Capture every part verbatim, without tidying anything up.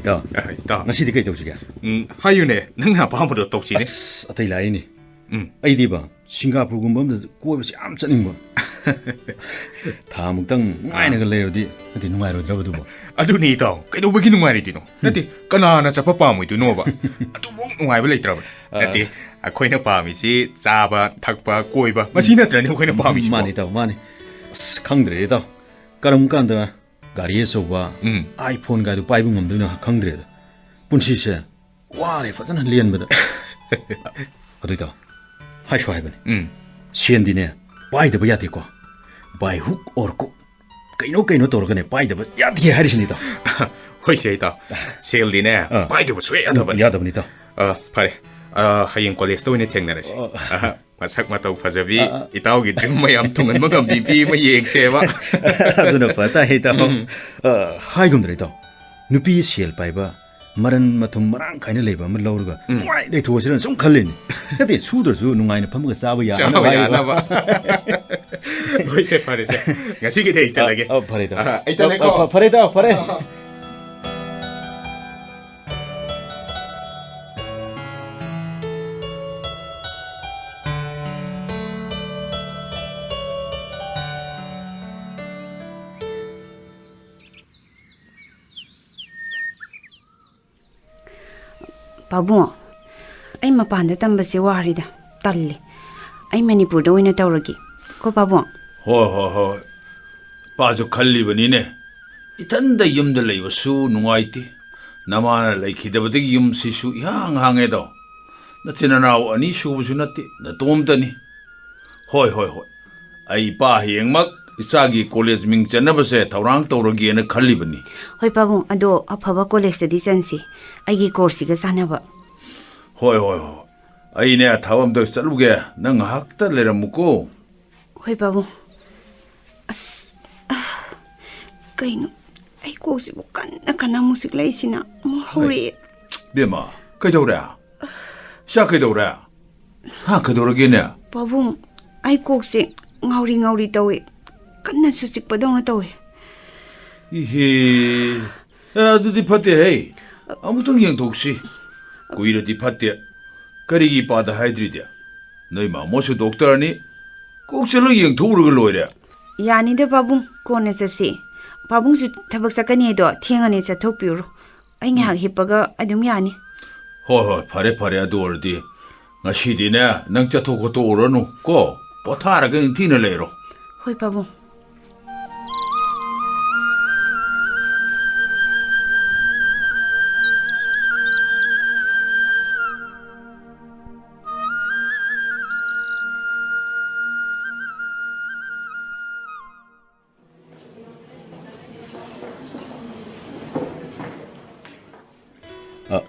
ꯏꯇꯥꯎ, ꯑ, ꯏꯇꯥꯎ꯫ ꯉꯁꯤꯗꯤ ꯀꯩ ꯇꯧꯁꯤꯒꯦ? ꯎꯝ, ꯍꯥꯏꯌꯨꯅꯦ, ꯅꯪꯅ ꯑꯄꯥꯝꯕꯗꯣ ꯇꯧꯁꯤꯅꯦ꯫ ꯑꯁ, ꯑꯇꯩ ꯂꯥꯏꯔꯤꯅꯤ꯫ ꯎꯝ꯫ ꯑꯩꯗꯤꯕ, ꯁꯤꯡꯒꯥꯄꯨꯔꯒꯨꯝꯕ ꯑꯝꯗ ꯀꯣꯏꯕꯁꯦ ꯌꯥꯝ ꯆꯠꯅꯤꯡꯕ꯫ ꯊꯥ ꯃꯨꯛꯇꯪ ꯅꯨꯡꯉꯥꯏꯅꯒ ꯑꯥ꯫ ꯂꯩꯔꯗꯤ, ꯅꯠꯇꯦ, ꯅꯨꯡꯉꯥꯏꯔꯣꯏꯗ꯭ꯔꯕ ꯑꯗꯨꯕꯣ? ꯑꯗꯨꯅꯤ, ꯏꯇꯥꯎ, ꯀꯩꯗꯧꯕꯒꯤ ꯅꯨꯡꯉꯥꯏꯔꯣꯏꯗꯣꯏꯅꯣ? ꯍꯨꯝ꯫ ꯅꯠꯇꯦ, ꯀꯅꯥꯅ ꯆꯠꯄ ꯄꯥꯝꯃꯣꯏꯗꯣꯏꯅꯣꯕ? ꯑꯗꯨꯃꯨꯛ ꯅꯨꯡꯉꯥꯏꯕ ꯂꯩꯇ꯭ꯔꯕꯅꯤ꯫ ꯑꯥ꯫ ꯅꯠꯇꯦ, ꯑꯩꯈꯣꯏꯅ ꯄꯥꯝꯃꯤꯁꯤ ꯆꯥꯕ, ꯊꯛꯄ, ꯀꯣꯏꯕ, ꯃꯁꯤ ꯎꯝ꯫ ꯅꯠꯇ꯭ꯔꯅꯦ ꯑꯩꯈꯣꯏꯅ ꯄꯥꯝꯃꯤꯁꯤꯕꯣ? ꯃꯥꯅꯤ, ꯏꯇꯥꯎ, ꯃꯥꯅꯤ꯫ ꯑꯁ, ꯈꯪꯗ꯭ꯔꯦ, ꯏꯇꯥꯎ꯫ ꯀꯔꯝ ꯀꯥꯟꯗ ꯒꯥꯔꯤ ꯑꯆꯧꯕ, ꯎꯝ꯫ iPhone ꯒꯥꯏꯗꯨ ꯄꯥꯏꯕ ꯉꯝꯗꯣꯏꯅꯣ ꯈꯪꯗ꯭ꯔꯦꯗ꯫ ꯄꯨꯟꯁꯤꯁꯦ ꯋꯥꯔꯦ ꯐꯖꯅ ꯂꯦꯟꯕꯗ꯫ ꯑꯗꯨ ꯏꯇꯥꯎ, ꯍꯥꯏꯁꯨ ꯍꯥꯏꯕꯅꯤ꯫ ꯎꯝ꯫ ꯁꯦꯟꯗꯤꯅꯦ ꯄꯥꯏꯗꯕ ꯌꯥꯗꯦꯀꯣ꯫ By hook or crook, ꯀꯩꯅꯣ ꯀꯩꯅꯣ ꯇꯧꯔꯒꯅꯦ ꯄꯥꯏꯗꯕ ꯌꯥꯗꯦ ꯍꯥꯏꯔꯤꯁꯤꯅꯤ ꯏꯇꯥꯎ꯫ ꯍꯣꯏꯁꯦ ꯏꯇꯥꯎ, ꯁꯦꯜꯗꯤꯅꯦ ꯑꯥ꯫ ꯄꯥꯏꯗꯕ ꯁꯨꯡꯌꯥ ꯌꯥꯗꯕꯅꯤ꯫ ꯌꯥꯗꯕꯅꯤ ꯏꯇꯥꯎ꯫ ꯑ, ꯐꯔꯦ꯫ ꯑ, ꯍꯌꯦꯡ ꯀꯣꯂꯦꯖꯇ ꯑꯣꯏꯅ ꯊꯦꯡꯅꯔꯁꯤ꯫ ꯑꯣ꯫ ꯑꯍ, ꯃꯁꯛ ꯃꯇꯧ ꯐꯖꯕꯤ, ꯑ, ꯑ꯫ ꯏꯇꯥꯎꯒꯤ dream ꯃꯌꯥꯝ ꯊꯨꯡꯍꯟꯕ ꯉꯝꯕꯤ ꯄꯤ ꯑꯃ ꯌꯦꯡꯁꯦꯕ꯫ ꯑꯗꯨꯅ ꯐ ꯇꯥꯏ, ꯏꯇꯥꯎ꯫ ꯎꯝ꯫ ꯑ, ꯍꯥꯏꯒꯨꯝꯗꯅ, ꯏꯇꯥꯎ, ꯅꯨꯄꯤ ꯁꯦꯜ ꯄꯥꯏꯕ, ꯃꯔꯟ ꯃꯊꯨꯝ ꯃꯔꯥꯡ ꯀꯥꯏꯅ ꯂꯩꯕ ꯑꯃ ꯂꯧꯔꯒ ꯎꯝ꯫ ꯅꯨꯡꯉꯥꯏ ꯂꯩꯊꯣꯛꯑꯁꯤꯔꯅ ꯁꯨꯝ ꯈꯜꯂꯤꯅꯤ꯫ ꯅꯠꯇꯦ, ꯁꯨꯗ꯭ꯔꯁꯨ ꯅꯨꯡꯉꯥꯏꯅ ꯐꯝꯃꯒ ꯆꯥꯕ ꯌꯥꯅꯕ ꯆꯥꯕ ꯍꯥꯏꯔꯤꯕ꯫ ꯌꯥꯅꯕ꯫ ꯍꯣꯏꯁꯦ, ꯐꯔꯦꯁꯦ꯫ ꯉꯁꯤꯒꯤꯗꯤ ꯑꯩ ꯆꯠꯂꯒꯦ꯫ ꯑ, ꯑ, ꯐꯔꯦ, ꯏꯇꯥꯎ꯫ ꯑ, ꯑꯩ ꯆꯠꯂꯦꯀꯣ꯫ ꯑ, ꯐ-, ꯐꯔꯦ, ꯏꯇꯥꯎ, ꯐꯔꯦ꯫ ꯄꯥꯕꯨꯡ, ꯑꯩ ꯃꯄꯥꯟꯗ ꯇꯝꯕꯁꯦ ꯋꯥꯔꯤꯗ, ꯇꯜꯂꯦ꯫ ꯑꯩ ꯃꯅꯤꯄꯨꯔꯗ ꯑꯣꯏꯅ ꯇꯧꯔꯒꯦ꯫ ꯀꯣ ꯄꯥꯕꯨꯡ? ꯍꯣꯏ, ꯍꯣꯏ, ꯍꯣꯏ꯫ ꯄꯥꯁꯨ ꯈꯜꯂꯤꯕꯅꯤꯅꯦ꯫ ꯏꯊꯟꯗ ꯌꯨꯝꯗ ꯂꯩꯕꯁꯨ ꯅꯨꯡꯉꯥꯏꯇꯦ꯫ ꯅꯃꯥꯅ ꯂꯩꯈꯤꯗꯕꯗꯒꯤ ꯌꯨꯝꯁꯤꯁꯨ ꯏꯍꯥꯡ ꯍꯥꯡꯉꯦꯗꯣ꯫ ꯅꯆꯤꯟ ꯅꯅꯥꯎ ꯑꯅꯤ ꯁꯨꯕꯁꯨ ꯅꯠꯇꯦ, ꯅꯇꯣꯝꯇꯅꯤ꯫ ꯍꯣꯏ, ꯍꯣꯏ, ꯍꯣꯏ꯫ ꯑꯩ ꯏꯄꯥ ꯍꯌꯦꯡꯃꯛ ꯏꯆꯥꯒꯤ ꯀꯣꯂꯦꯖ ꯃꯤꯡ ꯆꯟꯅꯕꯁꯦ ꯊꯧꯔꯥꯡ ꯇꯧꯔꯒꯦꯅ ꯈꯜꯂꯤꯕꯅꯤ꯫ ꯍꯣꯏ ꯄꯥꯕꯨꯡ, ꯑꯗꯣ ꯑꯐꯕ ꯀꯣꯂꯦꯖꯇꯗꯤ ꯆꯟꯁꯤ, ꯑꯩꯒꯤ ꯀꯣꯔꯁꯁꯤꯒ ꯆꯥꯟꯅꯕ꯫ ꯍꯣꯏ, ꯍꯣꯏ, ꯍꯣꯏ꯫ ꯑꯩꯅꯦ ꯊꯕꯛ ꯑꯝꯇ ꯆꯠꯂꯨꯒꯦ, ꯅꯪ ꯉꯥꯏꯍꯥꯛꯇ ꯂꯩꯔꯝꯃꯨꯀꯣ꯫ ꯍꯣꯏ ꯄꯥꯕꯨꯡ꯫ ꯑꯁ, ꯑ, ꯀꯩꯅꯣ, ꯑꯩ ꯀꯣꯛꯁꯤꯕꯨ ꯀꯟꯅ ꯀꯟꯅ ꯑꯃꯨꯛ ꯆꯤꯛꯂꯛꯏꯁꯤꯅ ꯑꯃꯨꯛ ꯍꯧꯔꯛꯑꯦ꯫ ꯕꯦꯝꯃ, ꯀꯩꯗꯧꯔꯦ? ꯏꯆꯥ ꯀꯩꯗꯧꯔꯦ? ꯍꯥ, ꯀꯩꯗꯧꯔꯒꯦꯅꯦ? ꯄꯥꯕꯨꯡ, ꯑꯩ ꯀꯣꯛꯁꯦ ꯉꯥꯎꯔꯤ ꯉꯥꯎꯔꯤ ꯇꯧꯋꯦ, ꯀꯟꯅꯁꯨ ꯆꯤꯛꯄꯗꯧꯅ ꯇꯧꯋꯦ꯫ ꯏꯍꯦ, ꯑꯦ, ꯑꯗꯨꯗꯤ ꯐꯠꯇꯦꯍꯦ꯫ ꯑꯃꯨꯛꯇꯪ ꯌꯦꯡꯊꯣꯛꯁꯤ꯫ ꯀꯨꯏꯔꯗꯤ ꯐꯠꯇꯦ꯫ ꯀꯔꯤꯒꯤ ꯏꯄꯥꯗ ꯍꯥꯏꯗ꯭ꯔꯤꯗꯤ? ꯅꯣꯏ ꯃꯥꯃꯣꯁꯨ ꯗꯣꯛꯇꯔꯅꯤ꯫ ꯀꯣꯛ ꯆꯠꯂ ꯌꯦꯡꯊꯣꯛꯎꯔꯒ ꯂꯣꯏꯔꯦ꯫ ꯌꯥꯅꯤꯗ ꯄꯥꯕꯨꯡ, ꯀꯣꯟꯅ ꯆꯠꯁꯤ꯫ ꯄꯥꯕꯨꯡꯁꯨ ꯊꯕꯛ ꯆꯠꯀꯅꯤ ꯍꯥꯏꯗꯣ, ꯊꯦꯡꯉꯅꯤ, ꯆꯠꯊꯣꯛꯄꯤꯔꯨꯔꯣ꯫ ꯑꯩ ꯉꯥꯏꯍꯥꯛ ꯍꯤꯞꯄꯒ ꯑꯗꯨꯝ ꯌꯥꯅꯤ꯫ ꯍꯣꯏ, ꯍꯣꯏ, ꯐꯔꯦ, ꯐꯔꯦ, ꯑꯗꯨ ꯑꯣꯏꯔꯗꯤ ꯉꯁꯤꯗꯤꯅꯦ, ꯅꯪ ꯆꯠꯊꯣꯛ ꯈꯣꯠꯇꯣꯛꯎꯔꯅꯨ ꯀꯣ, ꯄꯣꯊꯥꯔꯒ ꯅꯤꯡꯊꯤꯅ ꯂꯩꯔꯣ꯫ ꯍꯣꯏ ꯄꯥꯕꯨꯡ꯫ ꯑ,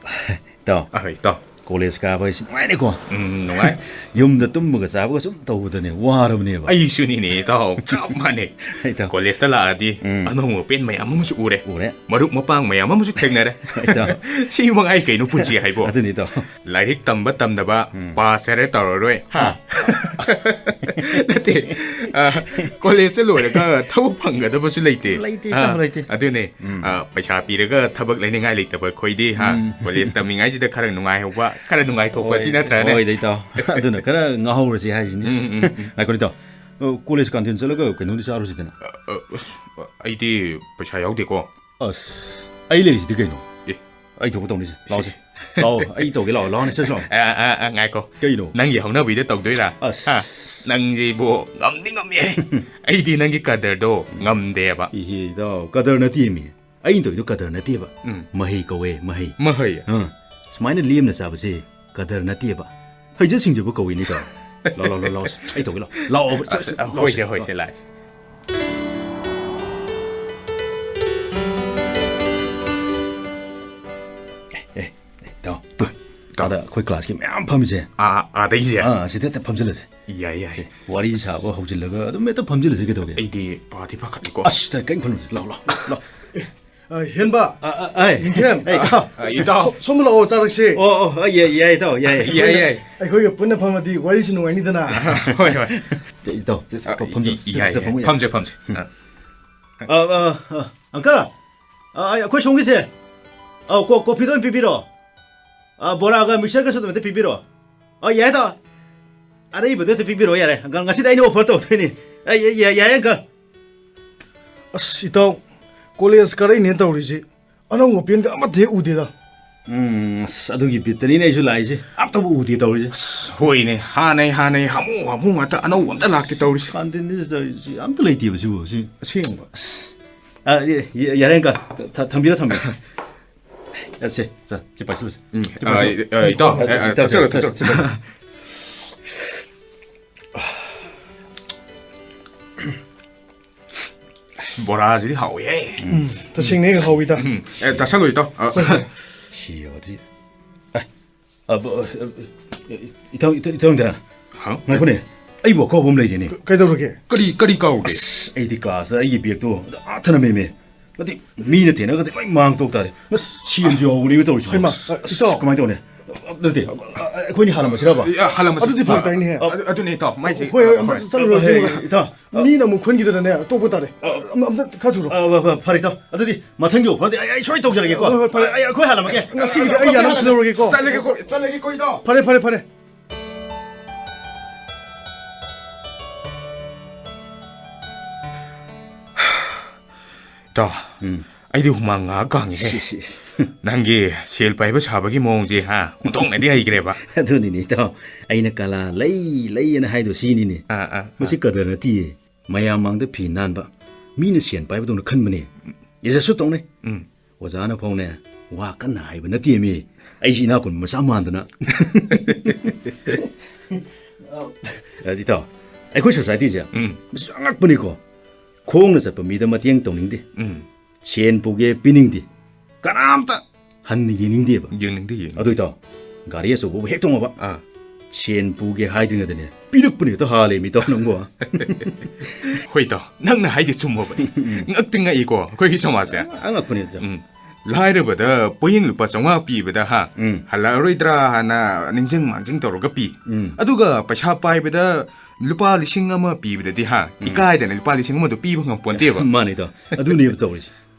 ꯏꯇꯥꯎ꯫ ꯑ, ꯏꯇꯥꯎ꯫ ꯀꯣꯂꯦꯖ ꯀꯥꯕ ꯍꯥꯏꯁꯤ ꯅꯨꯡꯉꯥꯏꯅꯤꯀꯣ? ꯎꯝ, ꯅꯨꯡꯉꯥꯏ꯫ ꯌꯨꯝꯗ ꯇꯨꯝꯕꯒ ꯆꯥꯕꯒ ꯁꯨꯝ ꯇꯧꯕꯗꯅꯦ, ꯋꯥꯔꯕꯅꯦꯕ꯫ ꯑꯩꯁꯨꯅꯤꯅꯦ, ꯏꯇꯥꯎ, ꯆꯞ ꯃꯥꯟꯅꯩ꯫ ꯏꯇꯥꯎ꯫ ꯀꯣꯂꯦꯖꯇ ꯂꯥꯛꯑꯗꯤ ꯎꯝ꯫ ꯑꯅꯧꯕ ꯄꯦꯟ ꯃꯌꯥꯝ ꯑꯃꯁꯨ ꯎꯔꯦ꯫ ꯎꯔꯦ꯫ ꯃꯔꯨꯞ ꯃꯄꯥꯡ ꯃꯌꯥꯝ ꯑꯃꯁꯨ ꯊꯦꯡꯅꯔꯦ꯫ ꯏꯇꯥꯎ꯫ ꯁꯤ ꯃꯉꯥꯏ ꯀꯩꯅꯣ ꯄꯨꯟꯁꯤ ꯍꯥꯏꯕꯣ꯫ ꯑꯗꯨꯅꯤ, ꯏꯇꯥꯎ꯫ ꯂꯥꯏꯔꯤꯛ ꯇꯝꯕ ꯇꯝꯗꯕ ꯎꯝ꯫ ꯄꯥꯁ ꯍꯥꯏꯔꯦ ꯇꯧꯔꯔꯣꯏ꯫ ꯍꯥ? ꯅꯠꯇꯦ, ꯑ, ꯀꯣꯂꯦꯖꯇ ꯂꯣꯏꯔꯒ ꯊꯕꯛ ꯐꯪꯒꯗꯕꯁꯨ ꯂꯩꯇꯦ꯫ ꯂꯩꯇꯦ, ꯍꯥ? ꯏꯇꯥꯎ, ꯂꯩꯇꯦ꯫ ꯑꯗꯨꯅꯦ, ꯎꯝ꯫ ꯑ, ꯄꯩꯁꯥ ꯄꯤꯔꯒ ꯊꯕꯛ ꯂꯩꯅꯤꯡꯉꯥꯏ ꯂꯩꯇꯕ ꯑꯩꯈꯣꯏꯗꯤ, ꯍꯥ? ꯎꯝ꯫ ꯀꯣꯂꯦꯖ ꯇꯝꯃꯤꯉꯥꯏꯁꯤꯗ ꯈꯔ ꯅꯨꯡꯉꯥꯏꯍꯧꯕ, ꯈꯔ ꯅꯨꯡꯉꯥꯏꯊꯣꯛꯄ ꯁꯤ ꯍꯣꯏ, ꯅꯠꯇ꯭ꯔꯅꯦ? ꯍꯣꯏꯗ, ꯏꯇꯥꯎ꯫ ꯑꯗꯨꯅ ꯈꯔ ꯉꯥꯎꯍꯧꯔꯁꯤ ꯍꯥꯏꯁꯤꯅꯤ꯫ ꯎꯝ, ꯎꯝ, ꯎꯝ꯫ ꯉꯥꯏꯈꯣꯅꯦ, ꯏꯇꯥꯎ꯫ ꯑ, ꯀꯣꯂꯦꯖ ꯀꯥꯟꯇꯤꯟ ꯆꯠꯂꯒ ꯀꯩꯅꯣꯝꯗꯤ ꯆꯥꯔꯨꯁꯤꯗꯅ꯫ ꯑ, ꯑ, ꯑꯁ, ꯑꯩꯗꯤ ꯄꯩꯁꯥ ꯌꯥꯎꯗꯦꯀꯣ꯫ ꯑꯁ, ꯑꯩ ꯂꯩꯔꯤꯁꯤꯗꯤ ꯀꯩꯅꯣ? ꯑꯦ꯫ ꯑꯩ ꯊꯣꯛꯄ ꯇꯧꯅꯤꯁꯦ꯫ ꯂꯥꯛꯑꯣꯁꯦ꯫ ꯂꯥꯛꯑꯣ, ꯑꯩ ꯇꯧꯒꯦ, ꯂꯥꯛꯑꯣ, ꯂꯥꯛꯑꯣꯅꯦ, ꯆꯠꯁꯤ ꯂꯥꯛꯑꯣ꯫ ꯑ, ꯑ, ꯑ, ꯉꯥꯏꯈꯣ꯫ ꯀꯩꯅꯣ? ꯅꯪꯒꯤ ꯍꯧꯅꯕꯤꯗ ꯇꯧꯗꯣꯏꯔꯥ? ꯑꯁ꯫ ꯍꯥ? ꯑꯁ, ꯅꯪꯁꯤꯕꯨ ꯉꯝꯗꯤ ꯉꯝꯃꯤꯍꯦ꯫ ꯑꯩꯗꯤ ꯅꯪꯒꯤ ꯀꯗꯔꯗꯣ ꯉꯝꯗꯦꯕ꯫ ꯏꯍꯦ, ꯏꯇꯥꯎ, ꯀꯗꯔ ꯅꯠꯇꯦꯃꯤ꯫ ꯑꯩꯅ ꯇꯧꯔꯤꯗꯣ ꯀꯗꯔ ꯅꯠꯇꯦꯕ꯫ ꯎꯝ꯫ ꯃꯍꯩ ꯀꯧꯋꯦ, ꯃꯍꯩ꯫ ꯃꯍꯩ? ꯑꯥ, ꯁꯨꯃꯥꯏꯅ ꯂꯦꯝꯅ ꯆꯥꯕꯁꯦ ꯀꯗꯔ ꯅꯠꯇꯦꯕ꯫ ꯍꯩꯖ ꯁꯤꯡꯖꯕ ꯀꯧꯋꯤꯅꯦ, ꯏꯇꯥꯎ꯫ ꯂꯥꯛꯑꯣ, ꯂꯥꯛꯑꯣ, ꯂꯥꯛꯑꯣ, ꯂꯥꯛꯑꯣ꯫ ꯑꯩ ꯇꯧꯒꯦ, ꯂꯥꯛꯑꯣ꯫ ꯆꯠ-, ꯑꯁ, ꯆꯠ-, ꯂꯥꯛꯑꯣ, ꯍꯣꯏꯁꯦ, ꯆꯠ-, ꯍꯣꯏꯁꯦ, ꯂꯥꯛꯑꯣ꯫ ꯂꯥꯛꯑꯁꯦ꯫ ꯑꯦ, ꯑꯦ, ꯏꯇꯥꯎ, ꯇꯨ, ꯏꯇꯥꯎ꯫ ꯑꯥꯗ ꯑꯩꯈꯣꯏ ꯀ꯭ꯂꯥꯁꯀꯤ ꯃꯌꯥꯝ ꯐꯝꯃꯤꯁꯦ꯫ ꯑꯥ, ꯑꯥꯗꯩꯁꯦ? ꯑꯥ, ꯁꯤꯗ ꯍꯦꯛꯇ ꯐꯝꯖꯤꯜꯂꯁꯦ꯫ ꯌꯥꯏ, ꯌꯥꯏ꯫ ꯁꯦ, ꯋꯥꯔꯤ ꯁꯥꯕ ꯍꯧꯖꯤꯜꯂꯒ ꯑꯗꯨꯝ ꯍꯦꯛꯇ ꯐꯝꯖꯤꯜꯂꯁꯦ, ꯀꯩꯗꯧꯒꯦ? ꯑꯩꯗꯤ ꯄꯥꯗꯤ ꯄꯥꯈꯠꯂꯤꯀꯣ꯫ ꯑꯁ, ꯀꯩꯝ ꯈꯜꯂꯨꯅꯨ꯫ ꯂꯥꯛꯑꯣ, ꯂꯥꯛꯑꯣ, ꯂꯥꯛꯑꯣ꯫ ꯑ, ꯍꯦꯟꯕ꯫ ꯑ, ꯑ, ꯑꯩ, ꯅꯤꯡꯊꯦꯝ꯫ ꯑꯩ, ꯏꯇꯥꯎ꯫ ꯑ, ꯏꯇꯥꯎ꯫ ꯁꯣ-, ꯁꯣꯝꯗ ꯂꯥꯛꯑꯣ, ꯆꯥ ꯊꯛꯁꯤ꯫ ꯑꯣ, ꯑꯣ, ꯑ, ꯌꯥꯏ, ꯌꯥꯏ, ꯏꯇꯥꯎ, ꯌꯥꯏ, ꯌꯥꯏ꯫ ꯑꯩꯈꯣꯏꯒ ꯄꯨꯟꯅ ꯐꯝꯃꯗꯤ ꯋꯥꯔꯤꯁꯨ ꯅꯨꯡꯉꯥꯏꯅꯤꯗꯅ꯫ ꯍꯣꯏ, ꯍꯣꯏ꯫ ꯏꯇꯥꯎ, ꯆꯠꯁꯦ, ꯑ, ꯐꯝ-, ꯐꯝꯖ-, ꯏ-, ꯏ-, ꯌꯥꯏ, ꯆꯠꯁꯦ, ꯌꯥꯏ꯫ ꯐꯝꯃꯨ, ꯌꯥꯏ꯫ ꯐꯝꯁꯦ, ꯐꯝꯁꯦ꯫ ꯎꯝ꯫ ꯑ꯫ ꯑ, ꯑ, ꯑ, ꯑꯪꯀꯜ! ꯑ, ꯑ, ꯑꯩꯈꯣꯏ ꯁꯣꯝꯒꯤꯁꯦ꯫ ꯑꯧ, ꯀꯣ-, ꯀꯣꯐꯤꯗꯣ ꯑꯣꯏꯅ ꯄꯤꯕꯤꯔꯣ꯫ ꯑ, ꯕꯣꯔꯥꯒ ꯃꯤꯛꯁꯆꯔꯒꯁꯨ ꯑꯗꯨꯝ ꯍꯦꯛꯇ ꯄꯤꯕꯤꯔꯣ꯫ ꯑ, ꯌꯥꯏ, ꯏꯇꯥꯎ꯫ ꯑꯔꯩꯕꯗꯣ ꯍꯦꯛꯇ ꯄꯤꯕꯤꯔꯛꯑꯣ, ꯌꯥꯔꯦ꯫ ꯑꯪꯀꯜ, ꯉꯁꯤꯗꯤ ꯑꯩꯅ offer ꯇꯧꯗꯣꯏꯅꯤ꯫ ꯑꯩ, ꯑꯩ, ꯌꯥꯏ, ꯌꯥꯏ, ꯑꯪꯀꯜ꯫ ꯑꯁ, ꯏꯇꯥꯎ, ꯀꯣꯂꯦꯖ ꯀꯥꯔꯛꯏꯅꯦ ꯇꯧꯔꯤꯁꯤ꯫ ꯑꯅꯧꯕ ꯄꯦꯟꯒ ꯑꯃꯠꯇ ꯍꯦꯛ ꯎꯗꯦꯗ꯫ ꯎꯝ, ꯑꯁ, ꯑꯗꯨꯒꯤ ꯕꯤꯠꯇꯅꯤꯅꯦ ꯑꯩꯁꯨ ꯂꯥꯛꯏꯁꯦ꯫ ꯑꯝꯇꯕꯨ ꯎꯗꯦ ꯇꯧꯔꯤꯁꯦ꯫ ꯑꯁ, ꯍꯣꯏꯅꯦ, ꯍꯥꯟꯅꯩ, ꯍꯥꯟꯅꯩ, ꯍꯥꯃꯨ ꯍꯥꯃꯨ ꯉꯥꯛꯇ, ꯑꯅꯧꯕ ꯑꯝꯇ ꯂꯥꯛꯇꯦ ꯇꯧꯔꯤꯁꯦ꯫ ꯀꯥꯟꯇꯤꯟꯁꯤꯗ ꯑꯝꯇ ꯂꯩꯇꯦꯕ ꯁꯤꯕꯨ, ꯁꯤ꯫ ꯑꯁꯦꯡꯕ꯫ ꯑꯁ꯫ ꯑ, ꯌꯥ-, ꯌꯥ-, ꯌꯥꯔꯦ, ꯑꯪꯀꯜ꯫ ꯊ-, ꯊ-, ꯊꯝꯕꯤꯔꯣ, ꯊꯝꯕꯤꯔꯣ꯫ ꯑ, ꯁꯦ, ꯁꯦ, ꯁꯤ ꯄꯥꯏꯁꯤꯜꯂꯨꯁꯦ꯫ ꯎꯝ, ꯁꯤ ꯄꯥꯏꯁꯤꯜꯂꯨ꯫ ꯑ, ꯑ, ꯏꯇꯥꯎ, ꯑ, ꯑ, ꯏꯇꯥꯎ, ꯊꯛꯆꯜꯂꯨ, ꯁꯦ, ꯁꯦ, ꯊꯛꯆꯜꯂꯨ꯫ ꯁꯦ ꯄꯥꯏꯁꯤꯜꯂꯨ꯫ ꯕꯣꯔꯥꯁꯤꯗꯤ ꯍꯥꯎꯋꯤꯍꯦ꯫ ꯎꯝ, ꯇꯁꯦꯡꯅ ꯍꯦꯛ ꯍꯥꯎꯋꯤꯗ꯫ ꯎꯝ, ꯑꯦ, ꯆꯥꯁꯜꯂꯨ, ꯏꯇꯥꯎ꯫ ꯑ, ꯁꯤ ꯌꯧꯔꯗꯤ꯫ ꯑꯦ, ꯑ, ꯕ-, ꯑ, ꯑ, ꯏꯇꯥꯎ, ꯏꯇꯥꯎ, ꯏꯇꯥꯎ ꯏꯟꯗꯤꯔꯥ꯫ ꯍꯥ? ꯉꯥꯏꯈꯣꯅꯦ, ꯑꯩꯕꯨ ꯑꯀꯥꯎꯕ ꯑꯃ ꯂꯩꯔꯦꯅꯦ꯫ ꯀ-, ꯀꯩꯗꯧꯔꯒꯦ? ꯀꯔꯤ, ꯀꯔꯤ ꯀꯥꯎꯔꯒꯦ? ꯑꯁ, ꯑꯩꯗꯤ ꯀ꯭ꯂꯥꯁꯇ ꯑꯩꯒꯤ ꯕꯦꯒꯇꯣ ꯑꯥ ꯊꯅꯝꯃꯦꯃꯦ꯫ ꯅꯠꯇꯦ, ꯃꯤꯅ ꯊꯦꯡꯅꯔꯒꯗꯤ ꯂꯣꯏ ꯃꯥꯡ ꯇꯣꯛ ꯇꯥꯔꯦ꯫ ꯑꯁ, ꯁꯤ ꯑꯦꯟ ꯖꯤ ꯑꯣ ꯍꯧꯕꯅꯦꯕ ꯇꯧꯔꯤꯁꯦ꯫ ꯍꯩꯃꯥ, ꯑꯁ, ꯏꯇꯥꯎ꯫ ꯀꯃꯥꯏꯅ ꯇꯧꯅꯤ? ꯅꯠꯇꯦ, ꯑꯩꯈꯣꯏꯅꯤ ꯍꯥꯜꯂꯝꯃꯁꯤꯔꯕ? ꯑꯦ, ꯍꯥꯜꯂꯝꯃꯁꯤ꯫ ꯑꯗꯨꯗꯤ ꯐꯔꯛ ꯇꯥꯏꯅꯦꯍꯦ꯫ ꯑꯗꯨ-, ꯑꯗꯨꯅꯦ, ꯏꯇꯥꯎ, ꯃꯥꯏꯁꯦ꯫ ꯍꯣꯏ, ꯍꯣꯏ, ꯑꯝꯇ ꯆꯠꯂꯨꯔꯁꯤ꯫ ꯍꯣꯏ, ꯏꯇꯥꯎ꯫ ꯃꯤꯅ ꯑꯃꯨꯛ ꯈꯨꯟꯈꯤꯗꯅꯅꯦ, ꯇꯣꯛꯄ ꯇꯥꯔꯦ꯫ ꯑꯝ-, ꯑꯝꯇ ꯈꯔ ꯊꯨꯔꯣ꯫ ꯑ, ꯐ-, ꯐ-, ꯐꯔꯦ, ꯏꯇꯥꯎ꯫ ꯑꯗꯨꯗꯤ ꯃꯊꯪꯒꯤ offer ꯗꯤ ꯑꯩ, ꯑꯩ ꯁꯣꯏ ꯇꯧꯖꯔꯒꯦꯀꯣ꯫ ꯍꯣꯏ, ꯍꯣꯏ, ꯐꯔꯦ꯫ ꯑꯩ, ꯑꯩꯈꯣꯏ ꯍꯥꯜꯂꯝꯃꯒꯦ꯫ ꯉꯁꯤꯒꯤꯗꯤ ꯑꯩ ꯌꯥꯅꯕ ꯁꯤꯜꯍꯧꯔꯒꯦꯀꯣ꯫ ꯆꯠꯂꯒꯦꯀꯣ, ꯆꯠꯂꯒꯦꯀꯣ, ꯏꯇꯥꯎ꯫ ꯐꯔꯦ, ꯐꯔꯦ, ꯐꯔꯦ꯫ ꯏꯇꯥꯎ, ꯎꯝ꯫ ꯑꯩꯗꯤ ꯍꯨꯃꯥꯡ ꯉꯥꯏꯍꯥꯛ ꯀꯥꯡꯉꯤꯍꯦ꯫ ꯁꯤ, ꯁꯤ, ꯁꯤ꯫ ꯅꯪꯒꯤ ꯁꯦꯜ ꯄꯥꯏꯕ ꯁꯥꯕꯒꯤ ꯃꯑꯣꯡꯁꯦ, ꯍꯥ? ꯑꯣꯟꯊꯣꯛꯅꯗꯤ ꯍꯩꯈ꯭ꯔꯦꯕ꯫ ꯑꯗꯨꯅꯤꯅꯦ, ꯏꯇꯥꯎ꯫ ꯑꯩꯅ ꯀꯂꯥ ꯂꯩ, ꯂꯩꯌꯦꯅ ꯍꯥꯏꯗꯣ ꯁꯤꯅꯤꯅꯦ꯫ ꯑꯥ, ꯑꯥ, ꯑꯥ꯫ ꯃꯁꯤ ꯀꯗꯔ ꯅꯠꯇꯤꯌꯦ꯫ ꯃꯌꯥꯝ ꯃꯥꯡꯗ ꯐꯤ ꯅꯥꯟꯕ, ꯃꯤꯅ ꯁꯦꯟ ꯄꯥꯏꯕꯗꯧꯅ ꯈꯟꯕꯅꯦ꯫ ꯏꯖꯠꯁꯨ ꯇꯧꯅꯩ꯫ ꯎꯝ꯫ ꯑꯣꯖꯥꯅ ꯐꯥꯎꯅꯦ, ꯋꯥ ꯀꯟꯅ ꯍꯥꯏꯕ ꯅꯠꯇꯦꯃꯤ꯫ ꯑꯩꯁꯤ ꯏꯅꯥꯛ ꯈꯨꯟꯕ ꯃꯆꯥ ꯃꯥꯟꯗꯅ꯫ ꯑ, ꯏꯇꯥꯎ, ꯑꯩꯈꯣꯏ society ꯁꯦ ꯎꯝ꯫ ꯃꯁꯤ ꯑꯉꯛꯄꯅꯤꯀꯣ꯫ ꯈꯣꯡꯅ ꯆꯠꯄ ꯃꯤꯗ ꯃꯇꯦꯡ ꯇꯧꯅꯤꯡꯗꯦ꯫ ꯎꯝ꯫ ꯁꯦꯟ ꯄꯨꯒꯦ ꯄꯤꯅꯤꯡꯗꯦ꯫ ꯀꯅꯥꯝꯇ ꯍꯟꯅ ꯌꯦꯡꯅꯤꯡꯗꯦꯕ꯫ ꯌꯦꯡꯅꯤꯡꯗꯦ, ꯌꯦꯡꯅꯤꯡꯗꯦ꯫ ꯑꯗꯨ ꯏꯇꯥꯎ, ꯒꯥꯔꯤ ꯑꯆꯧꯕꯕꯨ ꯍꯦꯛ ꯇꯣꯡꯉꯕ, ꯑꯥ꯫ ꯁꯦꯟ ꯄꯨꯒꯦ ꯍꯥꯏꯗ꯭ꯔꯤꯉꯩꯗꯅꯦ, ꯄꯤꯔꯛꯄꯅ ꯍꯦꯛꯇ ꯍꯥꯜꯂꯦꯃꯤ ꯏꯇꯥꯎ ꯅꯪꯕꯣ꯫ ꯍꯣꯏ ꯏꯇꯥꯎ, ꯅꯪꯅ ꯍꯥꯏꯗꯤ ꯆꯨꯝꯃꯕꯅꯤ꯫ ꯎꯝ꯫ ꯉꯛꯇꯤ ꯉꯛꯏꯀꯣ, ꯑꯩꯈꯣꯏꯒꯤ ꯁꯃꯥꯖꯁꯦ꯫ ꯑꯉꯛꯄꯅꯤ ꯏꯇꯥꯎ꯫ ꯎꯝ꯫ ꯂꯥꯏꯔꯕꯗ ꯄꯣꯌꯦꯡ ꯂꯨꯄꯥ ꯆꯥꯝꯃꯉꯥ ꯄꯤꯕꯗ, ꯍꯥ, ꯎꯝ꯫ ꯍꯜꯂꯛꯑꯔꯣꯏꯗ꯭ꯔꯥ ꯍꯥꯏꯅ ꯅꯤꯡꯁꯤꯡ ꯃꯥꯡꯖꯤꯡ ꯇꯧꯔꯒ ꯄꯤ꯫ ꯎꯝ꯫ ꯑꯗꯨꯒ ꯄꯩꯁꯥ ꯄꯥꯏꯕꯗ ꯂꯨꯄꯥ ꯂꯤꯁꯤꯡ ꯑꯃ ꯄꯤꯕꯗꯗꯤ, ꯍꯥ, ꯎꯝ꯫ ꯏꯀꯥꯏꯗꯅ ꯂꯨꯄꯥ ꯂꯤꯁꯤꯡ ꯑꯃꯗꯣ ꯄꯤꯕ ꯉꯝꯄꯣꯟꯇꯦꯕ꯫ ꯃꯥꯅꯤ ꯏꯇꯥꯎ, ꯑꯗꯨꯅꯦꯕ ꯇꯧꯔꯤꯁꯦ꯫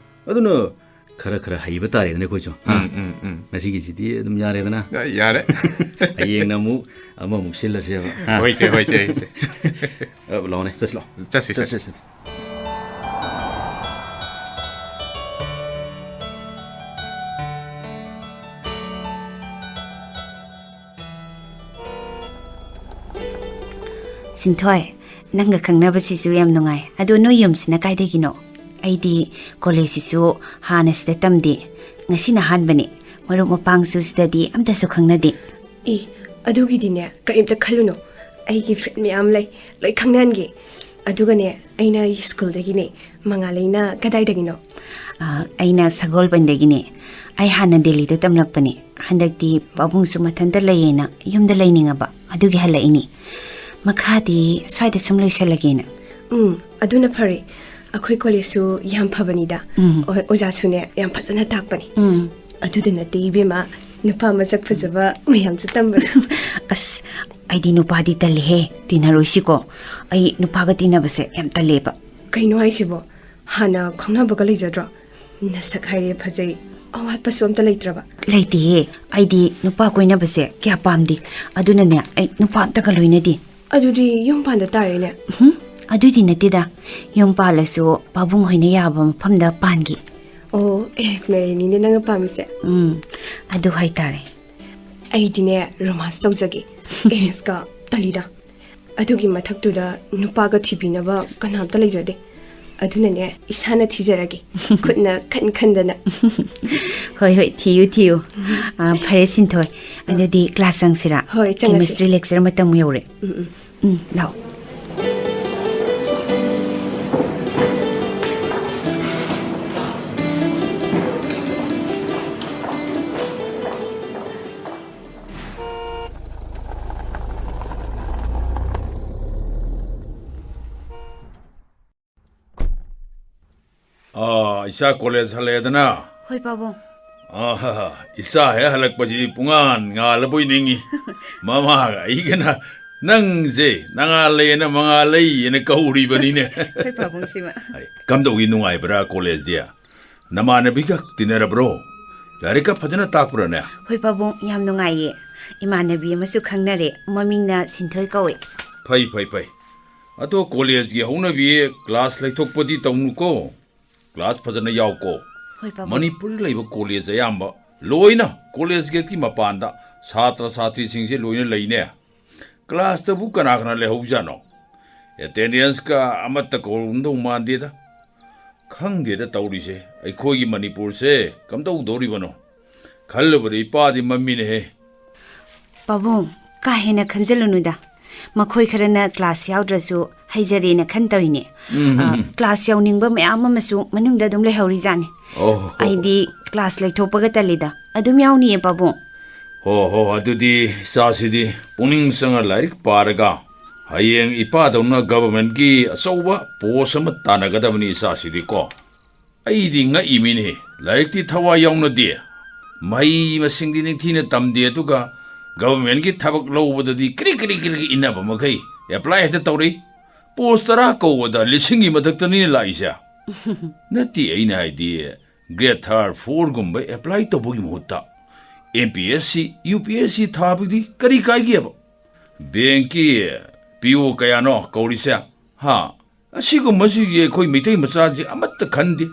ꯑꯗꯨꯅ ꯈꯔ ꯈꯔ ꯍꯩꯕ ꯇꯥꯔꯦꯗꯅ ꯑꯩꯈꯣꯏꯁꯨ꯫ ꯍꯥ? ꯎꯝ, ꯎꯝ, ꯎꯝ꯫ ꯉꯁꯤꯒꯤꯁꯤꯗꯤ ꯑꯗꯨꯝ ꯌꯥꯔꯦꯗꯅ꯫ ꯑ, ꯌꯥꯔꯦ꯫ ꯍꯌꯦꯡꯅ ꯑꯃꯨꯛ ꯑꯃꯃꯨꯛ ꯁꯤꯜꯂꯁꯦꯕ꯫ ꯍꯥ? ꯍꯣꯏꯁꯦ, ꯍꯣꯏꯁꯦ, ꯍꯣꯏꯁꯦ꯫ ꯑ, ꯂꯥꯛꯑꯣꯅꯦ, ꯆꯠꯁꯤ ꯂꯥꯛꯑꯣ꯫ ꯆꯠꯁꯤ, ꯆꯠꯁꯤ, ꯆꯠꯁꯤ꯫ ꯆꯠꯁꯤ꯫ ꯁꯤꯟꯊꯣꯏ, ꯅꯪꯒ ꯈꯪꯅꯕꯁꯤꯁꯨ ꯌꯥꯝ ꯅꯨꯡꯉꯥꯏ꯫ ꯑꯗꯣ ꯅꯣꯏ ꯌꯨꯝꯁꯤꯅ ꯀꯥꯏꯗꯒꯤꯅꯣ? ꯑꯩꯗꯤ ꯀꯣꯂꯦꯖꯁꯤꯁꯨ ꯍꯥꯟꯅ ꯁꯤꯗ ꯇꯝꯗꯦ꯫ ꯉꯁꯤꯅ ꯑꯍꯥꯟꯕꯅꯤ꯫ ꯃꯔꯨꯞ ꯃꯄꯥꯡꯁꯨ ꯁꯤꯗꯗꯤ ꯑꯝꯇꯁꯨ ꯈꯪꯅꯗꯦ꯫ ꯑꯦ, ꯑꯗꯨꯒꯤꯗꯤꯅꯦ, ꯀꯔꯤꯝꯇ ꯈꯜꯂꯨꯅꯨ꯫ ꯑꯩꯒꯤ friend ꯃꯌꯥꯝ ꯂꯩ, ꯂꯣꯏ ꯈꯪꯅꯍꯟꯒꯦ꯫ ꯑꯗꯨꯒꯅꯦ, ꯑꯩꯅ ꯁ꯭ꯀꯨꯜꯗꯒꯤꯅꯦ꯫ ꯃꯉꯥꯂꯩꯅ ꯀꯗꯥꯏꯗꯒꯤꯅꯣ? ꯑ, ꯑꯩꯅ ꯁꯒꯣꯜꯕꯟꯗꯒꯤꯅꯦ꯫ ꯑꯩ ꯍꯥꯟꯅ ꯗꯦꯜꯂꯤꯗ ꯇꯝꯂꯛꯄꯅꯦ꯫ ꯍꯟꯗꯛꯇꯤ ꯄꯥꯕꯨꯡꯁꯨ ꯃꯊꯟꯇ ꯂꯩꯌꯦꯅ ꯌꯨꯝꯗ ꯂꯩꯅꯤꯡꯉꯕ, ꯑꯗꯨꯒꯤ ꯍꯜꯂꯛꯏꯅꯤ꯫ ꯃꯈꯥꯗꯤ ꯁ꯭ꯋꯥꯏꯗ ꯁꯨꯝ ꯂꯣꯏꯁꯜꯂꯒꯦꯅ꯫ ꯎꯝ, ꯑꯗꯨꯅ ꯐꯔꯦ꯫ ꯑꯩꯈꯣꯏ ꯀꯣꯂꯦꯖꯁꯨ ꯌꯥꯝ ꯐꯕꯅꯤꯗ꯫ ꯎꯝ꯫ ꯑꯣ-, ꯑꯣꯖꯥꯁꯨꯅꯦ, ꯌꯥꯝ ꯐꯖꯅ ꯇꯥꯛꯄꯅꯤ꯫ ꯎꯝ꯫ ꯑꯗꯨꯗ ꯅꯠꯇꯦ ꯏꯕꯦꯝꯃ, ꯅꯨꯄꯥ ꯃꯁꯛ ꯐꯖꯕ ꯃꯌꯥꯝꯁꯨ ꯇꯝꯕꯅꯤ꯫ ꯑꯁ, ꯑꯩꯗꯤ ꯅꯨꯄꯥꯗꯤ ꯇꯜꯂꯤꯍꯦ, ꯇꯤꯟꯅꯔꯣꯏꯁꯤꯀꯣ꯫ ꯑꯩ ꯅꯨꯄꯥꯒ ꯇꯤꯟꯅꯕꯁꯦ ꯌꯥꯝ ꯇꯜꯂꯦꯕ꯫ ꯀꯩꯅꯣ ꯍꯥꯏꯁꯤꯕꯣ? ꯍꯥꯟꯅ ꯈꯪꯅꯕꯒ ꯂꯩꯖꯗ꯭ꯔꯣ? ꯅꯁꯛ ꯍꯥꯏꯔꯦ ꯐꯖꯩ, ꯑꯋꯥꯠꯄꯁꯨ ꯑꯝꯇ ꯂꯩꯇ꯭ꯔꯕ? ꯂꯩꯇꯦꯍꯦ, ꯑꯩꯗꯤ ꯅꯨꯄꯥ ꯀꯣꯏꯅꯕꯁꯦ ꯀꯌꯥ ꯄꯥꯝꯗꯦ꯫ ꯑꯗꯨꯅꯅꯦ, ꯑꯩ ꯅꯨꯄꯥ ꯑꯝꯇꯒ ꯂꯣꯏꯅꯗꯦ꯫ ꯑꯗꯨꯗꯤ ꯌꯨꯝ ꯄꯥꯟꯗ ꯇꯥꯔꯦꯅꯦ꯫ ꯎꯝ, ꯑꯗꯨꯏꯗꯤ ꯅꯠꯇꯦꯗ꯫ ꯌꯨꯝ ꯄꯥꯜꯂꯁꯨ ꯄꯥꯕꯨꯡ ꯍꯣꯏꯅ ꯌꯥꯕ ꯃꯐꯝꯗ ꯄꯥꯟꯒꯦ꯫ ꯑꯣ, arranged marriageꯅꯤꯅꯦ ꯅꯪꯅ ꯄꯥꯝꯃꯤꯁꯦ? ꯎꯝ, ꯑꯗꯨ ꯍꯥꯏꯇꯥꯔꯦ꯫ ꯑꯩꯗꯤꯅꯦ, romance ꯇꯧꯖꯒꯦ꯫ Arrangeꯀ ꯇꯜꯂꯤꯗ꯫ ꯑꯗꯨꯒꯤ ꯃꯊꯛꯇꯨꯗ ꯅꯨꯄꯥꯒ ꯊꯤꯕꯤꯅꯕ ꯀꯅꯥꯝꯇ ꯂꯩꯖꯗꯦ꯫ ꯑꯗꯨꯅꯅꯦ, ꯏꯁꯥꯅ ꯊꯤꯖꯔꯒꯦ꯫ ꯈꯨꯠꯅ ꯈꯟ ꯈꯟꯗꯅ꯫ ꯍꯣꯏ, ꯍꯣꯏ, ꯊꯤꯌꯨ, ꯊꯤꯌꯨ꯫ ꯑꯥ, ꯐꯔꯦ, ꯁꯤꯟꯊꯣꯏ꯫ ꯑꯗꯨꯗꯤ class ꯆꯪꯁꯤꯔꯥ? ꯍꯣꯏ, ꯆꯪꯉꯁꯤ꯫ Chemistry lecture ꯃꯇꯝ ꯌꯧꯔꯦ꯫ ꯎꯝ, ꯎꯝ꯫ ꯎꯝ, ꯂꯥꯛꯑꯣ꯫ ꯑꯥ, ꯏꯆꯥ ꯀꯣꯂꯦꯖ ꯍꯜꯂꯛꯑꯦꯗꯅ? ꯍꯣꯏ, ꯄꯥꯕꯨꯡ꯫ ꯑꯥ, ꯏꯆꯥ ꯍꯦꯛ ꯍꯜꯂꯛꯄꯁꯤ ꯄꯨꯡꯉꯥꯟ ꯉꯥꯜꯂꯕꯣꯏ ꯅꯤꯡꯉꯤ꯫ ꯃꯃꯥꯒ ꯑꯩꯒꯅ ꯅꯪꯁꯦ ꯅꯉꯥꯜꯂꯩꯅ ꯃꯉꯥꯜꯂꯩ ꯍꯥꯏꯅ ꯀꯧꯔꯤꯕꯅꯤꯅꯦ꯫ ꯑꯩꯈꯣꯏ ꯄꯥꯕꯨꯡꯁꯤꯃ꯫ ꯑꯩ, ꯀꯝꯗꯧꯏ, ꯅꯨꯡꯉꯥꯏꯕ꯭ꯔꯥ ꯀꯣꯂꯦꯖꯗꯤ? ꯅꯃꯥꯟꯅꯕꯤꯒ ꯇꯤꯟꯅꯔꯕ꯭ꯔꯣ? ꯂꯥꯏꯔꯤꯛꯀ ꯐꯖꯅ ꯇꯥꯛꯄ꯭ꯔꯥꯅꯦ? ꯍꯣꯏ ꯄꯥꯕꯨꯡ, ꯌꯥꯝ ꯅꯨꯡꯉꯥꯏꯌꯦ꯫ ꯏꯃꯥꯟꯅꯕꯤ ꯑꯃꯁꯨ ꯈꯪꯅꯔꯦ, ꯃꯃꯤꯡꯅ ꯁꯤꯟꯊꯣꯏ ꯀꯧꯏ꯫ ꯐꯩ, ꯐꯩ, ꯐꯩ꯫ ꯑꯗꯣ ꯀꯣꯂꯦꯖꯀꯤ ꯍꯧꯅꯕꯤ ꯀ꯭ꯂꯥꯁ ꯂꯩꯊꯣꯛꯄꯗꯤ ꯇꯧꯅꯨꯀꯣ꯫ ꯀ꯭ꯂꯥꯁ ꯐꯖꯅ ꯌꯥꯎꯀꯣ꯫ ꯍꯣꯏ ꯄꯥꯕꯨꯡ꯫ ꯃꯅꯤꯄꯨꯔꯗ ꯂꯩꯕ ꯀꯣꯂꯦꯖ ꯑꯌꯥꯝꯕ ꯂꯣꯏꯅ ꯀꯣꯂꯦꯖ ꯒꯦꯠꯀꯤ ꯃꯄꯥꯟꯗ ꯁꯥꯇ꯭ꯔ ꯁꯥꯇ꯭ꯔꯤꯁꯤꯡꯁꯦ ꯂꯣꯏꯅ ꯂꯩꯅꯦ꯫ ꯀ꯭ꯂꯥꯁꯇꯕꯨ ꯀꯅꯥ ꯀꯅꯥ ꯂꯩꯍꯧꯖꯥꯠꯅꯣ? ꯑꯦꯇꯦꯟꯗꯦꯟꯁꯀ ꯑꯃꯠꯇ ꯀꯧꯔꯝꯗꯧ ꯃꯥꯟꯗꯦꯗ꯫ ꯈꯪꯗꯦꯗ ꯇꯧꯔꯤꯁꯦ, ꯑꯩꯈꯣꯏꯒꯤ ꯃꯅꯤꯄꯨꯔꯁꯦ ꯀꯝꯗꯧꯗꯧꯔꯤꯕꯅꯣ? ꯈꯜꯂꯨꯕꯗ ꯏꯄꯥꯗꯤ ꯃꯝꯃꯤꯅꯦꯍꯦ꯫ ꯄꯥꯕꯨꯡ, ꯀꯥ ꯍꯦꯟꯅ ꯈꯟꯖꯤꯜꯂꯨꯅꯨꯗ꯫ ꯃꯈꯣꯏ ꯈꯔꯅ ꯀ꯭ꯂꯥꯁ ꯌꯥꯎꯗ꯭ꯔꯁꯨ ꯍꯩꯖꯔꯦꯅ ꯈꯟ ꯇꯧꯔꯤꯅꯦ꯫ ꯎꯝ, ꯑ, ꯎꯝ, ꯎꯝ꯫ ꯀ꯭ꯂꯥꯁ ꯌꯥꯎꯅꯤꯡꯕ ꯃꯌꯥꯝ ꯑꯃꯁꯨ ꯃꯅꯨꯡꯗ ꯑꯗꯨꯝ ꯂꯩꯍꯧꯔꯤꯖꯥꯠꯅꯤ꯫ ꯑꯣ, ꯍꯣ, ꯍꯣ꯫ ꯑꯩꯗꯤ ꯀ꯭ꯂꯥꯁ ꯂꯩꯊꯣꯛꯄꯒ ꯇꯜꯂꯤꯗ꯫ ꯑꯗꯨꯝ ꯌꯥꯎꯅꯤꯌꯦ ꯄꯥꯕꯨꯡ꯫ ꯍꯣ, ꯍꯣ, ꯑꯗꯨꯗꯤ ꯏꯆꯥꯁꯤꯗꯤ ꯄꯨꯛꯅꯤꯡ ꯆꯪꯅ ꯂꯥꯏꯔꯤꯛ ꯄꯥꯔꯒ ꯍꯌꯦꯡ ꯏꯄꯥꯗꯧꯅ ꯒꯚꯔꯟꯃꯦꯟꯠꯀꯤ ꯑꯆꯧꯕ ꯄꯣꯁ ꯑꯃ ꯇꯥꯟꯅꯒꯗꯕꯅꯤ ꯏꯆꯥꯁꯤꯗꯤꯀꯣ꯫ ꯑꯩꯗꯤ ꯉꯛꯏꯃꯤꯅꯦ, ꯂꯥꯏꯔꯤꯛꯇꯤ ꯊꯋꯥꯏ ꯌꯥꯎꯅꯗꯦ, ꯃꯍꯩ ꯃꯁꯤꯡꯗꯤ ꯅꯤꯡꯊꯤꯅ ꯇꯝꯗꯦ, ꯑꯗꯨꯒ ꯒꯚꯔꯟꯃꯦꯟꯠꯀꯤ ꯊꯕꯛ ꯂꯧꯕꯗꯗꯤ ꯀ꯭ꯔꯤꯛ ꯀ꯭ꯔꯤꯛ ꯀ꯭ꯔꯤꯛ ꯏꯟꯅꯕ ꯃꯈꯩ ꯑꯦꯄ꯭ꯂꯥꯏ ꯍꯦꯛꯇ ꯇꯧꯔꯛꯏ꯫ ꯄꯣꯁ ꯇꯔꯥ ꯀꯧꯕꯗ ꯂꯤꯁꯤꯡꯒꯤ ꯃꯊꯛꯇꯅꯤꯅꯦ ꯂꯥꯛꯏꯁꯦ꯫ ꯅꯠꯇꯦ, ꯑꯩꯅ ꯍꯥꯏꯗꯤ ꯒ꯭ꯔꯦꯗ ꯊ꯭ꯔꯤ, ꯐꯣꯔꯒꯨꯝꯕ ꯑꯦꯄ꯭ꯂꯥꯏ ꯇꯧꯕꯒꯤ ꯃꯍꯨꯠꯇ M P S C, U P S C ꯊꯥꯕꯗꯤ ꯀꯔꯤ ꯀꯥꯏꯒꯦꯕ? ꯕꯦꯡꯛꯀꯤ ꯄꯤ ꯑꯣ ꯀꯌꯥꯅꯣ ꯀꯧꯔꯤꯁꯦ? ꯍꯥ? ꯑꯁꯤꯒꯨꯝꯕꯁꯤꯡꯁꯦ ꯑꯩꯈꯣꯏ ꯃꯤꯇꯩ ꯃꯆꯥꯁꯦ ꯑꯃꯠꯇ ꯈꯟꯗꯦ꯫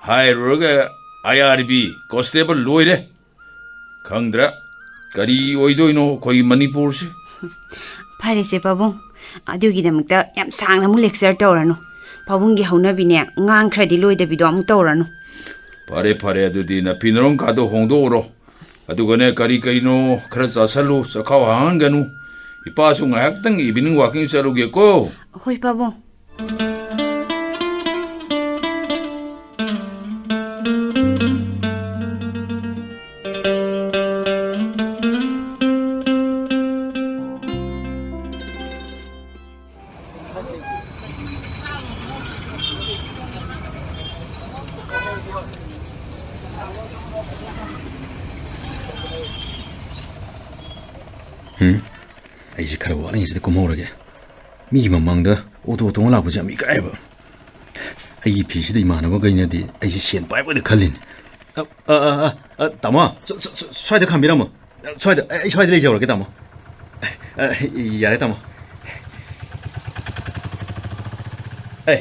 ꯍꯥꯏꯔꯨꯔꯒ ꯑꯥꯏ ꯑꯥꯔ ꯕꯤ, ꯀꯣꯟꯁꯇꯦꯕꯜ ꯂꯣꯏꯔꯦ꯫ ꯈꯪꯗ꯭ꯔꯦ, ꯀꯔꯤ ꯑꯣꯏꯗꯣꯏꯅꯣ ꯑꯩꯈꯣꯏ ꯃꯅꯤꯄꯨꯔꯁꯦ꯫ ꯐꯔꯦꯁꯦ ꯄꯥꯕꯨꯡ, ꯑꯗꯨꯒꯤꯗꯃꯛꯇ ꯌꯥꯝ ꯁꯥꯡꯅ ꯑꯃꯨꯛ ꯂꯦꯛꯆꯔ ꯇꯧꯔꯅꯨ꯫ ꯄꯥꯕꯨꯡꯒꯤ ꯍꯧꯅꯕꯤꯅꯦ, ꯉꯥꯡꯈ꯭ꯔꯗꯤ ꯂꯣꯏꯗꯕꯤꯗꯣ ꯑꯃꯨꯛ ꯇꯧꯔꯅꯨ꯫ ꯐꯔꯦ, ꯐꯔꯦ, ꯑꯗꯨꯗꯤ ꯅꯐꯤ ꯅꯔꯣꯡꯀꯥꯗꯣ ꯍꯣꯡꯗꯣꯛꯎꯔꯣ꯫ ꯑꯗꯨꯒꯅꯦ, ꯀꯔꯤ ꯀꯔꯤꯅꯣ ꯈꯔ ꯆꯥꯁꯜꯂꯨ, ꯆꯈꯥꯎ ꯍꯥꯡꯍꯟꯒꯅꯨ꯫ ꯏꯄꯥꯁꯨ ꯉꯥꯏꯍꯥꯛꯇꯪ ꯏꯚꯤꯅꯤꯡ ꯋꯥꯀꯤꯡ ꯆꯠꯂꯨꯒꯦꯀꯣ꯫ ꯍꯣꯏ ꯄꯥꯕꯨꯡ꯫ ꯎꯝ, ꯑꯩꯁꯦ ꯈꯔ ꯋꯥꯠꯂꯤꯉꯩꯁꯤꯗ ꯀꯨꯝꯍꯧꯔꯒꯦ꯫ ꯃꯤꯒꯤ ꯃꯃꯥꯡꯗ ꯑꯣꯇꯣ ꯇꯣꯡꯉ ꯂꯥꯛꯄꯁꯦ ꯌꯥꯝ ꯏꯀꯥꯏꯕ꯫ ꯑꯩꯒꯤ ꯐꯤꯁꯤꯗ ꯏꯃꯥꯟꯅꯕꯈꯩꯅꯗꯤ ꯑꯩꯁꯦ ꯁꯦꯟ ꯄꯥꯏꯕ ꯑꯣꯏꯅ ꯈꯜꯂꯤꯅꯦ꯫ ꯑ, ꯑ, ꯑ, ꯑ, ꯑ, ꯇꯥꯃꯣ, ꯁ-, ꯁ-, ꯁ-, ꯁ꯭ꯋꯥꯏꯗ ꯈꯥꯝꯕꯤꯔꯝꯃꯣ꯫ ꯁ꯭ꯋꯥꯏꯗ, ꯑꯩ, ꯑꯩ ꯁ꯭ꯋꯥꯏꯗ ꯂꯩꯖꯍꯧꯔꯒꯦ, ꯇꯥꯃꯣ꯫ ꯑ, ꯌꯥꯔꯦ, ꯇꯥꯃꯣ꯫ ꯑꯦ,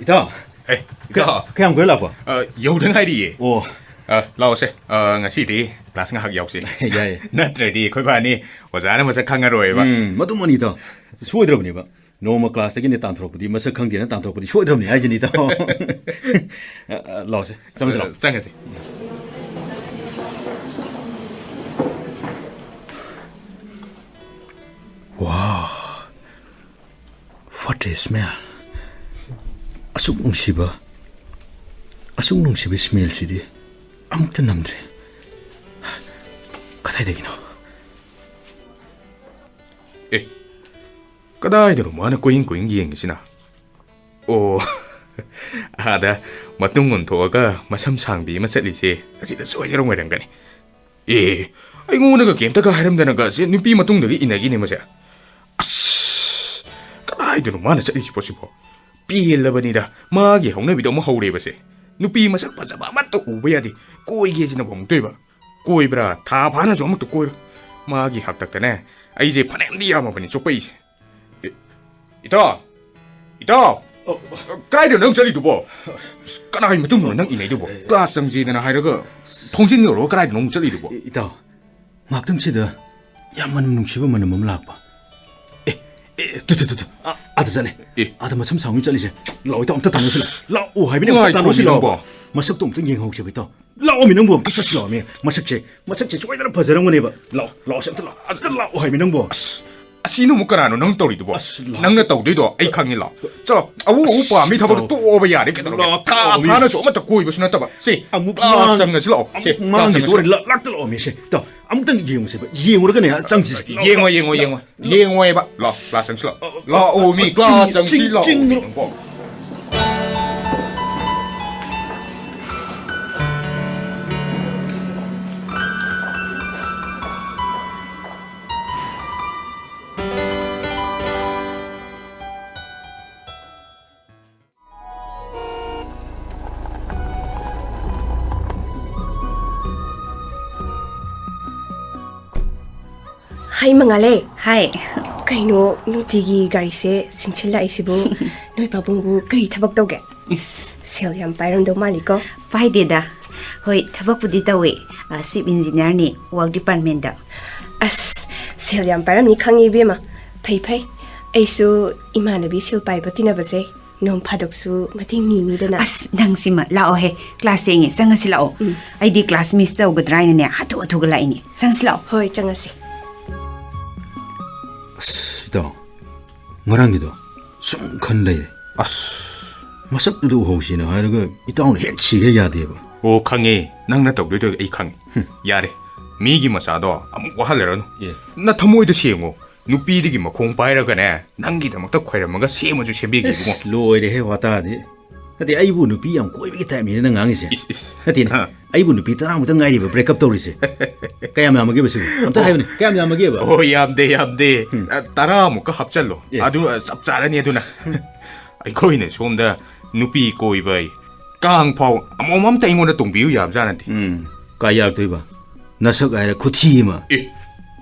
ꯏꯇꯥꯎ꯫ ꯑꯦ, ꯀ-, ꯏꯇꯥꯎ꯫ ꯀꯌꯥꯝ ꯀꯨꯏꯔꯦ ꯂꯥꯛꯄ? ꯑ, ꯌꯧꯗ ꯉꯥꯏꯔꯤꯌꯦ꯫ ꯑꯣ꯫ ꯑ, ꯂꯥꯛꯑꯣꯁꯦ꯫ ꯑ, ꯉꯁꯤꯗꯤ ꯀ꯭ꯂꯥꯁ ꯉꯥꯏꯍꯥꯛ ꯌꯥꯎꯁꯦ꯫ ꯌꯥꯏꯌꯦ꯫ ꯅꯠꯇ꯭ꯔꯗꯤ ꯑꯩꯈꯣꯏ ꯕꯥꯅꯤ ꯑꯣꯖꯥꯅ ꯃꯁꯛ ꯈꯪꯉꯔꯣꯏꯕ꯫ ꯎꯝ, ꯃꯗꯨꯃꯅꯤ, ꯏꯇꯥꯎ꯫ ꯁꯣꯏꯗ꯭ꯔꯕꯅꯦꯕ꯫ ꯅꯣꯡꯃ ꯀ꯭ꯂꯥꯁꯇꯒꯤꯅꯦ ꯇꯥꯟꯊꯣꯔꯛꯄꯗꯤ ꯃꯁꯛ ꯈꯪꯗꯦꯅ ꯇꯥꯟꯊꯣꯔꯛꯄꯗꯤ ꯁꯣꯏꯗ꯭ꯔꯕꯅꯤ ꯍꯥꯏꯁꯤꯅꯤ, ꯏꯇꯥꯎ꯫ ꯑ, ꯑ, ꯂꯥꯛꯑꯣꯁꯦ, ꯆꯪꯉꯁꯤ, ꯂꯥꯛꯑꯣ꯫ ꯑ, ꯆꯪꯉꯁꯤ꯫ Wow, what a smell! ꯑꯁꯨꯛ ꯅꯨꯡꯁꯤꯕ, ꯑꯁꯨꯛ ꯅꯨꯡꯁꯤꯕ smellꯁꯤꯗꯤ ꯑꯃꯨꯛꯇ ꯅꯝꯗ꯭ꯔꯤ꯫ ꯀꯗꯥꯏꯗꯒꯤꯅꯣ? ꯑꯦ, ꯀꯗꯥꯏꯗꯅꯣ ꯃꯥꯅ ꯀꯣꯏꯌꯦꯡ ꯀꯣꯏꯌꯦꯡ ꯌꯦꯡꯉꯤꯁꯤꯅ? ꯑꯣ, ꯑꯥꯗ ꯃꯇꯨꯡ ꯑꯣꯟꯊꯣꯛꯑꯒ ꯃꯁꯝ ꯁꯥꯡꯕꯤ ꯑꯃ ꯆꯠꯂꯤꯁꯦ ꯑꯁꯤꯗ ꯁꯣꯏꯗꯅ ꯑꯣꯏꯔꯝꯒꯅꯤ꯫ ꯑꯦ, ꯑꯩꯉꯣꯟꯗꯒ ꯀꯩꯝꯇꯒ ꯍꯥꯏꯔꯝꯗꯅꯒ ꯁꯦ ꯅꯨꯄꯤ ꯃꯇꯨꯡꯗꯒꯤ ꯏꯟꯅꯈꯤꯅꯦ ꯃꯁꯦ꯫ ꯑꯁ, ꯀꯗꯥꯏꯗꯅꯣ ꯃꯥꯅ ꯆꯠꯂꯤꯁꯤꯕꯣ ꯁꯤꯕꯣ? ꯄꯦꯜꯂꯕꯅꯤꯗ, ꯃꯥꯒꯤ ꯍꯧꯅꯕꯤꯗꯣ ꯑꯃꯨꯛ ꯍꯧꯔꯦꯕꯁꯦ꯫ ꯅꯨꯄꯤ ꯃꯁꯛ ꯐꯖꯕ ꯑꯃꯠꯇ ꯎꯕ ꯌꯥꯗꯦ, ꯀꯣꯏꯒꯦꯁꯤꯅꯕꯨ ꯑꯃꯨꯛꯇꯣꯏꯕ꯫ ꯀꯣꯏꯕ꯭ꯔꯥ? ꯊꯥ ꯐꯥꯅꯁꯨ ꯑꯃꯨꯛꯇ ꯀꯣꯏꯔꯣꯏ꯫ ꯃꯥꯒꯤ ꯍꯥꯛꯇꯛꯇꯅꯦ ꯑꯩꯁꯦ ꯐꯅꯌꯥꯝꯗꯤ ꯌꯥꯝꯃꯕꯅꯤ ꯆꯣꯛꯄꯛꯏꯁꯦ꯫ ꯏ-, ꯏꯇꯥꯎ! ꯏꯇꯥꯎ! ꯑ, ꯀꯥꯏꯗꯅꯣ ꯅꯪ ꯆꯠꯂꯤꯗꯨꯕꯣ? ꯀꯅꯥꯒꯤ ꯃꯇꯨꯡꯗꯅꯣ ꯅꯪ ꯏꯟꯅꯩꯗꯨꯕꯣ? ꯀ꯭ꯂꯥꯁ ꯆꯪꯁꯦꯗꯅ ꯍꯥꯏꯔꯒ ꯊꯣꯡꯖꯤꯟ ꯌꯧꯔꯒ ꯀꯗꯥꯏꯗꯅꯣ ꯑꯃꯨꯛ ꯆꯠꯂꯤꯗꯨꯕꯣ? ꯏ-, ꯏꯇꯥꯎ, ꯉꯥꯛꯇꯪꯁꯤꯗ ꯌꯥꯝ ꯃꯅꯝ ꯅꯨꯡꯁꯤꯕ ꯃꯅꯝ ꯑꯃ ꯂꯥꯛꯄ꯫ ꯑꯦ, ꯑꯦ, ꯇꯨ, ꯇꯨ, ꯇꯨ, ꯇꯨ, ꯑ, ꯑꯥꯗ ꯆꯠꯂꯦ꯫ ꯑꯦ꯫ ꯑꯥꯗ ꯃꯁꯝ ꯁꯥꯡꯕꯤ ꯆꯠꯂꯤꯁꯦ꯫ ꯂꯥꯛꯑꯣ, ꯏꯇꯥꯎ, ꯑꯝꯇ ꯇꯥꯟꯅꯁꯤ ꯂꯥꯛꯑꯣ꯫ ꯂꯥꯛꯑꯣ ꯍꯥꯏꯕꯅꯦ, ꯑꯝꯇ ꯅꯨꯡꯉꯥꯏꯇ꯭ꯔꯣ ꯇꯥꯟꯅꯁꯤ ꯂꯥꯛꯑꯣ꯫ ꯅꯪꯕꯣ? ꯃꯁꯛꯇꯣ ꯑꯝꯇ ꯌꯦꯡꯍꯧꯁꯦꯕ, ꯏꯇꯥꯎ꯫ ꯂꯥꯛꯑꯣꯃꯤ ꯅꯪꯕꯨ, ꯑꯝꯇ ꯆꯠꯁꯤ ꯂꯥꯛꯑꯣꯃꯤ꯫ ꯃꯁꯛꯁꯦ, ꯃꯁꯛꯁꯦ ꯁꯣꯏꯗꯅ ꯐꯖꯔꯝꯒꯅꯦꯕ꯫ ꯂꯥꯛꯑꯣ, ꯂꯥꯛꯑꯣ, ꯁꯤ ꯑꯝꯇ ꯂꯥꯛꯑꯣ, ꯑꯝꯇ ꯂꯥꯛꯑꯣ ꯍꯥꯏꯃꯤ ꯅꯪꯕꯨ꯫ ꯑꯁ, ꯑꯁꯤꯅ ꯑꯃꯨꯛ ꯀꯅꯥꯅꯣ ꯅꯪ ꯇꯧꯔꯤꯗꯨꯕꯣ? ꯑꯁ, ꯂꯥꯛꯑꯣ꯫ ꯅꯪꯅ ꯇꯧꯗꯣꯏꯗꯣ ꯑꯩ ꯈꯪꯉꯤ, ꯂꯥꯛꯑꯣ꯫ ꯆꯣ, ꯑꯎ ꯑꯎ ꯄꯥꯝꯃꯤ ꯊꯕꯛꯇꯣ ꯇꯧ-, ꯇꯣꯛꯑꯣꯕ ꯌꯥꯔꯦ, ꯀꯩꯗꯧꯔꯒꯦ? ꯂꯥꯛꯑꯣ, ꯊꯥ ꯂꯥꯛꯑꯣꯃꯤ꯫ ꯐꯥꯅꯁꯨ ꯑꯃꯠꯇ ꯀꯣꯏꯕꯁꯨ ꯅꯠꯇꯕ꯫ ꯁꯤ, ꯑꯃꯨꯛ ꯀ꯭ꯂꯥꯁ ꯃꯥꯡ-, ꯆꯪꯉꯁꯤ ꯂꯥꯛꯑꯣ꯫ ꯁꯤ, ꯑꯃꯨꯛ ꯀ꯭ꯂꯥꯁ ꯃꯥꯡꯒꯦ ꯆꯪꯉꯁꯤ ꯇꯧꯔꯦ, ꯂꯥꯛꯑꯣ꯫ ꯂꯥꯛ-, ꯂꯥꯛꯇ ꯂꯥꯛꯑꯣꯃꯤ꯫ ꯁꯤ, ꯇꯧ-, ꯑꯃꯨꯛꯇꯪ ꯌꯦꯡꯉꯨꯁꯦꯕ, ꯌꯦꯡꯉꯨꯔꯒꯅꯦ ꯆꯪꯁꯤꯁꯦ꯫ ꯌꯦꯡꯉꯣ, ꯌꯦꯡꯉꯣ, ꯌꯦꯡꯉꯣ꯫ ꯌꯦꯡꯉꯣꯏꯕ꯫ ꯂꯥꯛꯑꯣ, ꯀ꯭ꯂꯥꯁ ꯆꯪꯁꯤ ꯂꯥꯛꯑꯣ꯫ ꯂꯥꯛꯑꯣꯃꯤ, ꯆꯤꯡ-, ꯀ꯭ꯂꯥꯁ ꯆꯪꯁꯤ ꯆꯤꯡ-, ꯂꯥꯛꯑꯣ꯫ ꯆꯤꯡ-, ꯅꯪꯕꯣ꯫ ꯑꯩ ꯃꯉꯥꯜꯂꯦ꯫ ꯍꯥꯏ꯫ ꯀꯩꯅꯣ ꯅꯨꯡꯇꯤꯒꯤ ꯒꯥꯔꯤꯁꯦ ꯁꯤꯟꯁꯤꯜꯂꯛꯏꯁꯤꯕꯨ? ꯅꯣꯏ ꯄꯥꯕꯨꯡꯕꯨ ꯀꯔꯤ ꯊꯕꯛ ꯇꯧꯒꯦ? ꯏꯁ꯫ ꯁꯦꯜ ꯌꯥꯝ ꯄꯥꯏꯔꯝꯗꯧ ꯃꯥꯜꯂꯤꯀꯣ꯫ ꯄꯥꯏꯗꯦꯗ꯫ ꯍꯣꯏ, ꯊꯕꯛꯄꯨꯗꯤ ꯇꯧꯋꯦ꯫ ꯑ, ꯆꯤꯐ ꯏꯟꯖꯤꯅꯤꯌꯥꯔꯅꯤ, ꯋꯥꯔꯛ ꯗꯤꯄꯥꯔꯠꯃꯦꯟꯗ꯫ ꯑꯁ, ꯁꯦꯜ ꯌꯥꯝ ꯄꯥꯏꯔꯝꯅꯤ ꯈꯪꯉꯤ, ꯏꯕꯦꯝꯃ꯫ ꯐꯩ, ꯐꯩ꯫ ꯑꯩꯁꯨ ꯏꯃꯥꯟꯅꯕꯤ ꯁꯦꯜ ꯄꯥꯏꯕ ꯇꯤꯟꯅꯕꯁꯦ ꯅꯣꯡ ꯐꯥꯗꯣꯛꯁꯨ ꯃꯇꯦꯡ ꯅꯤꯅꯤꯗꯅ꯫ ꯑꯁ, ꯅꯪꯁꯤꯃ ꯂꯥꯛꯑꯣꯍꯦ꯫ ꯀ꯭ꯂꯥꯁ ꯊꯦꯡꯉꯦ, ꯆꯪꯉꯁꯤ ꯂꯥꯛꯑꯣ꯫ ꯎꯝ꯫ ꯑꯩꯗꯤ ꯀ꯭ꯂꯥꯁ ꯃꯤꯁ ꯇꯧꯒꯗ꯭ꯔꯥ ꯍꯥꯏꯅꯅꯦ, ꯍꯥꯊꯨ ꯍꯥꯊꯨꯒ ꯂꯥꯛꯏꯅꯦ꯫ ꯆꯪꯁꯤ ꯂꯥꯛꯑꯣ꯫ ꯍꯣꯏ, ꯆꯪꯉꯁꯤ꯫ ꯑꯁ, ꯏꯇꯥꯎ, ꯉꯔꯥꯡꯒꯤꯗꯣ ꯁꯨꯝ ꯈꯟ ꯂꯩꯔꯦ꯫ ꯑꯁ꯫ ꯃꯁꯛꯇꯨꯗ ꯎꯍꯧꯁꯤꯅ ꯍꯥꯏꯔꯒ ꯏꯇꯥꯎꯅ ꯍꯦꯛ ꯁꯤꯒꯦ ꯌꯥꯗꯦꯕ꯫ ꯑꯣ, ꯈꯪꯉꯦ꯫ ꯅꯪꯅ ꯇꯧꯗꯣꯏꯗꯣ ꯑꯩ ꯈꯪꯉꯦ꯫ ꯍꯨꯝ꯫ ꯌꯥꯔꯦ꯫ ꯃꯤꯒꯤ ꯃꯆꯥꯗꯣ ꯑꯃꯨꯛ ꯋꯥꯍꯜꯂꯔꯅꯨ꯫ ꯑꯦ꯫ ꯅꯊꯃꯣꯏꯗꯣ ꯁꯦꯡꯉꯣ꯫ ꯅꯨꯄꯤꯗꯒꯤ ꯃꯈꯣꯡ ꯄꯥꯏꯔꯒꯅꯦ, ꯅꯪꯒꯤꯗꯃꯛꯇ ꯈꯣꯏꯔꯝꯃꯒ ꯁꯦꯝꯃꯁꯨ ꯁꯦꯝꯕꯤꯒꯦ, ꯏꯕꯨꯡꯉꯣ꯫ ꯏꯁ, ꯂꯣꯏꯔꯦꯍꯦ ꯋꯥꯇꯥꯗꯤ꯫ ꯅꯠꯇꯦ, ꯑꯩꯕꯨ ꯅꯨꯄꯤ ꯌꯥꯝ ꯀꯣꯏꯕꯒꯤ ꯇꯥꯏꯞꯅꯤꯅ ꯅꯪ ꯉꯥꯡꯉꯤꯁꯦ꯫ ꯏꯁ, ꯏꯁ꯫ ꯅꯠꯇꯦꯅꯦ, ꯑꯥ꯫ ꯑꯩꯕꯨ ꯅꯨꯄꯤ ꯇꯔꯥꯃꯨꯛꯇ ꯉꯥꯏꯔꯤꯕ ꯕ꯭ꯔꯦꯛꯀꯞ ꯇꯧꯔꯤꯁꯦ꯫ ꯀꯌꯥꯝ ꯌꯥꯝꯃꯒꯦꯕ ꯁꯤꯕꯨ? ꯑꯝꯇ ꯑꯣ꯫ ꯍꯥꯏꯌꯨꯅꯦ, ꯀꯌꯥꯝ ꯌꯥꯝꯃꯒꯦꯕ? ꯑꯣ, ꯌꯥꯝꯗꯦ, ꯌꯥꯝꯗꯦ꯫ ꯎꯝ꯫ ꯑ, ꯇꯔꯥꯃꯨꯛꯀ ꯍꯥꯞꯆꯜꯂꯣ꯫ ꯑꯦ꯫ ꯑꯗꯨ, ꯑ, ꯆꯞ ꯆꯥꯔꯅꯤ ꯑꯗꯨꯅ꯫ ꯑꯩꯈꯣꯏꯅ ꯁꯣꯝꯗ ꯅꯨꯄꯤ ꯀꯣꯏꯕ ꯑꯩ ꯀꯥꯡ ꯐꯥꯎ ꯑꯃꯣꯝ ꯑꯝꯇ ꯑꯩꯉꯣꯟꯗ ꯇꯣꯡꯕꯤꯌꯨ ꯌꯥꯕꯖꯥꯠ ꯅꯠꯇꯦ꯫ ꯎꯝ, ꯀꯥꯏ ꯌꯥꯔꯛꯇꯣꯏꯕ? ꯅꯁꯛ ꯍꯥꯏꯔ ꯈꯨꯊꯤ ꯑꯃ꯫ ꯑꯦ꯫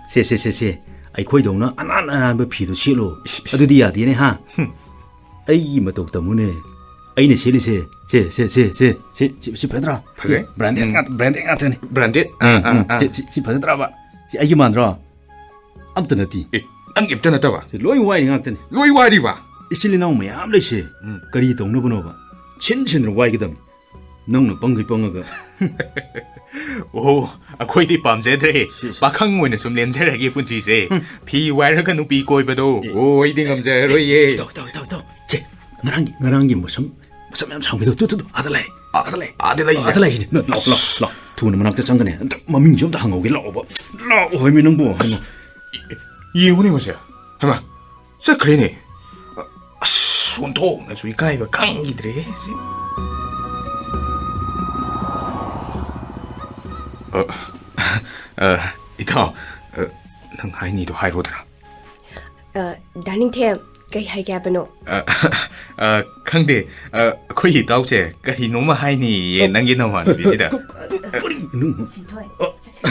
ꯁꯦ, ꯁꯦ, ꯁꯦ, ꯁꯦ, ꯑꯩꯈꯣꯏꯗꯧꯅ ꯑꯅꯥꯟ ꯑꯅꯥꯟꯕ ꯐꯤꯗꯣ ꯁꯦꯠꯂꯣ꯫ ꯏꯁ, ꯏꯁ꯫ ꯑꯗꯨꯗꯤ ꯌꯥꯗꯦꯅꯦ, ꯍꯥ? ꯍꯨꯝ꯫ ꯑꯩꯒꯤ ꯃꯇꯧ ꯇꯝꯃꯨꯅꯦ꯫ ꯑꯩꯅ ꯁꯦꯠꯂꯤꯁꯦ, ꯁꯦ, ꯁꯦ, ꯁꯤ, ꯁꯤ ꯐꯖꯗ꯭ꯔꯥ? ꯐꯖꯩ꯫ ꯕ꯭ꯔꯥꯟꯗꯦꯗ ꯎꯝ꯫ ꯉꯥꯛ-, ꯕ꯭ꯔꯥꯟꯗꯦꯗ ꯉꯥꯛꯇꯅꯦ꯫ ꯕ꯭ꯔꯥꯟꯗꯦꯗ? ꯑꯥ, ꯎꯝ, ꯑꯥ, ꯎꯝ꯫ ꯑꯥ꯫ ꯁꯤ, ꯁꯤ, ꯁꯤ ꯐꯖꯗ꯭ꯔꯕ? ꯁꯤ ꯑꯩꯒꯤ ꯃꯥꯟꯗ꯭ꯔꯣ? ꯑꯝꯇ ꯅꯠꯇꯦ꯫ ꯑꯦ, ꯅꯪꯒꯤ ꯑꯝꯇ ꯅꯠꯇꯕ? ꯁꯤ ꯂꯣꯏ ꯋꯥꯏꯔꯤ ꯉꯥꯛꯇꯅꯤ꯫ ꯂꯣꯏ ꯋꯥꯏꯔꯤꯕ? ꯏꯆꯤꯜ ꯏꯅꯥꯎ ꯃꯌꯥꯝ ꯂꯩꯁꯦ꯫ ꯎꯝ꯫ ꯀꯔꯤ ꯇꯧꯅꯕꯅꯣꯕ? ꯁꯤꯟ ꯁꯤꯟꯗꯅ ꯋꯥꯏꯒꯗꯕꯅꯤ꯫ ꯅꯪꯅ ꯄꯪꯒꯩ ꯄꯪꯉꯒ꯫ ꯑꯣ, ꯑꯩꯈꯣꯏꯗꯤ ꯄꯥꯝꯖꯗ꯭ꯔꯦ꯫ ꯁꯤ, ꯁꯤ꯫ ꯄꯥꯈꯪ ꯑꯣꯏꯅ ꯁꯨꯝ ꯂꯦꯟꯖꯔꯒꯦ ꯄꯨꯟꯁꯤꯁꯦ꯫ ꯍꯨꯝ꯫ ꯐꯤ ꯋꯥꯏꯔꯒ ꯅꯨꯄꯤ ꯀꯣꯏꯕꯗꯣ, ꯑꯦ꯫ ꯑꯣ, ꯑꯩꯗꯤ ꯉꯝꯖꯔꯔꯣꯏꯌꯦ꯫ ꯏꯇꯥꯎ, ꯏꯇꯥꯎ, ꯏꯇꯥꯎ, ꯏꯇꯥꯎ꯫ ꯁꯦ, ꯉꯔꯥꯡꯒꯤ, ꯉꯔꯥꯡꯒꯤ ꯃꯁꯝ, ꯃꯁꯝ ꯌꯥꯝ ꯁꯥꯡꯕꯤꯗꯣ, ꯇꯨ, ꯇꯨ, ꯇꯨ, ꯑꯥꯗ ꯂꯩ, ꯑꯥꯗ ꯂꯩ, ꯑꯥꯗ ꯂꯩ꯫ ꯂꯥꯛꯑꯣ, ꯂꯥꯛꯑꯣ, ꯂꯥꯛꯑꯣ꯫ ꯊꯨꯅ ꯃꯅꯥꯛꯇ ꯆꯪꯒꯅꯦ꯫ ꯑꯝꯇ ꯃꯃꯤꯡꯁꯨ ꯑꯝꯇ ꯍꯪꯍꯧꯒꯦ, ꯂꯥꯛꯑꯣꯕ꯫ ꯂꯥꯛꯑꯣ ꯍꯥꯏꯃꯤ ꯅꯪꯕꯨ, ꯍꯥꯏꯃ꯫ ꯌꯦꯡꯉꯨꯅꯦ ꯃꯁꯦ꯫ ꯍꯩꯃꯥ, ꯆꯠꯈ꯭ꯔꯦꯅꯦ꯫ ꯑꯁ, ꯑꯣꯟꯊꯣꯛꯅꯁꯨ ꯏꯀꯥꯏꯕ ꯈꯪꯈꯤꯗ꯭ꯔꯦꯍꯦ ꯁꯤ꯫ ꯑ, ꯑ, ꯏꯇꯥꯎ, ꯑ, ꯅꯪ ꯍꯥꯏꯅꯤꯗꯣ ꯍꯥꯏꯔꯣꯗꯅ꯫ ꯑ, ꯗꯥ ꯅꯤꯡꯊꯦꯝ, ꯀꯩ ꯍꯥꯏꯒꯦ ꯍꯥꯏꯕꯅꯣ? ꯑ, ꯑ, ꯈꯪꯗꯦ, ꯑ, ꯑꯩꯈꯣꯏꯒꯤ ꯏꯇꯥꯎꯁꯦ ꯀꯔꯤꯅꯣꯃ ꯍꯥꯏꯅꯤꯌꯦ ꯅꯪꯒꯤ ꯅꯃꯥꯟꯅꯕꯤꯁꯤꯗ꯫ ꯀꯔꯤꯅꯣ? ꯁꯤꯟꯊꯣꯏ, ꯑ, ꯆꯠꯁꯤ꯫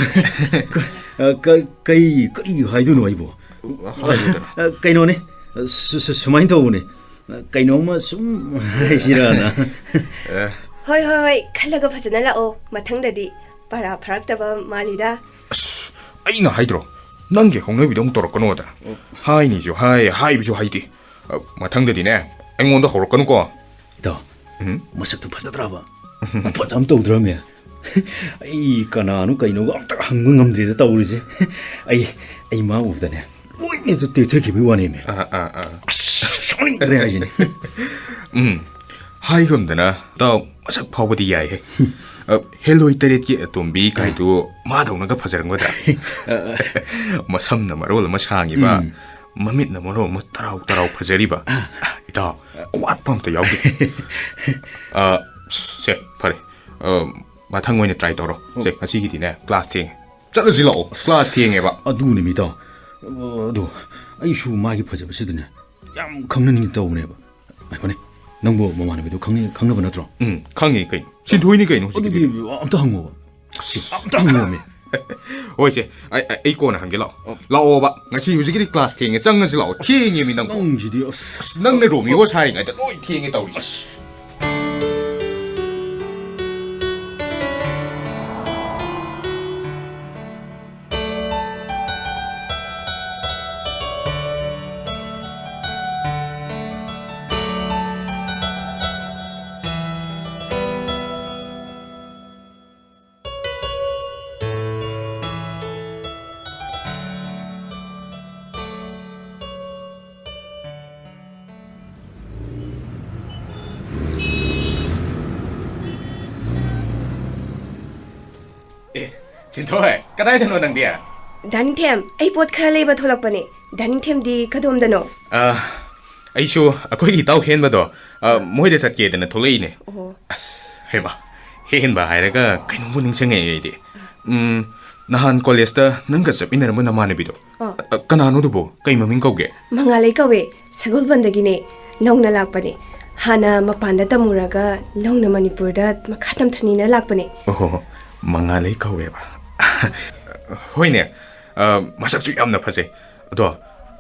ꯀ-, ꯑ, ꯀ-, ꯀꯩ, ꯀꯔꯤ ꯍꯥꯏꯗꯣꯏꯅꯣ ꯑꯩꯕꯣ? ꯍꯥꯏꯌꯨꯗꯅ꯫ ꯑ, ꯀꯩꯅꯣꯅꯦ, ꯁꯨ-, ꯁꯨ-, ꯁꯨꯃꯥꯏꯅ ꯇꯧꯕꯅꯦ꯫ ꯀꯩꯅꯣꯝꯃ ꯁꯨꯝ ꯍꯥꯏꯁꯤꯔꯥꯅ꯫ ꯑꯦ꯫ ꯍꯣꯏ, ꯍꯣꯏ, ꯍꯣꯏ, ꯈꯜꯂꯒ ꯐꯖꯅ ꯂꯥꯛꯑꯣ꯫ ꯃꯊꯪꯗꯗꯤ ꯄꯔꯥ ꯐꯥꯔꯛꯇꯕ ꯃꯥꯜꯂꯤꯗ꯫ ꯑꯁ, ꯑꯩꯅ ꯍꯥꯏꯗ꯭ꯔꯣ? ꯅꯪꯒꯤ ꯍꯧꯅꯕꯤꯗꯣ ꯑꯃꯨꯛ ꯇꯧꯔꯛꯀꯅꯣꯗ꯫ ꯍꯥꯏꯅꯤꯁꯨ ꯍꯥꯏ, ꯍꯥꯏꯕꯁꯨ ꯍꯥꯏꯗꯦ꯫ ꯑ, ꯃꯊꯪꯗꯗꯤꯅꯦ, ꯑꯩꯉꯣꯟꯗ ꯍꯧꯔꯛꯀꯅꯨꯀꯣ꯫ ꯏꯇꯥꯎ, ꯎꯝ? ꯃꯁꯛꯇꯨ ꯐꯖꯗ꯭ꯔꯕ? ꯈꯨꯐꯖ ꯑꯃ ꯇꯧꯗ꯭ꯔꯃꯦ? ꯑꯩ ꯀꯅꯥꯅꯣ ꯀꯩꯅꯣꯒ ꯑꯝꯇ ꯍꯪꯕ ꯉꯝꯗ꯭ꯔꯦꯗ ꯇꯧꯔꯤꯁꯦ꯫ ꯑꯩ, ꯑꯩ ꯃꯥ ꯎꯕꯗꯅꯦ, ꯂꯣꯏꯅ ꯇꯦꯊꯈꯤꯕꯒꯤ ꯋꯥꯅꯦꯃꯦ꯫ ꯑꯥ, ꯑꯥ, ꯑꯥ꯫ ꯑꯁ, ꯁꯣꯏꯗ꯭ꯔꯦ ꯍꯥꯏꯁꯤꯅꯦ꯫ ꯎꯝ, ꯍꯥꯏꯒꯨꯝꯗꯅ, ꯏꯇꯥꯎ ꯃꯁꯛ ꯐꯥꯎꯕꯗꯤ ꯌꯥꯏꯍꯦ꯫ ꯑ, ꯍꯦꯂꯣꯏ ꯇꯔꯦꯠꯀꯤ ꯑꯇꯣꯝꯕꯤ ꯀꯥꯏꯗꯨ ꯃꯥꯗꯧꯅꯒ ꯐꯖꯔꯝꯒꯗ꯭ꯔꯥ? ꯑ, ꯑ꯫ ꯃꯁꯝꯅ ꯃꯔꯣꯜ ꯑꯃ ꯁꯥꯡꯉꯤꯕ, ꯎꯝ꯫ ꯃꯃꯤꯠꯅ ꯃꯔꯣꯜ ꯑꯃ ꯇꯔꯥꯎ ꯇꯔꯥꯎ ꯐꯖꯔꯤꯕ꯫ ꯑ꯫ ꯏꯇꯥꯎ, ꯑꯋꯥꯠꯄ ꯑꯝꯇ ꯌꯥꯎꯗꯦ꯫ ꯑ, ꯁꯦ, ꯐꯔꯦ꯫ ꯑ, ꯃꯊꯪ ꯑꯣꯏꯅ try ꯇꯧꯔꯣ꯫ ꯑꯣ꯫ ꯁꯦ, ꯉꯁꯤꯒꯤꯗꯤꯅꯦ, class ꯊꯦꯡꯉꯦ꯫ ꯆꯠꯂꯁꯤ ꯂꯥꯛꯑꯣ, class ꯊꯦꯡꯉꯦꯕ꯫ ꯑꯗꯨꯅꯦ ꯃꯤꯇꯥꯎ꯫ ꯑꯗꯣ ꯑꯩꯁꯨ ꯃꯥꯒꯤ ꯐꯖꯕꯁꯤꯗꯅꯦ ꯌꯥꯝ ꯈꯪꯅꯅꯤꯡꯉꯤ ꯇꯧꯕꯅꯦꯕ꯫ ꯉꯥꯏꯈꯣꯅꯦ, ꯅꯪꯕꯨ ꯃꯃꯥꯟꯅꯕꯤꯗꯣ ꯈꯪꯅꯤ-, ꯈꯪꯅꯕ ꯅꯠꯇ꯭ꯔꯣ? ꯎꯝ, ꯈꯪꯉꯤ ꯀꯩꯅꯣ꯫ ꯁꯤꯟꯊꯣꯏꯅꯤ ꯀꯩꯅꯣ ꯍꯧꯖꯤꯛꯀꯤꯗꯨꯗꯤ꯫ ꯑꯗꯨꯗꯤ ꯑꯝꯇ ꯍꯪꯉꯣꯕ꯫ ꯑꯝꯇ ꯍꯪꯉꯣꯃꯤ꯫ ꯍꯣꯏꯁꯦ, ꯑꯩ, ꯑꯩ, ꯑꯩ ꯀꯣꯟꯅ ꯍꯪꯒꯦ ꯂꯥꯛꯑꯣ꯫ ꯑꯣ꯫ ꯂꯥꯛꯑꯣꯕ, ꯉꯁꯤ ꯍꯧꯖꯤꯛꯀꯤꯗꯤ class ꯊꯦꯡꯉꯦ, ꯆꯪꯉꯁꯤ ꯂꯥꯛꯑꯣ꯫ ꯊꯦꯡꯉꯦꯃꯤ ꯅꯪꯕꯨ꯫ ꯅꯪꯁꯤꯗꯤ, ꯑꯁ꯫ ꯑꯁ, ꯅꯪꯅ ꯔꯣꯃꯤꯌꯣ ꯁꯥꯔꯤꯉꯩꯗ ꯂꯣꯏ ꯊꯦꯡꯉꯦ ꯇꯧꯔꯤꯁꯦ꯫ ꯑꯁ꯫ ꯑꯦ, ꯁꯤꯟꯊꯣꯏ, ꯀꯗꯥꯏꯗꯅꯣ ꯅꯪꯗꯤ? ꯗꯥ ꯅꯤꯡꯊꯦꯝ, ꯑꯩ ꯄꯣꯠ ꯈꯔ ꯂꯩꯕ ꯊꯣꯛꯂꯛꯄꯅꯦ꯫ ꯗꯥ ꯅꯤꯡꯊꯦꯝꯗꯤ ꯀꯗꯣꯝꯗꯅꯣ? ꯑ, ꯑꯩꯁꯨ ꯑꯩꯈꯣꯏꯒꯤ ꯏꯇꯥꯎ ꯍꯦꯟꯕꯗꯣ, ꯑ, ꯃꯣꯏꯗ ꯆꯠꯀꯦꯗꯅ ꯊꯣꯛꯂꯛꯏꯅꯦ꯫ ꯑꯣꯍꯣ꯫ ꯑꯁ, ꯍꯩꯃꯥ, ꯍꯦꯟꯕ ꯍꯥꯏꯔꯒ ꯀꯩꯅꯣꯝꯕꯨ ꯅꯤꯡꯁꯤꯡꯉꯛꯑꯦ ꯑꯩꯗꯤ꯫ ꯎꯝ, ꯅꯍꯥꯟ ꯀꯣꯂꯦꯖꯇ ꯅꯪꯒ ꯆꯠꯃꯤꯟꯅꯔꯝꯕ ꯅꯃꯥꯟꯅꯕꯤꯗꯣ? ꯑꯥ꯫ ꯑ, ꯀꯅꯥꯅꯣ ꯑꯗꯨꯕꯣ? ꯀꯩ ꯃꯃꯤꯡ ꯀꯧꯒꯦ? ꯃꯉꯥꯂꯩ ꯀꯧꯋꯦ, ꯁꯒꯣꯜꯕꯟꯗꯒꯤꯅꯦ, ꯅꯧꯅ ꯂꯥꯛꯄꯅꯦ꯫ ꯍꯥꯟꯅ ꯃꯄꯥꯟꯗ ꯇꯝꯃꯨꯔꯒ ꯅꯧꯅ ꯃꯅꯤꯄꯨꯔꯗ ꯃꯈꯥ ꯇꯝꯊꯅꯤꯅ ꯂꯥꯛꯄꯅꯦ꯫ ꯑꯣꯍꯣ, ꯃꯉꯥꯂꯩ ꯀꯧꯋꯦꯕ꯫ ꯍꯣꯏꯅꯦ, ꯑ, ꯃꯁꯛꯁꯨ ꯌꯥꯝꯅ ꯐꯖꯩ꯫ ꯑꯗꯣ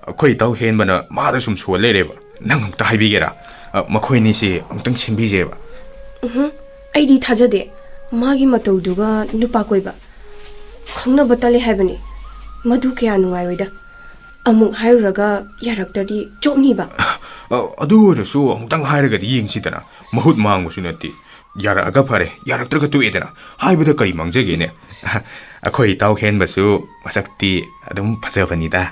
ꯑꯩꯈꯣꯏ ꯏꯇꯥꯎ ꯍꯦꯟꯕꯅ ꯃꯥꯗ ꯁꯨꯝ ꯁꯣꯜ ꯂꯩꯔꯦꯕ꯫ ꯅꯪ ꯑꯃꯨꯛꯇ ꯍꯥꯏꯕꯤꯒꯦꯔꯥ? ꯑ, ꯃꯈꯣꯏ ꯑꯅꯤꯁꯤ ꯑꯃꯨꯛꯇꯪ ꯁꯤꯟꯕꯤꯁꯦꯕ꯫ ꯎꯝꯍꯨꯝ, ꯑꯩꯗꯤ ꯊꯥꯖꯗꯦ꯫ ꯃꯥꯒꯤ ꯃꯇꯧꯗꯨꯒ ꯅꯨꯄꯥ ꯀꯣꯏꯕ꯫ ꯈꯪꯅꯕ ꯇꯜꯂꯦ ꯍꯥꯏꯕꯅꯤ꯫ ꯃꯗꯨ ꯀꯌꯥ ꯅꯨꯡꯉꯥꯏꯔꯣꯏꯗ꯫ ꯑꯃꯨꯛ ꯍꯥꯏꯔꯨꯔꯒ ꯌꯥꯔꯛꯇ꯭ꯔꯗꯤ ꯆꯣꯞꯅꯤꯕ꯫ ꯑ, ꯑꯗꯨ ꯑꯣꯏꯔꯁꯨ ꯑꯃꯨꯛꯇꯪ ꯍꯥꯏꯔꯒꯗꯤ ꯌꯦꯡꯁꯤꯗꯅ꯫ ꯃꯍꯨꯠ ꯃꯥꯡꯕꯁꯨ ꯅꯠꯇꯦ꯫ ꯌꯥꯔꯛꯑꯒ ꯐꯔꯦ, ꯌꯥꯔꯛꯇ꯭ꯔꯒ ꯇꯣꯛꯑꯦꯗꯅ꯫ ꯍꯥꯏꯕꯗ ꯀꯔꯤ ꯃꯥꯡꯖꯒꯦꯅꯦ? ꯑꯩꯈꯣꯏ ꯏꯇꯥꯎ ꯍꯦꯟꯕꯁꯨ ꯃꯁꯛꯇꯤ ꯑꯗꯨꯝ ꯐꯖꯕꯅꯤꯗ꯫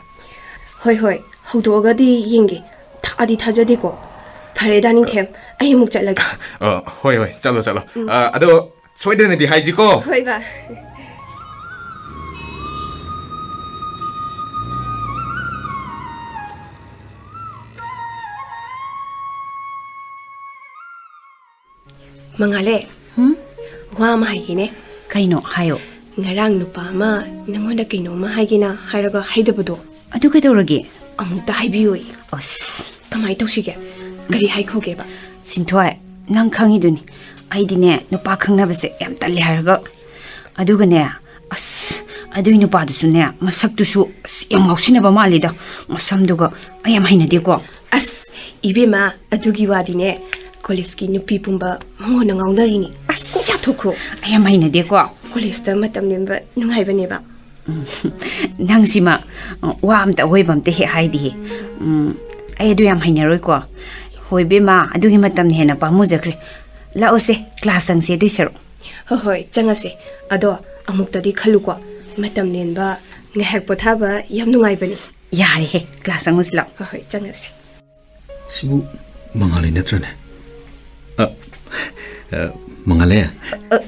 ꯍꯣꯏ, ꯍꯣꯏ, ꯍꯧꯗꯣꯛꯑꯒꯗꯤ ꯌꯦꯡꯒꯦ꯫ ꯊꯥꯗꯤ ꯊꯥꯖꯗꯦꯀꯣ꯫ ꯐꯔꯦꯗ, ꯅꯤꯡꯊꯦꯝ, ꯑꯩ ꯑꯃꯨꯛ ꯆꯠꯂꯒꯦ꯫ ꯑ, ꯍꯣꯏ, ꯍꯣꯏ, ꯆꯠꯂꯣ, ꯆꯠꯂꯣ꯫ ꯎꯝ꯫ ꯑ, ꯑꯗꯣ ꯁꯣꯏꯗꯅꯗꯤ ꯍꯥꯏꯁꯤꯀꯣ꯫ ꯍꯣꯏ, ꯕꯥ꯫ ꯃꯉꯥꯂꯦ꯫ ꯍꯨꯝ? ꯋꯥ ꯑꯃ ꯍꯥꯏꯒꯦꯅꯦ꯫ ꯀꯩꯅꯣ? ꯍꯥꯏꯌꯣ꯫ ꯉꯔꯥꯡ ꯅꯨꯄꯥ ꯑꯃ ꯅꯪꯉꯣꯟꯗ ꯀꯩꯅꯣꯝꯃ ꯍꯥꯏꯒꯦꯅ ꯍꯥꯏꯔꯒ ꯍꯥꯏꯗꯕꯗꯣ꯫ ꯑꯗꯨ ꯀꯩꯗꯧꯔꯒꯦ? ꯑꯃꯨꯛꯇ ꯍꯥꯏꯕꯤꯌꯣꯌꯦ꯫ ꯑꯁ꯫ ꯀꯃꯥꯏ ꯇꯧꯁꯤꯒꯦ? ꯀꯔꯤ ꯍꯥꯏꯈꯣꯒꯦꯕ? ꯁꯤꯟꯊꯣꯏ, ꯅꯪ ꯈꯪꯉꯤꯗꯨꯅꯤ, ꯑꯩꯗꯤꯅꯦ ꯅꯨꯄꯥ ꯈꯪꯅꯕꯁꯦ ꯌꯥꯝ ꯇꯜꯂꯦ ꯍꯥꯏꯔꯒ꯫ ꯑꯗꯨꯒꯅꯦ, ꯑꯁ, ꯑꯗꯨꯏ ꯅꯨꯄꯥꯗꯨꯁꯨꯅꯦ, ꯃꯁꯛꯇꯨꯁꯨ ꯑꯁ ꯌꯥꯝ ꯉꯥꯎꯁꯤꯟꯅꯕ ꯃꯥꯜꯂꯤꯗ, ꯃꯁꯝꯗꯨꯒ꯫ ꯑꯩ ꯌꯥꯝ ꯍꯩꯅꯗꯦꯀꯣ꯫ ꯑꯁ, ꯏꯕꯦꯝꯃ, ꯑꯗꯨꯒꯤ ꯋꯥꯗꯤꯅꯦ, ꯀꯣꯂꯦꯖꯀꯤ ꯅꯨꯄꯤ ꯄꯨꯝꯕ ꯃꯉꯣꯟꯗ ꯉꯥꯎꯅꯔꯤꯅꯤ꯫ ꯑꯁ, ꯀꯣꯛ ꯌꯥꯊꯣꯛꯈ꯭ꯔꯣ꯫ ꯑꯩ ꯌꯥꯝ ꯍꯩꯅꯗꯦꯀꯣ꯫ ꯀꯣꯂꯦꯖꯇ ꯃꯇꯝ ꯂꯦꯟꯕ ꯅꯨꯡꯉꯥꯏꯕꯅꯦꯕ꯫ ꯎꯝ, ꯅꯪꯁꯤꯃ, ꯑ, ꯋꯥ ꯑꯝꯇ ꯑꯋꯣꯏꯕ ꯑꯝꯇ ꯍꯦꯛ ꯍꯥꯏꯗꯤꯍꯦ꯫ ꯎꯝ, ꯑꯩ ꯑꯗꯨ ꯌꯥꯝ ꯍꯩꯅꯔꯣꯏꯀꯣ꯫ ꯍꯣꯏ ꯏꯕꯦꯝꯃ, ꯑꯗꯨꯒꯤ ꯃꯇꯝꯅ ꯍꯦꯟꯅ ꯄꯥꯝꯃꯨꯖꯈ꯭ꯔꯦ꯫ ꯂꯥꯛꯑꯣꯁꯦ, ꯀ꯭ꯂꯥꯁ ꯆꯪꯁꯦ ꯑꯗꯨꯏ ꯁꯔꯨꯛ꯫ ꯍꯣꯏ, ꯍꯣꯏ, ꯆꯪꯉꯁꯦ꯫ ꯑꯗꯣ ꯑꯃꯨꯛꯇꯗꯤ ꯈꯜꯂꯨꯀꯣ, ꯃꯇꯝ ꯂꯦꯟꯕ, ꯉꯥꯏꯍꯥꯛ ꯄꯣꯊꯥꯕ ꯌꯥꯝ ꯅꯨꯡꯉꯥꯏꯕꯅꯤ꯫ ꯌꯥꯔꯦꯍꯦ, ꯀ꯭ꯂꯥꯁ ꯆꯪꯉꯨꯁꯤ ꯂꯥꯛꯑꯣ꯫ ꯍꯣꯏ, ꯍꯣꯏ, ꯆꯪꯉꯁꯦ꯫ ꯁꯤꯕꯨ ꯃꯉꯥꯂꯩ ꯅꯠꯇ꯭ꯔꯅꯦ? ꯑ, ꯑ, ꯃꯉꯥꯂꯩ? ꯑ,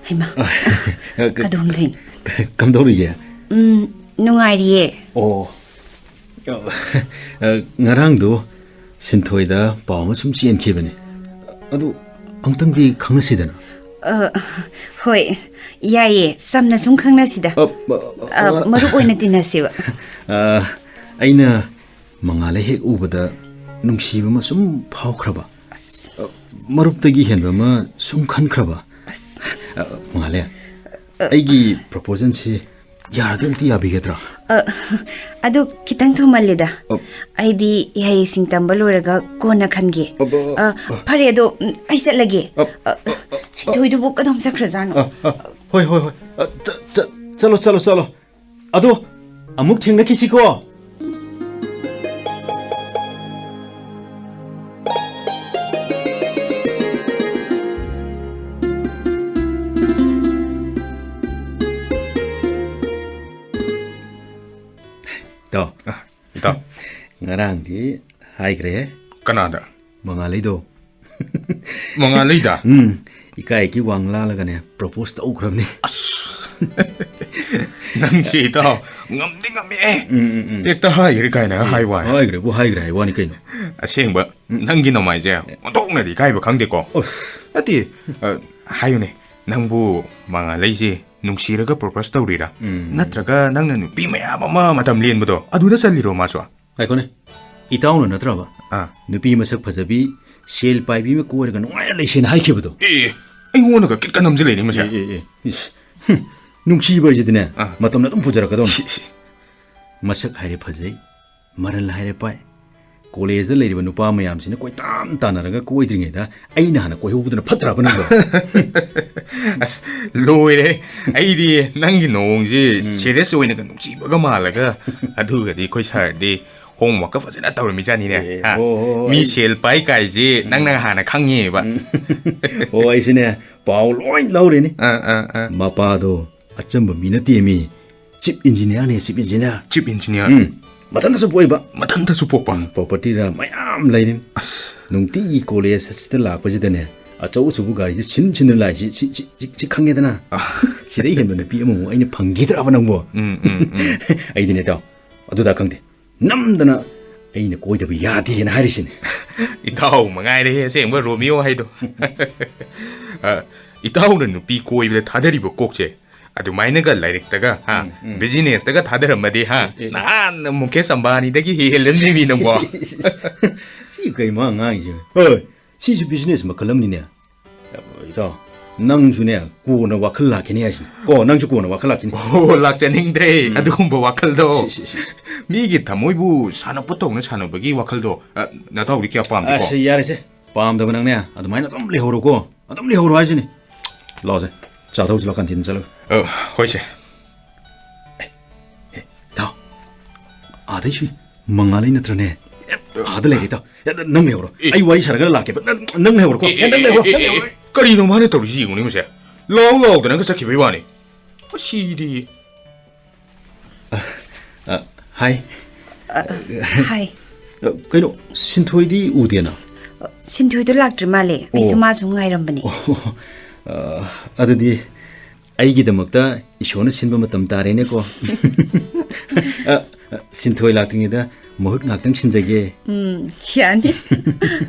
ꯍꯩꯃꯥ꯫ ꯑ, ꯀ-, ꯀꯗꯣꯝꯗꯩꯅꯣ? ꯀ-, ꯀꯝꯗꯧꯔꯤꯒꯦ? ꯎꯝ, ꯅꯨꯡꯉꯥꯏꯔꯤꯌꯦ꯫ ꯑꯣ꯫ ꯑ, ꯑ, ꯉꯔꯥꯡꯗꯣ ꯁꯤꯟꯊꯣꯏꯗ ꯄꯥꯎ ꯑꯃ ꯁꯨꯝ ꯆꯦꯟꯈꯤꯕꯅꯦ꯫ ꯑꯗꯨ ꯑꯃꯨꯛꯇꯪꯗꯤ ꯈꯪꯅꯁꯤꯗꯅ꯫ ꯑ, ꯍꯣꯏ, ꯌꯥꯏꯌꯦ꯫ ꯆꯝꯅ ꯁꯨꯝ ꯈꯪꯅꯁꯤꯗ꯫ ꯑ, ꯑ, ꯑ, ꯑ, ꯃꯔꯨꯞ ꯑꯣꯏꯅ ꯇꯤꯟꯅꯁꯦꯕ꯫ ꯑ, ꯑꯩꯅ ꯃꯉꯥꯂꯩ ꯍꯦꯛ ꯎꯕꯗ ꯅꯨꯡꯁꯤꯕ ꯑꯃ ꯁꯨꯝ ꯐꯥꯎꯈ꯭ꯔꯕ꯫ ꯑꯁ, ꯃꯔꯨꯞꯇꯒꯤ ꯍꯦꯟꯕ ꯑꯃ ꯁꯨꯝ ꯈꯟꯈ꯭ꯔꯕ? ꯑꯁ꯫ ꯑ, ꯃꯉꯥꯂꯦ, ꯑ, ꯑꯩꯒꯤ proposalꯁꯤ ꯌꯥꯔꯗꯤ ꯑꯝꯇ ꯌꯥꯕꯤꯒꯗ꯭ꯔꯥ? ꯑ, ꯑꯗꯨ ꯈꯤꯇꯪ ꯊꯨꯃꯜꯂꯦꯗ꯫ ꯑ꯫ ꯑꯩꯗꯤ ꯏꯍꯩ ꯏꯁꯤꯡ ꯇꯝꯕ ꯂꯣꯏꯔꯒ ꯀꯣꯟꯅ ꯈꯟꯒꯦ꯫ ꯑꯕ-, ꯑ, ꯑ꯫ ꯐꯔꯦ, ꯑꯗꯣ, ꯎꯝ, ꯑꯩ ꯆꯠꯂꯒꯦ꯫ ꯑ, ꯑ, ꯑ, ꯑ, ꯁꯤꯊꯣꯏꯗꯨꯕꯨ ꯀꯗꯣꯝ ꯆꯠꯈ꯭ꯔꯖꯥꯠꯅꯣ? ꯑ, ꯑ, ꯍꯣꯏ, ꯍꯣꯏ, ꯍꯣꯏ꯫ ꯑ, ꯆ-, ꯆ-, ꯆꯠꯂꯣ, ꯆꯠꯂꯣ, ꯆꯠꯂꯣ꯫ ꯑꯗꯣ ꯑꯃꯨꯛ ꯊꯦꯡꯅꯈꯤꯁꯤꯀꯣ꯫ ꯏꯇꯥꯎ꯫ ꯑ, ꯏꯇꯥꯎ꯫ ꯉꯔꯥꯡꯗꯤ ꯍꯥꯏꯈ꯭ꯔꯦ꯫ ꯀꯅꯥꯗ? ꯃꯉꯥꯂꯩꯗꯣ꯫ ꯃꯉꯥꯂꯩꯗ? ꯎꯝ, ꯏꯀꯥꯏꯒꯤ ꯋꯥꯡ ꯂꯥꯜꯂꯒꯅꯦ, propose ꯇꯧꯈ꯭ꯔꯕꯅꯤ꯫ ꯑꯁ꯫ ꯅꯪꯁꯦ ꯏꯇꯥꯎ, ꯉꯝꯗꯤ ꯉꯝꯃꯤꯍꯦ꯫ ꯎꯝ, ꯎꯝ, ꯎꯝ꯫ ꯍꯦꯛꯇ ꯍꯥꯏꯈ꯭ꯔꯦ ꯀꯥꯏꯅ ꯑꯦ, ꯍꯥꯏ ꯋꯥꯅꯤ꯫ ꯍꯥꯏꯈ꯭ꯔꯦꯕꯨ ꯍꯥꯏꯈ꯭ꯔꯦ ꯍꯥꯏ ꯋꯥꯅꯤ ꯀꯩꯅꯣ꯫ ꯑꯁꯦꯡꯕ, ꯎꯝ꯫ ꯅꯪꯒꯤ ꯅꯃꯥꯏꯁꯦ ꯑꯣꯟꯊꯣꯛꯅꯗꯤ ꯏꯀꯥꯏꯕ ꯈꯪꯗꯦꯀꯣ꯫ ꯑꯁ꯫ ꯅꯠꯇꯦ, ꯑ, ꯍꯥꯏꯌꯨꯅꯦ, ꯅꯪꯕꯨ ꯃꯉꯥꯂꯩꯁꯦ ꯅꯨꯡꯁꯤꯔꯒ propose ꯇꯧꯔꯤꯔꯥ? ꯎꯝ꯫ ꯅꯠꯇ꯭ꯔꯒ ꯅꯪꯅ ꯅꯨꯄꯤ ꯃꯌꯥꯝ ꯑꯃ ꯃꯇꯝ ꯂꯦꯟꯕꯗꯣ ꯑꯗꯨꯗ ꯆꯠꯂꯤꯔꯣ ꯃꯥꯁꯨ? ꯉꯥꯏꯈꯣꯅꯦ, ꯏꯇꯥꯎꯅ ꯅꯠꯇ꯭ꯔꯕ? ꯑꯥ꯫ ꯅꯨꯄꯤ ꯃꯁꯛ ꯐꯖꯕꯤ, ꯁꯦꯜ ꯄꯥꯏꯕꯤ ꯑꯃ ꯀꯣꯏꯔꯒ ꯅꯨꯡꯉꯥꯏꯅ ꯂꯩꯁꯦꯅ ꯍꯥꯏꯈꯤꯕꯗꯣ? ꯑꯦ, ꯑꯦ, ꯑꯩꯉꯣꯟꯗꯒ ꯀꯤꯠꯀ ꯅꯝꯁꯤꯜꯂꯛꯏꯅꯦ ꯃꯁꯦ꯫ ꯑꯦ, ꯑꯦ, ꯑꯦ, ꯏꯁ, ꯍꯨꯝ, ꯅꯨꯡꯁꯤꯕ ꯍꯥꯏꯁꯤꯗꯤꯅꯦ, ꯑꯥ꯫ ꯃꯇꯝꯅ ꯑꯗꯨꯝ ꯄꯨꯖꯔꯛꯀꯗꯧꯅꯤ꯫ ꯁꯤ, ꯁꯤ꯫ ꯃꯁꯛ ꯍꯥꯏꯔꯦ ꯐꯖꯩ, ꯃꯔꯜ ꯍꯥꯏꯔꯦ ꯄꯥꯏ, ꯀꯣꯂꯦꯖꯇ ꯂꯩꯔꯤꯕ ꯅꯨꯄꯥ ꯃꯌꯥꯝꯁꯤꯅ ꯀꯣꯏꯇꯥꯟ ꯇꯥꯟꯅꯔꯒ ꯀꯣꯏꯗ꯭ꯔꯤꯉꯩꯗ ꯑꯩꯅ ꯍꯥꯟꯅ ꯀꯣꯏꯍꯧꯕꯗꯨꯅ ꯐꯠꯇ꯭ꯔꯕ ꯅꯪꯕꯣ? ꯑꯁ, ꯂꯣꯏꯔꯦ꯫ ꯑꯩꯗꯤ ꯅꯪꯒꯤ ꯅꯣꯡꯁꯤ ꯎꯝ꯫ Serious ꯑꯣꯏꯅꯒ ꯅꯨꯡꯁꯤꯕꯒ ꯃꯥꯜꯂꯒ, ꯑꯗꯨꯒꯗꯤ ꯑꯩꯈꯣꯏ sirꯗꯤ homeworkꯀ ꯐꯖꯅ ꯇꯧꯔꯝꯃꯤꯖꯥꯠꯅꯤꯅꯦ꯫ ꯑꯦ, ꯍꯥ? ꯍꯣ, ꯍꯣ, ꯍꯣ, ꯃꯤ ꯑꯩ ꯁꯦꯜ ꯄꯥꯏ ꯀꯥꯏꯁꯦ ꯎꯝ꯫ ꯅꯪꯅ ꯍꯥꯟꯅ ꯈꯪꯉꯦꯕ꯫ ꯎꯝ꯫ ꯑꯣ, ꯑꯩꯁꯨꯅꯦ, ꯄꯥꯎ ꯂꯣꯏ ꯂꯧꯔꯤꯅꯤ꯫ ꯑꯥ, ꯑꯥ, ꯑꯥ꯫ ꯃꯄꯥꯗꯣ ꯑꯆꯝꯕ ꯃꯤ ꯅꯠꯇꯦꯃꯤ꯫ Chief engineerꯅꯦ, chief engineer꯫ Chief engineer? ꯎꯝ꯫ ꯃꯊꯟꯇꯁꯨ ꯄꯣꯛꯏꯕ꯫ ꯃꯊꯟꯇꯁꯨ ꯄꯣꯛꯄ? ꯎꯝ, propertyꯔ ꯃꯌꯥꯝ ꯂꯩꯔꯤ꯫ ꯑꯁ꯫ ꯅꯨꯡꯇꯤꯒꯤ ꯀꯣꯂꯦꯖ ꯑꯁꯤꯗ ꯂꯥꯛꯄꯁꯤꯗꯅꯦ, ꯑꯆꯧ ꯑꯆꯧꯕ ꯒꯥꯔꯤꯁꯦ ꯁꯤꯟ ꯁꯤꯟꯗꯨꯅ ꯂꯥꯛꯏꯁꯤ, ꯁꯤ, ꯁꯤ, ꯁꯤ, ꯁꯤ ꯈꯪꯉꯦꯗꯅ? ꯑꯥ꯫ ꯁꯤꯗꯩ ꯍꯦꯟꯕ ꯅꯨꯄꯤ ꯑꯃꯃꯨꯛ ꯑꯩꯅ ꯐꯪꯈꯤꯗ꯭ꯔꯕ ꯅꯪꯕꯣ? ꯎꯝ, ꯎꯝ, ꯎꯝ꯫ ꯑꯩꯗꯤꯅꯦ, ꯏꯇꯥꯎ, ꯑꯗꯨꯗ ꯈꯪꯗꯦ꯫ ꯅꯝꯗꯅ ꯑꯩꯅ ꯀꯣꯏꯗꯕ ꯌꯥꯗꯦꯅ ꯍꯥꯏꯔꯤꯁꯤꯅꯦ꯫ ꯏꯇꯥꯎ ꯃꯉꯥꯏꯔꯦꯍꯦ ꯑꯁꯦꯡꯕ ꯔꯣꯃꯤꯌꯣ ꯍꯥꯏꯗꯣ꯫ ꯑ, ꯏꯇꯥꯎꯅ ꯅꯨꯄꯤ ꯀꯣꯏꯕꯗ ꯊꯥꯗꯔꯤꯕ ꯀꯣꯛꯁꯦ, ꯑꯗꯨꯃꯥꯏꯅꯒ ꯂꯥꯏꯔꯤꯛꯇꯒ, ꯍꯥ, ꯎꯝ, ꯎꯝ꯫ Businessꯇꯒ ꯊꯥꯗꯔꯝꯃꯗꯤ, ꯍꯥ, ꯑꯦ, ꯑꯦ, ꯑꯦ꯫ ꯅꯍꯥꯟꯅ ꯃꯨꯀꯦꯁ ꯑꯝꯕꯥꯅꯤꯗꯒꯤ ꯍꯦꯜꯂꯝꯅꯤ ꯃꯤ ꯅꯪꯕꯣ꯫ ꯁꯤ ꯀꯩ ꯃꯥ ꯉꯥꯡꯉꯤꯁꯦ? ꯍꯣꯏ꯫ ꯁꯤꯁꯨ ꯕꯤꯖꯤꯅꯦꯁ ꯃꯈꯜ ꯑꯃꯅꯤꯅꯦ꯫ ꯏꯇꯥꯎ, ꯅꯪꯁꯨꯅꯦ, ꯀꯣꯟꯅ ꯋꯥꯈꯜ ꯂꯥꯛꯈꯤꯅꯤ ꯍꯥꯏꯁꯤꯅꯤ꯫ ꯀꯣ, ꯅꯪꯁꯨ ꯀꯣꯟꯅ ꯋꯥꯈꯜ ꯂꯥꯛꯈꯤꯅꯤ꯫ ꯑꯣ, ꯂꯥꯛꯆꯅꯤꯡꯗ꯭ꯔꯦ ꯑꯗꯨꯒꯨꯝꯕ ꯋꯥꯈꯜꯗꯣ꯫ ꯁꯤ, ꯁꯤ, ꯁꯤ, ꯁꯤ꯫ ꯃꯤꯒꯤ ꯊꯃꯣꯏꯕꯨ ꯁꯥꯟꯅꯄꯣꯠꯇꯧꯅ ꯁꯥꯟꯅꯕꯒꯤ ꯋꯥꯈꯜꯗꯣ, ꯑ, ꯅꯇꯥꯎꯗꯤ ꯀꯌꯥ ꯄꯥꯝꯗꯦꯀꯣ꯫ ꯑꯁ, ꯌꯥꯔꯦꯁꯦ꯫ ꯄꯥꯝꯗꯕ ꯅꯪꯅꯦ, ꯑꯗꯨꯃꯥꯏꯅ ꯑꯗꯨꯝ ꯂꯩꯍꯧꯔꯣꯀꯣ꯫ ꯑꯗꯨꯝ ꯂꯩꯍꯧꯔꯣ ꯍꯥꯏꯁꯤꯅꯤ꯫ ꯂꯥꯛꯑꯣꯁꯦ, ꯆꯥ ꯊꯛꯎꯁꯤ ꯂꯥꯛꯑꯣ, ꯀꯥꯟꯇꯤꯟꯗ ꯆꯠꯂꯒ꯫ ꯑ, ꯍꯣꯏꯁꯦ꯫ ꯑꯦ, ꯑꯦ, ꯏꯇꯥꯎ, ꯑꯥꯗꯩꯁꯨ ꯃꯉꯥꯜꯂꯩ ꯅꯠꯇ꯭ꯔꯅꯦ? ꯑꯦ, ꯑꯥꯗ ꯂꯩꯔꯦ, ꯏꯇꯥꯎ꯫ ꯑꯦ, ꯅꯪ ꯂꯩꯍꯧꯔꯣ꯫ ꯑꯦ꯫ ꯑꯩ ꯋꯥꯔꯤ ꯁꯥꯔꯒ ꯂꯥꯛꯀꯦꯕ꯫ ꯅꯪ, ꯅꯪ ꯂꯩꯍꯧꯔꯣꯀꯣ꯫ ꯑꯦ, ꯑꯦ, ꯅꯪ ꯂꯩꯍꯧꯔꯣ, ꯑꯦ, ꯅꯪ ꯑꯦ, ꯂꯩꯍꯧꯔꯣ꯫ ꯑꯦ, ꯀꯔꯤꯅꯣ ꯃꯥꯅ ꯇꯧꯔꯤꯁꯤ ꯌꯦꯡꯉꯨꯅꯦ ꯃꯁꯦ꯫ ꯂꯥꯎ ꯂꯥꯎꯗꯅꯒ ꯆꯠꯈꯤꯕꯩ ꯋꯥꯅꯤ꯫ ꯃꯁꯤꯗꯤ꯫ ꯑ, ꯑ, ꯍꯥꯏ꯫ ꯑ, ꯍꯥꯏ꯫ ꯑ, ꯀꯩꯅꯣ, ꯁꯤꯟꯊꯣꯏꯗꯤ ꯎꯗꯦꯅ? ꯁꯤꯟꯊꯣꯏꯗꯣ ꯂꯥꯛꯇ꯭ꯔꯤ ꯃꯥꯜꯂꯦ꯫ ꯑꯩꯁꯨ ꯑꯣ꯫ ꯃꯥꯁꯨ ꯉꯥꯏꯔꯝꯕꯅꯦ꯫ ꯑꯣ, ꯑ, ꯑꯗꯨꯗꯤ ꯑꯩꯒꯤꯗꯃꯛꯇ ꯏꯁꯣꯔꯅ ꯁꯤꯟꯕ ꯃꯇꯝ ꯇꯥꯔꯦꯅꯦꯀꯣ꯫ ꯑ, ꯑ, ꯁꯤꯟꯊꯣꯏ ꯂꯥꯛꯇ꯭ꯔꯤꯉꯩꯗ ꯃꯍꯨꯠ ꯉꯥꯛꯇꯪ ꯁꯤꯟꯖꯒꯦ꯫ ꯎꯝ, ꯌꯥꯅꯤ꯫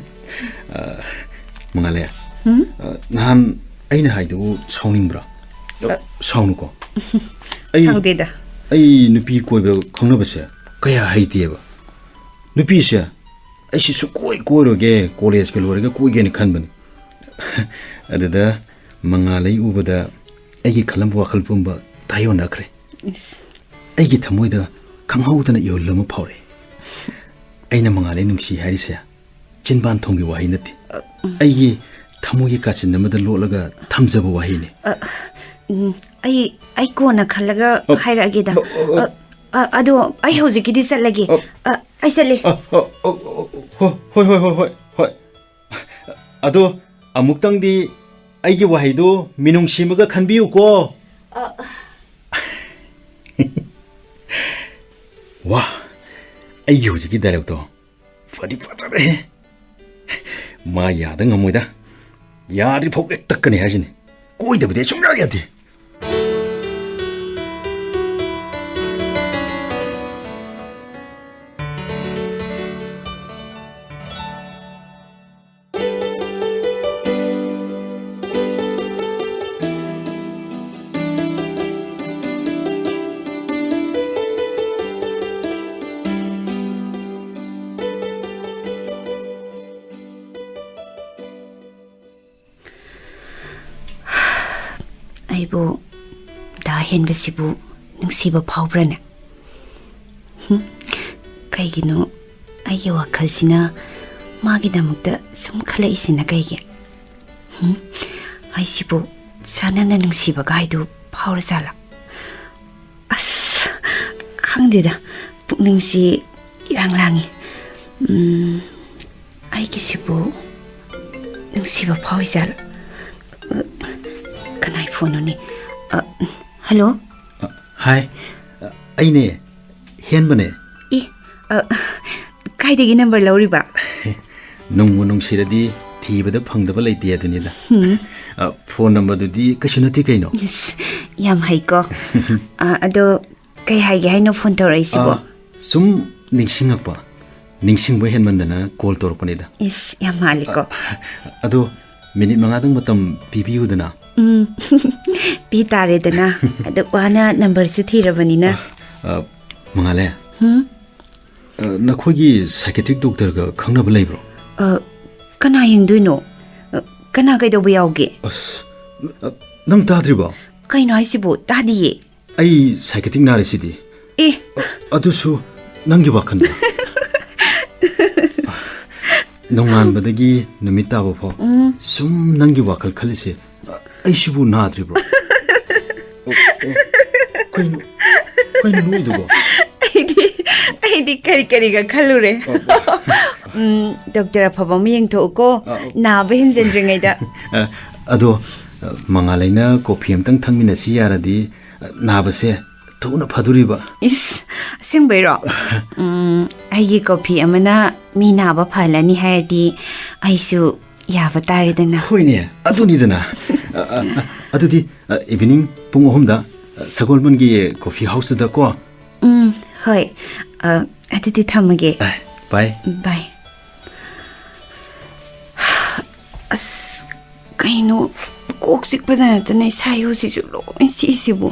ꯑ, ꯃꯉꯥꯜꯂꯩ, ꯎꯝ? ꯑ, ꯅꯍꯥꯟ ꯑꯩꯅ ꯍꯥꯏꯗꯨꯕꯨ ꯁꯥꯎꯅꯤꯡꯕ꯭ꯔꯥ? ꯑ, ꯁꯥꯎꯅꯨꯀꯣ꯫ ꯑꯩ, ꯁꯥꯎꯗꯦꯗ꯫ ꯑꯩ ꯅꯨꯄꯤ ꯀꯣꯏꯕ ꯈꯪꯅꯕꯁꯦ ꯀꯌꯥ ꯍꯩꯇꯦꯕ꯫ ꯅꯨꯄꯤꯁꯦ ꯑꯩꯁꯤ ꯁꯨꯛꯀꯣꯏ ꯀꯣꯏꯔꯣꯏꯒꯦ, ꯀꯣꯂꯦꯖꯀ ꯂꯣꯏꯔꯒ ꯀꯣꯏꯒꯦꯅ ꯈꯟꯕꯅꯤ꯫ ꯑꯗꯨꯗ ꯃꯉꯥꯜꯂꯩ ꯎꯕꯗ ꯑꯩꯒꯤ ꯈꯜꯂꯝꯕ ꯋꯥꯈꯜ ꯄꯨꯝꯕ ꯇꯥꯏꯌꯣꯟꯅꯈ꯭ꯔꯦ꯫ ꯏꯁ꯫ ꯑꯩꯒꯤ ꯊꯃꯣꯏꯗ ꯈꯪꯍꯧꯗꯅ ꯏꯍꯨꯜ ꯑꯃ ꯐꯥꯎꯔꯛꯏ꯫ ꯑꯩꯅ ꯃꯉꯥꯜꯂꯩ ꯅꯨꯡꯁꯤ ꯍꯥꯏꯔꯤꯁꯦ ꯆꯤꯟꯕꯥꯟ ꯊꯣꯡꯒꯤ ꯋꯥꯍꯩ ꯅꯠꯇꯦ꯫ ꯑ, ꯎꯝ꯫ ꯑꯩꯒꯤ ꯊꯃꯣꯏꯒꯤ ꯀꯥꯆꯤꯟ ꯑꯃꯗ ꯂꯣꯠꯂꯒ ꯊꯝꯖꯕ ꯋꯥꯍꯩꯅꯤ꯫ ꯑ, ꯎꯝ, ꯑꯩ, ꯑꯩ ꯀꯣꯟꯅ ꯈꯜꯂꯒ ꯑ, ꯍꯥꯏꯔꯛꯑꯒꯦꯗ꯫ ꯑ, ꯑ, ꯑ, ꯑ, ꯑꯗꯣ ꯑꯩ ꯍꯧꯖꯤꯛꯀꯤꯗꯤ ꯆꯠꯂꯒꯦ꯫ ꯑ, ꯑ, ꯑꯩ ꯆꯠꯂꯦ꯫ ꯑ, ꯑ, ꯑ, ꯑ, ꯍꯣ-, ꯍꯣꯏ, ꯍꯣꯏ, ꯍꯣꯏ, ꯍꯣꯏ, ꯍꯣꯏ꯫ ꯑꯗꯣ ꯑꯃꯨꯛꯇꯪꯗꯤ ꯑꯩꯒꯤ ꯋꯥꯍꯩꯗꯨ ꯃꯤꯅꯨꯡꯁꯤ ꯑꯃꯒ ꯈꯟꯕꯤꯌꯨꯀꯣ꯫ ꯑ꯫ ꯋꯥ, ꯑꯩꯒꯤ ꯍꯧꯖꯤꯛꯀꯤ ꯗꯥꯏꯂꯣꯛꯇꯣ ꯐꯗꯤ ꯐꯖꯔꯦꯍꯦ꯫ ꯃꯥ ꯌꯥꯗ ꯉꯝꯃꯣꯏꯗ꯫ ꯌꯥꯗ꯭ꯔꯤ ꯐꯥꯎ ꯍꯦꯛ ꯇꯛꯀꯅꯤ ꯍꯥꯏꯁꯤꯅꯤ꯫ ꯀꯣꯏꯗꯕꯗꯤ ꯑꯩ ꯁꯨꯡꯌꯥ ꯌꯥꯗꯦ꯫ ꯑꯩꯕꯨ ꯗꯥ ꯍꯦꯟꯕꯁꯤꯕꯨ ꯅꯨꯡꯁꯤꯕ ꯐꯥꯎꯕ꯭ꯔꯅꯦ? ꯍꯨꯝ, ꯀꯩꯒꯤꯅꯣ ꯑꯩꯒꯤ ꯋꯥꯈꯜꯁꯤꯅ ꯃꯥꯒꯤꯗꯃꯛꯇ ꯁꯨꯝ ꯈꯜꯂꯛꯏꯁꯤꯅ ꯀꯩꯒꯤ? ꯍꯨꯝ, ꯑꯩꯁꯤꯕꯨ ꯁꯥꯟꯅꯅ ꯅꯨꯡꯁꯤꯕꯒ ꯍꯥꯏꯗꯨ ꯐꯥꯎꯔꯖꯥꯠꯂꯥ? ꯑꯁ, ꯈꯪꯗꯦꯗ, ꯄꯨꯛꯅꯤꯡꯁꯤ ꯏꯔꯥꯡ ꯂꯥꯡꯉꯤ꯫ ꯎꯝ, ꯑꯩꯒꯤꯁꯤꯕꯨ ꯅꯨꯡꯁꯤꯕ ꯐꯥꯎꯔꯤꯖꯥꯠꯂꯥ? ꯀꯅꯥꯏ ꯐꯣꯟꯅꯣꯅꯦ? ꯑ, ꯍꯜꯂꯣ? ꯑ, ꯍꯥꯏ꯫ ꯑ, ꯑꯩꯅꯦ, ꯍꯦꯟꯕꯅꯦ꯫ ꯏ, ꯑ, ꯀꯥꯏꯗꯒꯤ ꯅꯝꯕꯔ ꯂꯧꯔꯤꯕ? ꯅꯨꯡꯕꯨ ꯅꯨꯡꯁꯤꯔꯗꯤ ꯊꯤꯕꯗ ꯐꯪꯗꯕ ꯂꯩꯇꯦ ꯑꯗꯨꯅꯤꯗ꯫ ꯍꯨꯝ꯫ ꯑ, ꯐꯣꯟ ꯅꯝꯕꯔꯗꯨꯗꯤ ꯀꯩꯁꯨ ꯅꯠꯇꯦ ꯀꯩꯅꯣ꯫ ꯏꯁ, ꯌꯥꯝ ꯍꯩꯀꯣ꯫ ꯑ, ꯑꯗꯣ ꯀꯩ ꯍꯥꯏꯒꯦ ꯍꯥꯏꯅꯣ ꯐꯣꯟ ꯇꯧꯔꯛꯏꯁꯤꯕꯣ? ꯑ, ꯁꯨꯝ ꯅꯤꯡꯁꯤꯡꯉꯛꯄ꯫ ꯅꯤꯡꯁꯤꯡꯕ ꯍꯦꯟꯃꯟꯗꯅ ꯀꯣꯜ ꯇꯧꯔꯛꯄꯅꯤꯗ꯫ ꯏꯁ, ꯌꯥꯝ ꯃꯥꯜꯂꯤꯀꯣ꯫ ꯑ, ꯑꯗꯣ ꯃꯤꯅꯤꯠ ꯃꯉꯥꯗꯪ ꯃꯇꯝ ꯄꯤꯕꯤꯌꯨꯗꯅ꯫ ꯎꯝ, ꯄꯤ ꯇꯥꯔꯦꯗꯅ꯫ ꯑꯗꯨꯛ ꯋꯥꯅ ꯅꯝꯕꯔꯁꯨ ꯊꯤꯔꯕꯅꯤꯅ꯫ ꯑ, ꯑ, ꯃꯉꯥꯂꯩ꯫ ꯍꯨꯝ? ꯑ, ꯅꯈꯣꯏꯒꯤ psychiatric doctorꯒ ꯈꯪꯅꯕ ꯂꯩꯕ꯭ꯔꯣ? ꯑ, ꯀꯅꯥ ꯌꯦꯡꯗꯣꯏꯅꯣ? ꯑ, ꯀꯅꯥ ꯀꯩꯗꯧꯕ ꯌꯥꯎꯒꯦ? ꯑꯁ, ꯑ, ꯅꯪ ꯇꯥꯗ꯭ꯔꯤꯕꯣ? ꯀꯩꯅꯣ ꯍꯥꯏꯁꯤꯕꯨ? ꯇꯥꯗꯤꯌꯦ꯫ ꯑꯩ psychiatric ꯅꯥꯔꯤꯁꯤꯗꯤ꯫ ꯑꯦ꯫ ꯑꯗꯨꯁꯨ ꯅꯪꯒꯤ ꯋꯥꯈꯜꯗ꯫ ꯅꯣꯡꯉꯥꯟꯕꯗꯒꯤ ꯅꯨꯃꯤꯠ ꯇꯥꯕ ꯐꯥꯎ ꯎꯝ꯫ ꯁꯨꯝ ꯅꯪꯒꯤ ꯋꯥꯈꯜ ꯈꯜꯂꯤꯁꯦ꯫ ꯑꯩꯁꯤꯕꯨ ꯅꯥꯗ꯭ꯔꯤꯕ꯭ꯔꯣ? ꯑꯣ, ꯑꯣ꯫ ꯀꯩꯅꯣ, ꯀꯩꯅꯣ ꯅꯣꯛꯏꯗꯨꯕꯣ? ꯑꯩꯗꯤ, ꯑꯩꯗꯤ ꯀꯔꯤ ꯀꯔꯤꯒ ꯈꯜꯂꯨꯔꯦ꯫ ꯑꯣ, ꯑꯣ꯫ ꯎꯝ, doctor ꯑꯐꯕ ꯑꯃ ꯌꯦꯡꯊꯣꯛꯎꯀꯣ, ꯑ, ꯑ꯫ ꯅꯥꯕ ꯍꯦꯟꯖꯤꯟꯗ꯭ꯔꯤꯉꯩꯗ꯫ ꯑ, ꯑꯗꯣ, ꯑ, ꯃꯉꯥꯂꯩꯅ coffee ꯑꯝꯇꯪ ꯊꯛꯃꯤꯟꯅꯁꯤ ꯌꯥꯔꯗꯤ, ꯑ, ꯅꯥꯕꯁꯦ ꯊꯨꯅ ꯐꯗꯣꯔꯤꯕ꯫ ꯏꯁ, ꯑꯁꯦꯡꯕꯩꯔꯣ? ꯎꯝ, ꯑꯩꯒꯤ coffee ꯑꯃꯅ ꯃꯤ ꯅꯥꯕ ꯐꯍꯜꯂꯅꯤ ꯍꯥꯏꯔꯗꯤ ꯑꯩꯁꯨ ꯌꯥꯕ ꯇꯥꯔꯦꯗꯅ꯫ ꯍꯣꯏꯅꯦ, ꯑꯗꯨꯅꯤꯗꯅ꯫ ꯑ, ꯑ, ꯑ, ꯑꯗꯨꯗꯤ, ꯑ, evening ꯄꯨꯡ ꯑꯍꯨꯝꯗ, ꯑ, ꯁꯒꯣꯜꯕꯟꯒꯤ coffee houseꯇꯨꯗ ꯀꯣ꯫ ꯎꯝ, ꯍꯣꯏ꯫ ꯑ, ꯑꯗꯨꯗꯤ ꯊꯝꯃꯒꯦ꯫ ꯑ, bye꯫ Bye꯫ ꯑꯁ, ꯀꯩꯅꯣ, ꯀꯣꯛ ꯆꯤꯛꯄꯗ ꯅꯠꯇꯅ ꯏꯁꯥ ꯏꯔꯨꯁꯤꯁꯨ ꯂꯣꯏ ꯆꯤꯛꯏꯁꯤꯕꯨ꯫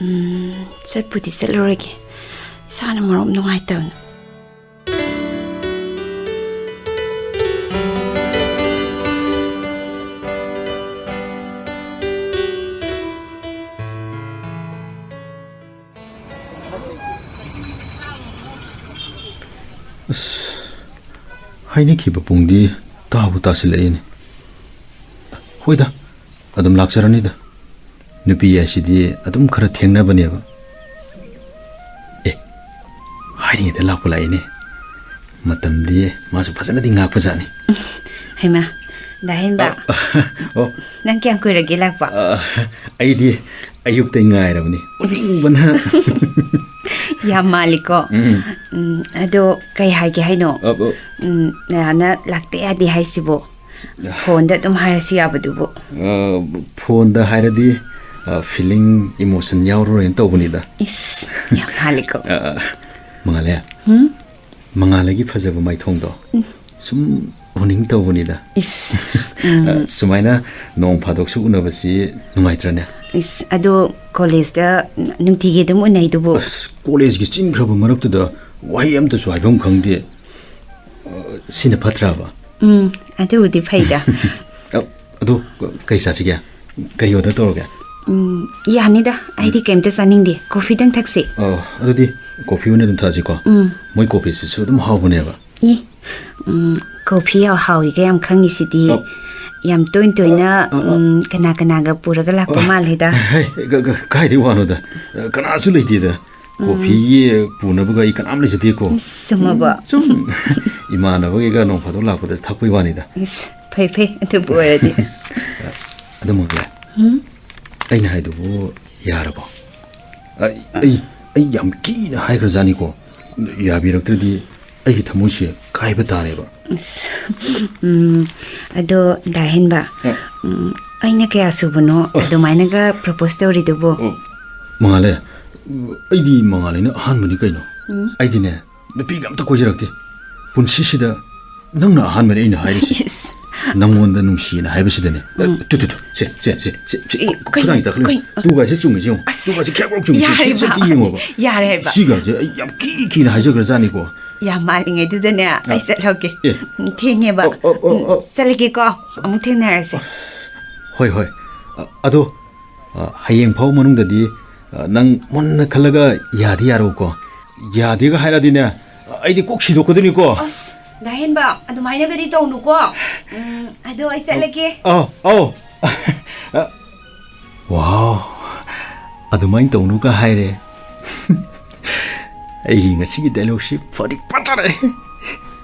ꯎꯝ, ꯆꯠꯄꯨꯗꯤ ꯆꯠꯂꯨꯔꯒꯦ꯫ ꯏꯁꯥꯅ ꯃꯔꯣꯝ ꯅꯨꯡꯉꯥꯏꯇꯕꯅ꯫ ꯑꯁ, ꯍꯥꯏꯅꯈꯤꯕ ꯄꯨꯡꯗꯤ ꯇꯥꯕꯨ ꯇꯥꯁꯤꯜꯂꯛꯏꯅꯦ꯫ ꯍꯣꯏꯗ, ꯑꯗꯨꯝ ꯂꯥꯛꯆꯔꯅꯤꯗ꯫ ꯅꯨꯄꯤ ꯍꯥꯏꯁꯤꯗꯤ ꯑꯗꯨꯝ ꯈꯔ ꯊꯦꯡꯅꯕꯅꯦꯕ꯫ ꯑꯦ, ꯍꯥꯏꯔꯤꯉꯩꯗ ꯂꯥꯛꯄ ꯂꯥꯛꯏꯅꯦ꯫ ꯃꯇꯝꯗꯤ ꯃꯥꯁꯨ ꯐꯖꯅꯗꯤ ꯉꯥꯛꯄꯖꯥꯠꯅꯤ꯫ ꯍꯩꯃꯥ, ꯗꯥ ꯍꯦꯟꯕ, ꯑ, ꯑꯣ꯫ ꯅꯪ ꯀꯌꯥꯝ ꯀꯨꯏꯔꯒꯦ ꯂꯥꯛꯄ? ꯑ, ꯑꯩꯗꯤ ꯑꯌꯨꯛꯇꯩ ꯉꯥꯏꯔꯕꯅꯤ꯫ ꯎꯅꯤꯡꯕꯅ꯫ ꯌꯥꯝ ꯃꯥꯜꯂꯤꯀꯣ꯫ ꯎꯝ꯫ ꯎꯝ, ꯑꯗꯣ ꯀꯩ ꯍꯥꯏꯒꯦ ꯍꯥꯏꯅꯣ? ꯑ, ꯑ꯫ ꯎꯝ, ꯅꯌꯥꯅ ꯂꯥꯛꯇ ꯌꯥꯗꯦ ꯍꯥꯏꯁꯤꯕꯣ? ꯐꯣꯟꯗ ꯑꯗꯨꯝ ꯍꯥꯏꯔꯁꯨ ꯌꯥꯕꯗꯨꯕꯨ꯫ ꯑ, ꯐꯣꯟꯗ ꯍꯥꯏꯔꯗꯤ, ꯑ, feeling, emotion ꯌꯥꯎꯔꯔꯣꯏꯅ ꯇꯧꯕꯅꯤꯗ꯫ ꯏꯁ, ꯌꯥꯝ ꯃꯥꯜꯂꯤꯀꯣ꯫ ꯑ, ꯑ, ꯃꯉꯥꯜꯂꯦ꯫ ꯍꯨꯝ? ꯃꯉꯥꯜꯂꯩꯒꯤ ꯐꯖꯕ ꯃꯥꯏꯊꯣꯡꯗꯣ ꯎꯝ꯫ ꯁꯨꯝ ꯎꯅꯤꯡ ꯇꯧꯕꯅꯤꯗ꯫ ꯏꯁ, ꯎꯝ꯫ ꯑ, ꯁꯨꯃꯥꯏꯅ ꯅꯣꯡ ꯐꯥꯗꯣꯛꯁꯨ ꯎꯅꯕꯁꯤ ꯅꯨꯡꯉꯥꯏꯇ꯭ꯔꯅꯦ? ꯏꯁ, ꯑꯗꯣ ꯀꯣꯂꯦꯖꯇ ꯅꯨꯡꯇꯤꯒꯤ ꯑꯗꯨꯝ ꯎꯅꯩꯗꯨꯕꯨ? ꯑꯁ, ꯀꯣꯂꯦꯖꯀꯤ ꯆꯤꯟꯈ꯭ꯔꯕ ꯃꯔꯛꯇꯨꯗ ꯋꯥꯍꯩ ꯑꯝꯇꯁꯨ ꯍꯥꯏꯐꯝ ꯈꯪꯗꯦ꯫ ꯑ, ꯁꯤꯅ ꯐꯠꯇ꯭ꯔꯕ? ꯎꯝ, ꯑꯗꯨꯕꯨꯗꯤ ꯐꯩꯗ꯫ ꯑ, ꯑꯗꯨ ꯀꯩ ꯆꯥꯁꯤꯒꯦ? ꯀꯔꯤ order ꯇꯧꯔꯒꯦ? ꯎꯝ, ꯌꯥꯅꯤꯗ꯫ ꯑꯩꯗꯤ ꯎꯝ꯫ ꯀꯩꯝꯇ ꯆꯥꯅꯤꯡꯗꯦ꯫ ꯀꯣꯐꯤꯗꯪ ꯊꯛꯁꯤ꯫ ꯑ, ꯑꯗꯨꯗꯤ ꯀꯣꯐꯤ ꯑꯣꯏꯅ ꯑꯗꯨꯝ ꯊꯛꯑꯁꯤꯀꯣ꯫ ꯎꯝ꯫ ꯃꯣꯏ ꯀꯣꯐꯤꯁꯤꯁꯨ ꯑꯗꯨꯝ ꯍꯥꯎꯕꯅꯦꯕ꯫ ꯏ, ꯎꯝ, ꯀꯣꯐꯤ ꯌꯥꯝ ꯍꯥꯎꯏꯒ ꯌꯥꯝ ꯈꯪꯉꯤꯁꯤꯗꯤ꯫ ꯑ꯫ ꯌꯥꯝ ꯇꯣꯏ ꯇꯣꯏꯅ, ꯑ, ꯑ, ꯑ꯫ ꯎꯝ, ꯀꯅꯥ ꯀꯅꯥꯒ ꯄꯨꯔꯒ ꯂꯥꯛꯄ ꯑ, ꯃꯥꯜꯂꯤꯗ꯫ ꯍꯩ, ꯀ-, ꯀ-, ꯀꯥꯏꯗꯩ ꯋꯥꯅꯣꯗ? ꯀꯅꯥꯁꯨ ꯂꯩꯇꯦꯗ꯫ ꯎꯝ꯫ ꯀꯣꯐꯤꯒꯤ ꯄꯨꯅꯕꯒ ꯑꯩ ꯀꯅꯥꯝ ꯂꯩꯖꯗꯦꯀꯣ꯫ ꯆꯨꯝꯃꯕꯣ? ꯁꯨꯝ ꯏꯃꯥꯟꯅꯕꯒꯩꯒ ꯅꯣꯡ ꯐꯥꯗꯣꯛ ꯂꯥꯛꯄꯗ ꯊꯛꯄꯩ ꯋꯥꯅꯤꯗ꯫ ꯏꯁ, ꯐꯩ, ꯐꯩ, ꯑꯗꯨꯕꯨ ꯑꯣꯏꯔꯗꯤ꯫ ꯑꯗꯨꯃꯛꯅꯦ꯫ ꯎꯝ? ꯑꯩꯅ ꯍꯥꯏꯗꯨꯕꯨ ꯌꯥꯔꯕꯣ? ꯑꯩ, ꯑꯩ, ꯑꯩ ꯌꯥꯝ ꯀꯤꯅ ꯍꯥꯏꯈ꯭ꯔꯖꯥꯠꯅꯤꯀꯣ꯫ ꯌꯥꯕꯤꯔꯛꯇ꯭ꯔꯗꯤ ꯑꯩꯒꯤ ꯊꯃꯣꯏꯁꯦ ꯀꯥꯏꯕ ꯇꯥꯔꯦꯕ꯫ ꯑꯁ, ꯎꯝ, ꯑꯗꯣ ꯗꯥ ꯍꯦꯟꯕ, ꯑ꯫ ꯎꯝ, ꯑꯩꯅ ꯀꯌꯥ ꯁꯨꯕꯅꯣ ꯑꯁ꯫ ꯑꯗꯨꯃꯥꯏꯅꯒ propose ꯇꯧꯔꯤꯗꯨꯕꯣ? ꯑꯣ, ꯃꯉꯥꯜꯂꯦ, ꯑꯩꯗꯤ ꯃꯉꯥꯜꯂꯩꯅ ꯑꯍꯥꯟꯕꯅꯤ ꯀꯩꯅꯣ꯫ ꯎꯝ꯫ ꯑꯩꯗꯤꯅꯦ, ꯅꯨꯄꯤꯒ ꯑꯝꯇ ꯀꯣꯏꯖꯔꯛꯇꯦ꯫ ꯄꯨꯟꯁꯤꯁꯤꯗ ꯅꯪꯅ ꯑꯍꯥꯟꯕꯅꯤ ꯑꯩꯅ ꯍꯥꯏꯔꯤꯁꯦ꯫ ꯏꯁ꯫ ꯅꯪꯉꯣꯟꯗ ꯅꯨꯡꯁꯤꯅ ꯍꯥꯏꯕꯁꯤꯗꯅꯦ꯫ ꯎꯝ꯫ ꯇꯨ, ꯇꯨ, ꯇꯨ, ꯁꯦ, ꯁꯦ, ꯁꯦ, ꯁꯦ, ꯁꯦ, ꯑꯦ, ꯀꯩꯅꯣ, ꯈꯨꯗꯥꯡꯁꯦ ꯇꯥꯈꯠꯂꯨ꯫ ꯀꯩꯅꯣ? ꯇꯨꯒꯥꯏꯁꯦ ꯆꯨꯝꯃꯤꯁꯦ ꯌꯦꯡꯉꯨ꯫ ꯑꯁ꯫ ꯇꯨꯒꯥꯏꯁꯦ ꯈꯦꯛ ꯂꯥꯎ ꯆꯨꯝꯃꯤꯁꯦ꯫ ꯌꯥꯔꯦ ꯁꯦ, ꯁꯦ, ꯏꯕꯥ꯫ ꯑꯝꯇ ꯌꯦꯡꯉꯣꯕ꯫ ꯌꯥꯔꯦ ꯍꯥꯏꯕ꯫ ꯁꯤꯒꯥꯁꯦ ꯑꯩ ꯌꯥꯝ ꯀꯤ ꯀꯤꯅ ꯍꯥꯏꯖꯈ꯭ꯔꯖꯥꯠꯅꯤꯀꯣ꯫ ꯌꯥꯝ ꯃꯥꯜꯂꯤꯉꯩꯗꯨꯗꯅꯦ, ꯑꯩ ꯑ꯫ ꯆꯠꯍꯧꯒꯦ꯫ ꯑꯦ꯫ ꯎꯝ, ꯊꯦꯡꯉꯦꯕ꯫ ꯑꯣ, ꯑꯣ, ꯑꯣ, ꯎꯝ, ꯑꯣ꯫ ꯆꯠꯂꯒꯦꯀꯣ꯫ ꯑꯃꯨꯛ ꯊꯦꯡꯅꯔꯁꯦ꯫ ꯑꯁ, ꯍꯣꯏ, ꯍꯣꯏ꯫ ꯑ, ꯑꯗꯣ, ꯑ, ꯍꯌꯦꯡ ꯐꯥꯎ ꯃꯅꯨꯡꯗꯗꯤ, ꯑ, ꯅꯪ ꯃꯨꯟꯅ ꯈꯜꯂꯒ ꯌꯥꯗꯤ ꯌꯥꯔꯣꯀꯣ꯫ ꯌꯥꯗꯦꯒ ꯍꯥꯏꯔꯗꯤꯅꯦ, ꯑꯩꯗꯤ ꯀꯣꯛ ꯁꯤꯗꯣꯛꯀꯗꯣꯏꯅꯤꯀꯣ꯫ ꯑꯁ, ꯗꯥ ꯍꯦꯟꯕ, ꯑꯗꯨꯃꯥꯏꯅꯒꯗꯤ ꯇꯧꯅꯨꯀꯣ꯫ ꯎꯝ, ꯑꯗꯣ ꯑꯩ ꯆꯠꯂꯒꯦ꯫ ꯑꯧ, ꯑꯧ꯫ ꯋꯥꯎ, ꯑꯗꯨꯃꯥꯏꯅ ꯇꯧꯅꯨꯒ ꯍꯥꯏꯔꯦ꯫ ꯑꯩꯒꯤ ꯉꯁꯤꯒꯤ dialogueꯁꯤ ꯐꯗꯤ ꯐꯖꯔꯦ꯫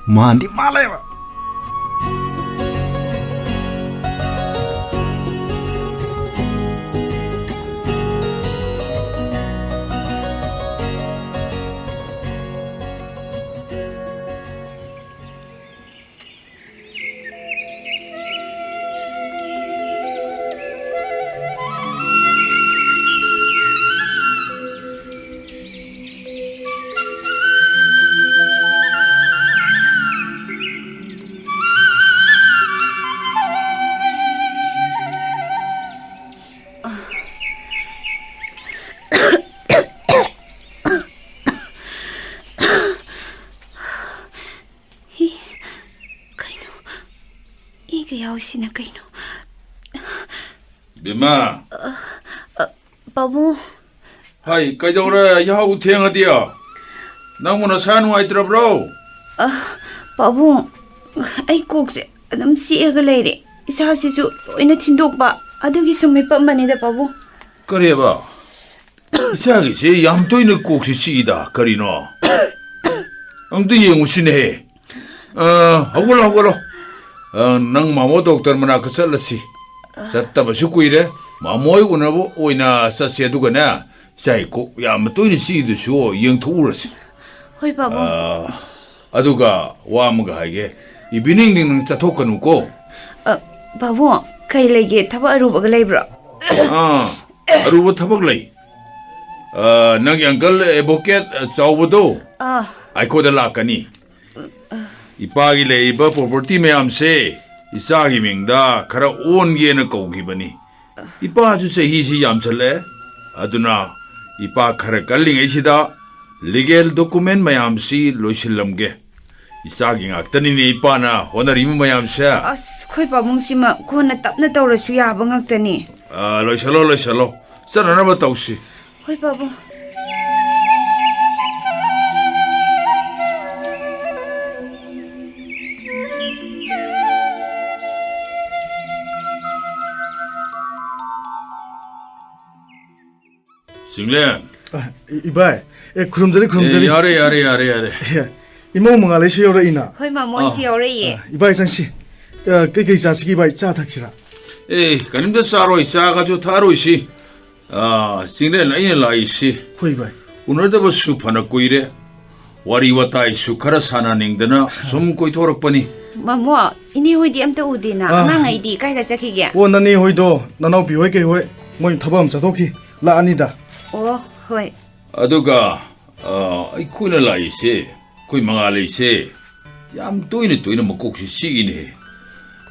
ꯃꯥꯟꯗꯤ ꯃꯥꯜꯂꯦꯕ꯫ ꯍꯤ, ꯀꯩꯅꯣ? ꯏꯒ ꯌꯥꯎꯁꯤꯅ ꯀꯩꯅꯣ? ꯕꯦꯝꯃ! ꯄꯥꯕꯨꯡ꯫ ꯍꯥꯏ, ꯀꯩꯗꯧꯔꯦ ꯌꯥꯍꯧ ꯊꯦꯡꯉꯗꯤ? ꯅꯪꯕꯨ ꯅꯁꯥ ꯅꯨꯡꯉꯥꯏꯇ꯭ꯔꯕ꯭ꯔꯣ? ꯑ, ꯄꯥꯕꯨꯡ, ꯑꯩ ꯀꯣꯛꯁꯦ ꯑꯗꯨꯝ ꯆꯤꯛꯑꯒ ꯂꯩꯔꯦ꯫ ꯏꯁꯥꯁꯤꯁꯨ ꯂꯣꯏꯅ ꯊꯤꯟꯗꯣꯛꯄ, ꯑꯗꯨꯒꯤ ꯁꯨꯝ ꯍꯤꯞꯄꯝꯕꯅꯤꯗ, ꯄꯥꯕꯨꯡ꯫ ꯀꯔꯤꯕ? ꯏꯆꯥꯒꯤꯁꯦ ꯌꯥꯝ ꯇꯣꯏꯅ ꯀꯣꯛꯁꯤ ꯆꯤꯛꯏꯗ, ꯀꯔꯤꯅꯣ? ꯑꯝꯇ ꯌꯦꯡꯉꯨꯁꯤꯅꯦꯍꯦ꯫ ꯑ, ꯍꯧꯒꯠꯂꯣ, ꯍꯧꯒꯠꯂꯣ꯫ ꯑ, ꯅꯪ ꯃꯥꯃꯣ ꯗꯣꯛꯇꯔ ꯃꯅꯥꯛꯇ ꯆꯠꯂꯁꯤ꯫ ꯆꯠꯇꯕꯁꯨ ꯀꯨꯏꯔꯦ꯫ ꯃꯥꯃꯣ ꯍꯣꯏ ꯎꯅꯕ ꯑꯣꯏꯅ ꯆꯠꯁꯦ, ꯑꯗꯨꯒꯅꯦ, ꯏꯆꯥꯒꯤ ꯀꯣꯛ ꯌꯥꯝꯅ ꯇꯣꯏꯅ ꯆꯤꯛꯏꯗꯨꯁꯨ ꯌꯦꯡꯊꯣꯛꯎꯔꯁꯤ꯫ ꯍꯣꯏ, ꯄꯥꯕꯨꯡ꯫ ꯑ, ꯑꯗꯨꯒ ꯋꯥ ꯑꯃꯒ ꯍꯥꯏꯒꯦ, eveningꯗꯤ ꯅꯪ ꯆꯠꯊꯣꯛꯀꯅꯨꯀꯣ꯫ ꯑ, ꯄꯥꯕꯨꯡ, ꯀꯩ ꯂꯩꯒꯦ? ꯊꯕꯛ ꯑꯔꯨꯕꯒ ꯂꯩꯕ꯭ꯔꯣ? ꯑꯥ, ꯑꯔꯨꯕ ꯊꯕꯛ ꯂꯩ꯫ ꯑ, ꯅꯪꯒꯤ uncle advocate ꯆꯥꯎꯕꯗꯣ ꯑꯥ꯫ ꯑꯩꯈꯣꯏꯗ ꯂꯥꯛꯀꯅꯤ꯫ ꯏꯄꯥꯒꯤ ꯂꯩꯔꯤꯕ property ꯃꯌꯥꯝꯁꯦ ꯏꯆꯥꯒꯤ ꯃꯤꯡꯗ ꯈꯔ ꯑꯣꯟꯒꯦꯅ ꯀꯧꯈꯤꯕꯅꯤ꯫ ꯏꯄꯥꯁꯨ ꯆꯍꯤꯁꯤ ꯌꯥꯝꯁꯜꯂꯛꯑꯦ, ꯑꯗꯨꯅ ꯏꯄꯥ ꯈꯔ ꯀꯜꯂꯤꯉꯩꯁꯤꯗ legal document ꯃꯌꯥꯝꯁꯤ ꯂꯣꯏꯁꯤꯜꯂꯝꯒꯦ꯫ ꯏꯆꯥꯒꯤ ꯉꯥꯛꯇꯅꯤꯅꯦ ꯏꯄꯥꯅ ꯍꯣꯠꯅꯔꯤꯕ ꯃꯌꯥꯝꯁꯦ꯫ ꯑꯁ, ꯑꯩꯈꯣꯏ ꯄꯥꯕꯨꯡꯁꯤꯃ ꯀꯣꯟꯅ ꯇꯞꯅ ꯇꯧꯔꯁꯨ ꯌꯥꯕ ꯉꯥꯛꯇꯅꯤ꯫ ꯑ, ꯂꯣꯏꯁꯜꯂꯣ, ꯂꯣꯏꯁꯜꯂꯣ꯫ ꯆꯠꯅꯅꯕ ꯇꯧꯁꯤ꯫ ꯍꯣꯏ, ꯄꯥꯕꯨꯡ꯫ ꯆꯤꯡꯂꯦꯟ꯫ ꯑ, ꯏ-, ꯏꯕꯥꯏ꯫ ꯑꯦ, ꯈꯨꯔꯨꯝꯖꯔꯤ, ꯑꯦ, ꯈꯨꯔꯨꯝꯖꯔꯤ꯫ ꯌꯥꯔꯦ, ꯌꯥꯔꯦ, ꯌꯥꯔꯦ, ꯌꯥꯔꯦ꯫ ꯑꯦ, ꯏꯃꯧ ꯃꯉꯥꯂꯩꯁꯨ ꯌꯧꯔꯛꯏꯅ꯫ ꯍꯣꯏ, ꯃꯥꯃꯣ, ꯑꯥ꯫ ꯑꯩꯁꯨ ꯌꯥꯎꯔꯛꯏꯌꯦ꯫ ꯑ, ꯏꯕꯥꯏ, ꯆꯪꯁꯤ꯫ ꯑ, ꯀꯩꯀꯩ ꯆꯥꯁꯤꯒꯦ, ꯏꯕꯥꯏ? ꯆꯥ ꯊꯛꯁꯤꯔꯥ? ꯑꯦ, ꯀꯔꯤꯝꯇ ꯆꯥꯔꯣꯏ, ꯆꯥꯒꯁꯨ ꯊꯛꯑꯔꯣꯏꯁꯤ꯫ ꯑ, ꯆꯤꯡꯂꯦꯟ, ꯑꯩꯅ ꯂꯥꯛꯏꯁꯤ ꯍꯣꯏ, ꯏꯕꯥꯏ꯫ ꯎꯅꯗꯕꯁꯨ ꯐꯅ ꯀꯨꯏꯔꯦ꯫ ꯋꯥꯔꯤ ꯋꯥꯇꯥꯏꯁꯨ ꯈꯔ ꯁꯥꯟꯅꯅꯤꯡꯗꯅ ꯁꯨꯝ ꯀꯣꯏꯊꯣꯔꯛꯄꯅꯤ꯫ ꯃꯥꯃꯣ, ꯏꯅꯦ ꯍꯣꯏꯗꯤ ꯑꯝꯇ ꯎꯗꯦꯅ꯫ ꯑꯥ꯫ ꯑꯉꯥꯡꯉꯩꯗꯤ ꯀꯥꯏꯗ ꯆꯠꯈꯤꯒꯦ? ꯑꯣ, ꯅꯅꯦ ꯍꯣꯏꯗꯣ, ꯅꯅꯥꯎꯄꯤ ꯍꯣꯏ ꯀꯩ ꯍꯣꯏ, ꯃꯣꯏ ꯊꯕꯛ ꯑꯃ ꯆꯠꯊꯣꯛꯈꯤ, ꯂꯥꯛꯑꯅꯤꯗ꯫ ꯑꯣ, ꯍꯣꯏ꯫ ꯑꯗꯨꯒ, ꯑ, ꯑꯩꯈꯣꯏꯅ ꯂꯥꯛꯏꯁꯦ, ꯑꯩꯈꯣꯏ ꯃꯉꯥꯂꯩꯁꯦ ꯌꯥꯝ ꯇꯣꯏꯅ ꯇꯣꯏꯅ ꯃꯀꯣꯛꯁꯤ ꯆꯤꯛꯏꯅꯦ꯫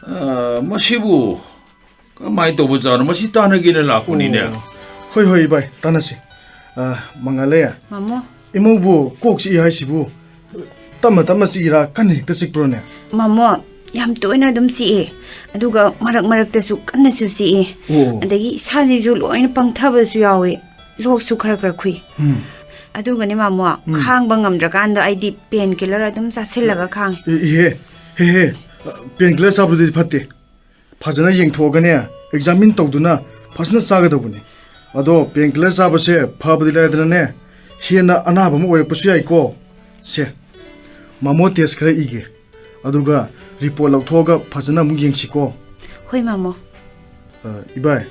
ꯑ, ꯃꯁꯤꯕꯨ ꯀꯃꯥꯏꯅ ꯇꯧꯕꯖꯥꯠꯅꯣ? ꯃꯁꯤ ꯇꯥꯟꯅꯒꯦꯅ ꯂꯥꯛꯄꯅꯤꯅꯦ꯫ ꯑꯣ꯫ ꯍꯣꯏ, ꯍꯣꯏ, ꯏꯕꯥꯏ, ꯇꯥꯟꯅꯁꯤ꯫ ꯑ, ꯃꯉꯥꯂꯩ, ꯃꯥꯃꯣ꯫ ꯏꯃꯧꯕꯨ ꯀꯣꯛ ꯆꯤꯛꯏ ꯍꯥꯏꯁꯤꯕꯨ ꯇꯞꯅ ꯇꯞꯅ ꯆꯤꯛꯏꯔꯥ, ꯀꯟꯅ ꯍꯦꯛꯇ ꯆꯤꯛꯄ꯭ꯔꯣꯅꯦ? ꯃꯥꯃꯣ, ꯌꯥꯝ ꯇꯣꯏꯅ ꯑꯗꯨꯝ ꯆꯤꯛꯑꯦ꯫ ꯑꯗꯨꯒ ꯃꯔꯛ ꯃꯔꯛꯇꯁꯨ ꯀꯟꯅꯁꯨ ꯆꯤꯛꯑꯦ꯫ ꯑꯣ꯫ ꯑꯗꯒꯤ ꯏꯁꯥꯁꯤꯁꯨ ꯂꯣꯏꯅ ꯄꯪꯊꯕꯁꯨ ꯌꯥꯎꯋꯦ꯫ ꯂꯣꯛꯁꯨ ꯈꯔ ꯈꯔ ꯈꯨꯏ꯫ ꯎꯝ꯫ ꯑꯗꯨꯒꯅꯦ ꯃꯥꯃꯣ, ꯎꯝ꯫ ꯈꯥꯡꯕ ꯉꯝꯗ꯭ꯔꯀꯥꯟꯗ ꯑꯩꯗꯤ pain killer ꯑꯗꯨꯝ ꯆꯥꯁꯤꯜꯂꯒ ꯈꯥꯡꯉꯦ꯫ ꯏ-, ꯏꯍꯦ, ꯍꯦ, ꯍꯦ, pain killer ꯆꯥꯕꯗꯨꯗꯤ ꯐꯠꯇꯦ꯫ ꯐꯖꯅ ꯌꯦꯡꯊꯣꯛꯑꯒꯅꯦ, examine ꯇꯧꯗꯨꯅ ꯐꯖꯅ ꯆꯥꯒꯗꯧꯕꯅꯤ꯫ ꯑꯗꯣ pain killer ꯆꯥꯕꯁꯦ ꯐꯕꯗꯤ ꯂꯥꯏꯗꯅꯅꯦ, ꯍꯦꯟꯅ ꯑꯅꯥꯕ ꯑꯃ ꯑꯣꯏꯔꯛꯄꯁꯨ ꯌꯥꯏꯀꯣ꯫ ꯁꯦ, ꯃꯥꯃꯣ test ꯈꯔ ꯏꯒꯦ, ꯑꯗꯨꯒ report ꯂꯧꯊꯣꯛꯑꯒ ꯐꯖꯅ ꯑꯃꯨꯛ ꯌꯦꯡꯁꯤꯀꯣ꯫ ꯍꯣꯏ, ꯃꯥꯃꯣ꯫ ꯑ, ꯏꯕꯥꯏ,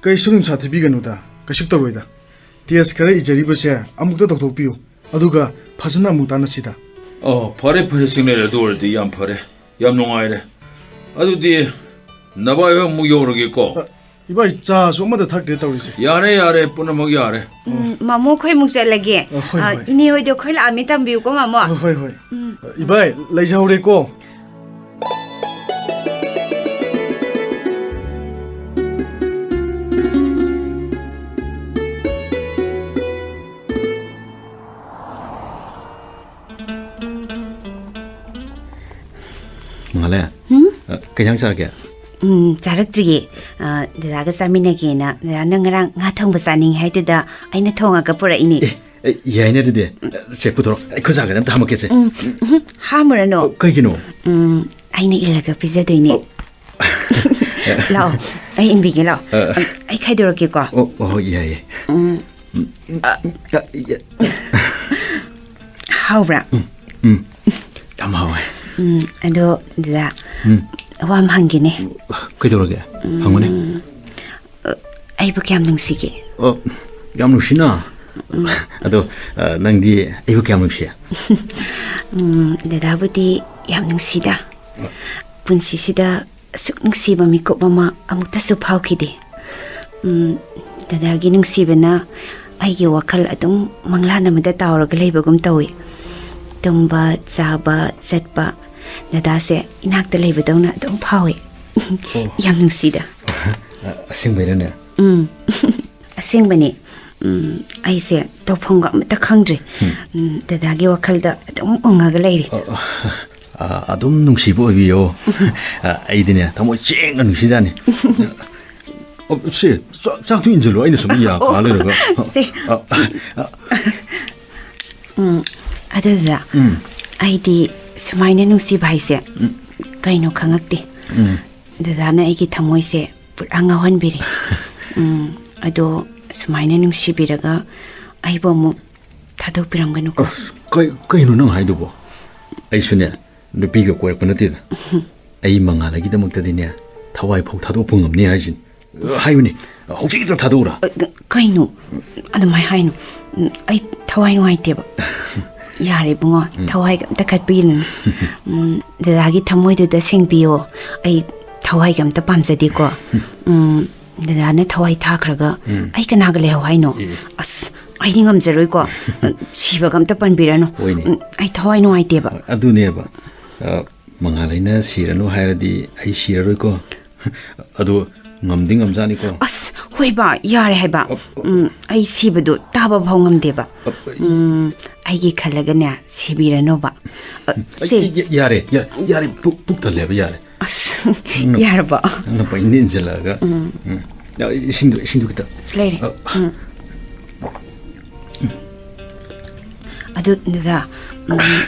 ꯀꯩꯁꯨ ꯅꯨꯡꯁꯥ ꯊꯤꯕꯤꯒꯅꯨꯗ, ꯀꯩꯁꯨ ꯇꯧꯔꯣꯏꯗ꯫ Test ꯈꯔ ꯏꯖꯔꯤꯕꯁꯦ ꯑꯃꯨꯛꯇ ꯇꯧꯊꯣꯛꯄꯤꯌꯨ, ꯑꯗꯨꯒ ꯐꯖꯅ ꯑꯃꯨꯛ ꯇꯥꯟꯅꯁꯤꯗ꯫ ꯑꯣ, ꯐꯔꯦ, ꯐꯔꯦ, ꯆꯤꯡꯂꯦꯟ, ꯑꯗꯨ ꯑꯣꯏꯔꯗꯤ ꯌꯥꯝ ꯐꯔꯦ, ꯌꯥꯝ ꯅꯨꯡꯉꯥꯏꯔꯦ꯫ ꯑꯗꯨꯗꯤ ꯅꯕꯥꯏ ꯍꯣꯏ ꯑꯃꯨꯛ ꯌꯧꯔꯒꯦꯀꯣ꯫ ꯑ, ꯏꯕꯥꯏ, ꯆꯥꯁꯨ ꯑꯃꯠꯇ ꯊꯛꯇ꯭ꯔꯦ ꯇꯧꯔꯤꯁꯦ꯫ ꯌꯥꯔꯦ, ꯌꯥꯔꯦ, ꯄꯨꯝꯅꯃꯛ ꯌꯥꯔꯦ꯫ ꯎꯝ, ꯃꯥꯃꯣ, ꯑꯩꯈꯣꯏ ꯑꯃꯨꯛ ꯆꯠꯂꯒꯦ꯫ ꯑ, ꯍꯣꯏ, ꯑ, ꯍꯣꯏ꯫ ꯏꯅꯦ ꯍꯣꯏꯗꯣ ꯑꯩꯈꯣꯏ ꯂꯥꯛꯑꯝꯃꯦ ꯇꯝꯕꯤꯌꯨꯀꯣ, ꯃꯥꯃꯣ꯫ ꯑ, ꯍꯣꯏ, ꯍꯣꯏ꯫ ꯎꯝ꯫ ꯑ, ꯏꯕꯥꯏ, ꯂꯩꯖꯍꯧꯔꯦꯀꯣ꯫ ꯃꯉꯥꯂꯩ? ꯍꯨꯝ? ꯑ, ꯀꯩ ꯏꯟꯖꯥꯡ ꯆꯥꯔꯒꯦ? ꯎꯝ, ꯆꯥꯔꯛꯇ꯭ꯔꯤꯌꯦ꯫ ꯑ, ꯗꯗꯥꯒ ꯆꯥꯃꯤꯟꯅꯒꯦꯅ꯫ ꯗꯗꯥꯅ ꯉꯔꯥꯡ ꯉꯥ ꯊꯣꯡꯕ ꯆꯥꯅꯤꯡꯉꯤ ꯍꯥꯏꯗꯨꯗ ꯑꯩꯅ ꯊꯣꯡꯉꯒ ꯄꯨꯔꯛꯏꯅꯦ꯫ ꯑꯦ, ꯑꯦ, ꯌꯥꯏꯅꯦ ꯑꯗꯨꯗꯤ꯫ ꯁꯦ, ꯄꯨꯊꯣꯔꯛꯑꯣ꯫ ꯑꯩ ꯈꯨꯠ ꯁꯥꯒꯗ ꯑꯝꯇ ꯍꯥꯝꯃꯛꯀꯦꯁꯦ꯫ ꯎꯝ, ꯎꯝ, ꯍꯥꯝꯃꯨꯔꯅꯨ꯫ ꯑꯣ, ꯀꯩꯒꯤꯅꯣ? ꯎꯝ, ꯑꯩꯅ ꯏꯜꯂꯒ ꯄꯤꯖꯗꯣꯏꯅꯦ꯫ ꯑꯣ꯫ ꯂꯥꯛꯑꯣ, ꯑꯩ ꯏꯟꯕꯤꯒꯦ, ꯂꯥꯛꯑꯣ꯫ ꯑ꯫ ꯑꯩ ꯈꯥꯏꯗꯣꯔꯛꯀꯦꯀꯣ꯫ ꯑꯣ, ꯑꯣ, ꯍꯣꯏ, ꯌꯥꯏꯌꯦ꯫ ꯎꯝ꯫ ꯍꯥꯎꯕ꯭ꯔꯥ? ꯎꯝ, ꯌꯥꯝ ꯍꯥꯎꯋꯦ꯫ ꯎꯝ, ꯑꯗꯣ ꯗꯗꯥ, ꯎꯝ꯫ ꯋꯥ ꯑꯃ ꯍꯪꯒꯦꯅꯦ꯫ ꯀꯩꯗꯧꯔꯒꯦ? ꯍꯪꯉꯨꯅꯦ꯫ ꯎꯝ, ꯑꯩꯕꯨ ꯀꯌꯥꯝ ꯅꯨꯡꯁꯤꯒꯦ? ꯑꯣ, ꯌꯥꯝ ꯅꯨꯡꯁꯤꯅ꯫ ꯎꯝ꯫ ꯑꯗꯣ, ꯑ, ꯅꯪꯗꯤ ꯑꯩꯕꯨ ꯀꯌꯥꯝ ꯅꯨꯡꯁꯤ? ꯎꯝ, ꯗꯗꯥꯕꯨꯗꯤ ꯌꯥꯝ ꯅꯨꯡꯁꯤꯗ꯫ ꯄꯨꯟꯁꯤꯁꯤꯗ ꯑꯁꯨꯛ ꯅꯨꯡꯁꯤꯕ ꯃꯤꯀꯨꯞ ꯑꯃ ꯑꯃꯨꯛꯇꯁꯨ ꯐꯥꯎꯈꯤꯗꯦ꯫ ꯎꯝ, ꯗꯗꯥꯒꯤ ꯅꯨꯡꯁꯤꯕꯅ ꯑꯩꯒꯤ ꯋꯥꯈꯜ ꯑꯗꯨꯝ ꯃꯪꯂꯥꯟ ꯑꯃꯗ ꯇꯥꯎꯔꯒ ꯂꯩꯕꯒꯨꯝ ꯇꯧꯏ꯫ ꯇꯨꯝꯕ, ꯆꯥꯕ, ꯆꯠꯄ, ꯗꯗꯥꯁꯦ ꯏꯅꯥꯛꯇ ꯂꯩꯕꯗꯧꯅ ꯑꯗꯨꯝ ꯐꯥꯎꯏ꯫ ꯑꯣ꯫ ꯌꯥꯝ ꯅꯨꯡꯁꯤꯗ꯫ ꯑꯁꯦꯡꯕꯩꯔꯅꯦ? ꯎꯝ꯫ ꯑꯁꯦꯡꯕꯅꯤ꯫ ꯎꯝ, ꯑꯩꯁꯦ ꯇꯧꯐꯝꯒ ꯑꯃꯠꯇ ꯈꯪꯗ꯭ꯔꯦ꯫ ꯎꯝ꯫ ꯎꯝ, ꯗꯗꯥꯒꯤ ꯋꯥꯈꯜꯗ ꯑꯗꯨꯝ ꯎꯪꯉꯒ ꯂꯩꯔꯦ꯫ ꯑ, ꯑ, ꯑꯗꯨꯝ ꯅꯨꯡꯁꯤꯕ ꯑꯣꯏꯕꯤꯌꯣ꯫ ꯑ, ꯑꯩꯗꯤꯅꯦ, ꯊꯃꯣꯏ ꯁꯦꯡꯅ ꯅꯨꯡꯁꯤꯖꯥꯅꯤ꯫ ꯑ, ꯁꯦ, ꯆꯥꯛ, ꯆꯥꯛꯇꯨ ꯏꯟꯁꯤꯜꯂꯣ, ꯑꯩꯅ ꯁꯨꯝ ꯌꯥ ꯑꯣ, ꯀꯥ ꯂꯩꯔꯒ꯫ ꯁꯦ꯫ ꯑ, ꯑ, ꯎꯝ, ꯑꯗꯨꯗ ꯎꯝ꯫ ꯑꯩꯗꯤ ꯁꯨꯃꯥꯏꯅ ꯅꯨꯡꯁꯤꯕ ꯍꯥꯏꯁꯦ ꯎꯝ꯫ ꯀꯩꯅꯣ ꯈꯪꯉꯛꯇꯦ꯫ ꯎꯝ꯫ ꯗꯗꯥꯅ ꯑꯩꯒꯤ ꯊꯃꯣꯏꯁꯦ ꯄꯨꯔꯥ ꯉꯥꯎꯍꯟꯕꯤꯔꯦ꯫ ꯎꯝ, ꯑꯗꯣ ꯁꯨꯃꯥꯏꯅ ꯅꯨꯡꯁꯤꯕꯤꯔꯒ ꯑꯩꯕꯨ ꯑꯃꯨꯛ ꯊꯥꯗꯣꯛꯄꯤꯔꯝꯒꯅꯨꯀꯣ꯫ ꯑꯁ, ꯀꯩ-, ꯀꯩꯅꯣ ꯅꯪ ꯍꯥꯏꯗꯨꯕꯣ? ꯑꯩꯁꯨꯅꯦ, ꯅꯨꯄꯤꯒ ꯀꯣꯏꯔꯛꯄ ꯅꯠꯇꯦꯗ꯫ ꯑꯩ ꯃꯉꯥꯜꯒꯤꯗꯃꯛꯇꯗꯤꯅꯦ, ꯊꯋꯥꯏ ꯐꯥꯎ ꯊꯥꯗꯣꯛꯄ ꯉꯝꯅꯤ ꯍꯥꯏꯁꯤꯅꯤ꯫ ꯍꯥꯏꯕꯅꯤ, ꯍꯧꯖꯤꯛꯇ ꯊꯥꯗꯣꯛꯎꯔꯥ? ꯑ, ꯀ-, ꯀꯩꯅꯣ? ꯑꯗꯨꯃꯥꯏ ꯍꯥꯏꯅꯨ꯫ ꯎꯝ, ꯑꯩ ꯊꯋꯥꯏ ꯅꯨꯡꯉꯥꯏꯇꯦꯕ꯫ ꯌꯥꯔꯦ ꯏꯕꯨꯡꯉꯣ, ꯎꯝ꯫ ꯊꯋꯥꯏꯒ ꯑꯝꯇ ꯈꯠꯄꯤꯒꯅꯨ꯫ ꯎꯝ, ꯗꯗꯥꯒꯤ ꯊꯃꯣꯏꯗꯨꯗ ꯁꯦꯡꯕꯤꯌꯣ꯫ ꯑꯩ ꯊꯋꯥꯏꯒ ꯑꯝꯇ ꯄꯥꯝꯖꯗꯦꯀꯣ꯫ ꯎꯝ, ꯗꯗꯥꯅ ꯊꯋꯥꯏ ꯊꯥꯈ꯭ꯔꯒ ꯎꯝ꯫ ꯑꯩ ꯀꯅꯥꯒ ꯂꯩꯍꯧ ꯍꯥꯏꯅꯣ? ꯑꯦ꯫ ꯑꯁ, ꯑꯩꯗꯤ ꯉꯝꯖꯔꯣꯏꯀꯣ꯫ ꯁꯤꯕꯒ ꯑꯝꯇ ꯄꯟꯕꯤꯔꯅꯨ꯫ ꯍꯣꯏꯅꯦ꯫ ꯎꯝ, ꯑꯩ ꯊꯋꯥꯏ ꯅꯨꯡꯉꯥꯏꯇꯦꯕ꯫ ꯑꯗꯨꯅꯦꯕ꯫ ꯑ, ꯃꯉꯥꯜ ꯑꯩꯅ ꯁꯤꯔꯅꯨ ꯍꯥꯏꯔꯗꯤ ꯑꯩ ꯁꯤꯔꯔꯣꯏꯀꯣ꯫ ꯑꯗꯣ ꯉꯝꯗꯤ ꯉꯝꯖꯥꯅꯤꯀꯣ꯫ ꯑꯁ, ꯍꯣꯏꯕ, ꯌꯥꯔꯦ ꯍꯥꯏꯕ꯫ ꯑ, ꯑ, ꯎꯝ, ꯑꯩ ꯁꯤꯕꯗꯣ ꯇꯥꯕ ꯐꯥꯎ ꯉꯝꯗꯦꯕ꯫ ꯑ, ꯑ, ꯎꯝ, ꯑꯩꯒꯤ ꯈꯜꯂꯒꯅꯦ, ꯁꯤꯕꯤꯔꯅꯣꯕ꯫ ꯑ, ꯑꯩ, ꯁꯦ꯫ ꯑꯩ, ꯌꯥꯔꯦ, ꯌꯥ-, ꯌꯥꯔꯦ, ꯄꯨꯛ, ꯄꯨꯛ ꯊꯜꯂꯦꯕ, ꯌꯥꯔꯦ꯫ ꯑꯁ, ꯅꯪ-, ꯌꯥꯔꯕꯣ? ꯅꯪꯅ ꯄꯪꯏꯟꯗ ꯏꯟꯁꯤꯜꯂꯛꯑꯒ꯫ ꯎꯝ꯫ ꯎꯝ꯫ ꯑ, ꯏꯁꯤꯡꯗꯣ, ꯏꯁꯤꯡꯗꯣ ꯈꯤꯇ꯫ ꯁꯤ ꯂꯩꯔꯦ꯫ ꯑ, ꯎꯝ꯫ ꯑꯗꯨ, ꯗꯗꯥ, ꯎꯝ,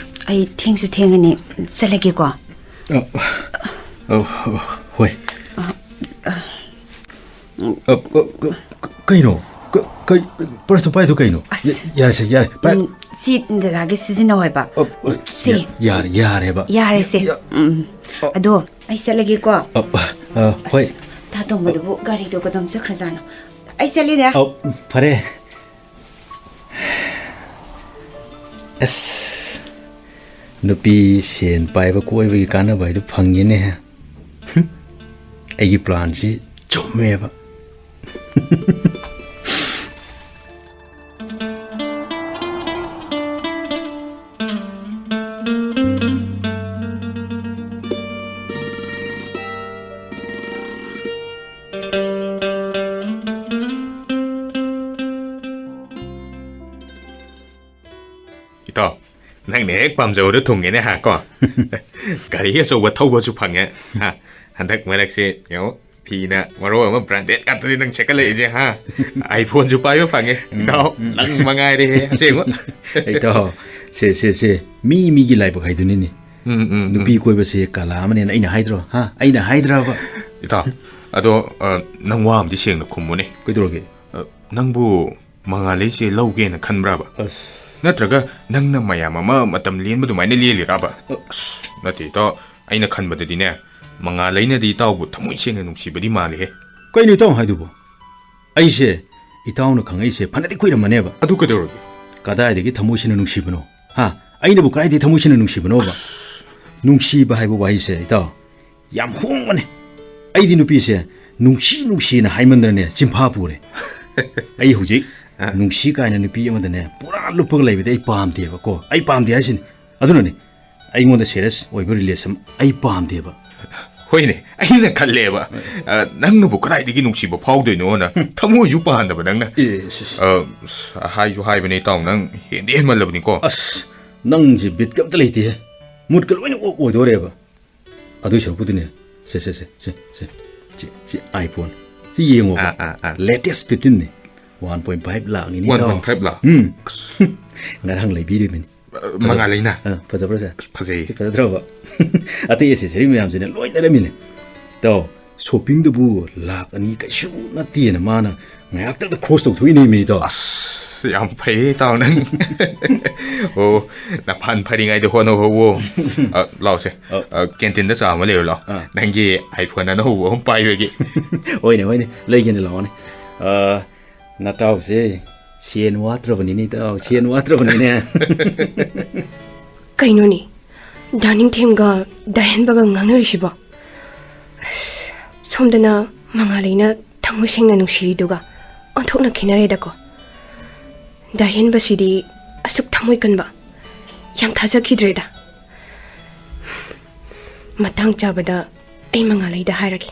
ꯑꯩ ꯊꯦꯡꯁꯨ ꯊꯦꯡꯉꯅꯤ, ꯆꯠꯂꯒꯦꯀꯣ꯫ ꯑ, ꯑ, ꯑ, ꯍꯣꯏ꯫ ꯑ, ꯑ, ꯑ, ꯀ-, ꯀ-, ꯀꯩꯅꯣ? ꯀ-, ꯀꯩ, ꯄꯔꯁꯇꯣ ꯄꯥꯏꯗꯣ ꯀꯩꯅꯣ? ꯑꯁ꯫ ꯌꯥ-, ꯌꯥꯔꯦꯁꯦ, ꯌꯥꯔꯦ꯫ ꯄꯥꯏ-, ꯎꯝ, ꯁꯤ ꯗꯗꯥꯒꯤ ꯁꯤꯖꯤꯟꯅꯧ ꯍꯥꯏꯕ꯫ ꯑ, ꯑ, ꯁꯤ꯫ ꯌꯥ-, ꯌꯥꯔꯦ, ꯌꯥꯔꯦꯕ꯫ ꯌꯥꯔꯦꯁꯦ꯫ ꯌꯥ-, ꯎꯝ꯫ ꯑ꯫ ꯑꯗꯣ ꯑꯩ ꯆꯠꯂꯒꯦꯀꯣ꯫ ꯑ, ꯑ, ꯑ, ꯍꯣꯏ꯫ ꯑꯁ, ꯇꯥ ꯇꯣꯝꯕꯗꯨꯕꯨ ꯒꯥꯔꯤꯗꯣ ꯀꯗꯣꯝ ꯆꯠꯈ꯭ꯔꯖꯥꯠꯅꯣ? ꯑꯩ ꯆꯠꯂꯤꯅꯦ꯫ ꯑ, ꯐꯔꯦ꯫ ꯑꯁ, ꯅꯨꯄꯤ ꯁꯦꯟ ꯄꯥꯏꯕ ꯀꯣꯏꯕꯒꯤ ꯀꯥꯟꯅꯕ ꯍꯥꯏꯗꯨ ꯐꯪꯉꯦꯅꯦ꯫ ꯍꯨꯝ, ꯑꯩꯒꯤ ꯄ꯭ꯂꯥꯟꯁꯤ ꯆꯨꯝꯃꯦꯕ꯫ ꯏꯇꯥꯎ, ꯅꯪꯅ ꯍꯦꯛ ꯄꯥꯝꯖꯕꯗꯣ ꯊꯨꯡꯉꯦꯅꯦ ꯍꯥ, ꯀꯣ? ꯒꯥꯔꯤ ꯑꯆꯧꯕ ꯊꯧꯕꯁꯨ ꯐꯪꯉꯦ ꯍꯥ꯫ ꯍꯟꯗꯛ ꯃꯔꯛꯁꯦ ꯌꯦꯡꯉꯣ, ꯐꯤꯅ ꯃꯔꯣꯜ ꯑꯃ branded ꯉꯥꯛꯇꯅꯤ ꯅꯪ ꯁꯦꯠꯀꯠꯂꯛꯏꯁꯦ ꯍꯥ꯫ iPhoneꯁꯨ ꯄꯥꯏꯕ ꯐꯪꯉꯦ꯫ ꯎꯝ, ꯏꯇꯥꯎ, ꯎꯝ꯫ ꯅꯪ ꯃꯉꯥꯏꯔꯦꯍꯦ ꯑꯁꯦꯡꯕ꯫ ꯏꯇꯥꯎ, ꯁꯦ, ꯁꯦ, ꯁꯦ, ꯃꯤ ꯃꯤꯒꯤ ꯂꯥꯏꯕꯛ ꯍꯥꯏꯗꯨꯅꯤꯅꯦ꯫ ꯎꯝ, ꯎꯝ, ꯎꯝ꯫ ꯅꯨꯄꯤ ꯀꯣꯏꯕꯁꯦ ꯀꯂꯥ ꯑꯃꯅꯦꯅ ꯑꯩꯅ ꯍꯥꯏꯗ꯭ꯔꯣ ꯍꯥ? ꯑꯩꯅ ꯍꯥꯏꯗ꯭ꯔꯕ? ꯏꯇꯥꯎ, ꯑꯗꯣ, ꯑ, ꯅꯪ ꯋꯥ ꯑꯃꯗꯤ ꯁꯦꯡꯅ ꯈꯨꯝꯃꯨꯅꯦ꯫ ꯀꯩꯗꯧꯔꯒꯦ? ꯑ, ꯅꯪꯕꯨ ꯃꯉꯥꯂꯩꯁꯦ ꯂꯧꯒꯦꯅ ꯈꯟꯕ꯭ꯔꯕ? ꯑꯁ꯫ ꯅꯠꯇ꯭ꯔꯒ ꯅꯪꯅ ꯃꯌꯥꯝ ꯑꯃ ꯃꯇꯝ ꯂꯦꯟꯕ ꯑꯗꯨꯃꯥꯏꯅ ꯂꯦꯜꯂꯤꯔꯕ? ꯑ꯫ ꯑꯁ, ꯅꯠꯇꯦ ꯏꯇꯥꯎ, ꯑꯩꯅ ꯈꯟꯕꯗꯗꯤꯅꯦ, ꯃꯉꯥꯂꯩꯅꯗꯤ ꯏꯇꯥꯎꯕꯨ ꯊꯃꯣꯏ ꯁꯦꯡꯅ ꯅꯨꯡꯁꯤꯕꯗꯤ ꯃꯥꯜꯂꯤꯍꯦ꯫ ꯀꯩꯅꯣ ꯏꯇꯥꯎꯅ ꯍꯥꯏꯗꯨꯕꯣ? ꯑꯩꯁꯦ ꯏꯇꯥꯎꯅ ꯈꯪꯉꯛꯏꯁꯦ ꯐꯅꯗꯤ ꯀꯨꯏꯔꯝꯃꯅꯦꯕ꯫ ꯑꯗꯨ ꯀꯩꯗꯧꯔꯒꯦ? ꯀꯗꯥꯏꯗꯒꯤ ꯊꯃꯣꯏ ꯁꯦꯡꯅ ꯅꯨꯡꯁꯤꯕꯅꯣ? ꯍꯥ? ꯑꯩꯅꯕꯨ ꯀꯗꯥꯏꯗꯒꯤ ꯊꯃꯣꯏ ꯁꯦꯡꯅ ꯅꯨꯡꯁꯤꯕꯅꯣꯕ? ꯅꯨꯡꯁꯤꯕ ꯍꯥꯏꯕ ꯋꯥꯍꯩꯁꯦ ꯏꯇꯥꯎ, ꯌꯥꯝ ꯍꯣꯡꯕꯅꯦ꯫ ꯑꯩꯗꯤ ꯅꯨꯄꯤꯁꯦ ꯅꯨꯡꯁꯤ ꯅꯨꯡꯁꯤꯅ ꯍꯥꯏꯃꯟꯗꯅꯅꯦ ꯆꯤꯟꯐꯥ ꯄꯨꯔꯦ꯫ ꯑꯩ ꯍꯧꯖꯤꯛ ꯑ꯫ ꯅꯨꯡꯁꯤ ꯀꯥꯏꯅ ꯅꯨꯄꯤ ꯑꯃꯗꯅꯦ ꯄꯨꯔꯥ ꯂꯨꯞꯄꯒ ꯂꯩꯕꯗꯤ ꯑꯩ ꯄꯥꯝꯗꯦꯕꯀꯣ꯫ ꯑꯩ ꯄꯥꯝꯗꯦ ꯍꯥꯏꯁꯤꯅꯤ꯫ ꯑꯗꯨꯅꯅꯦ ꯑꯩꯉꯣꯟꯗ serious ꯑꯣꯏꯕ relation ꯑꯩ ꯄꯥꯝꯗꯦꯕ꯫ ꯍꯣꯏꯅꯦ, ꯑꯩꯅ ꯈꯜꯂꯦꯕ꯫ ꯎꯝ꯫ ꯑ, ꯅꯪꯅꯕꯨ ꯀꯗꯥꯏꯗꯒꯤ ꯅꯨꯡꯁꯤꯕ ꯐꯥꯎꯗꯣꯏꯅꯣꯅ꯫ ꯎꯝ꯫ ꯊꯃꯣꯏꯁꯨ ꯄꯥꯟꯗꯕ ꯅꯪꯅ꯫ ꯑꯦ, ꯁꯤꯁ꯫ ꯑ, ꯑꯁ, ꯍꯥꯏꯁꯨ ꯍꯥꯏꯕꯅꯦ ꯏꯇꯥꯎ, ꯅꯪ ꯍꯦꯟꯗꯤ ꯍꯦꯟꯃꯜꯂꯕꯅꯤꯀꯣ꯫ ꯑꯁ, ꯅꯪꯁꯦ ꯕꯤꯠꯀ ꯑꯝꯇ ꯂꯩꯇꯦꯍꯦ꯫ ꯃꯨꯠꯀ ꯂꯣꯏꯅ ꯑꯣꯐ ꯑꯣꯏꯗꯣꯔꯦꯕ꯫ ꯑꯗꯨꯏ ꯁꯔꯨꯛꯄꯨꯗꯤꯅꯦ, ꯁꯦ, ꯁꯦ, ꯁꯦ, ꯁꯦ, ꯁꯦ, ꯁꯤ, ꯁꯤ iPhone꯫ ꯁꯤ ꯌꯦꯡꯉꯣꯕ꯫ ꯑꯥ, ꯑꯥ, ꯑꯥ꯫ Latest fifteen ꯅꯦ꯫ One point five ꯂꯥꯛꯅꯤꯅꯦ, ꯏꯇꯥꯎ꯫ One point five ꯂꯥꯛ? ꯎꯝ꯫ ꯑꯁ꯫ ꯉꯔꯥꯡ ꯂꯩꯕꯤꯔꯤꯕꯅꯤ꯫ ꯑ, ꯐꯖ-, ꯃꯉꯥꯂꯩꯅ? ꯑ, ꯐꯖꯕ꯭ꯔꯥ ꯁꯦ? ꯐꯖꯩ꯫ ꯁꯤ ꯐꯖꯗ꯭ꯔꯕ? ꯑꯇꯩ accessory ꯃꯌꯥꯝꯁꯤꯅ ꯂꯣꯏ ꯂꯩꯔꯝꯃꯤꯅꯦ꯫ ꯏꯇꯥꯎ, shopping ꯗꯨꯕꯨ ꯂꯥꯛ ꯑꯅꯤ ꯀꯩꯁꯨ ꯅꯠꯇꯦꯅ ꯃꯥꯅ ꯉꯥꯏꯍꯥꯛꯇꯪꯗ ꯈ꯭ꯔꯣꯁ ꯇꯧꯊꯣꯛꯏꯅꯦ ꯃꯤ ꯏꯇꯥꯎ꯫ ꯑꯁ, ꯌꯥꯝ ꯐꯩꯌꯦ ꯏꯇꯥꯎ ꯅꯪ꯫ ꯑꯣ, ꯅꯐꯥꯟ ꯐꯔꯤꯉꯩꯗ ꯍꯣꯠꯅꯍꯧꯋꯣ꯫ ꯑ, ꯂꯥꯎꯁꯦ꯫ ꯑ꯫ ꯑ, ꯀꯦꯟꯇꯤꯟꯗ ꯆꯥ ꯑꯃ ꯂꯩꯔꯨ ꯂꯥꯎ꯫ ꯑ꯫ ꯅꯪꯒꯤ iPhone ꯑꯅꯧꯕ ꯑꯃ ꯄꯥꯏꯕꯒꯤ꯫ ꯍꯣꯏꯅꯦ, ꯍꯣꯏꯅꯦ, ꯂꯩꯒꯦꯅꯦ, ꯂꯥꯛꯑꯣꯅꯦ꯫ ꯑ, ꯅꯇꯥꯎꯁꯦ ꯁꯦꯟ ꯋꯥꯠꯇ꯭ꯔꯕꯅꯤꯅꯦ ꯏꯇꯥꯎ, ꯁꯦꯟ ꯋꯥꯠꯇ꯭ꯔꯕꯅꯤꯅꯦ꯫ ꯀꯩꯅꯣꯅꯦ, ꯗꯥ ꯅꯤꯡꯊꯦꯝꯒ ꯗꯥ ꯍꯦꯟꯕꯒ ꯉꯥꯡꯅꯔꯤꯁꯤꯕꯣ? ꯑꯁ, ꯁꯣꯝꯗꯅ ꯃꯉꯥꯂꯩꯅ ꯊꯃꯣꯏ ꯁꯦꯡꯅ ꯅꯨꯡꯁꯤꯔꯤꯗꯨꯒ ꯑꯣꯟꯊꯣꯛꯅ ꯈꯦꯠꯅꯔꯦꯗꯀꯣ꯫ ꯗꯥ ꯍꯦꯟꯕꯁꯤꯗꯤ ꯑꯁꯨꯛ ꯊꯃꯣꯏ ꯀꯟꯕ, ꯌꯥꯝ ꯊꯥꯖꯈꯤꯗ꯭ꯔꯦꯗ꯫ ꯃꯇꯥꯡ ꯆꯥꯕꯗ ꯑꯩ ꯃꯉꯥꯂꯩꯗ ꯍꯥꯏꯔꯒꯦ꯫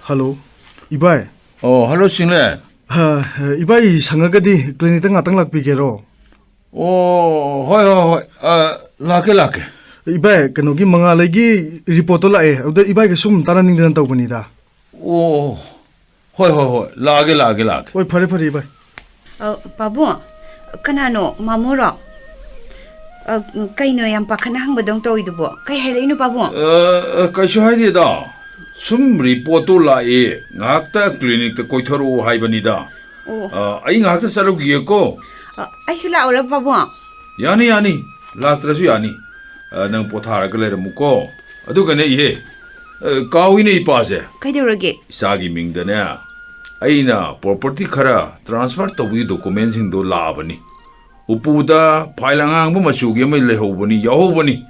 ꯍꯜꯂꯣ, ꯏꯕꯥꯏ꯫ ꯑꯣ, ꯍꯜꯂꯣ, ꯁꯤꯡꯂꯦꯟ꯫ ꯑ, ꯏꯕꯥꯏ ꯁꯪꯉꯒꯗꯤ ꯀ꯭ꯂꯤꯅꯤꯛꯇ ꯉꯥꯛꯇꯪ ꯂꯥꯛꯄꯤꯒꯦꯔꯣ? ꯑꯣ, ꯍꯣꯏ, ꯍꯣꯏ, ꯍꯣꯏ꯫ ꯑ, ꯂꯥꯛꯀꯦ, ꯂꯥꯛꯀꯦ꯫ ꯏꯕꯥꯏ, ꯀꯩꯅꯣꯒꯤ ꯃꯉꯥꯂꯩꯒꯤ ꯔꯤꯄꯣꯔꯠꯇꯣ ꯂꯥꯛꯑꯦ꯫ ꯑꯗꯨꯗ ꯏꯕꯥꯏꯒ ꯁꯨꯝ ꯇꯥꯟꯅꯅꯤꯡꯗꯅ ꯇꯧꯕꯅꯤꯗ꯫ ꯑꯣ, ꯍꯣꯏ, ꯍꯣꯏ, ꯍꯣꯏ꯫ ꯂꯥꯛꯑꯒꯦ, ꯂꯥꯛꯑꯒꯦ, ꯂꯥꯛꯑꯒꯦ꯫ ꯍꯣꯏ, ꯐꯔꯦ, ꯐꯔꯦ, ꯏꯕꯥꯏ꯫ ꯑ, ꯄꯥꯕꯨꯡ, ꯀꯅꯥꯅꯣ? ꯃꯥꯃꯣꯔꯣ? ꯑ, ꯀꯩꯅꯣ ꯌꯥꯝ ꯄꯥꯈꯠꯅ ꯍꯪꯕꯗꯧ ꯇꯧꯋꯤꯗꯨꯕꯣ? ꯀꯩ ꯍꯥꯏꯔꯛꯏꯅꯣ, ꯄꯥꯕꯨꯡ? ꯑ, ꯑ, ꯀꯩꯁꯨ ꯍꯥꯏꯗꯦꯗ꯫ ꯁꯨꯝ ꯔꯤꯄꯣꯔꯠꯇꯣ ꯂꯥꯛꯑꯦ, ꯉꯥꯏꯍꯥꯛꯇ ꯀ꯭ꯂꯤꯅꯤꯛꯇ ꯀꯣꯏꯊꯣꯔꯛꯑꯣ ꯍꯥꯏꯕꯅꯤꯗ꯫ ꯑꯣ꯫ ꯑ, ꯑꯩ ꯉꯥꯏꯍꯥꯛꯇ ꯆꯠꯂꯨꯈꯤꯒꯦꯀꯣ꯫ ꯑ, ꯑꯩꯁꯨ ꯂꯥꯛꯎꯔ, ꯄꯥꯕꯨꯡ? ꯌꯥꯅꯤ, ꯌꯥꯅꯤ꯫ ꯂꯥꯛꯇ꯭ꯔꯁꯨ ꯌꯥꯅꯤ꯫ ꯑ, ꯅꯪ ꯄꯣꯊꯥꯔꯒ ꯂꯩꯔꯝꯃꯨꯀꯣ꯫ ꯑꯗꯨꯒꯅꯦ, ꯏꯍꯦ, ꯑ, ꯀꯥꯎꯏꯅꯦ, ꯏꯄꯥꯁꯦ꯫ ꯀꯩꯗꯧꯔꯒꯦ? ꯏꯆꯥꯒꯤ ꯃꯤꯡꯗꯅꯦ, ꯑꯩꯅ ꯄ꯭ꯔꯣꯄꯔꯇꯤ ꯈꯔ ꯇ꯭ꯔꯥꯟꯁꯐꯔ ꯇꯧꯕꯒꯤ ꯗꯣꯀꯨꯃꯦꯟꯁꯤꯡꯗꯣ ꯂꯥꯛꯑꯕꯅꯤ꯫ ꯎꯄꯨꯗ ꯐꯥꯏꯜ ꯑꯉꯥꯡꯕ ꯃꯆꯨꯒꯤ ꯑꯃ ꯂꯩꯍꯧꯕꯅꯤ, ꯌꯥꯎꯍꯧꯕꯅꯤ꯫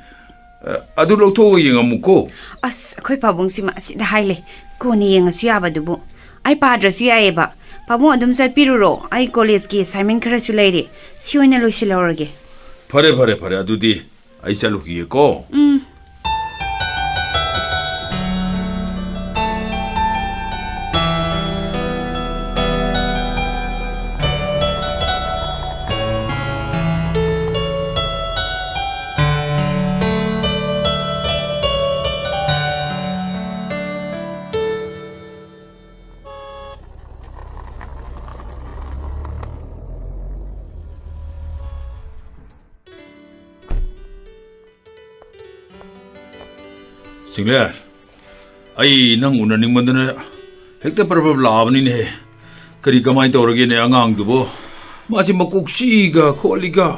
ꯑ, ꯑꯗꯨ ꯂꯧꯊꯣꯛꯑꯒ ꯌꯦꯡꯉꯝꯃꯨꯀꯣ꯫ ꯑꯁ, ꯑꯩꯈꯣꯏ ꯄꯥꯕꯨꯡꯁꯤꯃ ꯑꯁꯤꯗ ꯍꯥꯏ ꯂꯩ꯫ ꯀꯣꯟꯅ ꯌꯦꯡꯉꯁꯨ ꯌꯥꯕꯗꯨꯕꯨ꯫ ꯑꯩ ꯄꯥꯗ꯭ꯔꯁꯨ ꯌꯥꯏꯌꯦꯕ꯫ ꯄꯥꯕꯨꯡ ꯑꯗꯨꯝ ꯆꯠꯄꯤꯔꯨꯔꯣ꯫ ꯑꯩ ꯀꯣꯂꯦꯖꯀꯤ ꯑꯦꯁꯥꯏꯟꯃꯦꯟ ꯈꯔꯁꯨ ꯂꯩꯔꯤ꯫ ꯁꯤ ꯑꯣꯏꯅ ꯂꯣꯏꯁꯤꯜꯍꯧꯔꯒꯦ꯫ ꯐꯔꯦ, ꯐꯔꯦ, ꯐꯔꯦ꯫ ꯑꯗꯨꯗꯤ ꯑꯩ ꯆꯠꯂꯨꯈꯤꯒꯦꯀꯣ꯫ ꯎꯝ꯫ ꯆꯤꯡꯂꯦꯟ, ꯑꯩ ꯅꯪ ꯎꯅꯅꯤꯡꯃꯟꯗꯅ ꯍꯦꯛꯇ ꯄꯔꯞ ꯄꯔꯞ ꯂꯥꯛꯑꯕꯅꯤꯅꯦꯍꯦ꯫ ꯀꯔꯤ ꯀꯃꯥꯏꯅ ꯇꯧꯔꯒꯦꯅꯦ ꯑꯉꯥꯡꯗꯨꯕꯣ? ꯃꯥꯁꯤ ꯃꯀꯣꯛ ꯆꯤꯛꯏꯒ ꯈꯣꯠꯂꯤꯒ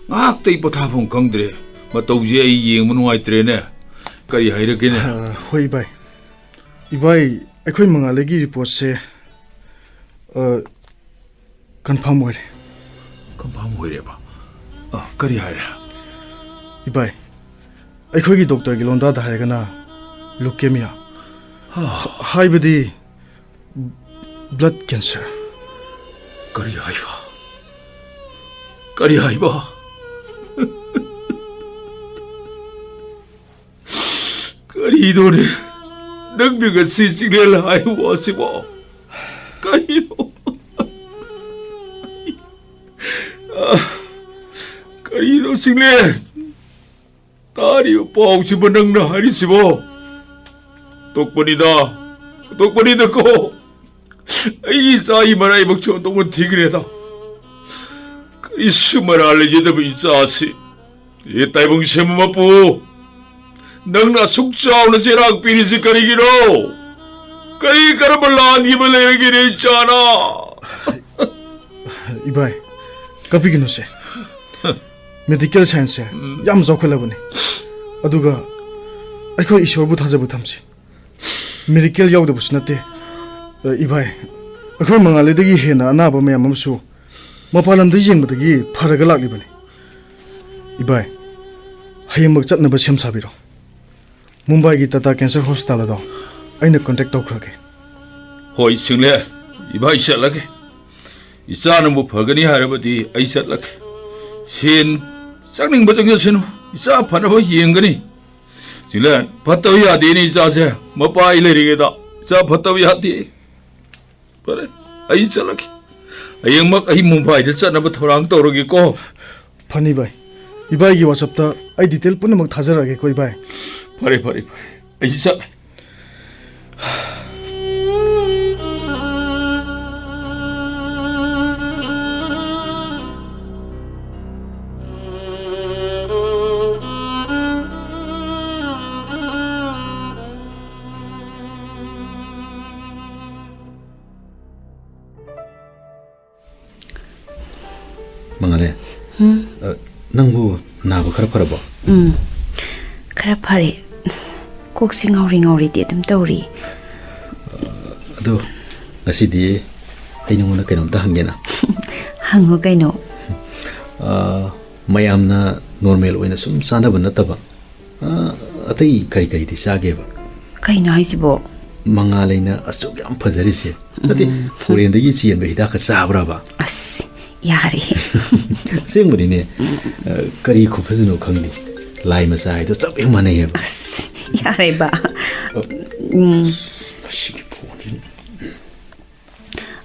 ꯉꯥꯏꯍꯥꯛꯇ ꯑꯩ ꯄꯣꯊꯥꯐꯝ ꯈꯪꯗ꯭ꯔꯦ꯫ ꯃꯇꯧꯁꯦ ꯑꯩ ꯌꯦꯡꯕ ꯅꯨꯡꯉꯥꯏꯇ꯭ꯔꯦꯅꯦ꯫ ꯀꯔꯤ ꯍꯥꯏꯔꯛꯀꯦꯅꯦ? ꯑ, ꯍꯣꯏ ꯏꯕꯥꯏ꯫ ꯏꯕꯥꯏ, ꯑꯩꯈꯣꯏ ꯃꯉꯥꯂꯩꯒꯤ ꯔꯤꯄꯣꯔꯠꯁꯦ, ꯑ, ꯀꯟꯐꯥꯔꯝ ꯑꯣꯏꯔꯦ꯫ ꯀꯟꯐꯥꯔꯝ ꯑꯣꯏꯔꯦꯕ? ꯑ, ꯀꯔꯤ ꯍꯥꯏꯔꯦ? ꯏꯕꯥꯏ, ꯑꯩꯈꯣꯏꯒꯤ ꯗꯣꯛꯇꯔꯒꯤ ꯂꯣꯟꯗꯥꯗ ꯍꯥꯏꯔꯒꯅ ꯂꯨꯀꯦꯃꯤꯌꯥ꯫ ꯍꯥ꯫ ꯍꯥꯏꯕꯗꯤ ꯕ꯭ꯂꯗ ꯀꯦꯟꯁꯔ꯫ ꯀꯔꯤ ꯍꯥꯏꯕ? ꯀꯔꯤ ꯍꯥꯏꯕ? ꯀꯔꯤꯅꯣꯅꯦ? ꯅꯪꯅ ꯉꯁꯤ ꯆꯤꯡꯂꯦꯟ ꯍꯥꯏꯕ ꯋꯥꯁꯤꯕꯣ? ꯀꯔꯤꯅꯣ? ꯀꯔꯤꯅꯣ ꯆꯤꯡꯂꯦꯟ? ꯇꯥꯔꯤꯕ ꯄꯥꯎꯁꯤꯕꯨ ꯅꯪꯅ ꯍꯥꯏꯔꯤꯁꯤꯕꯣ? ꯑꯇꯣꯛꯄꯅꯤꯗ, ꯑꯇꯣꯛꯄꯅꯤꯗꯀꯣ꯫ ꯑꯩꯒꯤ ꯏꯆꯥꯒꯤ ꯃꯔꯥꯏꯕꯛꯁꯨ ꯑꯇꯣꯛꯄ ꯊꯤꯈ꯭ꯔꯦꯗ꯫ ꯀꯔꯤꯁꯨ ꯃꯔꯥꯜ ꯂꯩꯖꯗꯕ ꯏꯆꯥꯁꯤ꯫ ꯑꯦ ꯇꯥꯏꯕꯪ ꯁꯦꯝꯕ ꯃꯄꯨ, ꯅꯪꯅ ꯑꯁꯨꯛ ꯆꯥꯎꯅ ꯆꯩꯔꯥꯛ ꯄꯤꯔꯤꯁꯤ ꯀꯔꯤꯒꯤꯅꯣ? ꯀꯔꯤ ꯀꯔꯝꯕ ꯂꯥꯟꯈꯤꯕ ꯂꯩꯔꯒꯦꯅꯦ ꯏꯆꯥꯅ? ꯏꯕꯥꯏ, ꯀꯞꯄꯤꯒꯅꯨꯁꯦ꯫ ꯃꯦꯗꯤꯀꯦꯜ ꯁꯥꯏꯟꯁꯁꯦ ꯎꯝ꯫ ꯌꯥꯝ ꯆꯥꯎꯈꯠꯂꯕꯅꯤ꯫ ꯑꯗꯨꯒ ꯑꯩꯈꯣꯏ ꯏꯁꯣꯔꯕꯨ ꯊꯥꯖꯕ ꯊꯝꯁꯤ꯫ ꯃꯦꯗꯤꯀꯦꯜ ꯌꯥꯎꯗꯕꯁꯨ ꯅꯠꯇꯦ꯫ ꯑ, ꯏꯕꯥꯏ, ꯑꯩꯈꯣꯏ ꯃꯉꯥꯂꯩꯗꯒꯤ ꯍꯦꯟꯅ ꯑꯅꯥꯕ ꯃꯌꯥꯝ ꯑꯃꯁꯨ ꯃꯄꯥꯟ ꯂꯝꯗ ꯌꯦꯡꯕꯗꯒꯤ ꯐꯔꯒ ꯂꯥꯛꯂꯤꯕꯅꯤ꯫ ꯏꯕꯥꯏ, ꯍꯌꯦꯡꯃꯛ ꯆꯠꯅꯕ ꯁꯦꯝ ꯁꯥꯕꯤꯔꯣ꯫ ꯃꯨꯝꯕꯥꯏꯒꯤ ꯇꯥꯇꯥ ꯀꯦꯟꯁꯔ ꯍꯣꯁꯄꯤꯇꯥꯜ ꯑꯗꯣ ꯑꯩꯅ ꯀꯟꯇꯦꯛ ꯇꯧꯈ꯭ꯔꯒꯦ꯫ ꯍꯣꯏ, ꯆꯤꯡꯂꯦꯟ, ꯏꯕꯥꯏ ꯆꯠꯂꯒꯦ꯫ ꯏꯆꯥꯅꯕꯨ ꯐꯒꯅꯤ ꯍꯥꯏꯔꯕꯗꯤ ꯑꯩ ꯆꯠꯂꯒꯦ꯫ ꯁꯦꯟ ꯆꯪꯅꯤꯡꯕ ꯆꯪꯖꯁꯅꯨ, ꯏꯆꯥ ꯐꯅꯕ ꯌꯦꯡꯒꯅꯤ꯫ ꯆꯤꯡꯂꯦꯟ, ꯐꯠꯇꯕ ꯌꯥꯗꯦꯅꯦ ꯏꯆꯥꯁꯦ, ꯃꯄꯥ ꯑꯩ ꯂꯩꯔꯤꯉꯩꯗ ꯏꯆꯥ ꯐꯠꯇꯕ ꯌꯥꯗꯦ꯫ ꯐꯔꯦ, ꯑꯩ ꯆꯠꯂꯒꯦ꯫ ꯍꯌꯦꯡꯃꯛ ꯑꯩ ꯃꯨꯝꯕꯥꯏꯗ ꯆꯠꯅꯕ ꯊꯧꯔꯥꯡ ꯇꯧꯔꯒꯦꯀꯣ꯫ ꯐꯅꯤ ꯚꯥꯏ, ꯏꯕꯥꯏꯒꯤ ꯋꯥꯆꯞꯇ ꯑꯩ ꯗꯤꯇꯦꯜ ꯄꯨꯝꯅꯃꯛ ꯊꯥꯖꯔꯛꯑꯒꯦꯀꯣ ꯏꯕꯥꯏ꯫ ꯐꯔꯦ, ꯐꯔꯦ, ꯐꯔꯦ, ꯑꯩ ꯆꯠꯂꯦ꯫ ꯃꯉꯥꯂꯦ, ꯎꯝ꯫ ꯑ, ꯅꯪꯕꯨ ꯅꯥꯕ ꯈꯔ ꯐꯔꯕꯣ? ꯎꯝ, ꯈꯔ ꯐꯔꯦ꯫ ꯀꯣꯛꯁꯤ ꯉꯥꯎꯔꯤ ꯉꯥꯎꯔꯤꯗꯤ ꯑꯗꯨꯝ ꯇꯧꯔꯤ꯫ ꯑꯗꯣ ꯉꯁꯤꯗꯤ ꯑꯩ ꯅꯉꯣꯟꯗ ꯀꯩꯅꯣꯝꯇ ꯍꯪꯒꯦꯅ꯫ ꯍꯪꯉꯣ ꯀꯩꯅꯣ꯫ ꯑ, ꯃꯌꯥꯝꯅ ꯅꯣꯔꯃꯦꯜ ꯑꯣꯏꯅ ꯁꯨꯝ ꯆꯥꯅꯕ ꯅꯠꯇꯕ, ꯑ, ꯑꯇꯩ ꯀꯔꯤ ꯀꯔꯤꯗꯤ ꯆꯥꯒꯦꯕ? ꯀꯩꯅꯣ ꯍꯥꯏꯁꯤꯕꯣ? ꯃꯉꯥꯜ ꯑꯩꯅ ꯑꯁꯨꯛ ꯌꯥꯝ ꯐꯖꯔꯤꯁꯦ꯫ ꯅꯠꯇꯦ, ꯎꯝ꯫ ꯐꯣꯔꯦꯟꯗꯒꯤ ꯆꯦꯟꯕ ꯍꯤꯗꯥꯛꯀ ꯆꯥꯕ꯭ꯔꯕ? ꯑꯁ, ꯌꯥꯔꯦ꯫ ꯑꯁꯦꯡꯕꯅꯤꯅꯦ꯫ ꯑ, ꯀꯔꯤ ꯈꯨꯐꯖꯅꯣ ꯈꯪꯗꯦ꯫ ꯂꯥꯏ ꯃꯆꯥ ꯍꯥꯏꯗꯣ ꯆꯞ ꯍꯦꯛ ꯃꯥꯟꯅꯩꯌꯦꯕ꯫ ꯑꯁ, ꯌꯥꯔꯦꯕ꯫ ꯑ, ꯎꯝ꯫ ꯃꯁꯤꯒꯤ ꯐꯣꯟꯁꯤꯅ꯫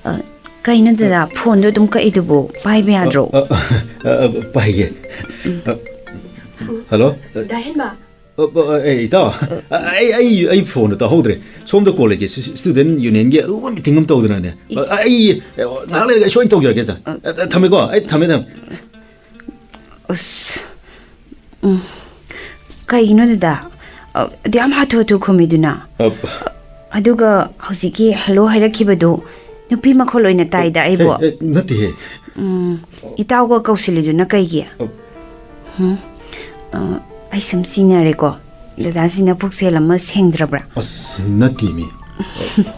ꯑ, ꯀꯩꯅꯣ ꯗꯗꯥ, ꯐꯣꯟꯗꯣ ꯑꯗꯨꯝ ꯀꯛꯏꯗꯨꯕꯨ? ꯄꯥꯏꯕ ꯌꯥꯗ꯭ꯔꯣ? ꯑ, ꯑ, ꯑ, ꯑ, ꯄꯥꯏꯒꯦ꯫ ꯑ, ꯍꯜꯂꯣ? ꯗꯥ ꯍꯦꯟꯕ꯫ ꯑ, ꯑ, ꯑ, ꯑꯦ, ꯏꯇꯥꯎ, ꯑ, ꯑꯩ, ꯑꯩ, ꯑꯩ ꯐꯣꯟꯗꯣ ꯇꯧꯍꯧꯗ꯭ꯔꯦ꯫ ꯁꯣꯝꯗ ꯀꯣꯂꯦꯖꯀꯤ ꯁꯨ-, ꯁ꯭ꯇꯨꯗꯦꯟ ꯌꯨꯅꯤꯌꯟꯒꯤ ꯑꯔꯨꯕ ꯃꯤꯇꯤꯡ ꯑꯃ ꯇꯧꯗꯅꯅꯦ꯫ ꯑ, ꯑꯩ, ꯑ, ꯉꯥꯏꯍꯥꯛ ꯂꯩꯔꯒ ꯑꯩ ꯁꯣꯏꯅ ꯇꯧꯖꯔꯛꯀꯦ, ꯁꯥꯔ꯫ ꯑ, ꯑ, ꯊꯝꯃꯦꯀꯣ, ꯑꯩ ꯊꯝꯃꯦ, ꯊꯝꯃꯦ꯫ ꯑꯁ, ꯎꯝ, ꯀꯩꯒꯤꯅꯣ ꯗꯗꯥ? ꯑ, ꯑꯗꯨ ꯌꯥꯝ ꯍꯥꯊꯨ ꯍꯥꯊꯨ ꯈꯨꯝꯃꯤꯗꯨꯅ? ꯑ, ꯑꯗꯨꯒ ꯍꯧꯖꯤꯛꯀꯤ ꯍꯦꯜꯂꯣ ꯍꯥꯏꯔꯛꯈꯤꯕꯗꯨ ꯅꯨꯄꯤ ꯃꯈꯣꯜ ꯑꯣꯏꯅ ꯇꯥꯏꯗ ꯑꯩꯕꯨ꯫ ꯑꯦ, ꯑꯦ, ꯅꯠꯇꯦꯍꯦ꯫ ꯎꯝ, ꯏꯇꯥꯎꯒ ꯀꯧꯁꯤꯜꯂꯤꯗꯨꯅ ꯀꯩꯒꯤ? ꯑ, ꯎꯝ, ꯑ, ꯑꯩ ꯁꯨꯝ ꯆꯤꯡꯅꯔꯦꯀꯣ꯫ ꯗꯗꯥꯁꯤꯅ ꯄꯨꯛꯁꯦꯜ ꯑꯃ ꯁꯦꯡꯗ꯭ꯔꯕ꯭ꯔꯥ? ꯑꯁ, ꯅꯠꯇꯦꯃꯤ꯫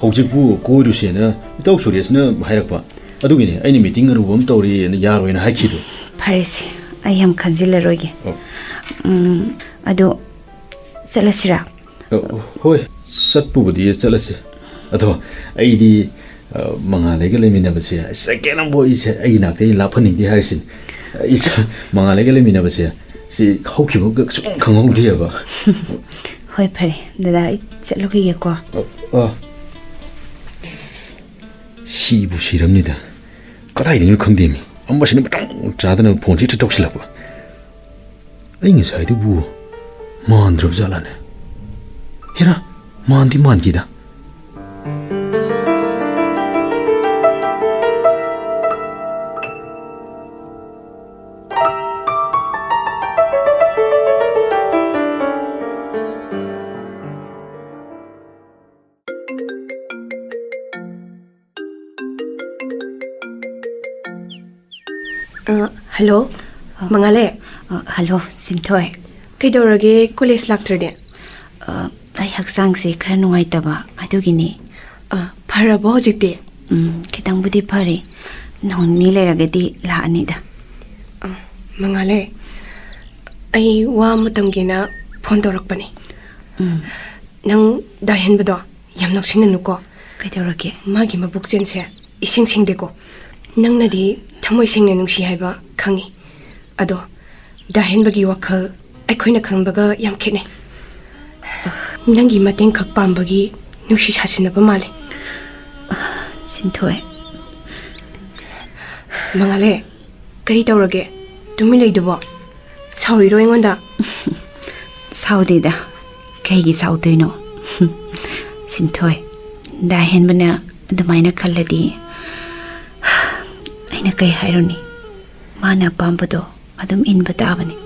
ꯍꯧꯖꯤꯛꯄꯨ ꯀꯣꯏꯔꯨꯁꯦꯅ ꯏꯇꯥꯎ ꯁꯨꯔꯦꯁꯅ ꯍꯥꯏꯔꯛꯄ꯫ ꯑꯗꯨꯒꯤꯅꯦ ꯑꯩꯅ ꯃꯤꯇꯤꯡ ꯑꯔꯨꯕ ꯑꯃ ꯇꯧꯔꯤꯅ ꯌꯥꯔꯣꯏꯅ ꯍꯥꯏꯈꯤꯗꯣ꯫ ꯐꯔꯦꯁꯦ, ꯑꯩ ꯌꯥꯝ ꯈꯟꯖꯤꯜꯂꯔꯣꯏꯒꯦ꯫ ꯑꯣ꯫ ꯎꯝ, ꯑꯗꯣ ꯆꯠꯂꯁꯤꯔꯥ? ꯑ, ꯍꯣꯏ, ꯆꯠꯄꯨꯕꯨꯗꯤ ꯆꯠꯂꯁꯤ꯫ ꯑꯗꯣ ꯑꯩꯗꯤ, ꯑ, ꯃꯉꯥꯜꯂꯩꯒ ꯂꯩꯃꯤꯟꯅꯕꯁꯦ ꯁꯦꯀꯦꯟ ꯑꯃꯐꯥꯎ ꯑꯩꯁꯦ ꯑꯩꯒꯤ ꯅꯥꯛꯇꯒꯤ ꯂꯥꯞꯍꯟꯅꯤꯡꯗꯦ ꯍꯥꯏꯔꯤꯁꯤꯅꯤ꯫ ꯑꯩꯁꯦ ꯃꯉꯥꯜꯂꯩꯒ ꯂꯩꯃꯤꯟꯅꯕꯁꯦ ꯁꯤ ꯍꯧꯈꯤꯕꯒ ꯁꯨꯡꯈꯪ ꯈꯪꯍꯧꯗꯦꯕ꯫ ꯍꯣꯏ, ꯐꯔꯦ꯫ ꯗꯗꯥ, ꯑꯩ ꯆꯠꯂꯨꯈꯤꯒꯦꯀꯣ꯫ ꯑ, ꯑ꯫ ꯁꯤꯕꯨ ꯁꯤꯔꯝꯅꯤꯗ꯫ ꯀꯗꯥꯏꯗꯩꯅꯣ ꯈꯪꯗꯦꯃꯤ꯫ ꯑꯃꯁꯤꯅ ꯃꯇꯥꯡ ꯆꯥꯗꯅ ꯐꯣꯟꯁꯦ ꯍꯦꯛꯇ ꯇꯧꯁꯤꯜꯂꯛꯄ꯫ ꯑꯩ ꯉꯁꯥꯏꯗꯨꯕꯨ ꯃꯥꯟꯗ꯭ꯔꯕ ꯖꯥꯠꯂꯅꯦ? ꯍꯦꯔꯥ, ꯃꯥꯟꯗꯤ ꯃꯥꯟꯈꯤꯗ꯫ ꯑ, ꯍꯜꯂꯣ, ꯑ, ꯃꯉꯥꯂꯦ꯫ ꯑ, ꯍꯜꯂꯣ, ꯁꯤꯟꯊꯣꯏ꯫ ꯀꯩꯗꯧꯔꯒꯦ, ꯀꯣꯂꯦꯖ ꯂꯥꯛꯇ꯭ꯔꯗꯤ? ꯑ, ꯑꯩ ꯍꯛꯆꯥꯡꯁꯦ ꯈꯔ ꯅꯨꯡꯉꯥꯏꯇꯕ, ꯑꯗꯨꯒꯤꯅꯤ꯫ ꯑ, ꯐꯔꯕꯣ ꯍꯧꯖꯤꯛꯇꯤ? ꯎꯝ, ꯈꯤꯇꯪꯕꯨꯗꯤ ꯐꯔꯦ꯫ ꯅꯣꯡ ꯅꯤꯅꯤ ꯂꯩꯔꯒꯗꯤ ꯂꯥꯛꯑꯅꯤꯗ꯫ ꯑ, ꯃꯉꯥꯂꯦ, ꯑꯩ ꯋꯥ ꯑꯃ ꯇꯝꯒꯦꯅ ꯐꯣꯟ ꯇꯧꯔꯛꯄꯅꯦ꯫ ꯎꯝ꯫ ꯅꯪ ꯗꯥ ꯍꯦꯟꯕꯗꯣ ꯌꯥꯝ ꯅꯛꯁꯤꯟꯅꯅꯨꯀꯣ꯫ ꯀꯩꯗꯧꯔꯒꯦ? ꯃꯥꯒꯤ ꯃꯕꯨꯛꯆꯦꯜꯁꯦ ꯏꯁꯦꯡ ꯁꯦꯡꯗꯦꯀꯣ꯫ ꯅꯪꯅꯗꯤ ꯊꯃꯣꯏ ꯁꯦꯡꯅ ꯅꯨꯡꯁꯤ ꯍꯥꯏꯕ ꯈꯪꯉꯤ꯫ ꯑꯗꯣ ꯗꯥ ꯍꯦꯟꯕꯒꯤ ꯋꯥꯈꯜ ꯑꯩꯈꯣꯏꯅ ꯈꯟꯕꯒ ꯌꯥꯝ ꯈꯦꯠꯅꯩ꯫ ꯅꯪꯒꯤ ꯃꯇꯦꯡ ꯈꯛ ꯄꯥꯝꯕꯒꯤ ꯅꯨꯡꯁꯤ ꯁꯥꯁꯤꯟꯅꯕ ꯃꯥꯜꯂꯤ꯫ ꯁꯤꯟꯊꯣꯏ꯫ ꯃꯉꯥꯂꯦ, ꯀꯔꯤ ꯇꯧꯔꯒꯦ? ꯇꯨꯃꯤꯟ ꯂꯩꯗꯨꯕꯣ? ꯁꯥꯎꯔꯤꯔꯣ ꯑꯩꯉꯣꯟꯗ? ꯁꯥꯎꯗꯦꯗ꯫ ꯀꯩꯒꯤ ꯁꯥꯎꯗꯣꯏꯅꯣ? ꯁꯤꯟꯊꯣꯏ, ꯗꯥ ꯍꯦꯟꯕꯅ ꯑꯗꯨꯃꯥꯏꯅ ꯈꯜꯂꯗꯤ ꯑꯩꯅ ꯀꯩ ꯍꯥꯏꯔꯨꯅꯤ? ꯃꯥꯅ ꯑꯄꯥꯝꯕꯗꯣ ꯑꯗꯨꯝ ꯏꯟꯕ ꯇꯥꯕꯅꯤ꯫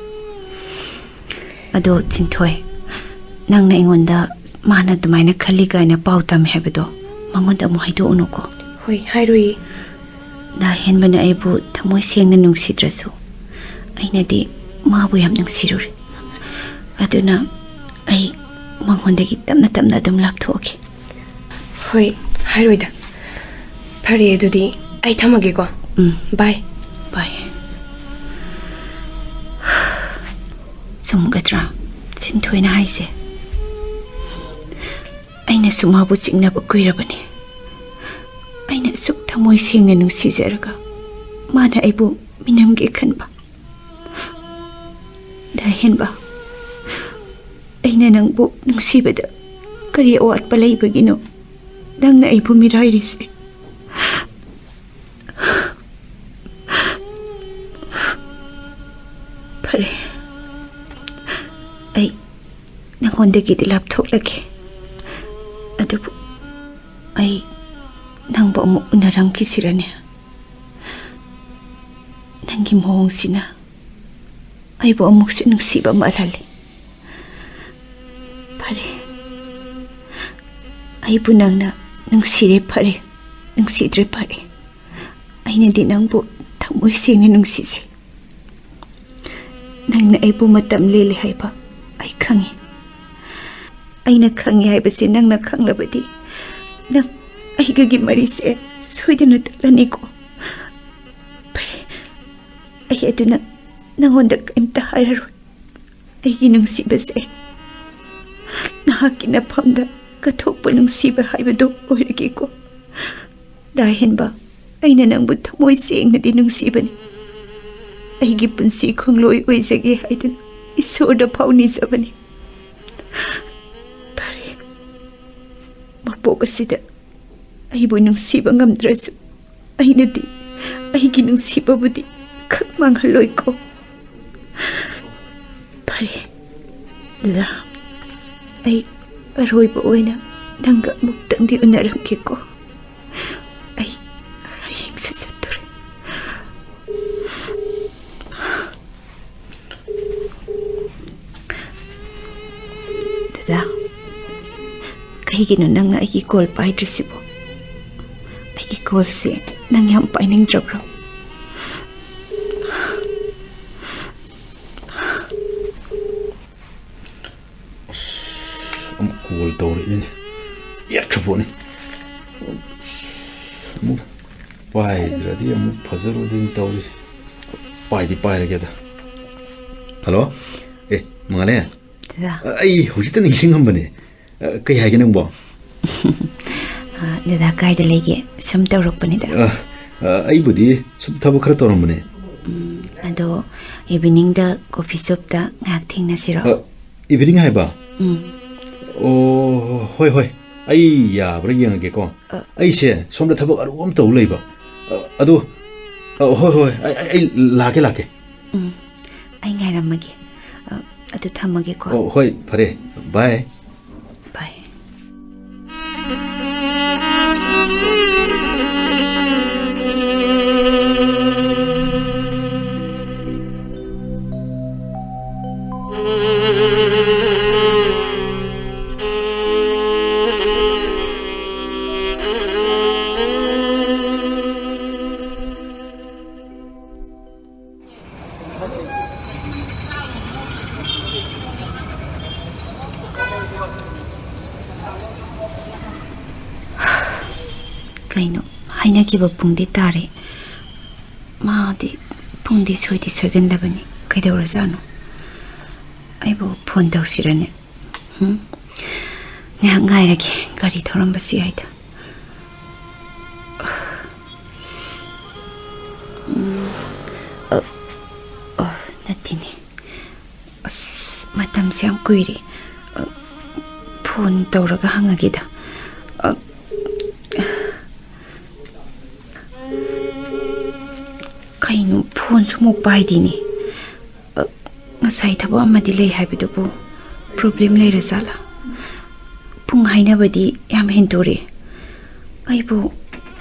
ꯑꯗꯣ ꯁꯤꯟꯊꯣꯏ, ꯅꯪꯅ ꯑꯩꯉꯣꯟꯗ ꯃꯥꯅ ꯑꯗꯨꯃꯥꯏꯅ ꯈꯜꯂꯤ ꯀꯥꯏꯅ ꯄꯥꯎ ꯇꯝꯃꯦ ꯍꯥꯏꯕꯗꯣ ꯃꯉꯣꯟꯗ ꯑꯃꯨꯛ ꯍꯥꯏꯗꯣꯛꯎꯅꯨꯀꯣ꯫ ꯍꯣꯏ, ꯍꯥꯏꯔꯣꯏꯌꯦ꯫ ꯗꯥ ꯍꯦꯟꯕꯅ ꯑꯩꯕꯨ ꯊꯃꯣꯏ ꯁꯦꯡꯅ ꯅꯨꯡꯁꯤꯗ꯭ꯔꯁꯨ, ꯑꯩꯅꯗꯤ ꯃꯥꯕꯨ ꯌꯥꯝ ꯅꯨꯡꯁꯤꯔꯨꯔꯦ꯫ ꯑꯗꯨꯅ ꯑꯩ ꯃꯉꯣꯟꯗꯒꯤ ꯇꯞꯅ ꯇꯞꯅ ꯑꯗꯨꯝ ꯂꯥꯞꯊꯣꯛꯑꯒꯦ꯫ ꯍꯣꯏ, ꯍꯥꯏꯔꯣꯏꯗ꯫ ꯐꯔꯦ, ꯑꯗꯨꯗꯤ ꯑꯩ ꯊꯝꯃꯒꯦꯀꯣ꯫ ꯎꯝ꯫ ꯕꯥꯏ꯫ ꯕꯥꯏ꯫ ꯆꯨꯝꯒꯗ꯭ꯔꯥ ꯁꯤꯟꯊꯣꯏꯅ ꯍꯥꯏꯁꯦ? ꯑꯩꯅꯁꯨ ꯃꯥꯕꯨ ꯆꯤꯡꯅꯕ ꯀꯨꯏꯔꯕꯅꯤ꯫ ꯑꯩꯅ ꯑꯁꯨꯛ ꯊꯃꯣꯏ ꯁꯦꯡꯅ ꯅꯨꯡꯁꯤꯖꯔꯒ ꯃꯥꯅ ꯑꯩꯕꯨ ꯃꯤꯅꯝꯒꯦ ꯈꯟꯕ꯫ ꯗꯥ ꯍꯦꯟꯕ, ꯑꯩꯅ ꯅꯪꯕꯨ ꯅꯨꯡꯁꯤꯕꯗ ꯀꯔꯤ ꯑꯋꯥꯠꯄ ꯂꯩꯕꯒꯤꯅꯣ ꯅꯪꯅ ꯑꯩꯕꯨ ꯃꯤꯔꯥꯏꯔꯤꯁꯦ? ꯐꯔꯦ, ꯑꯩ ꯅꯉꯣꯟꯗꯒꯤꯗꯤ ꯂꯥꯞꯊꯣꯛꯂꯒꯦ, ꯑꯗꯨꯕꯨ ꯑꯩ ꯅꯪꯕꯨ ꯑꯃꯨꯛ ꯎꯅꯔꯝꯈꯤꯁꯤꯔꯅꯦ? ꯅꯪꯒꯤ ꯃꯑꯣꯡꯁꯤꯅ ꯑꯩꯕꯨ ꯑꯃꯨꯛꯁꯨ ꯅꯨꯡꯁꯤꯕ ꯃꯥꯜꯍꯜꯂꯤ꯫ ꯐꯔꯦ, ꯑꯩꯕꯨ ꯅꯪꯅ ꯅꯨꯡꯁꯤꯔꯦ ꯐꯔꯦ, ꯅꯨꯡꯁꯤꯗ꯭ꯔꯦ ꯐꯔꯦ꯫ ꯑꯩꯅꯗꯤ ꯅꯪꯕꯨ ꯊꯃꯣꯏ ꯁꯦꯡꯅ ꯅꯨꯡꯁꯤꯖꯩ꯫ ꯅꯪꯅ ꯑꯩꯕꯨ ꯃꯇꯝ ꯂꯦꯜꯂꯦ ꯍꯥꯏꯕ ꯑꯩ ꯈꯪꯉꯤ꯫ ꯑꯩꯅ ꯈꯪꯉꯤ ꯍꯥꯏꯕꯁꯤ ꯅꯪꯅ ꯈꯪꯂꯕꯗꯤ, ꯅꯪ ꯑꯩꯒꯒꯤ ꯃꯔꯤꯁꯦ ꯁꯣꯏꯗꯅ ꯇꯠꯂꯅꯤꯀꯣ꯫ ꯐꯔꯦ, ꯑꯩ ꯑꯗꯨꯅ ꯅꯪꯉꯣꯟꯗ ꯀꯔꯤꯝꯇ ꯍꯥꯏꯔꯔꯣꯏ꯫ ꯑꯩꯒꯤ ꯅꯨꯡꯁꯤꯕꯁꯦ ꯅꯍꯥꯛꯀꯤ ꯅꯐꯝꯗ ꯀꯠꯊꯣꯛꯄ ꯅꯨꯡꯁꯤꯕ ꯍꯥꯏꯕꯗꯨ ꯑꯣꯏꯔꯒꯦꯀꯣ꯫ ꯗꯥ ꯍꯦꯟꯕ, ꯑꯩꯅ ꯅꯪꯕꯨ ꯊꯃꯣꯏ ꯁꯦꯡꯅꯗꯤ ꯅꯨꯡꯁꯤꯕꯅꯤ꯫ ꯑꯩꯒꯤ ꯄꯨꯟꯁꯤ ꯈꯣꯡꯂꯣꯏ ꯑꯣꯏꯖꯒꯦ ꯍꯥꯏꯗꯨꯅ ꯏꯁꯣꯔꯗ ꯐꯥꯎ ꯅꯤꯖꯕꯅꯤ꯫ ꯐꯔꯦ, ꯃꯄꯣꯛ ꯑꯁꯤꯗ ꯑꯩꯕꯨ ꯅꯨꯡꯁꯤꯕ ꯉꯝꯗ꯭ꯔꯁꯨ, ꯑꯩꯅꯗꯤ ꯑꯩꯒꯤ ꯅꯨꯡꯁꯤꯕꯕꯨꯗꯤ ꯈꯛ ꯃꯥꯡꯍꯜꯂꯣꯏꯀꯣ꯫ ꯐꯔꯦ, ꯗꯗꯥ, ꯑꯩ ꯑꯔꯣꯏꯕ ꯑꯣꯏꯅ ꯅꯪꯒ ꯑꯃꯨꯛꯇꯪꯗꯤ ꯎꯅꯔꯝꯒꯦꯀꯣ꯫ ꯑꯩ ꯍꯌꯦꯡꯁꯨ ꯆꯠꯇꯣꯔꯦ꯫ ꯗꯗꯥ, ꯀꯩꯒꯤꯅꯣ ꯅꯪꯅ ꯑꯩꯒꯤ ꯀꯣꯜ ꯄꯥꯏꯗ꯭ꯔꯤꯁꯤꯕꯣ? ꯑꯩꯒꯤ ꯀꯣꯜꯁꯦ ꯅꯪ ꯌꯥꯝ ꯄꯥꯏꯅꯤꯡꯗ꯭ꯔꯕ꯭ꯔꯣ? ꯑꯁ, ꯑꯃꯨꯛ ꯀꯣꯜ ꯇꯧꯔꯛꯏꯅꯦ꯫ ꯌꯦꯠꯈ꯭ꯔ ꯄꯣꯠꯅꯤ꯫ ꯑꯃꯨꯛ ꯄꯥꯏꯗ꯭ꯔꯗꯤ ꯑꯃꯨꯛ ꯐꯖꯔꯣꯏꯗꯣꯏꯅꯤ ꯇꯧꯔꯤꯁꯦ꯫ ꯄꯥꯏꯗꯤ ꯄꯥꯏꯔꯒꯦꯗ꯫ ꯍꯜꯂꯣ? ꯑꯦ, ꯃꯉꯥꯂꯦ? ꯗꯗꯥ꯫ ꯑ, ꯑꯩ ꯍꯧꯖꯤꯛꯇ ꯅꯤꯡꯁꯤꯡꯉꯝꯕꯅꯦ꯫ ꯑ, ꯀꯩ ꯍꯥꯏꯒꯦ ꯅꯪꯕꯣ? ꯑ, ꯗꯗꯥ ꯀꯥꯏꯗ ꯂꯩꯒꯦ? ꯁꯨꯝ ꯇꯧꯔꯛꯄꯅꯤꯗ꯫ ꯑ, ꯑ, ꯑꯩꯕꯨꯗꯤ ꯁꯨꯝ ꯊꯕꯛ ꯈꯔ ꯇꯧꯔꯝꯕꯅꯦ꯫ ꯎꯝ, ꯑꯗꯣ ꯏꯚꯤꯅꯤꯡꯗ ꯀꯣꯐꯤ ꯁꯣꯞꯇ ꯉꯥꯏꯍꯥꯛ ꯊꯦꯡꯅꯁꯤꯔꯣ? ꯑ, ꯏꯚꯤꯅꯤꯡ ꯍꯥꯏꯕ? ꯎꯝ꯫ ꯑꯣ, ꯍꯣꯏ, ꯍꯣꯏ꯫ ꯑꯩ ꯌꯥꯕ꯭ꯔꯥ ꯌꯦꯡꯉꯒꯦꯀꯣ꯫ ꯑ꯫ ꯑꯩꯁꯦ ꯁꯣꯝꯗ ꯊꯕꯛ ꯑꯔꯨꯕ ꯑꯃ ꯇꯧ ꯂꯩꯕ꯫ ꯑ, ꯑꯗꯨ, ꯑ, ꯍꯣꯏ, ꯍꯣꯏ, ꯑꯩ, ꯑꯩ, ꯑꯩ ꯂꯥꯛꯀꯦ, ꯂꯥꯛꯀꯦ꯫ ꯎꯝ, ꯑꯩ ꯉꯥꯏꯔꯝꯃꯒꯦ꯫ ꯑ, ꯑꯗꯨ ꯊꯝꯃꯒꯦꯀꯣ꯫ ꯑꯣ, ꯍꯣꯏ, ꯐꯔꯦ꯫ ꯕꯥꯏ꯫ ꯕꯥꯏ꯫ ꯍꯥꯏꯅꯈꯤꯕ ꯄꯨꯡꯗꯤ ꯇꯥꯔꯦ꯫ ꯃꯥꯗꯤ ꯄꯨꯡꯗꯤ ꯁꯣꯏꯗꯤ ꯁꯣꯏꯒꯟꯗꯕꯅꯤ꯫ ꯀꯩꯗꯧꯔꯖꯥꯠꯅꯣ? ꯑꯩꯕꯨ ꯐꯣꯟ ꯇꯧꯁꯤꯔꯅꯦ? ꯍꯨꯝ? ꯉꯥꯏꯍꯥꯛ ꯉꯥꯏꯔꯒꯦ, ꯒꯥꯔꯤ ꯊꯧꯔꯝꯕꯁꯨ ꯌꯥꯏꯗ꯫ ꯎꯝ, ꯑ, ꯑ, ꯅꯠꯇꯦꯅꯦ꯫ ꯑꯁ, ꯃꯇꯝꯁꯦ ꯌꯥꯝ ꯀꯨꯏꯔꯦ꯫ ꯑ, ꯐꯣꯟ ꯇꯧꯔꯒ ꯍꯪꯉꯒꯦꯗ꯫ ꯑ, ꯀꯩꯅꯣ, ꯐꯣꯟꯁꯨ ꯑꯃꯨꯛ ꯄꯥꯏꯗꯦꯅꯦ꯫ ꯑ, ꯉꯁꯥꯏ ꯊꯕꯛ ꯑꯃꯗꯤ ꯂꯩ ꯍꯥꯏꯕꯗꯨꯕꯨ ꯄ꯭ꯔꯣꯕ꯭ꯂꯦꯝ ꯂꯩꯔ ꯖꯥꯠꯂꯥ? ꯄꯨꯡ ꯍꯥꯏꯅꯕꯗꯤ ꯌꯥꯝ ꯍꯦꯟꯗꯣꯔꯦ꯫ ꯑꯩꯕꯨ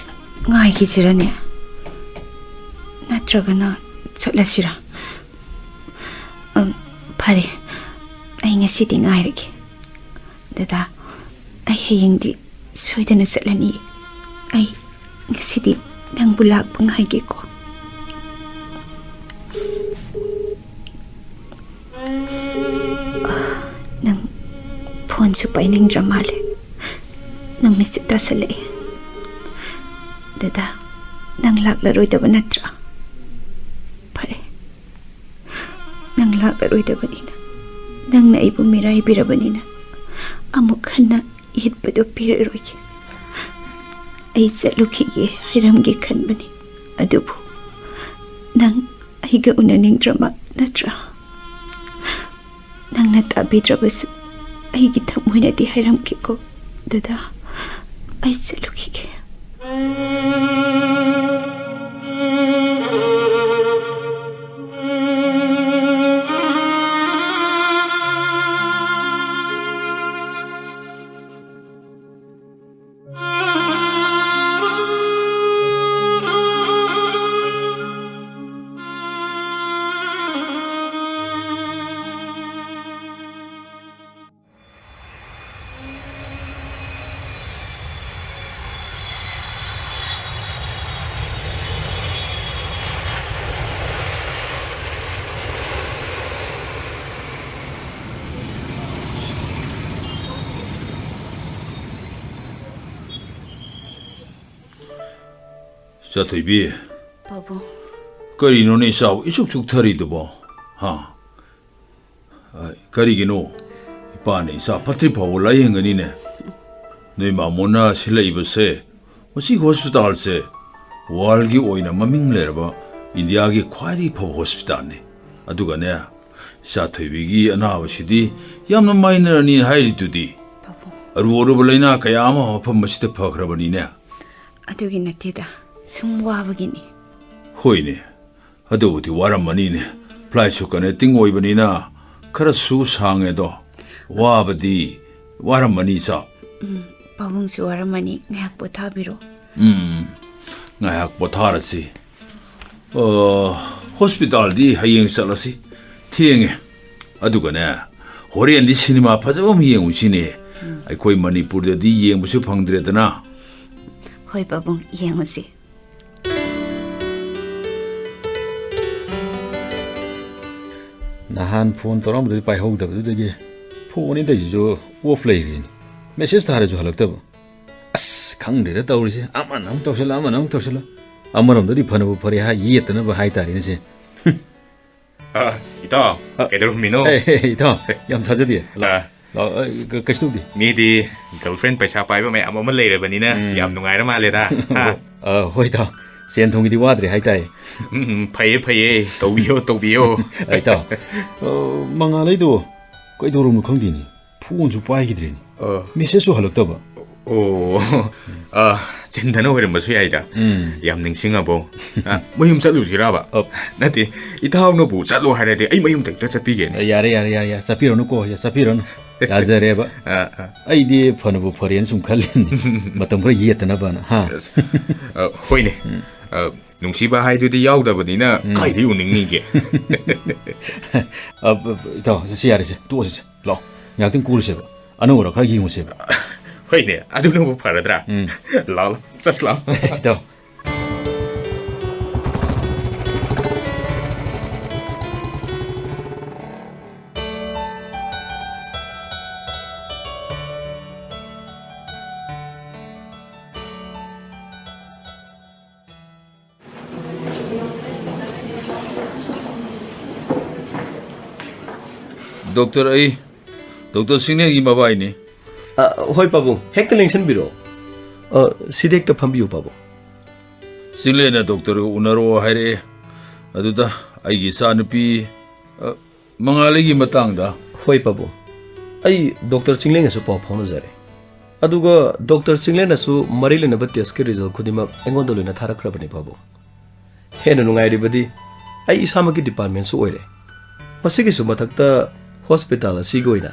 ꯉꯥꯏꯈꯤꯁꯤꯔꯅꯦ? ꯅꯠꯇ꯭ꯔꯒꯅ ꯆꯠꯂꯁꯤꯔꯥ? ꯎꯝ, ꯐꯔꯦ꯫ ꯑꯩ ꯉꯁꯤꯗꯤ ꯉꯥꯏꯔꯒꯦ꯫ ꯗꯗꯥ, ꯑꯩ ꯍꯌꯦꯡꯗꯤ ꯁꯣꯏꯗꯅ ꯆꯠꯂꯅꯤ꯫ ꯑꯩ ꯉꯁꯤꯗꯤ ꯅꯪꯕꯨ ꯂꯥꯛꯄ ꯉꯥꯏꯒꯦꯀꯣ꯫ ꯅꯪ ꯐꯣꯟꯁꯨ ꯄꯥꯏꯅꯤꯡꯗ꯭ꯔ ꯃꯥꯜꯂꯦ꯫ ꯅꯨꯃꯤꯠꯁꯨ ꯇꯥꯁꯜꯂꯛꯑꯦ꯫ ꯗꯗꯥ, ꯅꯪ ꯂꯥꯛꯂꯔꯣꯏꯗꯕ ꯅꯠꯇ꯭ꯔꯥ? ꯐꯔꯦ꯫ ꯅꯪ ꯂꯥꯛꯂꯔꯣꯏꯗꯕꯅꯤꯅ, ꯅꯪꯅ ꯑꯩꯕꯨ ꯃꯤꯔꯥꯏꯕꯤꯔꯕꯅꯤꯅ, ꯑꯃꯨꯛ ꯍꯟꯅ ꯌꯦꯠꯄꯗꯨ ꯄꯤꯔꯔꯣꯏꯒꯦ꯫ ꯑꯩ ꯆꯠꯂꯨꯈꯤꯒꯦ ꯍꯥꯏꯔꯝꯒꯦ ꯈꯟꯕꯅꯤ, ꯑꯗꯨꯕꯨ ꯅꯪ ꯑꯩꯒ ꯎꯅꯅꯤꯡꯗ꯭ꯔꯕ ꯅꯠꯇ꯭ꯔꯥ? ꯅꯪꯅ ꯇꯥꯕꯤꯗ꯭ꯔꯕꯁꯨ ꯑꯩꯒꯤ ꯊꯃꯣꯏꯅꯗꯤ ꯍꯥꯏꯔꯝꯒꯦꯀꯣ꯫ ꯗꯗꯥ, ꯑꯩ ꯆꯠꯂꯨꯈꯤꯒꯦ꯫ ꯆꯥꯊꯣꯏꯕꯤ, ꯄꯥꯕꯨꯡ꯫ ꯀꯔꯤꯅꯣꯅꯦ ꯏꯆꯥꯕꯨ ꯏꯁꯨꯛ ꯁꯨꯛꯊꯔꯤꯗꯨꯕꯣ? ꯍꯥ? ꯑ, ꯀꯔꯤꯒꯤꯅꯣ? ꯏꯄꯥꯅ ꯏꯆꯥ ꯐꯠꯇ꯭ꯔꯤ ꯐꯥꯎꯕ ꯂꯥꯌꯦꯡꯒꯅꯤꯅꯦ꯫ ꯅꯣꯏ ꯃꯥꯃꯣꯅ ꯁꯤꯜꯂꯛꯏꯕꯁꯦ, ꯃꯁꯤꯒꯤ ꯍꯣꯁꯄꯤꯇꯥꯜꯁꯦ ꯋꯥꯔꯜꯒꯤ ꯑꯣꯏꯅ ꯃꯃꯤꯡ ꯂꯩꯔꯕ ꯏꯟꯗꯤꯌꯥꯒꯤ ꯈ꯭ꯋꯥꯏꯗꯒꯤ ꯐꯕ ꯍꯣꯁꯄꯤꯇꯥꯜꯅꯤ꯫ ꯑꯗꯨꯒꯅꯦ, ꯏꯆꯥ ꯊꯣꯏꯕꯤꯒꯤ ꯑꯅꯥꯕꯁꯤꯗꯤ ꯌꯥꯝꯅ ꯃꯥꯏꯅꯔꯅꯤ ꯍꯥꯏꯔꯤꯗꯨꯗꯤ꯫ ꯄꯥꯕꯨꯡ꯫ ꯑꯔꯨ ꯑꯔꯨꯕ ꯂꯥꯏꯅꯥ ꯀꯌꯥ ꯑꯃ ꯃꯐꯝ ꯑꯁꯤꯗ ꯐꯈ꯭ꯔꯕꯅꯤꯅꯦ꯫ ꯑꯗꯨꯒꯤ ꯅꯠꯇꯦꯗ, ꯁꯨꯝ ꯋꯥꯕꯒꯤꯅꯤ꯫ ꯍꯣꯏꯅꯦ, ꯑꯗꯨꯕꯨꯗꯤ ꯋꯥꯔꯝꯃꯅꯤꯅꯦ꯫ ꯐ꯭ꯂꯥꯏꯠꯁꯨ ꯀꯅꯦꯛꯇꯤꯡ ꯑꯣꯏꯕꯅꯤꯅ ꯈꯔꯁꯨ ꯁꯥꯡꯉꯦꯗꯣ꯫ ꯋꯥꯕꯗꯤ ꯋꯥꯔꯝꯃꯅꯤ, ꯏꯆꯥ꯫ ꯎꯝ, ꯄꯥꯕꯨꯡꯁꯨ ꯋꯥꯔꯝꯃꯅꯤ꯫ ꯉꯥꯏꯍꯥꯛ ꯄꯣꯊꯥꯕꯤꯔꯣ꯫ ꯎꯝ, ꯉꯥꯏꯍꯥꯛ ꯄꯣꯊꯥꯔꯁꯤ꯫ ꯑ, ꯍꯣꯁꯄꯤꯇꯥꯜꯗꯤ ꯍꯌꯦꯡ ꯆꯠꯂꯁꯤ꯫ ꯊꯦꯡꯉꯦ꯫ ꯑꯗꯨꯒꯅꯦ, ꯍꯣꯔꯦꯟꯗꯤ ꯁꯤꯅꯦꯃꯥ ꯐꯖꯕ ꯑꯃ ꯌꯦꯡꯉꯨꯁꯤꯅꯦ꯫ ꯎꯝ꯫ ꯑꯩꯈꯣꯏ ꯃꯅꯤꯄꯨꯔꯗꯗꯤ ꯌꯦꯡꯕꯁꯨ ꯐꯪꯗ꯭ꯔꯦꯗꯅ꯫ ꯍꯣꯏ ꯄꯥꯕꯨꯡ, ꯌꯦꯡꯉꯨꯁꯤ꯫ ꯅꯍꯥꯟ ꯐꯣꯟ ꯇꯧꯔꯛꯑꯝꯕꯗꯨꯗꯤ ꯄꯥꯏꯍꯧꯗꯕꯗꯨꯗꯒꯤ ꯐꯣꯟ ꯑꯅꯤ ꯇꯧꯔꯤꯁꯤꯁꯨ ꯑꯣꯐ ꯂꯩꯔꯦꯅꯦ꯫ ꯃꯦꯁꯦꯖ ꯊꯥꯔꯁꯨ ꯍꯜꯂꯛꯇꯕ꯫ ꯑꯁ, ꯈꯪꯗ꯭ꯔꯦꯗ ꯇꯧꯔꯤꯁꯦ, ꯑꯃꯅ ꯑꯃꯨꯛ ꯇꯧꯁꯜꯂ, ꯑꯃꯅ ꯑꯃꯨꯛ ꯇꯧꯁꯜꯂ꯫ ꯑꯃꯔꯣꯝꯗꯗꯤ ꯐꯅꯕꯨ ꯐꯔꯦ ꯍꯥꯏ, ꯌꯦꯠꯇꯅꯕ ꯍꯥꯏꯇꯥꯔꯦꯅꯦ ꯁꯦ꯫ ꯑ, ꯏꯇꯥꯎ, ꯑ, ꯀꯩꯗꯧꯔꯝꯃꯤꯅꯣ? ꯑꯦ, ꯑꯦ, ꯏꯇꯥꯎ, ꯌꯥꯝ ꯊꯥꯖꯗꯦ꯫ ꯂꯥꯛ-, ꯑ, ꯂꯥꯛ-, ꯑ, ꯀ-, ꯀꯩꯁꯨ ꯇꯧꯗꯦ꯫ ꯃꯤꯗꯤ ꯒꯔꯜꯐ꯭ꯔꯦꯟ ꯄꯩꯁꯥ ꯄꯥꯏꯕ ꯃꯌꯥꯝ ꯑꯃ ꯂꯩꯔꯕꯅꯤꯅ ꯎꯝ꯫ ꯌꯥꯝ ꯅꯨꯡꯉꯥꯏꯔ ꯃꯥꯜꯂꯦꯗ꯫ ꯍꯥ? ꯑ, ꯍꯣꯏ, ꯏꯇꯥꯎ꯫ ꯁꯦꯟ ꯊꯨꯝꯒꯤꯗꯤ ꯋꯥꯗ꯭ꯔꯦ ꯍꯥꯏꯇꯥꯏ꯫ ꯎꯝ, ꯎꯝ, ꯐꯩꯌꯦ, ꯐꯩꯌꯦ꯫ ꯇꯧꯕꯤꯌꯣ, ꯇꯧꯕꯤꯌꯣ꯫ ꯑ, ꯏꯇꯥꯎ, ꯑ, ꯃꯉꯥꯜ ꯑꯩꯗꯣ ꯀꯩꯗꯧꯔꯝꯅꯣ ꯈꯪꯗꯦꯅꯦ꯫ ꯐꯣꯟꯁꯨ ꯄꯥꯏꯈꯤꯗ꯭ꯔꯦꯅꯦ꯫ ꯑ꯫ ꯃꯦꯁꯦꯖꯁꯨ ꯍꯜꯂꯛꯇꯕ꯫ ꯑꯣ, ꯑ, ꯆꯤꯟꯗꯅ ꯑꯣꯏꯔꯝꯕꯁꯨ ꯌꯥꯏꯗ꯫ ꯎꯝ꯫ ꯌꯥꯝ ꯅꯤꯡꯁꯤꯡꯉꯕꯣ? ꯑ, ꯃꯌꯨꯝ ꯆꯠꯂꯨꯁꯤꯔꯕ? ꯑ꯫ ꯅꯠꯇꯦ, ꯏꯇꯥꯎꯅꯕꯨ ꯆꯠꯂꯣ ꯍꯥꯏꯔꯗꯤ ꯑꯩ ꯃꯌꯨꯝꯗ ꯍꯦꯛꯇ ꯆꯠꯄꯤꯒꯦꯅꯦ꯫ ꯑ, ꯌꯥꯔꯦ, ꯌꯥꯔꯦ, ꯌꯥꯔꯦ, ꯌꯥꯔꯦ꯫ ꯆꯠꯄꯤꯔꯅꯨꯀꯣ, ꯌꯥ-, ꯆꯠꯄꯤꯔꯅꯨ꯫ ꯌꯥꯖꯔꯦꯕ꯫ ꯑ, ꯑ꯫ ꯑꯩꯗꯤ ꯐꯅꯕꯨ ꯐꯔꯦꯅ ꯁꯨꯝ ꯈꯜꯂꯤꯅꯤ꯫ ꯃꯇꯝ ꯈꯔ ꯌꯦꯠꯇꯅꯕꯅ, ꯍꯥ? ꯑꯁ, ꯑ, ꯍꯣꯏꯅꯦ꯫ ꯎꯝ꯫ ꯑ, ꯅꯨꯡꯁꯤꯕ ꯍꯥꯏꯗꯨꯗꯤ ꯌꯥꯎꯗꯕꯅꯤꯅ ꯎꯝ꯫ ꯀꯥꯏꯗ ꯌꯧꯅꯤꯡꯅꯤꯒꯦ? ꯑ, ꯕ-, ꯕ-, ꯏꯇꯥꯎ, ꯁꯤ ꯌꯥꯔꯦꯁꯦ, ꯇꯣꯛꯑꯁꯤꯁꯦ꯫ ꯂꯥꯛꯑꯣ, ꯉꯥꯏꯍꯥꯛꯇꯪ ꯀꯣꯏꯔꯨꯁꯦꯕ꯫ ꯑꯅꯧ ꯑꯔꯥꯛ ꯈꯔ ꯌꯦꯡꯉꯨꯁꯦꯕ꯫ ꯍꯣꯏꯅꯦ, ꯑꯗꯨꯅꯕꯨ ꯐꯔꯗ꯭ꯔꯥ? ꯎꯝ꯫ ꯂꯥꯛꯑꯣ, ꯂꯥꯛꯑꯣ, ꯆꯠꯁꯤ ꯂꯥꯛꯑꯣ꯫ ꯏꯇꯥꯎ꯫ ꯗꯣꯛꯇꯔ, ꯑꯩ ꯗꯣꯛꯇꯔ ꯆꯤꯡꯂꯦꯟꯒꯤ ꯃꯕꯥꯏꯅꯤ꯫ ꯑ, ꯍꯣꯏ ꯄꯥꯕꯨꯡ, ꯍꯦꯛꯇ ꯂꯦꯡꯁꯟꯕꯤꯔꯣ꯫ ꯑ, ꯁꯤꯗ ꯍꯦꯛꯇ ꯐꯝꯕꯤꯌꯨ ꯄꯥꯕꯨꯡ꯫ ꯆꯤꯡꯂꯦꯟꯅ ꯗꯣꯛꯇꯔꯒ ꯎꯅꯔꯣ ꯍꯥꯏꯔꯛꯑꯦ꯫ ꯑꯗꯨꯗ ꯑꯩꯒꯤ ꯏꯆꯥꯅꯨꯄꯤ, ꯑ, ꯃꯉꯥꯜꯂꯩꯒꯤ ꯃꯇꯥꯡꯗ꯫ ꯍꯣꯏ ꯄꯥꯕꯨꯡ, ꯑꯩ ꯗꯣꯛꯇꯔ ꯆꯤꯡꯂꯦꯟꯒꯁꯨ ꯄꯥꯎ ꯐꯥꯎꯅꯖꯔꯦ꯫ ꯑꯗꯨꯒ ꯗꯣꯛꯇꯔ ꯆꯤꯡꯂꯦꯟꯅꯁꯨ ꯃꯔꯤ ꯂꯩꯅꯕ ꯇꯦꯁꯀꯤ ꯔꯤꯖꯜ ꯈꯨꯗꯤꯡꯃꯛ ꯑꯩꯉꯣꯟꯗ ꯂꯣꯏꯅ ꯊꯥꯔꯛꯈ꯭ꯔꯕꯅꯤ ꯄꯥꯕꯨꯡ꯫ ꯍꯦꯟꯅ ꯅꯨꯡꯉꯥꯏꯔꯤꯕꯗꯤ ꯑꯩ ꯏꯁꯥꯃꯛꯀꯤ ꯗꯤꯄꯥꯔꯠꯃꯦꯟꯁꯨ ꯑꯣꯏꯔꯦ꯫ ꯃꯁꯤꯒꯤꯁꯨ ꯃꯊꯛꯇ ꯍꯣꯁꯄꯤꯇꯥꯜ ꯑꯁꯤꯒꯤ ꯑꯣꯏꯅ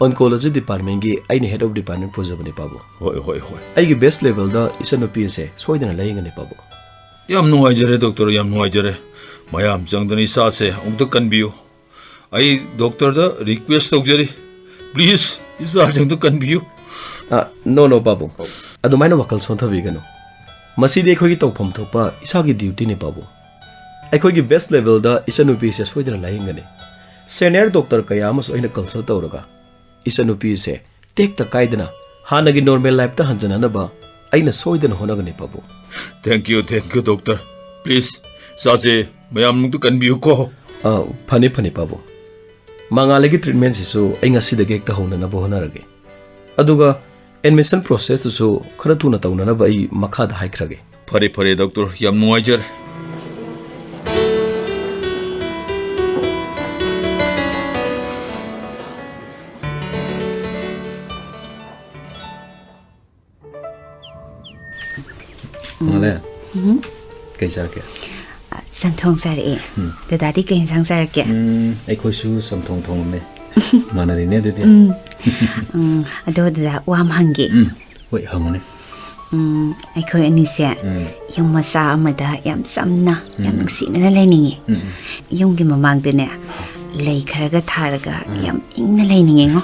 ꯑꯣꯟꯀꯣꯂꯣꯖꯤ ꯗꯤꯄꯥꯔꯠꯃꯦꯟꯒꯤ ꯑꯩꯅ ꯍꯦꯗ ꯑꯣꯐ ꯗꯤꯄꯥꯔꯠꯃꯦꯟ ꯄꯨꯖꯕꯅꯤ ꯄꯥꯕꯨꯡ꯫ ꯍꯣꯏ, ꯍꯣꯏ, ꯍꯣꯏ꯫ ꯑꯩꯒꯤ ꯕꯦꯁ ꯂꯦꯚꯦꯜꯗ ꯏꯆꯟꯅꯨꯄꯤ ꯑꯁꯦ ꯁꯣꯏꯗꯅ ꯂꯥꯌꯦꯡꯒꯅꯤ ꯄꯥꯕꯨꯡ꯫ ꯌꯥꯝ ꯅꯨꯡꯉꯥꯏꯖꯔꯦ ꯗꯣꯛꯇꯔ, ꯌꯥꯝ ꯅꯨꯡꯉꯥꯏꯖꯔꯦ꯫ ꯃꯌꯥꯝ ꯆꯪꯗꯅ ꯏꯆꯥꯁꯦ ꯑꯃꯨꯛꯇ ꯀꯟꯕꯤꯌꯨ꯫ ꯑꯩ ꯗꯣꯛꯇꯔꯗ ꯔꯤꯀ꯭ꯋꯦꯁ ꯇꯧꯖꯔꯤ, ꯄ꯭ꯂꯤꯖ, ꯏꯆꯥꯁꯤꯡꯗꯨ ꯀꯟꯕꯤꯌꯨ꯫ ꯑ, ꯅꯣ, ꯅꯣ, ꯄꯥꯕꯨꯡ꯫ ꯑꯗꯨꯃꯥꯏꯅ ꯋꯥꯈꯜ ꯁꯣꯟꯊꯕꯤꯒꯅꯨ꯫ ꯃꯁꯤꯗꯤ ꯑꯩꯈꯣꯏꯒꯤ ꯇꯧꯐꯝ ꯊꯣꯛꯄ ꯏꯁꯥꯒꯤ ꯗ꯭ꯌꯨꯇꯤꯅꯤ, ꯄꯥꯕꯨꯡ꯫ ꯑꯩꯈꯣꯏꯒꯤ ꯕꯦꯁ ꯂꯦꯚꯦꯜꯗ ꯏꯆꯟꯅꯨꯄꯤꯁꯦ ꯁꯣꯏꯗꯅ ꯂꯥꯌꯦꯡꯒꯅꯤ꯫ ꯁꯦꯅꯤꯌꯔ ꯗꯣꯛꯇꯔ ꯀꯌꯥ ꯑꯃꯁꯨ ꯑꯩꯅ ꯀꯟꯁꯜ ꯇꯧꯔꯒ ꯏꯆꯟꯅꯨꯄꯤꯁꯦ ꯇꯦꯛꯇ ꯀꯥꯏꯗꯅ ꯍꯥꯟꯅꯒꯤ ꯅꯣꯔꯃꯦꯜ ꯂꯥꯏꯐꯇ ꯍꯟꯖꯤꯟꯅꯅꯕ ꯑꯩꯅ ꯁꯣꯏꯗꯅ ꯍꯣꯠꯅꯒꯅꯤ, ꯄꯥꯕꯨꯡ꯫ Thank you, thank you, doctor. Please, ꯏꯆꯥꯁꯦ ꯃꯌꯥꯝ ꯑꯃꯨꯛꯇ ꯀꯟꯕꯤꯌꯨꯀꯣ꯫ ꯑ, ꯐꯅꯤ, ꯐꯅꯤ, ꯄꯥꯕꯨꯡ꯫ ꯃꯉꯥꯜꯂꯩꯒꯤ ꯇ꯭ꯔꯤꯠꯃꯦꯟꯁꯤꯁꯨ ꯑꯩ ꯉꯁꯤꯗꯒꯤ ꯍꯦꯛꯇ ꯍꯧꯅꯅꯕ ꯍꯣꯠꯅꯔꯒꯦ꯫ ꯑꯗꯨꯒ ꯑꯦꯗꯃꯤꯁꯟ ꯄ꯭ꯔꯣꯁꯦꯁꯇꯨꯁꯨ ꯈꯔ ꯊꯨꯅ ꯇꯧꯅꯅꯕ ꯑꯩ ꯃꯈꯥꯗ ꯍꯥꯏꯈ꯭ꯔꯒꯦ꯫ ꯐꯔꯦ, ꯐꯔꯦ, ꯗꯣꯛꯇꯔ, ꯌꯥꯝ ꯅꯨꯡꯉꯥꯏꯖꯔꯦ꯫ ꯃꯥꯂꯦ꯫ ꯎꯝ꯫ ꯀꯩ ꯆꯥꯔꯛꯀꯦ? ꯑ, ꯆꯝꯊꯣꯡ ꯆꯥꯔꯛꯑꯦ꯫ ꯎꯝ꯫ ꯗꯗꯥꯗꯤ ꯀꯩ ꯏꯟꯁꯥꯡ ꯆꯥꯔꯛꯀꯦ? ꯎꯝ, ꯑꯩꯈꯣꯏꯁꯨ ꯆꯝꯊꯣꯡ ꯊꯣꯡꯉꯝꯃꯦ꯫ ꯃꯥꯟꯅꯔꯤꯅꯦ ꯑꯗꯨꯗꯤ꯫ ꯎꯝ꯫ ꯎꯝ, ꯑꯗꯣ ꯗꯗꯥ, ꯋꯥ ꯑꯃ ꯍꯪꯒꯦ꯫ ꯎꯝ, ꯍꯣꯏ, ꯍꯪꯉꯨꯅꯦ꯫ ꯎꯝ, ꯑꯩꯈꯣꯏ ꯑꯅꯤꯁꯦ ꯎꯝ꯫ ꯌꯨꯝ ꯃꯆꯥ ꯑꯃꯗ ꯌꯥꯝ ꯆꯝꯅ, ꯌꯥꯝ ꯎꯝ꯫ ꯅꯨꯡꯁꯤꯅꯅ ꯂꯩꯅꯤꯡꯉꯤ꯫ ꯎꯝ, ꯎꯝ꯫ ꯌꯨꯝꯒꯤ ꯃꯃꯥꯡꯗꯅꯦ, ꯂꯩ ꯈꯔꯒ ꯊꯥꯔꯒ ꯎꯝ꯫ ꯌꯥꯝ ꯏꯪꯅ ꯂꯩꯅꯤꯡꯉꯦꯉꯣ꯫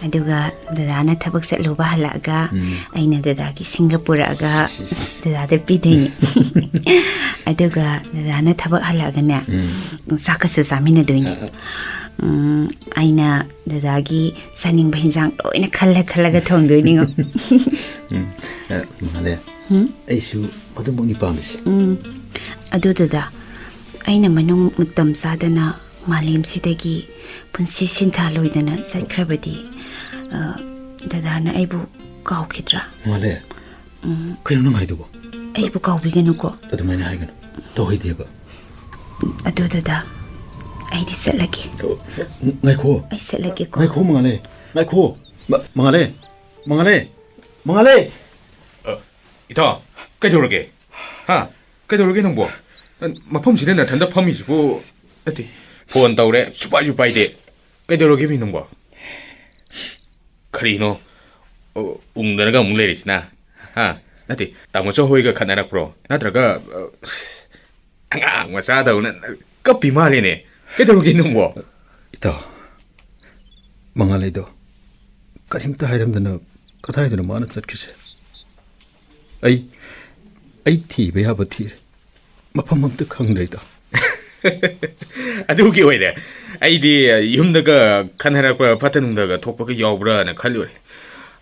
ꯑꯗꯨꯒ ꯗꯗꯥꯅ ꯊꯕꯛ ꯆꯠꯂꯨꯕ ꯍꯜꯂꯛꯑꯒ ꯎꯝ꯫ ꯑꯩꯅ ꯗꯗꯥꯒꯤ ꯁꯤꯡꯒ ꯄꯨꯔꯛꯑꯒ ꯁꯤ, ꯁꯤ, ꯁꯤ꯫ ꯗꯗꯥꯗ ꯄꯤꯗꯣꯏꯅꯤ꯫ ꯑꯗꯨꯒ ꯗꯗꯥꯅ ꯊꯕꯛ ꯍꯜꯂꯛꯑꯒꯅꯦ, ꯎꯝ꯫ ꯆꯥꯛꯀꯁꯨ ꯆꯥꯃꯤꯟꯅꯗꯣꯏꯅꯤ꯫ ꯑ, ꯑ꯫ ꯎꯝ, ꯑꯩꯅ ꯗꯗꯥꯒꯤ ꯆꯥꯅꯤꯡꯕ ꯍꯤꯟꯖꯥꯡ ꯂꯣꯏꯅ ꯈꯜꯂ ꯈꯜꯂꯒ ꯊꯣꯡꯗꯣꯏꯅꯤꯉꯣ꯫ ꯎꯝ, ꯑ, ꯃꯥꯂꯦ꯫ ꯎꯝ? ꯑꯩꯁꯨ ꯃꯗꯨꯃꯛꯅꯤ ꯄꯥꯝꯃꯤꯁꯦ꯫ ꯎꯝ꯫ ꯑꯗꯨ ꯗꯗꯥ, ꯑꯩꯅ ꯃꯅꯨꯡ ꯃꯇꯝ ꯆꯥꯗꯅ ꯃꯥꯂꯦꯝꯁꯤꯗꯒꯤ ꯄꯨꯟꯁꯤ ꯁꯤꯟꯊꯥ ꯂꯣꯏꯗꯅ ꯆꯠꯈ꯭ꯔꯕꯗꯤ, ꯑ, ꯗꯗꯥꯅ ꯑꯩꯕꯨ ꯀꯥꯎꯈꯤꯗ꯭ꯔꯥ? ꯃꯥꯂꯦ, ꯎꯝ꯫ ꯀꯩꯅꯣ ꯅꯪ ꯍꯥꯏꯗꯨꯕꯣ? ꯑꯩꯕꯨ ꯀꯥꯎꯕꯤꯒꯅꯨꯀꯣ꯫ ꯑꯗꯨꯃꯥꯏꯅ ꯍꯥꯏꯒꯅꯨ꯫ ꯇꯧꯍꯩꯗꯦꯕ꯫ ꯑꯗꯨ ꯗꯗꯥ, ꯑꯩꯗꯤ ꯆꯠꯂꯒꯦ꯫ ꯉꯥꯏꯈꯣ꯫ ꯑꯩ ꯆꯠꯂꯒꯦꯀꯣ꯫ ꯉꯥꯏꯈꯣ, ꯃꯉꯥꯜꯂꯦ꯫ ꯉꯥꯏꯈꯣ꯫ ꯃ-, ꯃꯉꯥꯜꯂꯦ꯫ ꯃꯉꯥꯜꯂꯦ꯫ ꯃꯉꯥꯜꯂꯦ꯫ ꯑ, ꯏꯇꯥꯎ, ꯀꯩꯗꯧꯔꯒꯦ? ꯍꯥ? ꯀꯩꯗꯧꯔꯒꯦ ꯅꯪꯕꯣ? ꯃꯐꯝꯁꯤꯗ ꯅꯊꯟꯗ ꯐꯝꯃꯤꯁꯤꯕꯨ? ꯅꯠꯇꯦ, ꯐꯣꯟ ꯇꯧꯔꯦ, ꯁꯨꯄꯥꯏꯁꯨ ꯄꯥꯏꯗꯦ꯫ ꯀꯩꯗꯧꯔꯒꯦ ꯃꯤ ꯅꯪꯕꯣ? ꯀꯔꯤꯅꯣ? ꯑꯣ, ꯎꯪꯗꯅꯒ ꯑꯃꯨꯛ ꯂꯩꯔꯤꯁꯤꯅ? ꯍꯥ? ꯅꯠꯇꯦ, ꯇꯥꯃꯣꯆꯧ ꯍꯣꯏꯒ ꯈꯠꯅꯔꯛꯄ꯭ꯔꯣ? ꯅꯠꯇ꯭ꯔꯒ, ꯑ, ꯑꯉꯥꯡ ꯃꯆꯥꯗꯧꯅ ꯀꯞꯄꯤ ꯃꯥꯜꯂꯤꯅꯦ꯫ ꯀꯩꯗꯧꯔꯒꯦ ꯅꯪꯕꯣ? ꯏꯇꯥꯎ, ꯃꯉꯥꯜꯂꯩꯗꯣ ꯀꯔꯤꯝꯇ ꯍꯥꯏꯔꯝꯗꯅ ꯀꯗꯥꯏꯗꯅꯣ ꯃꯥꯅ ꯆꯠꯈ꯭ꯔꯤꯁꯦ? ꯑꯩ, ꯑꯩ ꯊꯤꯕ ꯌꯥꯕ ꯊꯤꯔꯦ, ꯃꯐꯝ ꯑꯝꯇ ꯈꯪꯗ꯭ꯔꯦ ꯏꯇꯥꯎ꯫ ꯑꯗꯨꯒꯤ ꯑꯣꯏꯔꯦ꯫ ꯑꯩꯗꯤ ꯌꯨꯝꯗꯒ ꯈꯟꯅꯔꯛꯄ ꯐꯠꯇ ꯅꯨꯡꯗꯒ ꯊꯣꯛꯄꯒ ꯌꯥꯎꯕ꯭ꯔꯥꯅ ꯈꯜꯂꯨꯔꯦ꯫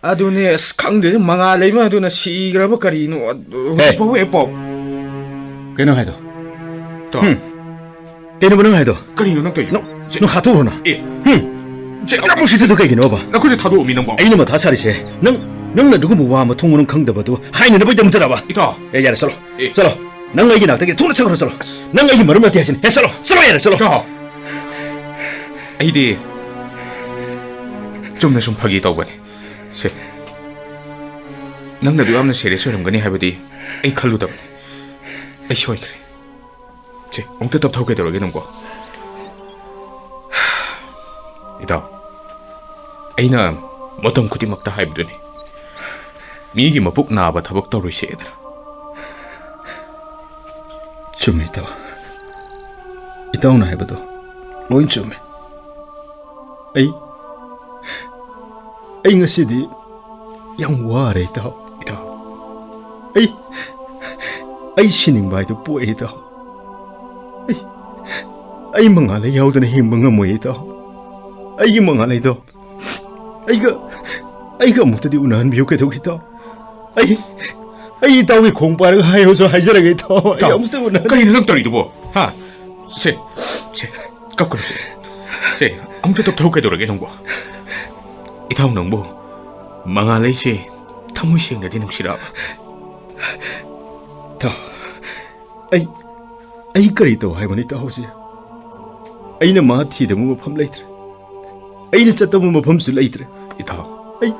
ꯑꯗꯨꯅꯦ, ꯑꯁ, ꯈꯪꯗꯦ, ꯃꯉꯥꯜꯂꯩꯃ ꯑꯗꯨꯅ ꯁꯤꯈ꯭ꯔꯕ ꯀꯔꯤꯅꯣ, ꯑꯗꯨ ꯍꯦ! ꯍꯧꯖꯤꯛꯐꯥꯎꯕ ꯍꯦꯛ ꯄꯥꯎ꯫ ꯀꯩꯅꯣ ꯍꯥꯏꯗꯣ? ꯇꯣ꯫ ꯍꯨꯝ꯫ ꯀꯩꯅꯣꯕ ꯅꯪ ꯍꯥꯏꯗꯣ? ꯀꯔꯤꯅꯣ ꯅꯪ ꯇꯧꯔꯤꯁꯤꯕꯣ? ꯅꯪ, ꯅꯪ ꯍꯥꯠꯇꯣꯛꯎꯔꯣ ꯅꯪ꯫ ꯑꯦ꯫ ꯍꯨꯝ꯫ ꯆꯦ, ꯌꯥꯝ ꯎꯁꯤꯠꯇꯗꯣ ꯀꯩꯒꯤꯅꯣꯕ? ꯅꯈꯨꯠꯁꯦ ꯊꯥꯗꯣꯛꯑꯣ ꯃꯤ ꯅꯪꯕꯣ꯫ ꯑꯩꯅ ꯃꯊꯥ ꯁꯥꯔꯤꯁꯦ ꯅꯪ, ꯅꯪꯅ ꯑꯗꯨꯒꯨꯝꯕ ꯋꯥ ꯃꯊꯣꯡ ꯃꯔꯝ ꯈꯪꯗꯕꯗꯣ ꯍꯥꯏꯅꯅꯕꯒꯤꯗꯃꯛꯇꯔꯕ? ꯏꯇꯥꯎ꯫ ꯑꯦ, ꯌꯥꯔꯦ, ꯆꯠꯂꯣ꯫ ꯑꯦ꯫ ꯆꯠꯂꯣ꯫ ꯅꯪ ꯑꯩꯒꯤ ꯅꯥꯛꯇꯒꯤ ꯊꯨꯅ ꯆꯠꯈ꯭ꯔꯣ, ꯆꯠꯂꯣ꯫ ꯅꯪ ꯑꯩꯒꯤ ꯃꯔꯨꯞ ꯅꯠꯇꯦ ꯍꯥꯏꯁꯤꯅꯤ꯫ ꯍꯦ, ꯆꯠꯂꯣ꯫ ꯆꯠꯂꯣ, ꯌꯥꯔꯦ, ꯆꯠꯂꯣ꯫ ꯏꯇꯥꯎ꯫ ꯑꯩꯗꯤ ꯆꯨꯝꯅ ꯁꯨꯝ ꯐꯥꯒꯤ ꯇꯧꯕꯅꯤ꯫ ꯁꯦ, ꯅꯪꯅ ꯑꯗꯨ ꯌꯥꯝꯅ serious ꯑꯣꯏꯔꯝꯒꯅꯤ ꯍꯥꯏꯕꯗꯤ ꯑꯩ ꯈꯜꯂꯨꯗꯕꯅꯤ꯫ ꯑꯩ ꯁꯣꯏꯈ꯭ꯔꯦ꯫ ꯁꯦ, ꯑꯃꯨꯛꯇ ꯇꯞꯊꯧ, ꯀꯩꯗꯧꯔꯒꯦ ꯅꯪꯕꯣ? ꯏꯇꯥꯎ, ꯑꯩꯅ ꯃꯇꯝ ꯈꯨꯗꯤꯡꯃꯛꯇ ꯍꯥꯏꯕꯗꯨꯅꯤ, ꯃꯤꯒꯤ ꯃꯄꯨꯛ ꯅꯥꯕ ꯊꯕꯛ ꯇꯧꯔꯣꯏꯁꯦꯗꯅ꯫ ꯆꯨꯝꯃꯤ, ꯏꯇꯥꯎ꯫ ꯏꯇꯥꯎꯅ ꯍꯥꯏꯕꯗꯣ ꯂꯣꯏ ꯆꯨꯝꯃꯤ꯫ ꯑꯩ, ꯑꯩ ꯉꯁꯤꯗꯤ ꯌꯥꯝ ꯋꯥꯔꯦ, ꯏꯇꯥꯎ꯫ ꯏꯇꯥꯎ꯫ ꯑꯩ, ꯑꯩ ꯁꯤꯅꯤꯡꯕ ꯍꯥꯏꯗꯨ ꯄꯣꯛꯑꯦ, ꯏꯇꯥꯎ꯫ ꯑꯩ, ꯑꯩ ꯃꯉꯥꯜꯂꯩ ꯌꯥꯎꯗꯅ ꯍꯤꯡꯕ ꯉꯝꯃꯣꯏ, ꯏꯇꯥꯎ꯫ ꯑꯩꯒꯤ ꯃꯉꯥꯜꯂꯩꯗꯣ ꯑꯩꯒ, ꯑꯩꯒ ꯑꯃꯨꯛꯇꯗꯤ ꯎꯅꯍꯟꯕꯤꯌꯨ, ꯀꯩꯗꯧꯒꯦ, ꯏꯇꯥꯎ? ꯑꯩ, ꯑꯩ ꯏꯇꯥꯎꯒꯤ ꯈꯣꯡ ꯄꯥꯏꯔꯒ ꯍꯥꯏꯌꯣꯁꯨ ꯍꯥꯏꯖꯔꯒꯦ, ꯏꯇꯥꯎ꯫ ꯑꯩ ꯏꯇꯥꯎ, ꯑꯃꯨꯛꯇ ꯎꯅꯍꯟ- ꯀꯔꯤꯅꯣ ꯅꯪ ꯇꯧꯔꯤꯗꯨꯕꯣ? ꯍꯥ? ꯁꯦ, ꯁꯦ, ꯀꯞꯀꯅꯨ ꯁꯦ꯫ ꯁꯦ, ꯑꯃꯨꯛꯇ ꯇꯞꯊꯧ, ꯀꯩꯗꯧꯔꯒꯦ ꯅꯪꯕꯨ? ꯏꯇꯥꯎ, ꯅꯪꯕꯨ ꯃꯉꯥꯜ ꯑꯩꯁꯦ ꯊꯃꯣꯏ ꯁꯦꯡꯅꯗꯤ ꯅꯨꯡꯁꯤꯔꯛꯑꯕ? ꯏꯇꯥꯎ, ꯑꯩ, ꯑꯩ ꯀꯔꯤ ꯇꯧ ꯍꯥꯏꯕꯅꯣ ꯏꯇꯥꯎ ꯍꯧꯖꯤꯛ? ꯑꯩꯅ ꯃꯥ ꯊꯤꯗꯕ ꯃꯐꯝ ꯂꯩꯇ꯭ꯔꯦ꯫ ꯑꯩꯅ ꯆꯠꯇꯕ ꯃꯐꯝꯁꯨ ꯂꯩꯇ꯭ꯔꯦ꯫ ꯏꯇꯥꯎ꯫ ꯑꯩ,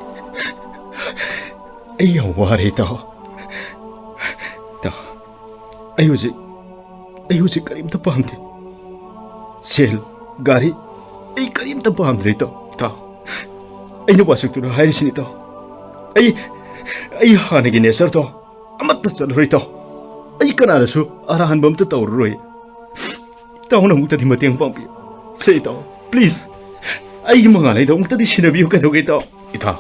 ꯑꯩ ꯌꯥꯝ ꯋꯥꯔꯦ ꯏꯇꯥꯎ꯫ ꯏꯇꯥꯎ, ꯑꯩ ꯍꯧꯖꯤꯛ, ꯑꯩ ꯍꯧꯖꯤꯛ ꯀꯔꯤꯝꯇ ꯄꯥꯝꯗꯦ꯫ ꯁꯦꯜ, ꯒꯥꯔꯤ, ꯑꯩ ꯀꯔꯤꯝꯇ ꯄꯥꯝꯗ꯭ꯔꯦ ꯏꯇꯥꯎ꯫ ꯏꯇꯥꯎ꯫ ꯑꯩꯅ ꯋꯥꯁꯛꯇꯨꯅ ꯍꯥꯏꯔꯤꯁꯤꯅꯤ ꯏꯇꯥꯎ꯫ ꯑꯩ, ꯑꯩ ꯍꯥꯟꯅꯒꯤ ꯅꯦꯆꯔꯗꯣ ꯑꯃꯠꯇ ꯆꯠꯂꯔꯣꯏ ꯏꯇꯥꯎ꯫ ꯑꯩ ꯀꯅꯥꯗꯁꯨ ꯑꯔꯥꯟꯕ ꯑꯝꯇ ꯇꯧꯔꯔꯣꯏ꯫ ꯏꯇꯥꯎꯅ ꯑꯃꯨꯛꯇꯗꯤ ꯃꯇꯦꯡ ꯄꯥꯡꯕꯤꯌꯨ꯫ ꯁꯦ ꯏꯇꯥꯎ, please꯫ ꯑꯩꯒꯤ ꯃꯉꯥꯜ ꯍꯥꯏꯗꯣ ꯑꯃꯨꯛꯇꯗꯤ ꯁꯤꯟꯅꯕꯤꯌꯨ ꯀꯩꯗꯧꯒꯦ ꯏꯇꯥꯎ? ꯏꯇꯥꯎ,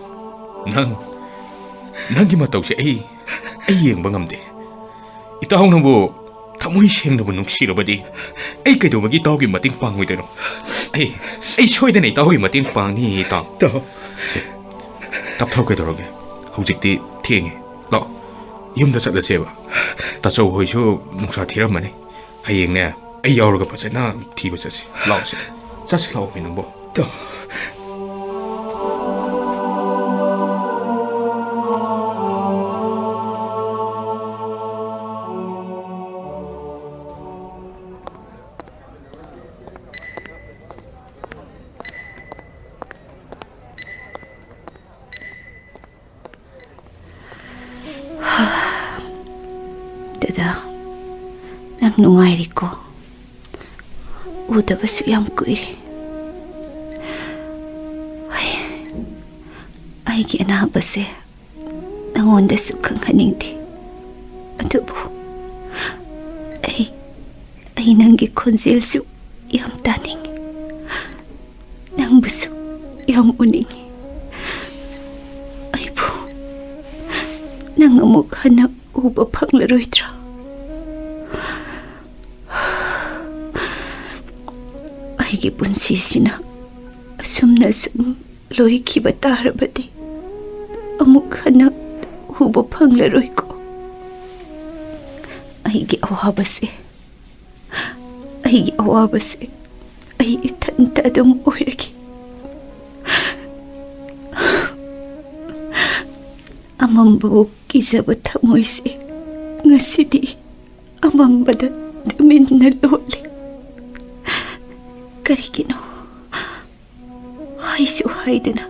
ꯅꯪ, ꯅꯪꯒꯤ ꯃꯇꯧꯁꯦ ꯑꯩ, ꯑꯩ ꯌꯦꯡꯕ ꯉꯝꯗꯦ꯫ ꯏꯇꯥꯎꯅꯕꯨ ꯊꯃꯣꯏ ꯁꯦꯡꯅꯕꯨ ꯅꯨꯡꯁꯤꯔꯕꯗꯤ ꯑꯩ ꯀꯩꯗꯧꯕꯒꯤ ꯏꯇꯥꯎꯒꯤ ꯃꯇꯦꯡ ꯄꯥꯡꯉꯣꯏꯗꯣꯏꯅꯣ? ꯑꯩ, ꯑꯩ ꯁꯣꯏꯗꯅ ꯏꯇꯥꯎꯒꯤ ꯃꯇꯦꯡ ꯄꯥꯡꯅꯤ ꯏꯇꯥꯎ꯫ ꯏꯇꯥꯎ꯫ ꯁꯦ, ꯇꯞꯊꯧ ꯀꯩꯗꯧꯔꯒꯦ? ꯍꯧꯖꯤꯛꯇꯤ ꯊꯦꯡꯉꯦ꯫ ꯂꯥꯛꯑꯣ, ꯌꯨꯝꯗ ꯆꯠꯂꯁꯦꯕ꯫ ꯇꯥꯆꯧ ꯍꯣꯏꯁꯨ ꯅꯨꯡꯁꯥ ꯊꯤꯔꯝꯃꯅꯤ꯫ ꯍꯌꯦꯡꯅꯦ, ꯑꯩ ꯌꯥꯎꯔꯒ ꯐꯖꯅ ꯊꯤꯕ ꯆꯠꯁꯤ꯫ ꯂꯥꯛꯑꯣꯁꯦ꯫ ꯆꯠꯁꯤ ꯂꯥꯛꯑꯣꯃꯤ ꯅꯪꯕꯣ꯫ ꯏꯇꯥꯎ꯫ ꯗꯗꯥ, ꯅꯪ ꯅꯨꯡꯉꯥꯏꯔꯤꯀꯣ? ꯎꯗꯕꯁꯨ ꯌꯥꯝ ꯀꯨꯏꯔꯦ꯫ ꯑꯩ, ꯑꯩꯒꯤ ꯑꯅꯥꯕꯁꯦ ꯅꯉꯣꯟꯗꯁꯨ ꯈꯪꯍꯟꯅꯤꯡꯗꯦ꯫ ꯑꯗꯨꯕꯨ ꯑꯩ, ꯑꯩ ꯅꯪꯒꯤ ꯈꯣꯟꯖꯦꯜꯁꯨ ꯌꯥꯝ ꯇꯥꯅꯤꯡꯉꯤ꯫ ꯅꯪꯕꯨꯁꯨ ꯌꯥꯝ ꯎꯅꯤꯡꯉꯤ꯫ ꯑꯩꯕꯨ ꯅꯪ ꯑꯃꯨꯛ ꯍꯟꯅ ꯎꯕ ꯐꯪꯂꯔꯣꯏꯗ꯭ꯔꯥ? ꯑꯩꯒꯤ ꯄꯨꯟꯁꯤꯁꯤꯅ ꯑꯁꯨꯝꯅ ꯁꯨꯝ ꯂꯣꯏꯈꯤꯕ ꯇꯥꯔꯕꯗꯤ ꯑꯃꯨꯛ ꯍꯟꯅ ꯎꯕ ꯐꯪꯂꯔꯣꯏꯀꯣ꯫ ꯑꯩꯒꯤ ꯑꯋꯥꯕꯁꯦ, ꯑꯩꯒꯤ ꯑꯋꯥꯕꯁꯦ ꯏꯊꯟꯇ ꯑꯗꯨꯝ ꯑꯣꯏꯔꯒꯦ꯫ ꯑꯃꯝꯕꯕꯨ ꯀꯤꯖꯕ ꯊꯃꯣꯏꯁꯦ ꯉꯁꯤꯗꯤ ꯑꯃꯝꯕꯗ ꯇꯨꯃꯤꯟꯅ ꯂꯣꯠꯂꯤ꯫ ꯀꯔꯤꯒꯤꯅꯣ? ꯍꯥꯏꯁꯨ ꯍꯥꯏꯗꯅ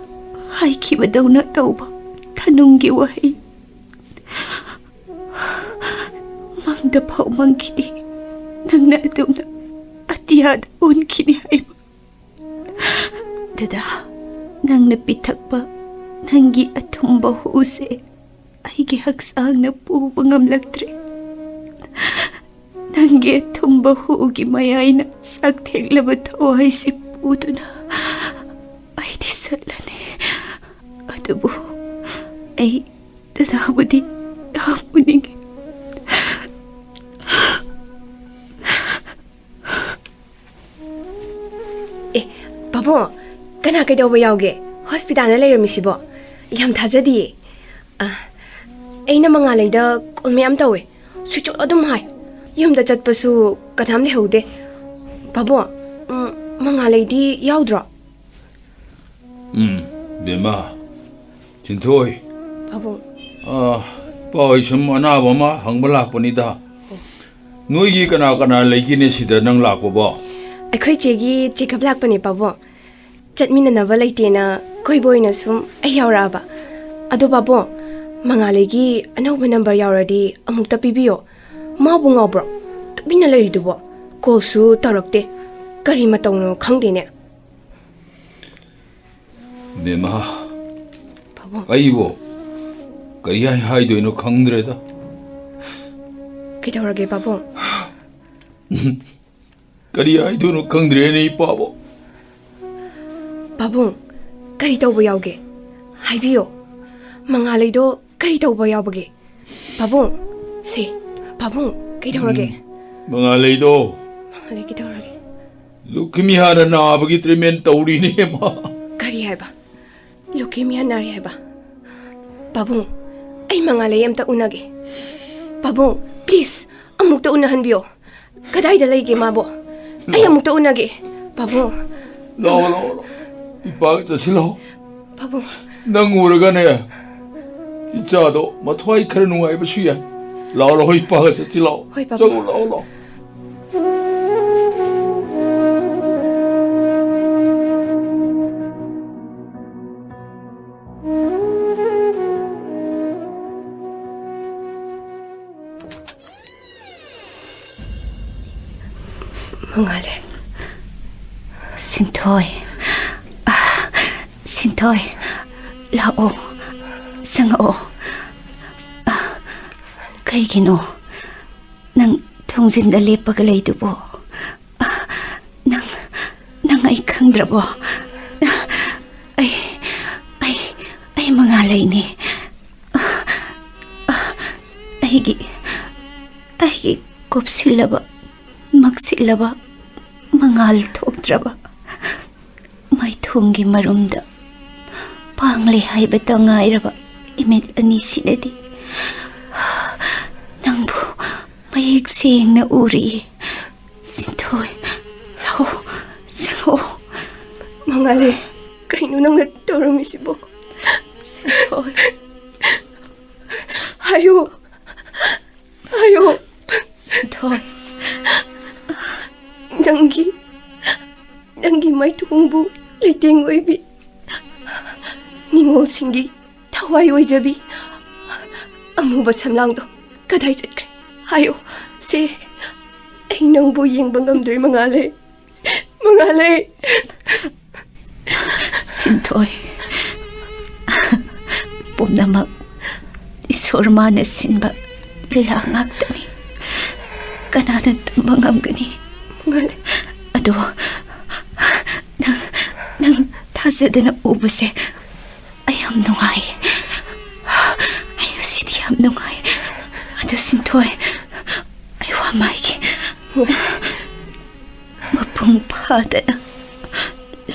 ꯍꯥꯏꯈꯤꯕꯗꯧꯅ ꯇꯧꯕ ꯊꯅꯨꯡꯒꯤ ꯋꯥꯍꯩ꯫ ꯃꯪꯗ ꯐꯥꯎ ꯃꯪꯈꯤꯗꯦ ꯅꯪꯅ ꯑꯗꯨꯝꯅ ꯑꯇꯤꯌꯥꯗ ꯑꯣꯟꯈꯤꯅꯤ ꯍꯥꯏꯕ꯫ ꯗꯗꯥ, ꯅꯪꯅ ꯄꯤꯊꯛꯄ ꯅꯪꯒꯤ ꯑꯊꯨꯝꯕ ꯍꯨꯁꯦ ꯑꯩꯒꯤ ꯍꯛꯆꯥꯡꯅ ꯄꯨꯕ ꯉꯝꯂꯛꯇ꯭ꯔꯦ꯫ ꯅꯪꯒꯤ ꯑꯊꯨꯝꯕ ꯍꯨꯒꯤ ꯃꯌꯥꯏꯅ ꯆꯥꯛꯊꯦꯛꯂꯕ ꯊꯋꯥꯏꯁꯤ ꯄꯨꯗꯨꯅ ꯑꯩꯗꯤ ꯆꯠꯂꯅꯤ꯫ ꯑꯗꯨꯕꯨ ꯑꯩ ꯗꯗꯥꯕꯨꯗꯤ ꯌꯥꯝ ꯎꯅꯤꯡꯉꯤ꯫ ꯑꯦ, ꯄꯥꯕꯨꯡ, ꯀꯅꯥ ꯀꯩꯗꯧꯕ ꯌꯥꯎꯒꯦ? ꯍꯣꯁꯄꯤꯇꯥꯜꯗ ꯂꯩꯔꯝꯃꯤꯁꯤꯕꯣ? ꯌꯥꯝ ꯊꯥꯖꯗꯤꯌꯦ꯫ ꯑ, ꯑꯩꯅ ꯃꯉꯥꯂꯩꯗ ꯀꯣꯜ ꯃꯌꯥꯝ ꯇꯧꯋꯦ꯫ ꯁ꯭ꯋꯤꯆ ꯑꯣꯐ ꯑꯗꯨꯝ ꯍꯥꯏ꯫ ꯌꯨꯝꯗ ꯆꯠꯄꯁꯨ ꯀꯅꯥꯝ ꯂꯩꯍꯧꯗꯦ꯫ ꯄꯥꯕꯨꯡ, ꯎꯝ, ꯃꯉꯥꯂꯩꯗꯤ ꯌꯥꯎꯗ꯭ꯔꯣ? ꯎꯝ, ꯕꯦꯝꯃ, ꯆꯤꯟꯊꯣꯏ꯫ ꯄꯥꯕꯨꯡ꯫ ꯑ, ꯄꯥꯎ, ꯑꯩ ꯁꯨꯝ ꯑꯅꯥꯕ ꯑꯃ ꯍꯪꯕ ꯂꯥꯛꯄꯅꯤꯗ꯫ ꯅꯣꯏꯒꯤ ꯀꯅꯥ ꯀꯅꯥ ꯂꯩꯒꯦꯅꯦ ꯁꯤꯗ ꯅꯪ ꯂꯥꯛꯄꯕꯣ? ꯑꯩꯈꯣꯏ ꯆꯦꯒꯤ ꯆꯦꯛꯑꯞ ꯂꯥꯛꯄꯅꯦ, ꯄꯥꯕꯨꯡ꯫ ꯆꯠꯃꯤꯟꯅꯅꯕ ꯂꯩꯇꯦꯅ ꯀꯣꯏꯕ ꯑꯣꯏꯅ ꯁꯨꯝ ꯑꯩ ꯌꯥꯎꯔꯛꯑꯕ꯫ ꯑꯗꯣ, ꯄꯥꯕꯨꯡ, ꯃꯉꯥꯂꯩꯒꯤ ꯑꯅꯧꯕ ꯅꯝꯕꯔ ꯌꯥꯎꯔꯗꯤ ꯑꯃꯨꯛꯇ ꯄꯤꯕꯤꯌꯣ꯫ ꯃꯥꯕꯨ ꯉꯥꯎꯕ꯭ꯔꯣ? ꯇꯨꯃꯤꯟꯅ ꯂꯩꯔꯤꯗꯨꯕꯣ? ꯀꯣꯜꯁꯨ ꯇꯧꯔꯛꯇꯦ꯫ ꯀꯔꯤ ꯃꯇꯧꯅꯣ ꯈꯪꯗꯦꯅꯦ꯫ ꯕꯦꯝꯃ, ꯄꯥꯕꯨꯡ꯫ ꯑꯩꯕꯨ ꯀꯔꯤ ꯍꯥꯏ-, ꯍꯥꯏꯗꯣꯏꯅꯣ ꯈꯪꯗ꯭ꯔꯦꯗ꯫ ꯀꯩꯗꯧꯔꯒꯦ, ꯄꯥꯕꯨꯡ? ꯀꯔꯤ ꯍꯥꯏꯗꯣꯏꯅꯣ ꯈꯪꯗ꯭ꯔꯦꯅꯦ, ꯏꯄꯥꯕꯨ꯫ ꯄꯥꯕꯨꯡ, ꯀꯔꯤ ꯇꯧꯕ ꯌꯥꯎꯒꯦ? ꯍꯥꯏꯕꯤꯌꯣ꯫ ꯃꯉꯥꯂꯩꯗꯣ ꯀꯔꯤ ꯇꯧꯕ ꯌꯥꯎꯕꯒꯦ? ꯄꯥꯕꯨꯡ, ꯁꯦ, ꯄꯥꯕꯨꯡ, ꯀꯩꯗꯧꯔꯒꯦ? ꯎꯝ, ꯃꯉꯥꯂꯩꯗꯣ꯫ ꯃꯉꯥꯂꯩ ꯀꯩꯗꯧꯔꯒꯦ? ꯂꯨꯀꯤꯃꯤꯌꯥꯅ ꯅꯥꯕꯒꯤ ꯇ꯭ꯔꯤꯠꯃꯦꯟ ꯇꯧꯔꯤꯅꯦ, ꯃꯥ꯫ ꯀꯔꯤ ꯍꯥꯏꯕ? ꯂꯨꯀꯤꯃꯤꯌꯥ ꯅꯥꯔꯤ ꯍꯥꯏꯕ? ꯄꯥꯕꯨꯡ, ꯑꯩ ꯃꯉꯥꯂꯩ ꯑꯝꯇ ꯎꯅꯒꯦ꯫ ꯄꯥꯕꯨꯡ, ꯄ꯭ꯂꯤꯖ, ꯑꯃꯨꯛꯇ ꯎꯅꯍꯟꯕꯤꯌꯣ꯫ ꯀꯗꯥꯏꯗ ꯂꯩꯒꯦ ꯃꯥꯕꯣ? ꯑꯩ ꯑꯃꯨꯛꯇ ꯎꯅꯒꯦ꯫ ꯄꯥꯕꯨꯡ, ꯂꯥꯛꯑꯣ, ꯂꯥꯛꯑꯣ, ꯂꯥꯛꯑꯣ꯫ ꯏꯄꯥꯒ ꯆꯠꯁꯤ ꯂꯥꯛꯑꯣ꯫ ꯄꯥꯕꯨꯡ꯫ ꯅꯪ ꯎꯔꯒꯅꯦ, ꯏꯆꯥꯗꯣ ꯃꯊ꯭ꯋꯥꯏ ꯈꯔ ꯅꯨꯡꯉꯥꯏꯕꯁꯨ ꯌꯥꯏ꯫ ꯂꯥꯛꯑꯣ, ꯂꯥꯛꯑꯣ, ꯏꯄꯥꯒ ꯆꯠꯁꯤ ꯂꯥꯛꯑꯣ꯫ ꯍꯣꯏ, ꯄꯥꯕꯨꯡ꯫ ꯆꯠꯂꯣ, ꯂꯥꯛꯑꯣ, ꯂꯥꯛꯑꯣ꯫ ꯃꯉꯥꯜꯂꯦ꯫ ꯁꯤꯟꯊꯣꯏ꯫ ꯑꯥ, ꯁꯤꯟꯊꯣꯏ, ꯂꯥꯛꯑꯣ, ꯆꯪꯉꯛꯑꯣ꯫ ꯑꯥ, ꯀꯩꯒꯤꯅꯣ ꯅꯪ ꯊꯣꯡꯖꯤꯟꯗ ꯂꯦꯞꯄꯒ ꯂꯩꯗꯨꯕꯣ? ꯑꯥ, ꯅꯪ, ꯅꯪ ꯑꯩ ꯈꯪꯗ꯭ꯔꯕꯣ? ꯑꯩ, ꯑꯩ, ꯑꯩ ꯃꯉꯥꯜꯂꯩꯅꯦ꯫ ꯑꯩꯒꯤ, ꯑꯩꯒꯤ ꯀꯨꯞꯁꯤꯜꯂꯕ, ꯃꯛꯁꯤꯜꯂꯕ, ꯃꯉꯥꯜ ꯊꯣꯛꯇ꯭ꯔꯕ ꯃꯥꯏꯊꯣꯡꯒꯤ ꯃꯔꯨꯝꯗ ꯄꯥꯡꯂꯦ ꯍꯥꯏꯕꯇ ꯉꯥꯏꯔꯕ ꯏꯃꯤꯠ ꯑꯅꯤꯁꯤꯅꯗꯤ ꯅꯪꯕꯨ ꯃꯌꯦꯛ ꯁꯦꯡꯅ ꯎꯔꯤꯌꯦ꯫ ꯁꯤꯟꯊꯣꯏ, ꯂꯥꯛꯑꯣ, ꯆꯪꯉꯛꯑꯣ꯫ ꯃꯉꯥꯜꯂꯦ, ꯀꯩꯅꯣ ꯅꯪꯅ ꯇꯧꯔꯝꯃꯤꯁꯤꯕꯣ? ꯁꯤꯟꯊꯣꯏ꯫ ꯍꯥꯏꯌꯨ, ꯍꯥꯏꯌꯨ꯫ ꯁꯤꯟꯊꯣꯏ꯫ ꯅꯪꯒꯤ, ꯅꯪꯒꯤ ꯃꯥꯏꯊꯣꯡꯕꯨ ꯂꯩꯇꯦꯡ ꯑꯣꯏꯕꯤ, ꯅꯤꯉꯣꯜꯁꯤꯡꯒꯤ ꯊꯋꯥꯏ ꯑꯣꯏꯖꯕꯤ ꯑꯃꯨꯕ ꯁꯝꯂꯥꯡꯗꯣ ꯀꯗꯥꯏ ꯆꯠꯈ꯭ꯔꯦ? ꯍꯥꯏꯌꯣ꯫ ꯁꯦ, ꯑꯩ ꯅꯪꯕꯨ ꯌꯦꯡꯕ ꯉꯝꯗ꯭ꯔꯦ, ꯃꯉꯥꯜꯂꯦ꯫ ꯃꯉꯥꯜꯂꯦ꯫ ꯁꯤꯟꯊꯣꯏ꯫ ꯄꯨꯝꯅꯃꯛ ꯏꯁꯣꯔ ꯃꯥꯅ ꯁꯤꯟꯕ ꯂꯤꯂꯥ ꯉꯥꯛꯇꯅꯤ꯫ ꯀꯅꯥꯅ ꯇꯝꯕ ꯉꯝꯒꯅꯤ? ꯃꯉꯥꯜꯂꯦ꯫ ꯑꯗꯣ ꯅꯪ, ꯅꯪ ꯊꯥꯖꯗꯅ ꯎꯕꯁꯦ ꯑꯩ ꯌꯥꯝ ꯅꯨꯡꯉꯥꯏ꯫ ꯑꯩ ꯉꯁꯤꯗꯤ ꯌꯥꯝ ꯅꯨꯡꯉꯥꯏ꯫ ꯑꯗꯨ ꯁꯤꯟꯊꯣꯏ, ꯑꯩ ꯋꯥ ꯑꯃ ꯍꯥꯏꯒꯦ꯫ ꯃꯄꯨꯡ ꯐꯥꯗꯅ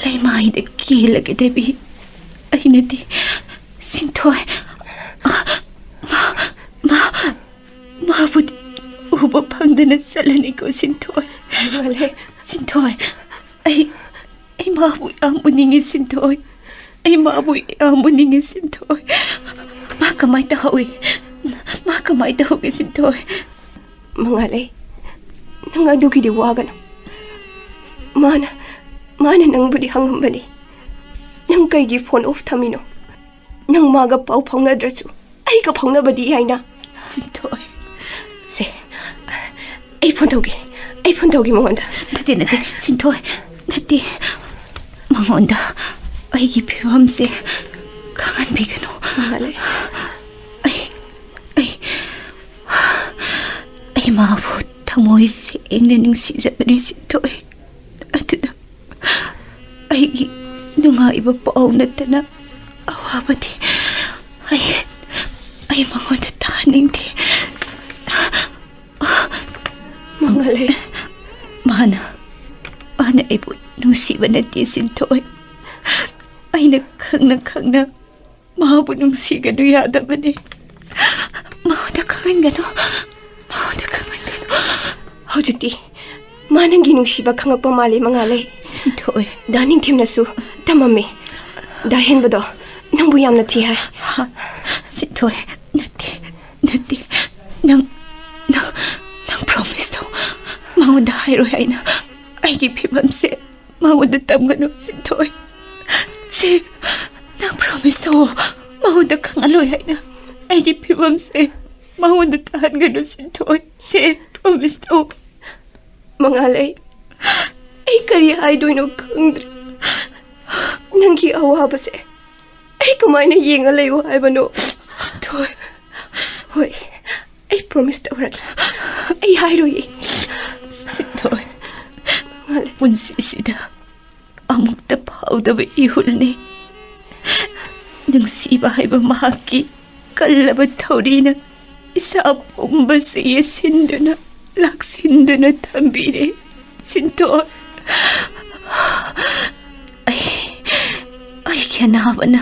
ꯂꯩꯃꯥꯏꯗ ꯀꯦꯜꯂꯒꯗꯕꯤ ꯑꯩꯅꯗꯤ ꯁꯤꯟꯊꯣꯏ, ꯃꯥ, ꯃꯥ, ꯃꯥꯕꯨꯗꯤ ꯎꯕ ꯐꯪꯗꯅ ꯆꯠꯂꯅꯤꯀꯣ, ꯁꯤꯟꯊꯣꯏ꯫ ꯃꯥꯂꯦ꯫ ꯁꯤꯟꯊꯣꯏ, ꯑꯩ, ꯑꯩ ꯃꯥꯕꯨ ꯌꯥꯝ ꯎꯅꯤꯡꯉꯤ, ꯁꯤꯟꯊꯣꯏ꯫ ꯑꯩ ꯃꯥꯕꯨ ꯌꯥꯝ ꯎꯅꯤꯡꯉꯤ, ꯁꯤꯟꯊꯣꯏ꯫ ꯃꯥ ꯀꯃꯥꯏ ꯇꯧꯍꯧꯏ? ꯃꯥ ꯀꯃꯥꯏ ꯇꯧꯍꯧꯒꯦ, ꯁꯤꯟꯊꯣꯏ? ꯃꯉꯥꯜꯂꯩ, ꯅꯪ ꯑꯗꯨꯒꯤꯗꯤ ꯋꯥꯒꯅꯨ꯫ ꯃꯥꯅ, ꯃꯥꯅ ꯅꯪꯕꯨꯗꯤ ꯍꯪꯉꯝꯕꯅꯤ, "ꯅꯪ ꯀꯩꯒꯤ phone off ꯊꯝꯃꯤꯅꯣ? ꯅꯪ ꯃꯥꯒ ꯄꯥꯎ ꯐꯥꯎꯅꯗ꯭ꯔꯁꯨ ꯑꯩꯒ ꯐꯥꯎꯅꯕꯗꯤ ꯌꯥꯏꯅ?" ꯁꯤꯟꯊꯣꯏ꯫ ꯁꯦ, ꯑꯩ phone ꯇꯧꯒꯦ, ꯑꯩ phone ꯇꯧꯒꯦ ꯃꯉꯣꯟꯗ꯫ ꯅꯠꯇꯦ, ꯅꯠꯇꯦ, ꯁꯤꯟꯊꯣꯏ, ꯅꯠꯇꯦ꯫ ꯃꯉꯣꯟꯗ ꯑꯩꯒꯤ ꯐꯤꯕꯝꯁꯦ ꯈꯪꯍꯟꯕꯤꯒꯅꯨ꯫ ꯃꯉꯥꯜꯂꯩ꯫ ꯑꯩ, ꯑꯩ, ꯑꯩ ꯃꯥꯕꯨ ꯊꯃꯣꯏ ꯁꯦꯡꯅ ꯅꯨꯡꯁꯤꯖꯕꯅꯤ, ꯁꯤꯟꯊꯣꯏ꯫ ꯑꯗꯨꯅ ꯑꯩꯒꯤ ꯅꯨꯡꯉꯥꯏꯕ ꯄꯥꯎ ꯅꯠꯇꯅ ꯑꯋꯥꯕꯗꯤ ꯑꯩ, ꯑꯩ ꯃꯉꯣꯟꯗ ꯇꯥꯍꯟꯅꯤꯡꯗꯦ꯫ ꯃꯉꯥꯜꯂꯩ꯫ ꯃꯥꯅ, ꯃꯥꯅ ꯑꯩꯕꯨ ꯅꯨꯡꯁꯤꯕ ꯅꯠꯇꯦ, ꯁꯤꯟꯊꯣꯏ꯫ ꯑꯩꯅ ꯈꯪꯅ ꯈꯪꯅ ꯃꯥꯕꯨ ꯅꯨꯡꯁꯤꯒꯅꯨ ꯌꯥꯗꯕꯅꯤ꯫ ꯃꯉꯣꯟꯗ ꯈꯪꯍꯟꯒꯅꯨ꯫ ꯃꯉꯣꯟꯗ ꯈꯪꯍꯟꯒꯅꯨ꯫ ꯍꯧꯖꯤꯛꯇꯤ ꯃꯥ ꯅꯪꯒꯤ ꯅꯨꯡꯁꯤꯕ ꯈꯪꯉꯛꯄ ꯃꯥꯜꯂꯦ, ꯃꯉꯥꯜꯂꯩ꯫ ꯁꯤꯟꯊꯣꯏ꯫ ꯗꯥ ꯅꯤꯡꯊꯦꯝꯅꯁꯨ ꯇꯝꯃꯝꯃꯤ꯫ ꯗꯥ ꯍꯦꯟꯕꯗꯣ ꯅꯪꯕꯨ ꯌꯥꯝꯅ ꯊꯤ ꯍꯥꯏ꯫ ꯁꯤꯟꯊꯣꯏ, ꯅꯠꯇꯦ, ꯅꯠꯇꯦ꯫ ꯅꯪ, ꯅꯪ, ꯅꯪ promise ꯇꯧ꯫ ꯃꯉꯣꯟꯗ ꯍꯥꯏꯔꯣꯏ ꯍꯥꯏꯅ꯫ ꯑꯩꯒꯤ ꯐꯤꯕꯝꯁꯦ ꯃꯉꯣꯟꯗ ꯇꯝꯒꯅꯨ, ꯁꯤꯟꯊꯣꯏ꯫ ꯁꯦ, ꯅꯪ promise ꯇꯧ꯫ ꯃꯉꯣꯟꯗ ꯈꯪꯍꯜꯂꯣꯏ ꯍꯥꯏꯅ꯫ ꯑꯩꯒꯤ ꯐꯤꯕꯝꯁꯦ ꯃꯉꯣꯟꯗ ꯇꯥꯍꯟꯒꯅꯨ, ꯁꯤꯟꯊꯣꯏ꯫ ꯁꯦ, promise ꯇꯧ꯫ ꯃꯉꯥꯜꯂꯩ, ꯑꯩ ꯀꯔꯤ ꯍꯥꯏꯗꯣꯏꯅꯣ ꯈꯪꯗ꯭ꯔꯦ꯫ ꯅꯪꯒꯤ ꯑꯋꯥꯕꯁꯦ ꯑꯩ ꯀꯃꯥꯏꯅ ꯌꯦꯡꯉ ꯂꯩꯌꯨ ꯍꯥꯏꯕꯅꯣ? ꯁꯤꯟꯊꯣꯏ꯫ ꯍꯣꯏ, ꯑꯩ promise ꯇꯧꯔꯒꯦ꯫ ꯑꯩ ꯍꯥꯏꯔꯣꯏꯌꯦ꯫ ꯁꯤꯟꯊꯣꯏ꯫ ꯃꯉꯥꯜꯂꯩ꯫ ꯄꯨꯟꯁꯤꯁꯤꯗ ꯑꯃꯨꯛꯇ ꯐꯥꯎꯗꯕ ꯏꯍꯨꯜꯅꯤ꯫ ꯅꯨꯡꯁꯤꯕ ꯍꯥꯏꯕ ꯃꯍꯥꯛꯀꯤ ꯀꯜꯂꯕ ꯊꯧꯔꯤꯅ ꯏꯁꯥ ꯄꯨꯝꯕꯁꯦ ꯌꯦꯠꯁꯤꯟꯗꯨꯅ, ꯂꯥꯛꯁꯤꯟꯗꯨꯅ ꯊꯝꯕꯤꯔꯦ꯫ ꯁꯤꯟꯊꯣꯏ꯫ ꯑꯩ, ꯑꯩꯒꯤ ꯑꯅꯥꯕꯅ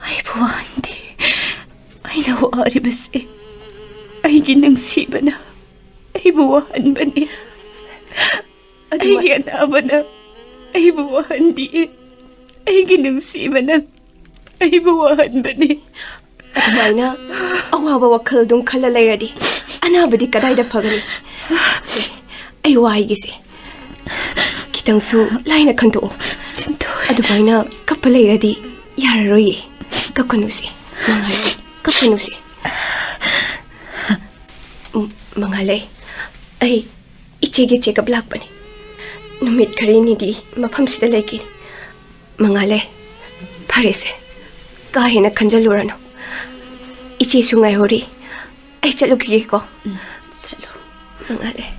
ꯑꯩꯕꯨ ꯋꯥꯍꯟꯗꯦ꯫ ꯑꯩꯅ ꯋꯥꯔꯤꯕꯁꯦ ꯑꯩꯒꯤ ꯅꯨꯡꯁꯤꯕꯅ ꯑꯩꯕꯨ ꯋꯥꯍꯟꯕꯅꯤ꯫ ꯑꯗꯨꯃꯥꯏ- ꯑꯩꯒꯤ ꯑꯅꯥꯕꯅ ꯑꯩꯕꯨ ꯋꯥꯍꯟꯗꯤꯌꯦ꯫ ꯑꯩꯒꯤ ꯅꯨꯡꯁꯤꯕꯅ ꯑꯩꯕꯨ ꯋꯥꯍꯟꯕꯅꯤ꯫ ꯑꯗꯨꯃꯥꯏꯅ ꯑꯋꯥꯕ ꯋꯥꯈꯜ ꯑꯗꯨꯝ ꯈꯜꯂ ꯂꯩꯔꯗꯤ ꯑꯅꯥꯕꯗꯤ ꯀꯗꯥꯏꯗ ꯐꯒꯅꯤ? ꯁꯦ, ꯑꯩ ꯋꯥ ꯍꯥꯏꯒꯦꯁꯦ꯫ ꯈꯤꯇꯪꯁꯨ ꯂꯥꯏꯅ ꯈꯟꯗꯣꯛꯑꯣ꯫ ꯁꯤꯟꯊꯣꯏ꯫ ꯑꯗꯨꯃꯥꯏꯅ ꯀꯞꯄ ꯂꯩꯔꯗꯤ ꯌꯥꯔꯔꯣꯏꯌꯦ꯫ ꯀꯞꯀꯅꯨꯁꯦ꯫ ꯃꯉꯥꯜꯂꯩ, ꯀꯞꯀꯅꯨꯁꯦ꯫ ꯎꯝ, ꯃꯉꯥꯜꯂꯩ, ꯑꯩ ꯏꯆꯦꯒꯤ ꯆꯦꯛꯑꯞ ꯂꯥꯛꯄꯅꯤ꯫ ꯅꯨꯃꯤꯠ ꯈꯔꯅꯤꯗꯤ ꯃꯐꯝꯁꯤꯗ ꯂꯩꯈꯤꯅꯤ꯫ ꯃꯉꯥꯜꯂꯩ, ꯐꯔꯦꯁꯦ, ꯀꯥ ꯍꯦꯟꯅ ꯈꯟꯖꯜꯂꯨꯔꯅꯨ꯫ ꯏꯆꯦꯁꯨ ꯉꯥꯏꯍꯧꯔꯤ꯫ ꯑꯩ ꯆꯠꯂꯨꯈꯤꯒꯦꯀꯣ꯫ ꯎꯝ, ꯆꯠꯂꯨ꯫ ꯃꯉꯥꯜꯂꯩ꯫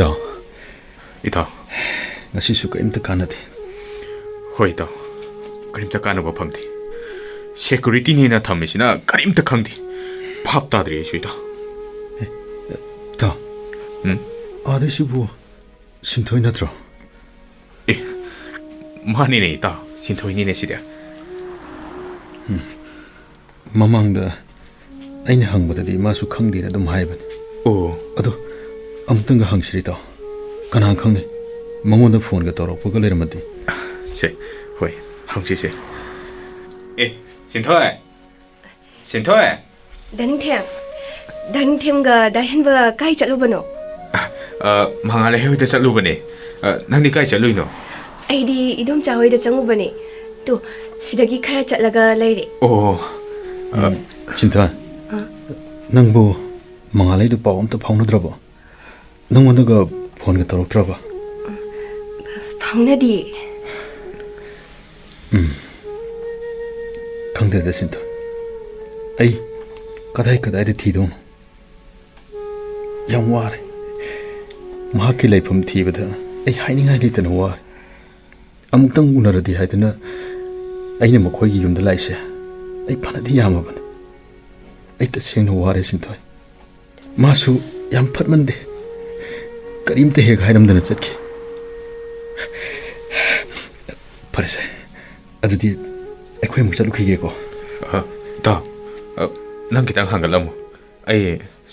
ꯏꯇꯥꯎ꯫ ꯏꯇꯥꯎ꯫ ꯉꯁꯤꯁꯨ ꯀꯔꯤꯝꯇ ꯀꯥꯟꯅꯗꯦ꯫ ꯍꯣꯏ, ꯏꯇꯥꯎ꯫ ꯀꯔꯤꯝꯇ ꯀꯥꯟꯅꯕ ꯐꯪꯗꯦ꯫ ꯁꯦꯀ꯭ꯌꯨꯔꯤꯇꯤꯅꯦꯅ ꯊꯝꯃꯤꯁꯤꯅ ꯀꯔꯤꯝꯇ ꯈꯪꯗꯦ꯫ ꯚꯥꯞ ꯇꯥꯗ꯭ꯔꯦ ꯑꯩꯁꯨ, ꯏꯇꯥꯎ꯫ ꯑꯦ, ꯏꯇꯥꯎ꯫ ꯎꯝ? ꯑꯥꯗꯩꯁꯤꯕꯨ ꯁꯤꯟꯊꯣꯏ ꯅꯠꯇ꯭ꯔꯣ? ꯑꯦ, ꯃꯥꯅꯤꯅꯦ, ꯏꯇꯥꯎ꯫ ꯁꯤꯟꯊꯣꯏꯅꯤꯅꯦ ꯁꯤꯗꯤ꯫ ꯎꯝ꯫ ꯃꯃꯥꯡꯗ ꯑꯩꯅ ꯍꯪꯕꯗꯗꯤ ꯃꯥꯁꯨ ꯈꯪꯗꯦꯅ ꯑꯗꯨꯝ ꯍꯥꯏꯕꯅꯤ꯫ ꯑꯣ꯫ ꯑꯗꯣ ꯑꯃꯨꯛꯇꯪꯒ ꯍꯪꯁꯤꯔ, ꯏꯇꯥꯎ? ꯀꯅꯥ ꯈꯪꯅꯤ, ꯃꯉꯣꯟꯗ ꯐꯣꯟꯒ ꯇꯧꯔꯛꯄꯒ ꯂꯩꯔꯝꯃꯗꯤ꯫ ꯁꯦ, ꯍꯣꯏ, ꯍꯪꯁꯤꯁꯦ꯫ ꯑꯦ, ꯁꯤꯟꯊꯣꯏ! ꯁꯤꯟꯊꯣꯏ! ꯗꯥ ꯅꯤꯡꯊꯦꯝ, ꯗꯥ ꯅꯤꯡꯊꯦꯝꯒ ꯗꯥ ꯍꯦꯟꯕ ꯀꯥꯏ ꯆꯠꯂꯨꯕꯅꯣ? ꯑ, ꯃꯉꯥꯜꯂꯩ ꯍꯣꯏꯗ ꯆꯠꯂꯨꯕꯅꯦ꯫ ꯑ, ꯅꯪꯗꯤ ꯀꯥꯏ ꯆꯠꯂꯨꯏꯅꯣ? ꯑꯩꯗꯤ ꯏꯗꯣꯝꯆꯥ ꯍꯣꯏꯗ ꯆꯪꯉꯨꯕꯅꯦ꯫ ꯇꯨ, ꯁꯤꯗꯒꯤ ꯈꯔ ꯆꯠꯂꯒ ꯂꯩꯔꯦ꯫ ꯑꯣ, ꯑ, ꯎꯝ, ꯁꯤꯟꯊꯣꯏ, ꯑ? ꯅꯪꯕꯨ ꯃꯉꯥꯜꯂꯩꯗꯨ ꯄꯥꯎ ꯑꯝꯇ ꯐꯥꯎꯅꯗ꯭ꯔꯕꯣ? ꯅꯪꯉꯣꯟꯗꯒ ꯐꯣꯟꯒ ꯇꯧꯔꯛꯇ꯭ꯔꯕ? ꯐꯥꯎꯅꯗꯤꯌꯦ꯫ ꯎꯝ꯫ ꯈꯪꯗꯦꯗ, ꯁꯤꯟꯊꯣꯏ꯫ ꯑꯩ ꯀꯗꯥꯏ ꯀꯗꯥꯏꯗ ꯊꯤꯗꯧꯅꯣ? ꯌꯥꯝ ꯋꯥꯔꯦ꯫ ꯃꯍꯥꯛꯀꯤ ꯂꯩꯐꯝ ꯊꯤꯕꯗ ꯑꯩ ꯍꯥꯏꯅꯤꯡꯉꯥꯏ ꯂꯩꯇꯅ ꯋꯥꯔꯦ꯫ ꯑꯃꯨꯛꯇꯪ ꯎꯅꯔꯗꯤ ꯍꯥꯏꯗꯨꯅ ꯑꯩꯅ ꯃꯈꯣꯏꯒꯤ ꯌꯨꯝꯗ ꯂꯥꯛꯏꯁꯦ ꯑꯩ ꯐꯅꯗꯤ ꯌꯥꯝꯃꯕꯅꯤ꯫ ꯑꯩ ꯇꯁꯦꯡꯅ ꯋꯥꯔꯦ, ꯁꯤꯟꯊꯣꯏ꯫ ꯃꯥꯁꯨ ꯌꯥꯝ ꯐꯠꯃꯟꯗꯦ, ꯀꯔꯤꯝꯇ ꯍꯦꯛ ꯍꯥꯏꯔꯝꯗꯅ ꯆꯠꯈꯤ꯫ ꯐꯔꯦꯁꯦ, ꯑꯗꯨꯗꯤ ꯑꯩꯈꯣꯏ ꯑꯃꯨꯛ ꯆꯠꯂꯨꯈꯤꯒꯦꯀꯣ꯫ ꯑ, ꯏꯇꯥꯎ, ꯑ, ꯅꯪ ꯈꯤꯇꯪ ꯍꯥꯡꯒꯠꯂꯝꯃꯨ꯫ ꯑꯩ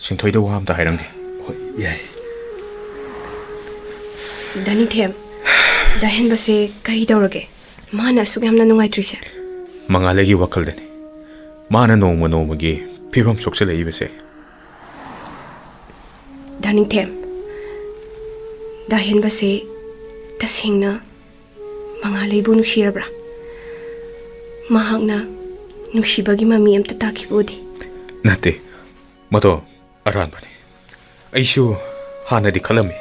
ꯁꯤꯟꯊꯣꯏꯗ ꯋꯥ ꯑꯝꯇ ꯍꯥꯏꯔꯝꯒꯦ꯫ ꯍꯣꯏ, ꯌꯥꯏ꯫ ꯗꯥ ꯅꯤꯡꯊꯦꯝ, ꯗꯥ ꯍꯦꯟꯕꯁꯦ ꯀꯔꯤ ꯇꯧꯔꯒꯦ? ꯃꯥꯅ ꯑꯁꯨꯛ ꯌꯥꯝꯅ ꯅꯨꯡꯉꯥꯏꯇ꯭ꯔꯤꯁꯦ? ꯃꯉꯥꯂꯩꯒꯤ ꯋꯥꯈꯜꯗꯅꯤ꯫ ꯃꯥꯅ ꯅꯣꯡꯃ ꯅꯣꯡꯃꯒꯤ ꯐꯤꯕꯝ ꯁꯣꯛꯆꯜꯂꯛꯏꯕꯁꯦ꯫ ꯗꯥ ꯅꯤꯡꯊꯦꯝ, ꯗꯥ ꯍꯦꯟꯕꯁꯦ ꯇꯁꯦꯡꯅ ꯃꯉꯥꯂꯩꯕꯨ ꯅꯨꯡꯁꯤꯔꯕ꯭ꯔꯥ? ꯃꯍꯥꯛꯅ ꯅꯨꯡꯁꯤꯕꯒꯤ ꯃꯃꯤ ꯑꯝꯇ ꯇꯥꯈꯤꯕ ꯎꯗꯦ꯫ ꯅꯠꯇꯦ, ꯃꯗꯣ ꯑꯔꯥꯟꯕꯅꯤ꯫ ꯑꯩꯁꯨ ꯍꯥꯟꯅꯗꯤ ꯈꯜꯂꯝꯃꯤ,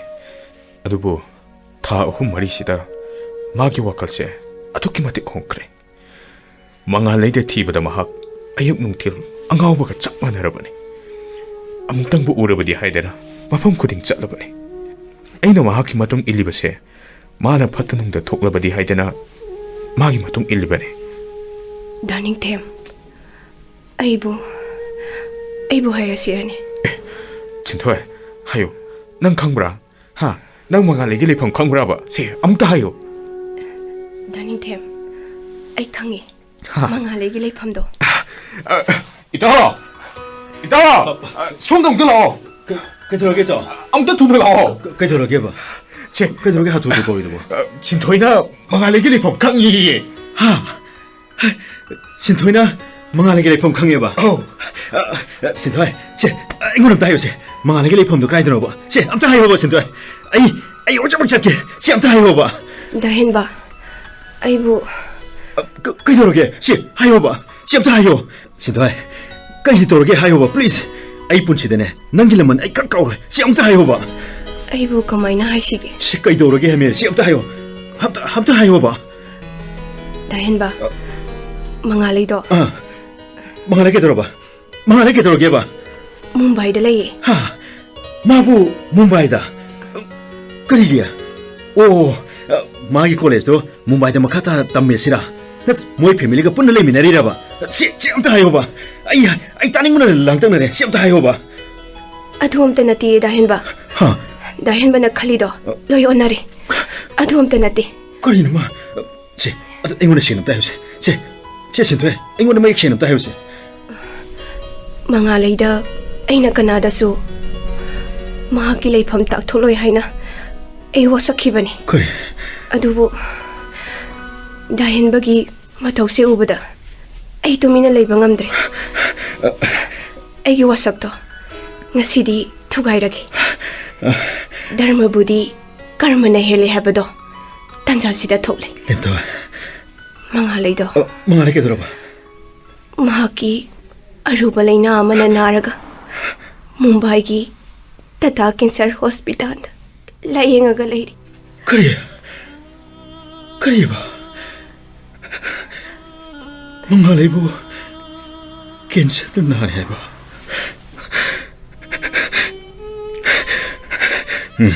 ꯑꯗꯨꯕꯨ ꯊꯥ ꯑꯍꯨꯝ ꯃꯔꯤꯁꯤꯗ ꯃꯥꯒꯤ ꯋꯥꯈꯜꯁꯦ ꯑꯗꯨꯛꯀꯤ ꯃꯇꯤꯛ ꯍꯣꯡꯈ꯭ꯔꯦ꯫ ꯃꯉꯥꯂꯩꯗ ꯊꯤꯕꯗ ꯃꯍꯥꯛ ꯑꯌꯨꯛ ꯅꯨꯡꯊꯤꯜ ꯑꯉꯥꯎꯕꯒ ꯆꯞ ꯃꯥꯟꯅꯔꯕꯅꯤ꯫ ꯑꯃꯨꯛꯇꯪꯕꯨ ꯎꯔꯕꯗꯤ ꯍꯥꯏꯗꯅ ꯃꯐꯝ ꯈꯨꯗꯤꯡ ꯆꯠꯂꯕꯅꯤ꯫ ꯑꯩꯅ ꯃꯍꯥꯛꯀꯤ ꯃꯇꯨꯡ ꯏꯜꯂꯤꯕꯁꯦ ꯃꯥꯅ ꯐꯠꯇ ꯅꯨꯡꯗ ꯊꯣꯛꯂꯕꯗꯤ ꯍꯥꯏꯗꯅ ꯃꯥꯒꯤ ꯃꯇꯨꯡ ꯏꯜꯂꯤꯕꯅꯤ꯫ ꯗꯥ ꯅꯤꯡꯊꯦꯝ, ꯑꯩꯕꯨ, ꯑꯩꯕꯨ ꯍꯥꯏꯔꯁꯤꯔꯅꯦ? ꯁꯤꯟꯊꯣꯏ, ꯍꯥꯏꯌꯨ꯫ ꯅꯪ ꯈꯪꯕ꯭ꯔꯥ? ꯍꯥ? ꯅꯪ ꯃꯉꯥꯂꯩꯒꯤ ꯂꯩꯐꯝ ꯈꯪꯕ꯭ꯔꯥꯕ? ꯁꯦ, ꯑꯃꯨꯛꯇ ꯍꯥꯏꯌꯨ꯫ ꯗꯥ ꯅꯤꯡꯊꯦꯝ, ꯑꯩ ꯈꯪꯉꯤ꯫ ꯍꯥ? ꯃꯉꯥꯂꯩꯒꯤ ꯂꯩꯐꯝꯗꯣ꯫ ꯑ, ꯏꯇꯥꯎ! ꯏꯇꯥꯎ! ꯑ, ꯁꯣꯝꯗ ꯑꯃꯨꯛꯇ ꯂꯥꯛꯑꯣ꯫ ꯀ-, ꯀꯩꯗꯧꯔꯒꯦ, ꯏꯇꯥꯎ? ꯑꯃꯨꯛꯇ ꯊꯨꯅ ꯂꯥꯛꯑꯣ꯫ ꯀ-, ꯀꯩꯗꯧꯔꯒꯦꯕ? ꯁꯦ꯫ ꯀꯩꯗꯧꯔꯒꯦ ꯍꯥꯊꯨ ꯍꯥꯊꯨ ꯀꯧꯔꯤꯗꯨꯕꯣ? ꯑ, ꯁꯤꯟꯊꯣꯏꯅ ꯃꯉꯥꯂꯩꯒꯤ ꯂꯩꯐꯝ ꯈꯪꯉꯦꯌꯦ꯫ ꯍꯥ? ꯁꯤꯟꯊꯣꯏꯅ ꯃꯉꯥꯂꯩꯒꯤ ꯂꯩꯐꯝ ꯈꯪꯉꯦꯕ? ꯑꯧ꯫ ꯑ, ꯑ, ꯁꯤꯟꯊꯣꯏ, ꯁꯦ, ꯑꯩꯉꯣꯟꯗ ꯑꯝꯇ ꯍꯥꯏꯌꯨꯁꯦ꯫ ꯃꯉꯥꯂꯩꯒꯤ ꯂꯩꯐꯝꯗꯣ ꯀꯗꯥꯏꯗꯅꯣꯕ? ꯁꯦ, ꯑꯝꯇ ꯍꯥꯏꯌꯣꯕ, ꯁꯤꯟꯊꯣꯏ꯫ ꯑꯩ, ꯑꯩ ꯍꯧꯖꯤꯛꯃꯛ ꯆꯠꯀꯦ꯫ ꯁꯦ, ꯑꯝꯇ ꯍꯥꯏꯌꯣꯕ꯫ ꯗꯥ ꯍꯦꯟꯕ, ꯑꯩꯕꯨ ꯑ, ꯀ-, ꯀꯩꯗꯧꯔꯒꯦ? ꯁꯦ, ꯍꯥꯏꯌꯣꯕ꯫ ꯁꯦ, ꯑꯝꯇ ꯍꯥꯏꯌꯣ꯫ ꯁꯤꯟꯊꯣꯏ, ꯀꯔꯤ ꯇꯧꯔꯒꯦ ꯍꯥꯏꯌꯣꯕ, please꯫ ꯑꯩ ꯄꯨꯟꯁꯤꯗꯅꯦ, ꯅꯪꯒꯤ ꯂꯃꯟ ꯑꯩ ꯀꯛ ꯀꯥꯎꯔꯣꯏ꯫ ꯁꯦ, ꯑꯝꯇ ꯍꯥꯏꯌꯣꯕ꯫ ꯑꯩꯕꯨ ꯀꯃꯥꯏꯅ ꯍꯥꯏꯁꯤꯒꯦ? ꯁꯦ, ꯀꯩꯗꯧꯔꯒꯦ ꯍꯥꯏꯃꯦ? ꯁꯦ, ꯑꯝꯇ ꯍꯥꯏꯌꯣ꯫ ꯑꯝꯇ, ꯑꯝꯇ ꯍꯥꯏꯌꯣꯕ꯫ ꯗꯥ ꯍꯦꯟꯕ, ꯑ꯫ ꯃꯉꯥꯂꯩꯗꯣ꯫ ꯑ, ꯃꯉꯥꯂꯩ ꯀꯩꯗꯧꯔꯕ? ꯃꯉꯥꯂꯩ ꯀꯩꯗꯧꯔꯒꯦꯕ? ꯃꯨꯝꯕꯥꯏꯗ ꯂꯩꯌꯦ꯫ ꯍꯥ? ꯃꯥꯕꯨ ꯃꯨꯝꯕꯥꯏꯗ? ꯀꯔꯤꯒꯤ? ꯑꯣ, ꯑ, ꯃꯥꯒꯤ ꯀꯣꯂꯦꯖꯇꯣ ꯃꯨꯝꯕꯥꯏꯗ ꯃꯈꯥ ꯇꯥꯅ ꯇꯝꯃꯦ ꯁꯤꯔꯥ? ꯅꯠꯇ꯭ꯔ ꯃꯣꯏ ꯐꯦꯃꯤꯂꯤꯒ ꯄꯨꯟꯅ ꯂꯩꯃꯤꯟꯅꯔꯤꯔꯕ? ꯁꯤ, ꯁꯤ ꯑꯝꯇ ꯍꯥꯏꯌꯣꯕ꯫ ꯑꯩ, ꯑꯩ ꯇꯥꯅꯤꯡꯕꯅ ꯂꯥꯡꯇꯛꯅꯔꯦ꯫ ꯁꯤ ꯑꯝꯇ ꯍꯥꯏꯌꯣꯕ꯫ ꯑꯗꯨ ꯑꯝꯇ ꯅꯠꯇꯦ, ꯗꯥ ꯍꯦꯟꯕ꯫ ꯍꯥ? ꯗꯥ ꯍꯦꯟꯕꯅ ꯈꯜꯂꯤꯗꯣ ꯂꯣꯏ ꯑꯣꯟꯅꯔꯦ꯫ ꯑꯗꯨ ꯑꯝꯇ ꯅꯠꯇꯦ꯫ ꯀꯔꯤꯅꯣ ꯃꯥ? ꯁꯦ, ꯑꯗ ꯑꯩꯉꯣꯟꯗ ꯁꯦꯡꯅ ꯑꯝꯇ ꯍꯥꯏꯌꯨꯁꯦ꯫ ꯁꯦ, ꯁꯦ, ꯁꯤꯟꯊꯣꯏ, ꯑꯩꯉꯣꯟꯗ ꯃꯌꯦꯛ ꯁꯦꯡꯅ ꯑꯝꯇ ꯍꯥꯏꯌꯨꯁꯦ꯫ ꯃꯉꯥꯂꯩꯗ ꯑꯩꯅ ꯀꯅꯥꯗꯁꯨ ꯃꯍꯥꯛꯀꯤ ꯂꯩꯐꯝ ꯇꯥꯛꯊꯣꯛꯂꯣꯏ ꯍꯥꯏꯅ ꯑꯩ ꯋꯥꯁꯛꯈꯤꯕꯅꯤ꯫ ꯀꯔꯤ? ꯑꯗꯨꯕꯨ ꯗꯥ ꯍꯦꯟꯕꯒꯤ ꯃꯇꯧꯁꯦ ꯎꯕꯗ ꯑꯩ ꯇꯨꯃꯤꯟꯅ ꯂꯩꯕ ꯉꯝꯗ꯭ꯔꯦ꯫ ꯑꯩꯒꯤ ꯋꯥꯁꯛꯇꯣ ꯉꯁꯤꯗꯤ ꯊꯨꯒꯥꯏꯔꯒꯦ꯫ ꯙꯔꯃꯕꯨꯗꯤ ꯀꯔꯃꯅ ꯍꯦꯜꯂꯦ ꯍꯥꯏꯕꯗꯣ ꯇꯥꯟꯖꯥꯁꯤꯗ ꯊꯣꯛꯂꯦ꯫ ꯂꯦꯟꯊꯣꯏ꯫ ꯃꯉꯥꯂꯩꯗꯣ꯫ ꯑ, ꯃꯉꯥꯂꯩ ꯀꯩꯗꯧꯔꯕ? ꯃꯍꯥꯛꯀꯤ ꯑꯔꯨꯕ ꯂꯩꯅꯥ ꯑꯃꯅ ꯅꯥꯔꯒ ꯃꯨꯝꯕꯥꯏꯒꯤ ꯇꯥꯇꯥ ꯀꯦꯟꯁꯔ ꯍꯣꯁꯄꯤꯇꯥꯜꯗ ꯂꯥꯌꯦꯡꯉꯒ ꯂꯩꯔꯤ꯫ ꯀꯔꯤ? ꯀꯔꯤꯕ? ꯃꯉꯥꯂꯩꯕꯨ ꯀꯦꯟꯁꯔꯅ ꯅꯥꯔꯦ ꯍꯥꯏꯕ? ꯎꯝ,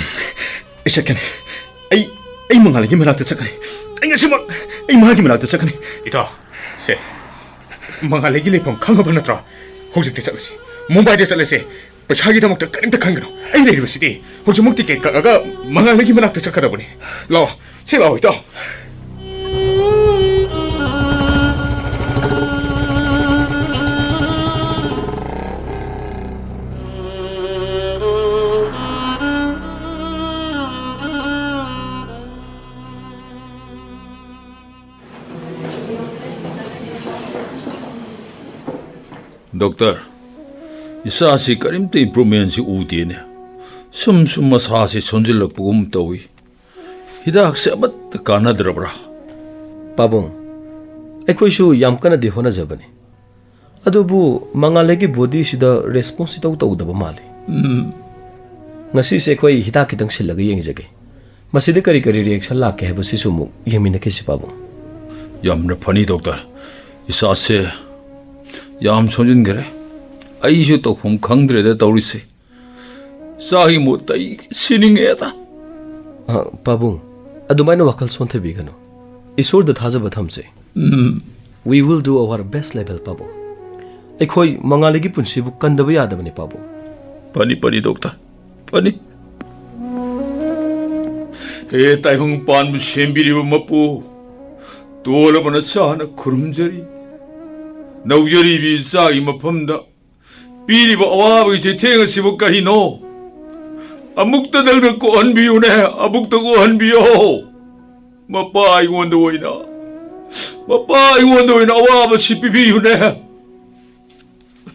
ꯑꯩ ꯆꯠꯀꯅꯤ꯫ ꯑꯩ, ꯑꯩ ꯃꯉꯥꯂꯩꯒꯤ ꯃꯅꯥꯛꯇ ꯆꯠꯀꯅꯤ꯫ ꯑꯩ ꯉꯁꯤꯃꯛ ꯑꯩ ꯃꯥꯒꯤ ꯃꯅꯥꯛꯇ ꯆꯠꯀꯅꯤ꯫ ꯏꯇꯥꯎ, ꯁꯦ, ꯃꯉꯥꯂꯩꯒꯤ ꯂꯩꯐꯝ ꯈꯪꯉꯕ ꯅꯠꯇ꯭ꯔꯣ? ꯍꯧꯖꯤꯛꯇꯤ ꯆꯠꯂꯁꯤ, ꯃꯨꯝꯕꯥꯏꯗ ꯆꯠꯂꯁꯤ꯫ ꯄꯩꯁꯥꯒꯤꯗꯃꯛꯇ ꯀꯔꯤꯝꯇ ꯈꯟꯒꯅꯨ꯫ ꯑꯩ ꯂꯩꯔꯤꯕꯁꯤꯗꯤ꯫ ꯍꯧꯖꯤꯛꯃꯛ ꯇꯤꯀꯦꯠ ꯀꯛꯑꯒ ꯃꯉꯥꯂꯩꯒꯤ ꯃꯅꯥꯛꯇ ꯆꯠꯀꯗꯕꯅꯤ꯫ ꯂꯥꯛꯑꯣ, ꯁꯤ ꯂꯥꯛꯑꯣ, ꯏꯇꯥꯎ꯫ ꯗꯣꯛꯇꯔ, ꯏꯁꯥꯁꯤ ꯀꯔꯤꯝꯇ ꯏꯝꯄ꯭ꯔꯨꯚꯃꯦꯟꯁꯤ ꯎꯗꯦꯅꯦ꯫ ꯁꯨꯝ ꯁꯨꯝ ꯃꯁꯥꯁꯤ ꯁꯣꯟꯖꯤꯜꯂꯛꯄꯒꯨꯝ ꯇꯧꯏ꯫ ꯍꯤꯗꯥꯛꯁꯦ ꯑꯃꯠꯇ ꯀꯥꯟꯅꯗ꯭ꯔꯕ꯭ꯔꯥ? ꯄꯥꯕꯨꯡ, ꯑꯩꯈꯣꯏꯁꯨ ꯌꯥꯝ ꯀꯟꯅꯗꯤ ꯍꯣꯠꯅꯖꯕꯅꯤ, ꯑꯗꯨꯕꯨ ꯃꯉꯥꯂꯩꯒꯤ ꯕꯣꯗꯤꯁꯤꯗ ꯔꯦꯁꯄꯣꯟꯁ ꯏꯇꯧ ꯇꯧꯗꯕ ꯃꯥꯜꯂꯤ꯫ ꯎꯝ꯫ ꯉꯁꯤꯁꯦ ꯑꯩꯈꯣꯏ ꯍꯤꯗꯥꯛ ꯈꯤꯇꯪ ꯁꯤꯜꯂꯒ ꯌꯦꯡꯖꯒꯦ꯫ ꯃꯁꯤꯗ ꯀꯔꯤ ꯀꯔꯤ ꯔꯤꯌꯦꯛꯁꯟ ꯂꯥꯛꯀꯦ ꯍꯥꯏꯕꯁꯤꯁꯨ ꯑꯃꯨꯛ ꯌꯦꯡꯃꯤꯟꯅꯈꯤꯁꯤ, ꯄꯥꯕꯨꯡ꯫ ꯌꯥꯝꯅ ꯐꯅꯤ, ꯗꯣꯛꯇꯔ꯫ ꯏꯁꯥꯁꯦ ꯌꯥꯝ ꯁꯣꯟꯖꯤꯟꯈꯔꯦ꯫ ꯑꯩꯁꯨ ꯇꯧꯐꯝ ꯈꯪꯗ꯭ꯔꯦꯗ ꯇꯧꯔꯤꯁꯦ꯫ ꯏꯁꯥꯒꯤ ꯃꯣꯠꯇ ꯑꯩ ꯁꯤꯅꯤꯡꯉꯦꯗ꯫ ꯑ, ꯄꯥꯕꯨꯡ, ꯑꯗꯨꯃꯥꯏꯅ ꯋꯥꯈꯜ ꯁꯣꯟꯊꯕꯤꯒꯅꯨ꯫ ꯏꯁꯣꯔꯗ ꯊꯥꯖꯕ ꯊꯝꯁꯦ꯫ We will do our best level, ꯄꯥꯕꯨꯡ꯫ ꯑꯩꯈꯣꯏ ꯃꯉꯥꯂꯩꯒꯤ ꯄꯨꯟꯁꯤꯕꯨ ꯀꯟꯗꯕ ꯌꯥꯗꯕꯅꯤ, ꯄꯥꯕꯨꯡ꯫ ꯐꯅꯤ, ꯐꯅꯤ, ꯗꯣꯛꯇꯔ꯫ ꯐꯅꯤ꯫ ꯍꯦ ꯇꯥꯏꯕꯪ ꯄꯥꯟꯕ ꯁꯦꯝꯕꯤꯔꯤꯕ ꯃꯄꯨ, ꯇꯣꯜꯂꯕ ꯅꯆꯥꯅ ꯈꯨꯔꯨꯝꯖꯔꯤ꯫ ꯅꯧꯖꯔꯤꯕꯤ ꯏꯆꯥꯒꯤ ꯃꯐꯝꯗ ꯄꯤꯔꯤꯕ ꯑꯋꯥꯕꯒꯤ ꯆꯩꯊꯦꯡ ꯑꯁꯤꯕꯨ ꯀꯔꯤꯅꯣ? ꯑꯃꯨꯛꯇꯗꯪꯅ ꯀꯣꯛꯍꯟꯕꯤꯌꯨꯅꯦ, ꯑꯃꯨꯛꯇ ꯀꯣꯛꯍꯟꯕꯤꯌꯣ꯫ ꯃꯄꯥ ꯑꯩꯉꯣꯟꯗ ꯑꯣꯏꯅ, ꯃꯄꯥ ꯑꯩꯉꯣꯟꯗ ꯑꯣꯏꯅ ꯑꯋꯥꯕꯁꯤ ꯄꯤꯕꯤꯌꯨꯅꯦ꯫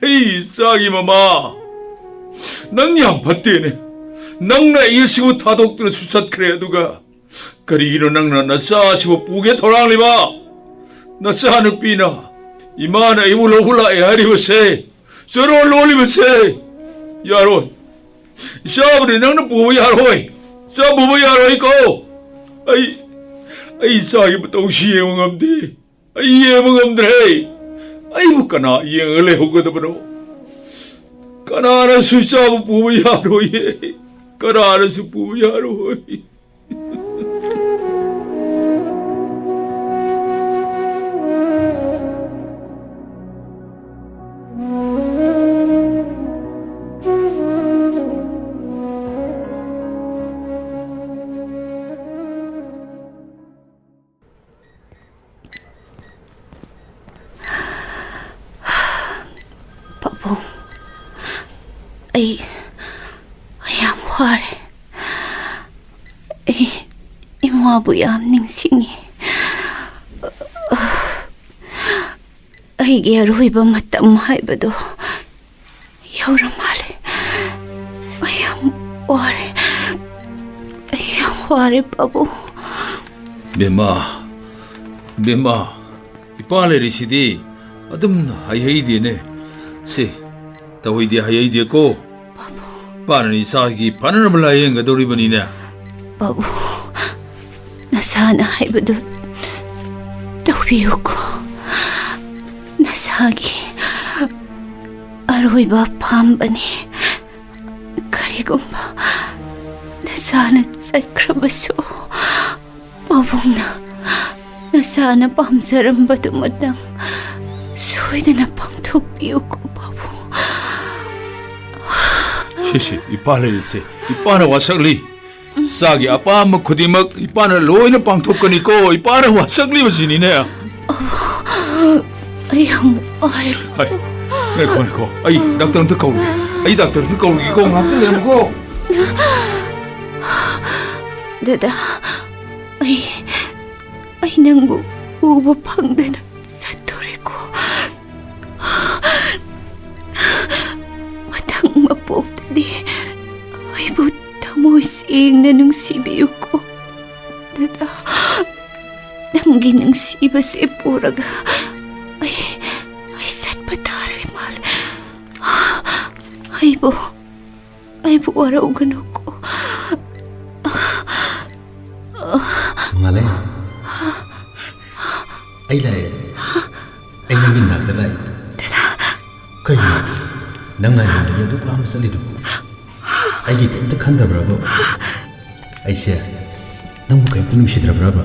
ꯑꯩ ꯏꯆꯥꯒꯤ ꯃꯃꯥ, ꯅꯪ ꯌꯥꯝ ꯐꯠꯇꯦꯅꯦ꯫ ꯅꯪꯅ ꯑꯩ ꯑꯁꯤꯕꯨ ꯊꯥꯗꯣꯛꯇꯨꯅꯁꯨ ꯆꯠꯈ꯭ꯔꯦ, ꯑꯗꯨꯒ ꯀꯔꯤꯒꯤꯅꯣ ꯅꯪꯅ ꯅꯆꯥ ꯑꯁꯤꯕꯨ ꯄꯨꯒꯦ ꯊꯧꯔꯥꯡꯂꯤꯕ? ꯅꯆꯥꯅꯨꯄꯤꯅ ꯏꯃꯥꯅ ꯑꯩꯕꯨ ꯂꯧꯕ ꯂꯥꯛꯑꯦ ꯍꯥꯏꯔꯤꯕꯁꯦ, ꯆꯨꯔꯣꯜ ꯂꯣꯜꯂꯤꯕꯁꯦ ꯌꯥꯔꯣꯏ꯫ ꯏꯆꯥꯕꯨꯗꯤ ꯅꯪꯅ ꯄꯨꯕ ꯌꯥꯔꯣꯏ꯫ ꯏꯆꯥ ꯄꯨꯕ ꯌꯥꯔꯣꯏꯀꯣ꯫ ꯑꯩ, ꯑꯩ ꯏꯆꯥꯒꯤ ꯃꯇꯧꯁꯤ ꯌꯦꯡꯕ ꯉꯝꯗꯦ꯫ ꯑꯩ ꯌꯦꯡꯕ ꯉꯝꯗ꯭ꯔꯦ꯫ ꯑꯩꯕꯨ ꯀꯅꯥ ꯌꯦꯡꯉꯒ ꯂꯩꯍꯧꯒꯗꯕꯅꯣ? ꯀꯅꯥꯅꯁꯨ ꯏꯆꯥꯕꯨ ꯄꯨꯕ ꯌꯥꯔꯣꯏꯌꯦ꯫ ꯀꯅꯥꯅꯁꯨ ꯄꯨꯕ ꯌꯥꯔꯣꯏ꯫ ꯄꯥꯕꯨꯡ, ꯑꯩ, ꯑꯩ ꯌꯥꯝ ꯋꯥꯔꯦ꯫ ꯑꯩ ꯏꯃꯥꯕꯨ ꯌꯥꯝ ꯅꯤꯡꯁꯤꯡꯉꯤ꯫ ꯑꯩꯒꯤ ꯑꯔꯣꯏꯕ ꯃꯇꯝ ꯍꯥꯏꯕꯗꯣ ꯌꯧꯔ ꯃꯥꯜꯂꯦ꯫ ꯑꯩ ꯌꯥꯝ ꯋꯥꯔꯦ꯫ ꯑꯩ ꯌꯥꯝ ꯋꯥꯔꯦ, ꯄꯥꯕꯨꯡ꯫ ꯕꯦꯝꯃ, ꯕꯦꯝꯃ, ꯏꯄꯥ ꯂꯩꯔꯤꯁꯤꯗꯤ ꯑꯗꯨꯝ ꯍꯩꯍꯩꯗꯦꯅꯦ꯫ ꯁꯤ, ꯇꯧꯍꯩꯗꯦ, ꯍꯩꯍꯩꯗꯦꯀꯣ꯫ ꯄꯥꯕꯨꯡ꯫ ꯏꯄꯥꯅ ꯏꯆꯥꯒꯤ ꯐꯅꯅꯕ ꯂꯥꯌꯦꯡꯒꯗꯧꯔꯤꯕꯅꯤꯅꯦ꯫ ꯄꯥꯕꯨꯡ, ꯅꯁꯥꯅ ꯍꯥꯏꯕꯗꯨ ꯇꯧꯕꯤꯌꯨꯀꯣ꯫ ꯅꯁꯥꯒꯤ ꯑꯔꯣꯏꯕ ꯑꯄꯥꯝꯕꯅꯤ꯫ ꯀꯔꯤꯒꯨꯝꯕ ꯅꯁꯥ ꯇꯥꯅ ꯆꯠꯈ꯭ꯔꯕꯁꯨ, ꯄꯥꯕꯨꯡꯅ ꯅꯁꯥꯅ ꯄꯥꯝꯖꯔꯝꯕꯗꯨꯃꯇꯪ ꯁꯣꯏꯗꯅ ꯄꯥꯡꯊꯣꯛꯄꯤꯌꯨꯀꯣ, ꯄꯥꯕꯨꯡ꯫ ꯁꯤꯁꯤ ꯏꯄꯥ ꯂꯩꯔꯤꯁꯦ, ꯏꯄꯥꯅ ꯋꯥꯁꯛꯂꯤ꯫ ꯏꯆꯥꯒꯤ ꯑꯄꯥꯝꯕ ꯈꯨꯗꯤꯡꯃꯛ ꯏꯄꯥꯅ ꯂꯣꯏꯅ ꯄꯥꯡꯊꯣꯛꯀꯅꯤꯀꯣ, ꯏꯄꯥꯅ ꯋꯥꯁꯛꯂꯤꯕꯁꯤꯅꯤꯅꯦ꯫ ꯑꯩ ꯌꯥꯝ ꯋꯥꯔꯦ꯫ ꯍꯥꯏ, ꯉꯥꯏꯈꯣ, ꯉꯥꯏꯈꯣ, ꯑꯩ ꯗꯥꯛꯇꯔ ꯑꯝꯇ ꯀꯧꯔꯨꯒꯦ꯫ ꯑꯩ ꯗꯥꯛꯇꯔ ꯑꯝꯇ ꯀꯧꯔꯨꯒꯦꯀꯣ, ꯉꯥꯛꯇ ꯂꯩꯔꯝꯃꯨꯀꯣ꯫ ꯗꯗꯥ, ꯑꯩ ꯑꯩ ꯅꯪꯕꯨ ꯎꯕ ꯐꯪꯗꯅ ꯆꯠꯇꯣꯔꯦꯀꯣ꯫ ꯃꯊꯪ ꯃꯄꯣꯛꯇꯗꯤ ꯑꯩꯕꯨ ꯊꯃꯣꯏ ꯁꯦꯡꯅ ꯅꯨꯡꯁꯤꯕꯤꯌꯨꯀꯣ, ꯗꯗꯥ꯫ ꯅꯪꯒꯤ ꯅꯨꯡꯁꯤꯕꯁꯦ ꯄꯨꯔꯒ ꯑꯩ ꯑꯩ ꯆꯠꯄ ꯇꯥꯔꯦ, ꯃꯥꯜꯂꯦ꯫ ꯑꯩꯕꯨ ꯑꯩꯕꯨ ꯋꯥꯔꯧꯒꯅꯨꯀꯣ꯫ ꯃꯉꯥꯂꯩ, ꯑꯩ ꯂꯥꯛꯑꯦ꯫ ꯑꯩ ꯅꯪꯒꯤ ꯅꯥꯛꯇ ꯂꯥꯛꯑꯦ꯫ ꯀꯩꯅꯣ? ꯅꯪ ꯂꯥꯏꯕ꯭ꯔꯦꯔꯤꯗꯒꯤ ꯑꯗꯨꯛ ꯂꯥꯞꯅ ꯆꯠꯂꯤꯗꯨꯕꯨ? ꯑꯩꯒꯤ ꯀꯩꯝꯇ ꯈꯟꯗꯕ꯭ꯔꯕ? ꯑꯩꯁꯦ ꯅꯪꯕꯨ ꯀꯩꯝꯇ ꯅꯨꯡꯁꯤꯗ꯭ꯔꯕ꯭ꯔꯕ?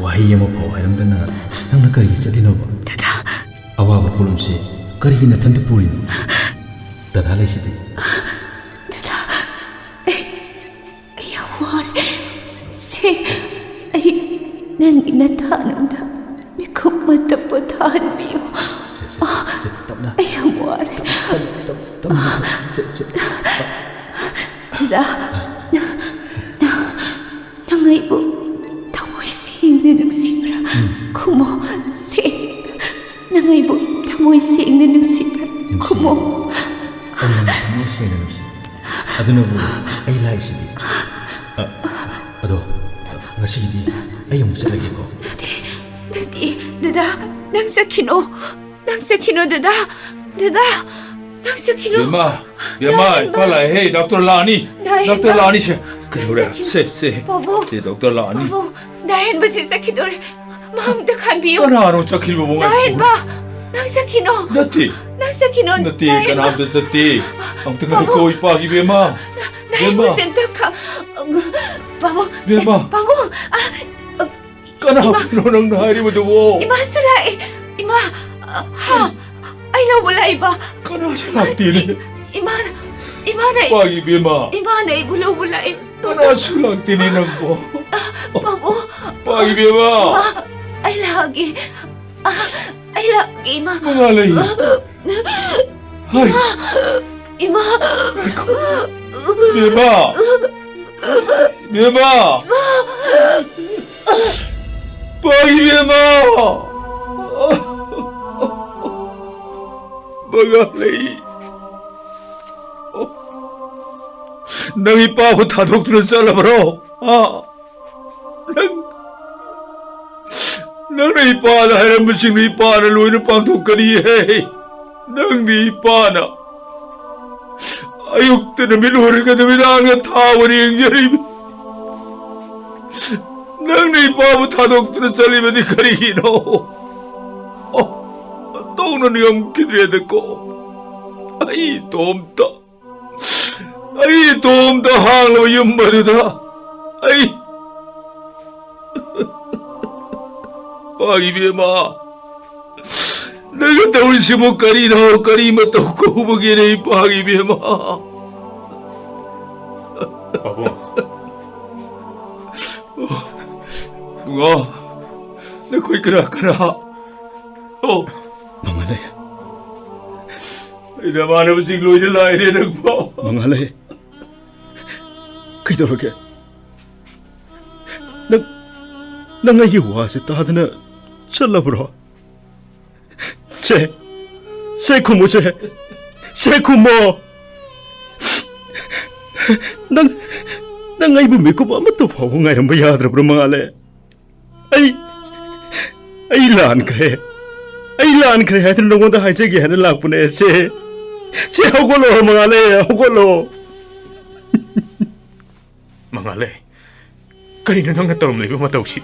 ꯋꯥꯍꯩ ꯑꯃ ꯐꯥꯎ ꯍꯥꯏꯔꯝꯗꯅ ꯅꯪꯅ ꯀꯔꯤꯒꯤ ꯆꯠꯂꯤꯅꯣꯕ? ꯑꯋꯥꯕ ꯄꯣꯠꯂꯨꯝꯁꯦ ꯀꯔꯤꯒꯤ ꯅꯊꯟꯇ ꯄꯨꯔꯤꯅꯣ? ꯗꯗꯥ ꯂꯩꯁꯤꯗꯤ꯫ ꯑꯩ ꯌꯥꯝ ꯋꯥꯔꯦ꯫ ꯁꯦ, ꯑꯩ ꯅꯪꯒꯤ ꯅꯊꯥꯅꯨꯡꯗ ꯃꯤꯀꯨꯞ ꯑꯃꯇ ꯄꯣꯊꯥꯍꯟꯕꯤꯌꯨ꯫ ꯁꯦ, ꯁꯦ, ꯁꯦ, ꯇꯞꯅ꯫ ꯑꯩ ꯌꯥꯝ ꯋꯥꯔꯦ꯫ ꯇꯞꯅ, ꯇꯞꯅ, ꯇꯞꯅ, ꯇꯞꯅ꯫ ꯁꯦ, ꯁꯦ꯫ ꯗꯗꯥ, ꯅꯪ, ꯅꯪ, ꯅꯪ ꯑꯩꯕꯨ ꯊꯃꯣꯏ ꯁꯦꯡꯅ ꯅꯨꯡꯁꯤꯕ꯭ꯔꯥ? ꯈꯨꯝꯃꯣ꯫ ꯁꯦ, ꯅꯪ ꯑꯩꯕꯨ ꯊꯃꯣꯏ ꯁꯦꯡꯅ ꯅꯨꯡꯁꯤꯕ꯭ꯔꯥ? ꯈꯨꯝꯃꯣ꯫ ꯑꯩ ꯅꯪꯕꯨ ꯊꯃꯣꯏ ꯁꯦꯡꯅ ꯅꯨꯡꯁꯤ꯫ ꯑꯗꯨꯅꯕꯨ ꯑꯩ ꯂꯥꯛꯏꯁꯤꯗꯤ꯫ ꯑ, ꯑꯗꯣ, ꯉꯁꯤꯒꯤꯗꯤ ꯑꯩ ꯑꯃꯨꯛ ꯆꯠꯂꯒꯦꯀꯣ꯫ ꯅꯠꯇꯦ, ꯅꯠꯇꯦ, ꯗꯗꯥ, ꯅꯪ ꯆꯠꯈꯤꯅꯣ꯫ ꯅꯪ ꯆꯠꯈꯤꯅꯣ, ꯗꯗꯥ꯫ ꯗꯗꯥ, ꯅꯪ ꯆꯠꯈꯤꯅꯣ꯫ ꯕꯦꯝꯃ, ꯕꯦꯝꯃ, ꯏꯄꯥ ꯂꯥꯛꯑꯦꯍꯦ, ꯗꯥꯛꯇꯔ ꯂꯥꯛꯑꯅꯤ꯫ ꯗꯥ ꯍꯦꯟꯕ꯫ ꯗꯥꯛꯇꯔ ꯂꯥꯛꯑꯅꯤ ꯁꯦ꯫ ꯅꯪ ꯀꯩꯗꯧꯔꯦ? ꯆꯠꯈꯤꯅꯣ꯫ ꯁꯦ, ꯁꯦ꯫ ꯄꯥꯕꯨꯡ꯫ ꯁꯦ, ꯗꯥꯛꯇꯔ ꯂꯥꯛꯑꯅꯤ꯫ ꯄꯥꯕꯨꯡ, ꯗꯥ ꯍꯦꯟꯕꯁꯦ ꯆꯠꯈꯤꯗꯣꯔꯦ꯫ ꯃꯥ ꯑꯝꯇ ꯈꯟꯕꯤꯌꯨ꯫ ꯀꯅꯥꯅꯣ ꯆꯠꯈꯤꯕꯕꯨ? ꯗꯥ ꯍꯦꯟꯕ, ꯅꯪ ꯆꯠꯈꯤꯅꯣ꯫ ꯅꯠꯇꯦ꯫ ꯅꯪ ꯆꯠꯈꯤꯅꯣ, ꯅꯠꯇꯦ, ꯅꯥꯍꯦꯟꯕ꯫ ꯀꯅꯥꯝꯇ ꯆꯠꯇꯦ꯫ ꯑꯝꯇ ꯄꯥꯕꯨꯡ꯫ ꯉꯥꯏꯈꯣ, ꯏꯄꯥꯒꯤ ꯏꯕꯦꯝꯃ꯫ ꯅꯥꯍꯦꯟꯕ ꯏꯕꯦꯝꯃ꯫ ꯁꯦꯝꯇꯣꯛꯈ-, ꯄꯥꯕꯨꯡ, ꯏꯕꯦꯝꯃ꯫ ꯄꯥꯕꯨꯡ, ꯑ, ꯀꯅꯥ ꯏꯃꯥ꯫ ꯅꯪꯅ ꯍꯥꯏꯔꯤꯕꯗꯨꯕꯣ? ꯏꯃꯥꯁꯨ ꯂꯥꯛꯑꯦ꯫ ꯏꯃꯥ, ꯑ, ꯍꯥ, ꯑꯩ ꯂꯧꯕ ꯂꯥꯛꯏꯕ꯫ ꯀꯅꯥꯁꯨ ꯂꯥꯛꯇꯦꯅꯦ꯫ ꯏꯃꯥꯅ, ꯏꯃꯥꯅ, ꯏꯄꯥꯒꯤ ꯏꯕꯦꯝꯃ꯫ ꯏꯃꯥꯅ ꯑꯩꯕꯨ ꯂꯧꯕ ꯂꯥꯛꯑꯦ꯫ ꯀꯅꯥꯁꯨ ꯂꯥꯛꯇꯦꯅꯦ ꯅꯪꯕꯣ꯫ ꯄꯥꯕꯨꯡ꯫ ꯏꯄꯥꯒꯤ ꯏꯕꯦꯝꯃ꯫ ꯏꯃꯥ, ꯑꯩ ꯂꯥꯛꯑꯒꯦ꯫ ꯑ, ꯑꯩ ꯂꯥꯛꯑꯒꯦ, ꯏꯃꯥ꯫ ꯃꯉꯥꯂꯩ꯫ ꯍꯥꯏ꯫ ꯏꯃꯥ꯫ ꯏꯃꯥ꯫ ꯉꯥꯏꯈꯣ꯫ ꯏꯕꯦꯝꯃ! ꯏꯕꯦꯝꯃ! ꯄꯥ ꯏꯕꯦꯝꯃ! ꯃꯉꯥꯂꯩ! ꯅꯪ ꯏꯄꯥꯕꯨ ꯊꯥꯗꯣꯛꯇꯨꯅ ꯆꯠꯂꯕ꯭ꯔꯣ? ꯍꯥ? ꯅꯪ, ꯅꯪꯅ ꯏꯄꯥꯗ ꯍꯥꯏꯔꯝꯕꯁꯤꯡꯗꯨ ꯏꯄꯥꯅ ꯂꯣꯏꯅ ꯄꯥꯡꯊꯣꯛꯀꯅꯤꯍꯦ꯫ ꯅꯪꯗꯤ ꯏꯄꯥꯅ ꯑꯌꯨꯛꯇ ꯅꯨꯃꯤꯠ ꯎꯔꯒ ꯅꯨꯃꯤꯗꯥꯡꯗ ꯊꯥ ꯑꯣꯏꯅ ꯌꯦꯡꯖꯔꯤꯕ꯫ ꯅꯪꯅ ꯏꯄꯥꯕꯨ ꯊꯥꯗꯣꯛꯇꯨꯅ ꯆꯠꯂꯤꯕꯗꯤ ꯀꯔꯤꯒꯤꯅꯣ? ꯑꯣ, ꯇꯧꯅ ꯉꯝꯈꯤꯗ꯭ꯔꯦꯗꯀꯣ꯫ ꯑꯩ ꯏꯇꯣꯝꯇ ꯑꯩ ꯏꯇꯣꯝꯇ ꯍꯥꯡꯂꯕ ꯌꯨꯝ ꯑꯗꯨꯗ ꯑꯩ, ꯄꯥ ꯏꯕꯦꯝꯃ, ꯅꯪꯅ ꯇꯧꯔꯤꯁꯤꯕꯨ ꯀꯔꯤꯅꯣ? ꯀꯔꯤ ꯃꯇꯧ ꯀꯧꯕꯒꯦꯅꯦ, ꯏꯄꯥꯒꯤ ꯏꯕꯦꯝꯃ? ꯄꯥꯕꯨꯡ꯫ ꯏꯕꯨꯡꯉꯣ, ꯅꯈꯣꯏ ꯀꯅꯥ ꯀꯅꯥ? ꯑꯣ꯫ ꯃꯉꯥꯂꯩ꯫ ꯑꯩ ꯅꯃꯥꯟꯅꯕꯁꯤꯡ ꯂꯣꯏꯅ ꯂꯥꯛꯏꯅꯦ ꯅꯪꯕꯣ꯫ ꯃꯉꯥꯂꯩ꯫ ꯀꯩꯗꯧꯔꯒꯦ? ꯅꯪ, ꯅꯪ ꯑꯩꯒꯤ ꯋꯥꯁꯦ ꯇꯥꯗꯅ ꯆꯠꯂꯕ꯭ꯔꯣ? ꯁꯦ, ꯁꯦ ꯈꯨꯝꯃꯨ, ꯁꯦ꯫ ꯁꯦ ꯈꯨꯝꯃꯣ꯫ ꯅꯪ, ꯅꯪ ꯑꯩꯕꯨ ꯃꯤꯀꯨꯞ ꯑꯃꯠꯇ ꯐꯥꯎꯕ ꯉꯥꯏꯔꯝꯕ ꯌꯥꯗ꯭ꯔꯕ꯭ꯔꯣ, ꯃꯉꯥꯂꯩ? ꯑꯩ, ꯑꯩ ꯂꯥꯟꯈ꯭ꯔꯦ꯫ ꯑꯩ ꯂꯥꯟꯈ꯭ꯔꯦ ꯍꯥꯏꯗꯨꯅ ꯅꯉꯣꯟꯗ ꯍꯥꯏꯖꯒꯦ ꯍꯥꯏꯅ ꯂꯥꯛꯄꯅꯦ, ꯁꯦ꯫ ꯁꯦ, ꯍꯧꯒꯠꯂꯣ, ꯃꯉꯥꯂꯩ, ꯍꯧꯒꯠꯂꯣ꯫ ꯃꯉꯥꯂꯩ, ꯀꯔꯤꯅꯣ ꯅꯪꯅ ꯇꯧꯔꯝꯂꯤꯕ ꯃꯇꯧꯁꯤ?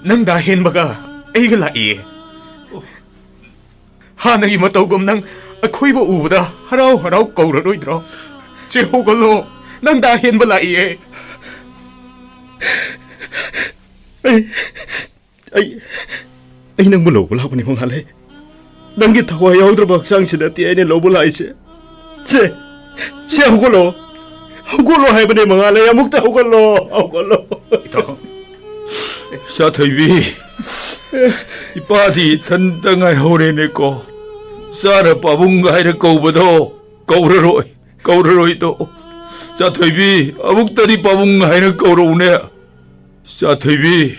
ꯅꯪ ꯗꯥ ꯍꯦꯟꯕꯒ ꯑꯩꯒ ꯂꯥꯛꯏꯌꯦ꯫ ꯍꯥꯟꯅꯒꯤ ꯃꯇꯧꯒꯨꯝ ꯅꯪ ꯑꯩꯈꯣꯏꯕꯨ ꯎꯕꯗ ꯍꯔꯥꯎ ꯍꯔꯥꯎ ꯀꯧꯔꯔꯣꯏꯗ꯭ꯔꯣ? ꯆꯦ, ꯍꯧꯒꯠꯂꯣ, ꯅꯪꯗ ꯑꯍꯦꯟꯕ ꯂꯥꯛꯏꯌꯦ꯫ ꯑꯩ ꯑꯩ ꯑꯩ ꯅꯪꯕꯨ ꯂꯧꯕ ꯂꯥꯛꯄꯅꯤ, ꯃꯉꯥꯜꯂꯩ꯫ ꯅꯪꯒꯤ ꯊꯋꯥꯏ ꯌꯥꯎꯗ꯭ꯔꯕ ꯍꯛꯆꯥꯡꯁꯤ ꯅꯠꯇꯦ ꯑꯩꯅ ꯂꯧꯕ ꯂꯥꯛꯏꯁꯦ꯫ ꯁꯦ, ꯁꯦ, ꯍꯧꯒꯠꯂꯣ꯫ ꯍꯧꯒꯠꯂꯣ ꯍꯥꯏꯕꯅꯦ, ꯃꯉꯥꯜꯂꯩ, ꯑꯃꯨꯛꯇ ꯍꯧꯒꯠꯂꯣ, ꯍꯧꯒꯠꯂꯣ꯫ ꯏꯆꯥ ꯊꯣꯏꯕꯤ, ꯏꯄꯥꯗꯤ ꯏꯊꯟꯇ ꯉꯥꯏꯍꯧꯔꯦꯅꯦꯀꯣ꯫ ꯏꯆꯥꯅ ꯄꯥꯕꯨꯡ ꯍꯥꯏꯅ ꯀꯧꯕꯗꯣ ꯀꯧꯔꯔꯣꯏ, ꯀꯧꯔꯔꯣꯏꯗꯣ꯫ ꯏꯆꯥ ꯊꯣꯏꯕꯤ, ꯑꯃꯨꯛꯇꯗꯤ ꯄꯥꯕꯨꯡ ꯍꯥꯏꯅ ꯀꯧꯔꯛꯎꯅꯦ꯫ ꯏꯆꯥ ꯊꯣꯏꯕꯤ,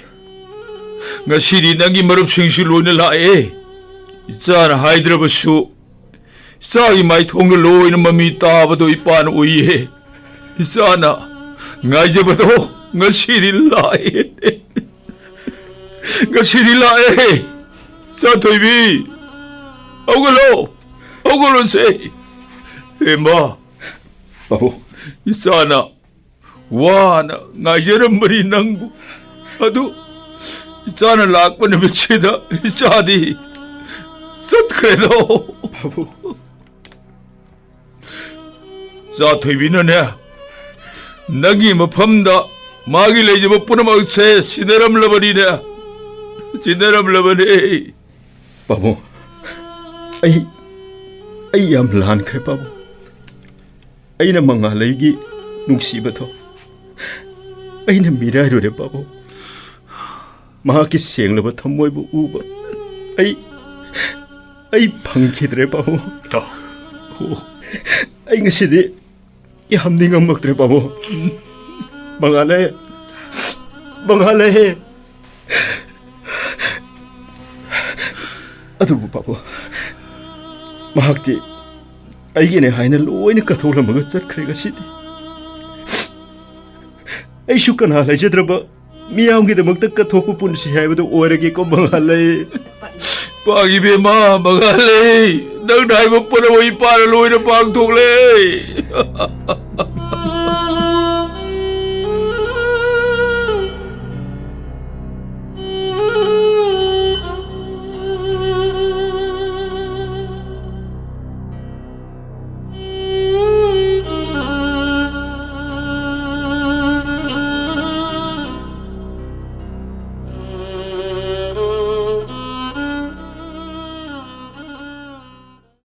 ꯉꯁꯤꯗꯤ ꯅꯪꯒꯤ ꯃꯔꯨꯞꯁꯤꯡꯁꯨ ꯂꯣꯏꯅ ꯂꯥꯛꯑꯦ꯫ ꯏꯆꯥꯅ ꯍꯥꯏꯗ꯭ꯔꯕꯁꯨ ꯏꯆꯥꯒꯤ ꯃꯥꯏꯊꯣꯡꯗ ꯂꯣꯏꯅ ꯃꯃꯤ ꯇꯥꯕꯗꯣ ꯏꯄꯥꯅ ꯎꯏꯌꯦ꯫ ꯏꯆꯥꯅ ꯉꯥꯏꯖꯕꯗꯣ ꯉꯁꯤꯗꯤ ꯂꯥꯛꯑꯦ꯫ ꯉꯁꯤꯗꯤ ꯂꯥꯛꯑꯦ꯫ ꯏꯆꯥ ꯊꯣꯏꯕꯤ, ꯍꯧꯒꯠꯂꯣ, ꯍꯧꯒꯠꯂꯣꯁꯦ꯫ ꯍꯦꯃꯥ, ꯄꯥꯕꯨꯡ, ꯏꯆꯥꯅ ꯋꯥꯅ ꯉꯥꯏꯖꯔꯝꯕꯅꯤ ꯅꯪꯕꯨ꯫ ꯑꯗꯨ ꯏꯆꯥꯅ ꯂꯥꯛꯄ ꯅꯨꯃꯤꯠꯁꯤꯗ ꯏꯆꯥꯗꯤ ꯆꯠꯈ꯭ꯔꯦꯗꯣ꯫ ꯄꯥꯕꯨꯡ꯫ ꯏꯆꯥ ꯊꯣꯏꯕꯤꯅꯅꯦ, ꯅꯪꯒꯤ ꯃꯐꯝꯗ ꯃꯥꯒꯤ ꯂꯩꯖꯕ ꯄꯨꯝꯅꯃꯛꯁꯦ ꯁꯤꯟꯅꯔꯝꯂꯕꯅꯤꯅꯦ, ꯁꯤꯟꯅꯔꯝꯂꯕꯅꯤ꯫ ꯄꯥꯕꯨꯡ, ꯑꯩ, ꯑꯩ ꯌꯥꯝ ꯂꯥꯟꯈ꯭ꯔꯦ ꯄꯥꯕꯨꯡ꯫ ꯑꯩꯅ ꯃꯉꯥꯜꯂꯩꯒꯤ ꯅꯨꯡꯁꯤꯕꯗꯣ ꯑꯩꯅ ꯃꯤꯔꯥꯏꯔꯨꯔꯦ ꯄꯥꯕꯨꯡ꯫ ꯃꯍꯥꯛꯀꯤ ꯁꯦꯡꯂꯕ ꯊꯃꯣꯏꯕꯨ ꯎꯕ ꯑꯩ, ꯑꯩ ꯐꯪꯈꯤꯗ꯭ꯔꯦ ꯄꯥꯕꯨꯡ꯫ ꯏꯇꯥꯎ꯫ ꯑꯣ, ꯑꯩ ꯉꯁꯤꯗꯤ ꯌꯥꯝ ꯅꯤꯡꯉꯝꯃꯛꯇ꯭ꯔꯦ ꯄꯥꯕꯨꯡ꯫ ꯃꯉꯥꯜꯂꯩ, ꯃꯉꯥꯜꯂꯩ꯫ ꯑꯗꯨꯕꯨ ꯄꯥꯕꯨꯡ, ꯃꯍꯥꯛꯇꯤ ꯑꯩꯒꯤꯅꯦ ꯍꯥꯏꯅ ꯂꯣꯏꯅ ꯀꯠꯊꯣꯛꯂꯝꯃꯒ ꯆꯠꯈ꯭ꯔꯦ ꯉꯁꯤꯗꯤ꯫ ꯑꯩꯁꯨ ꯀꯅꯥ ꯂꯩꯖꯗ꯭ꯔꯕ ꯃꯤꯌꯥꯝꯒꯤꯗꯃꯛꯇ ꯀꯠꯊꯣꯛꯄ ꯄꯨꯟꯁꯤ ꯍꯥꯏꯕꯗꯨ ꯑꯣꯏꯔꯒꯦꯀꯣ ꯃꯉꯥꯜꯂꯩ꯫ ꯄꯥꯒꯤ ꯕꯦꯝꯃ, ꯃꯉꯥꯜꯂꯩ, ꯅꯪꯅ ꯍꯥꯏꯕ ꯄꯨꯝꯅꯃꯛ ꯏꯄꯥꯅ ꯂꯣꯏꯅ ꯄꯥꯡꯊꯣꯛꯂꯦ꯫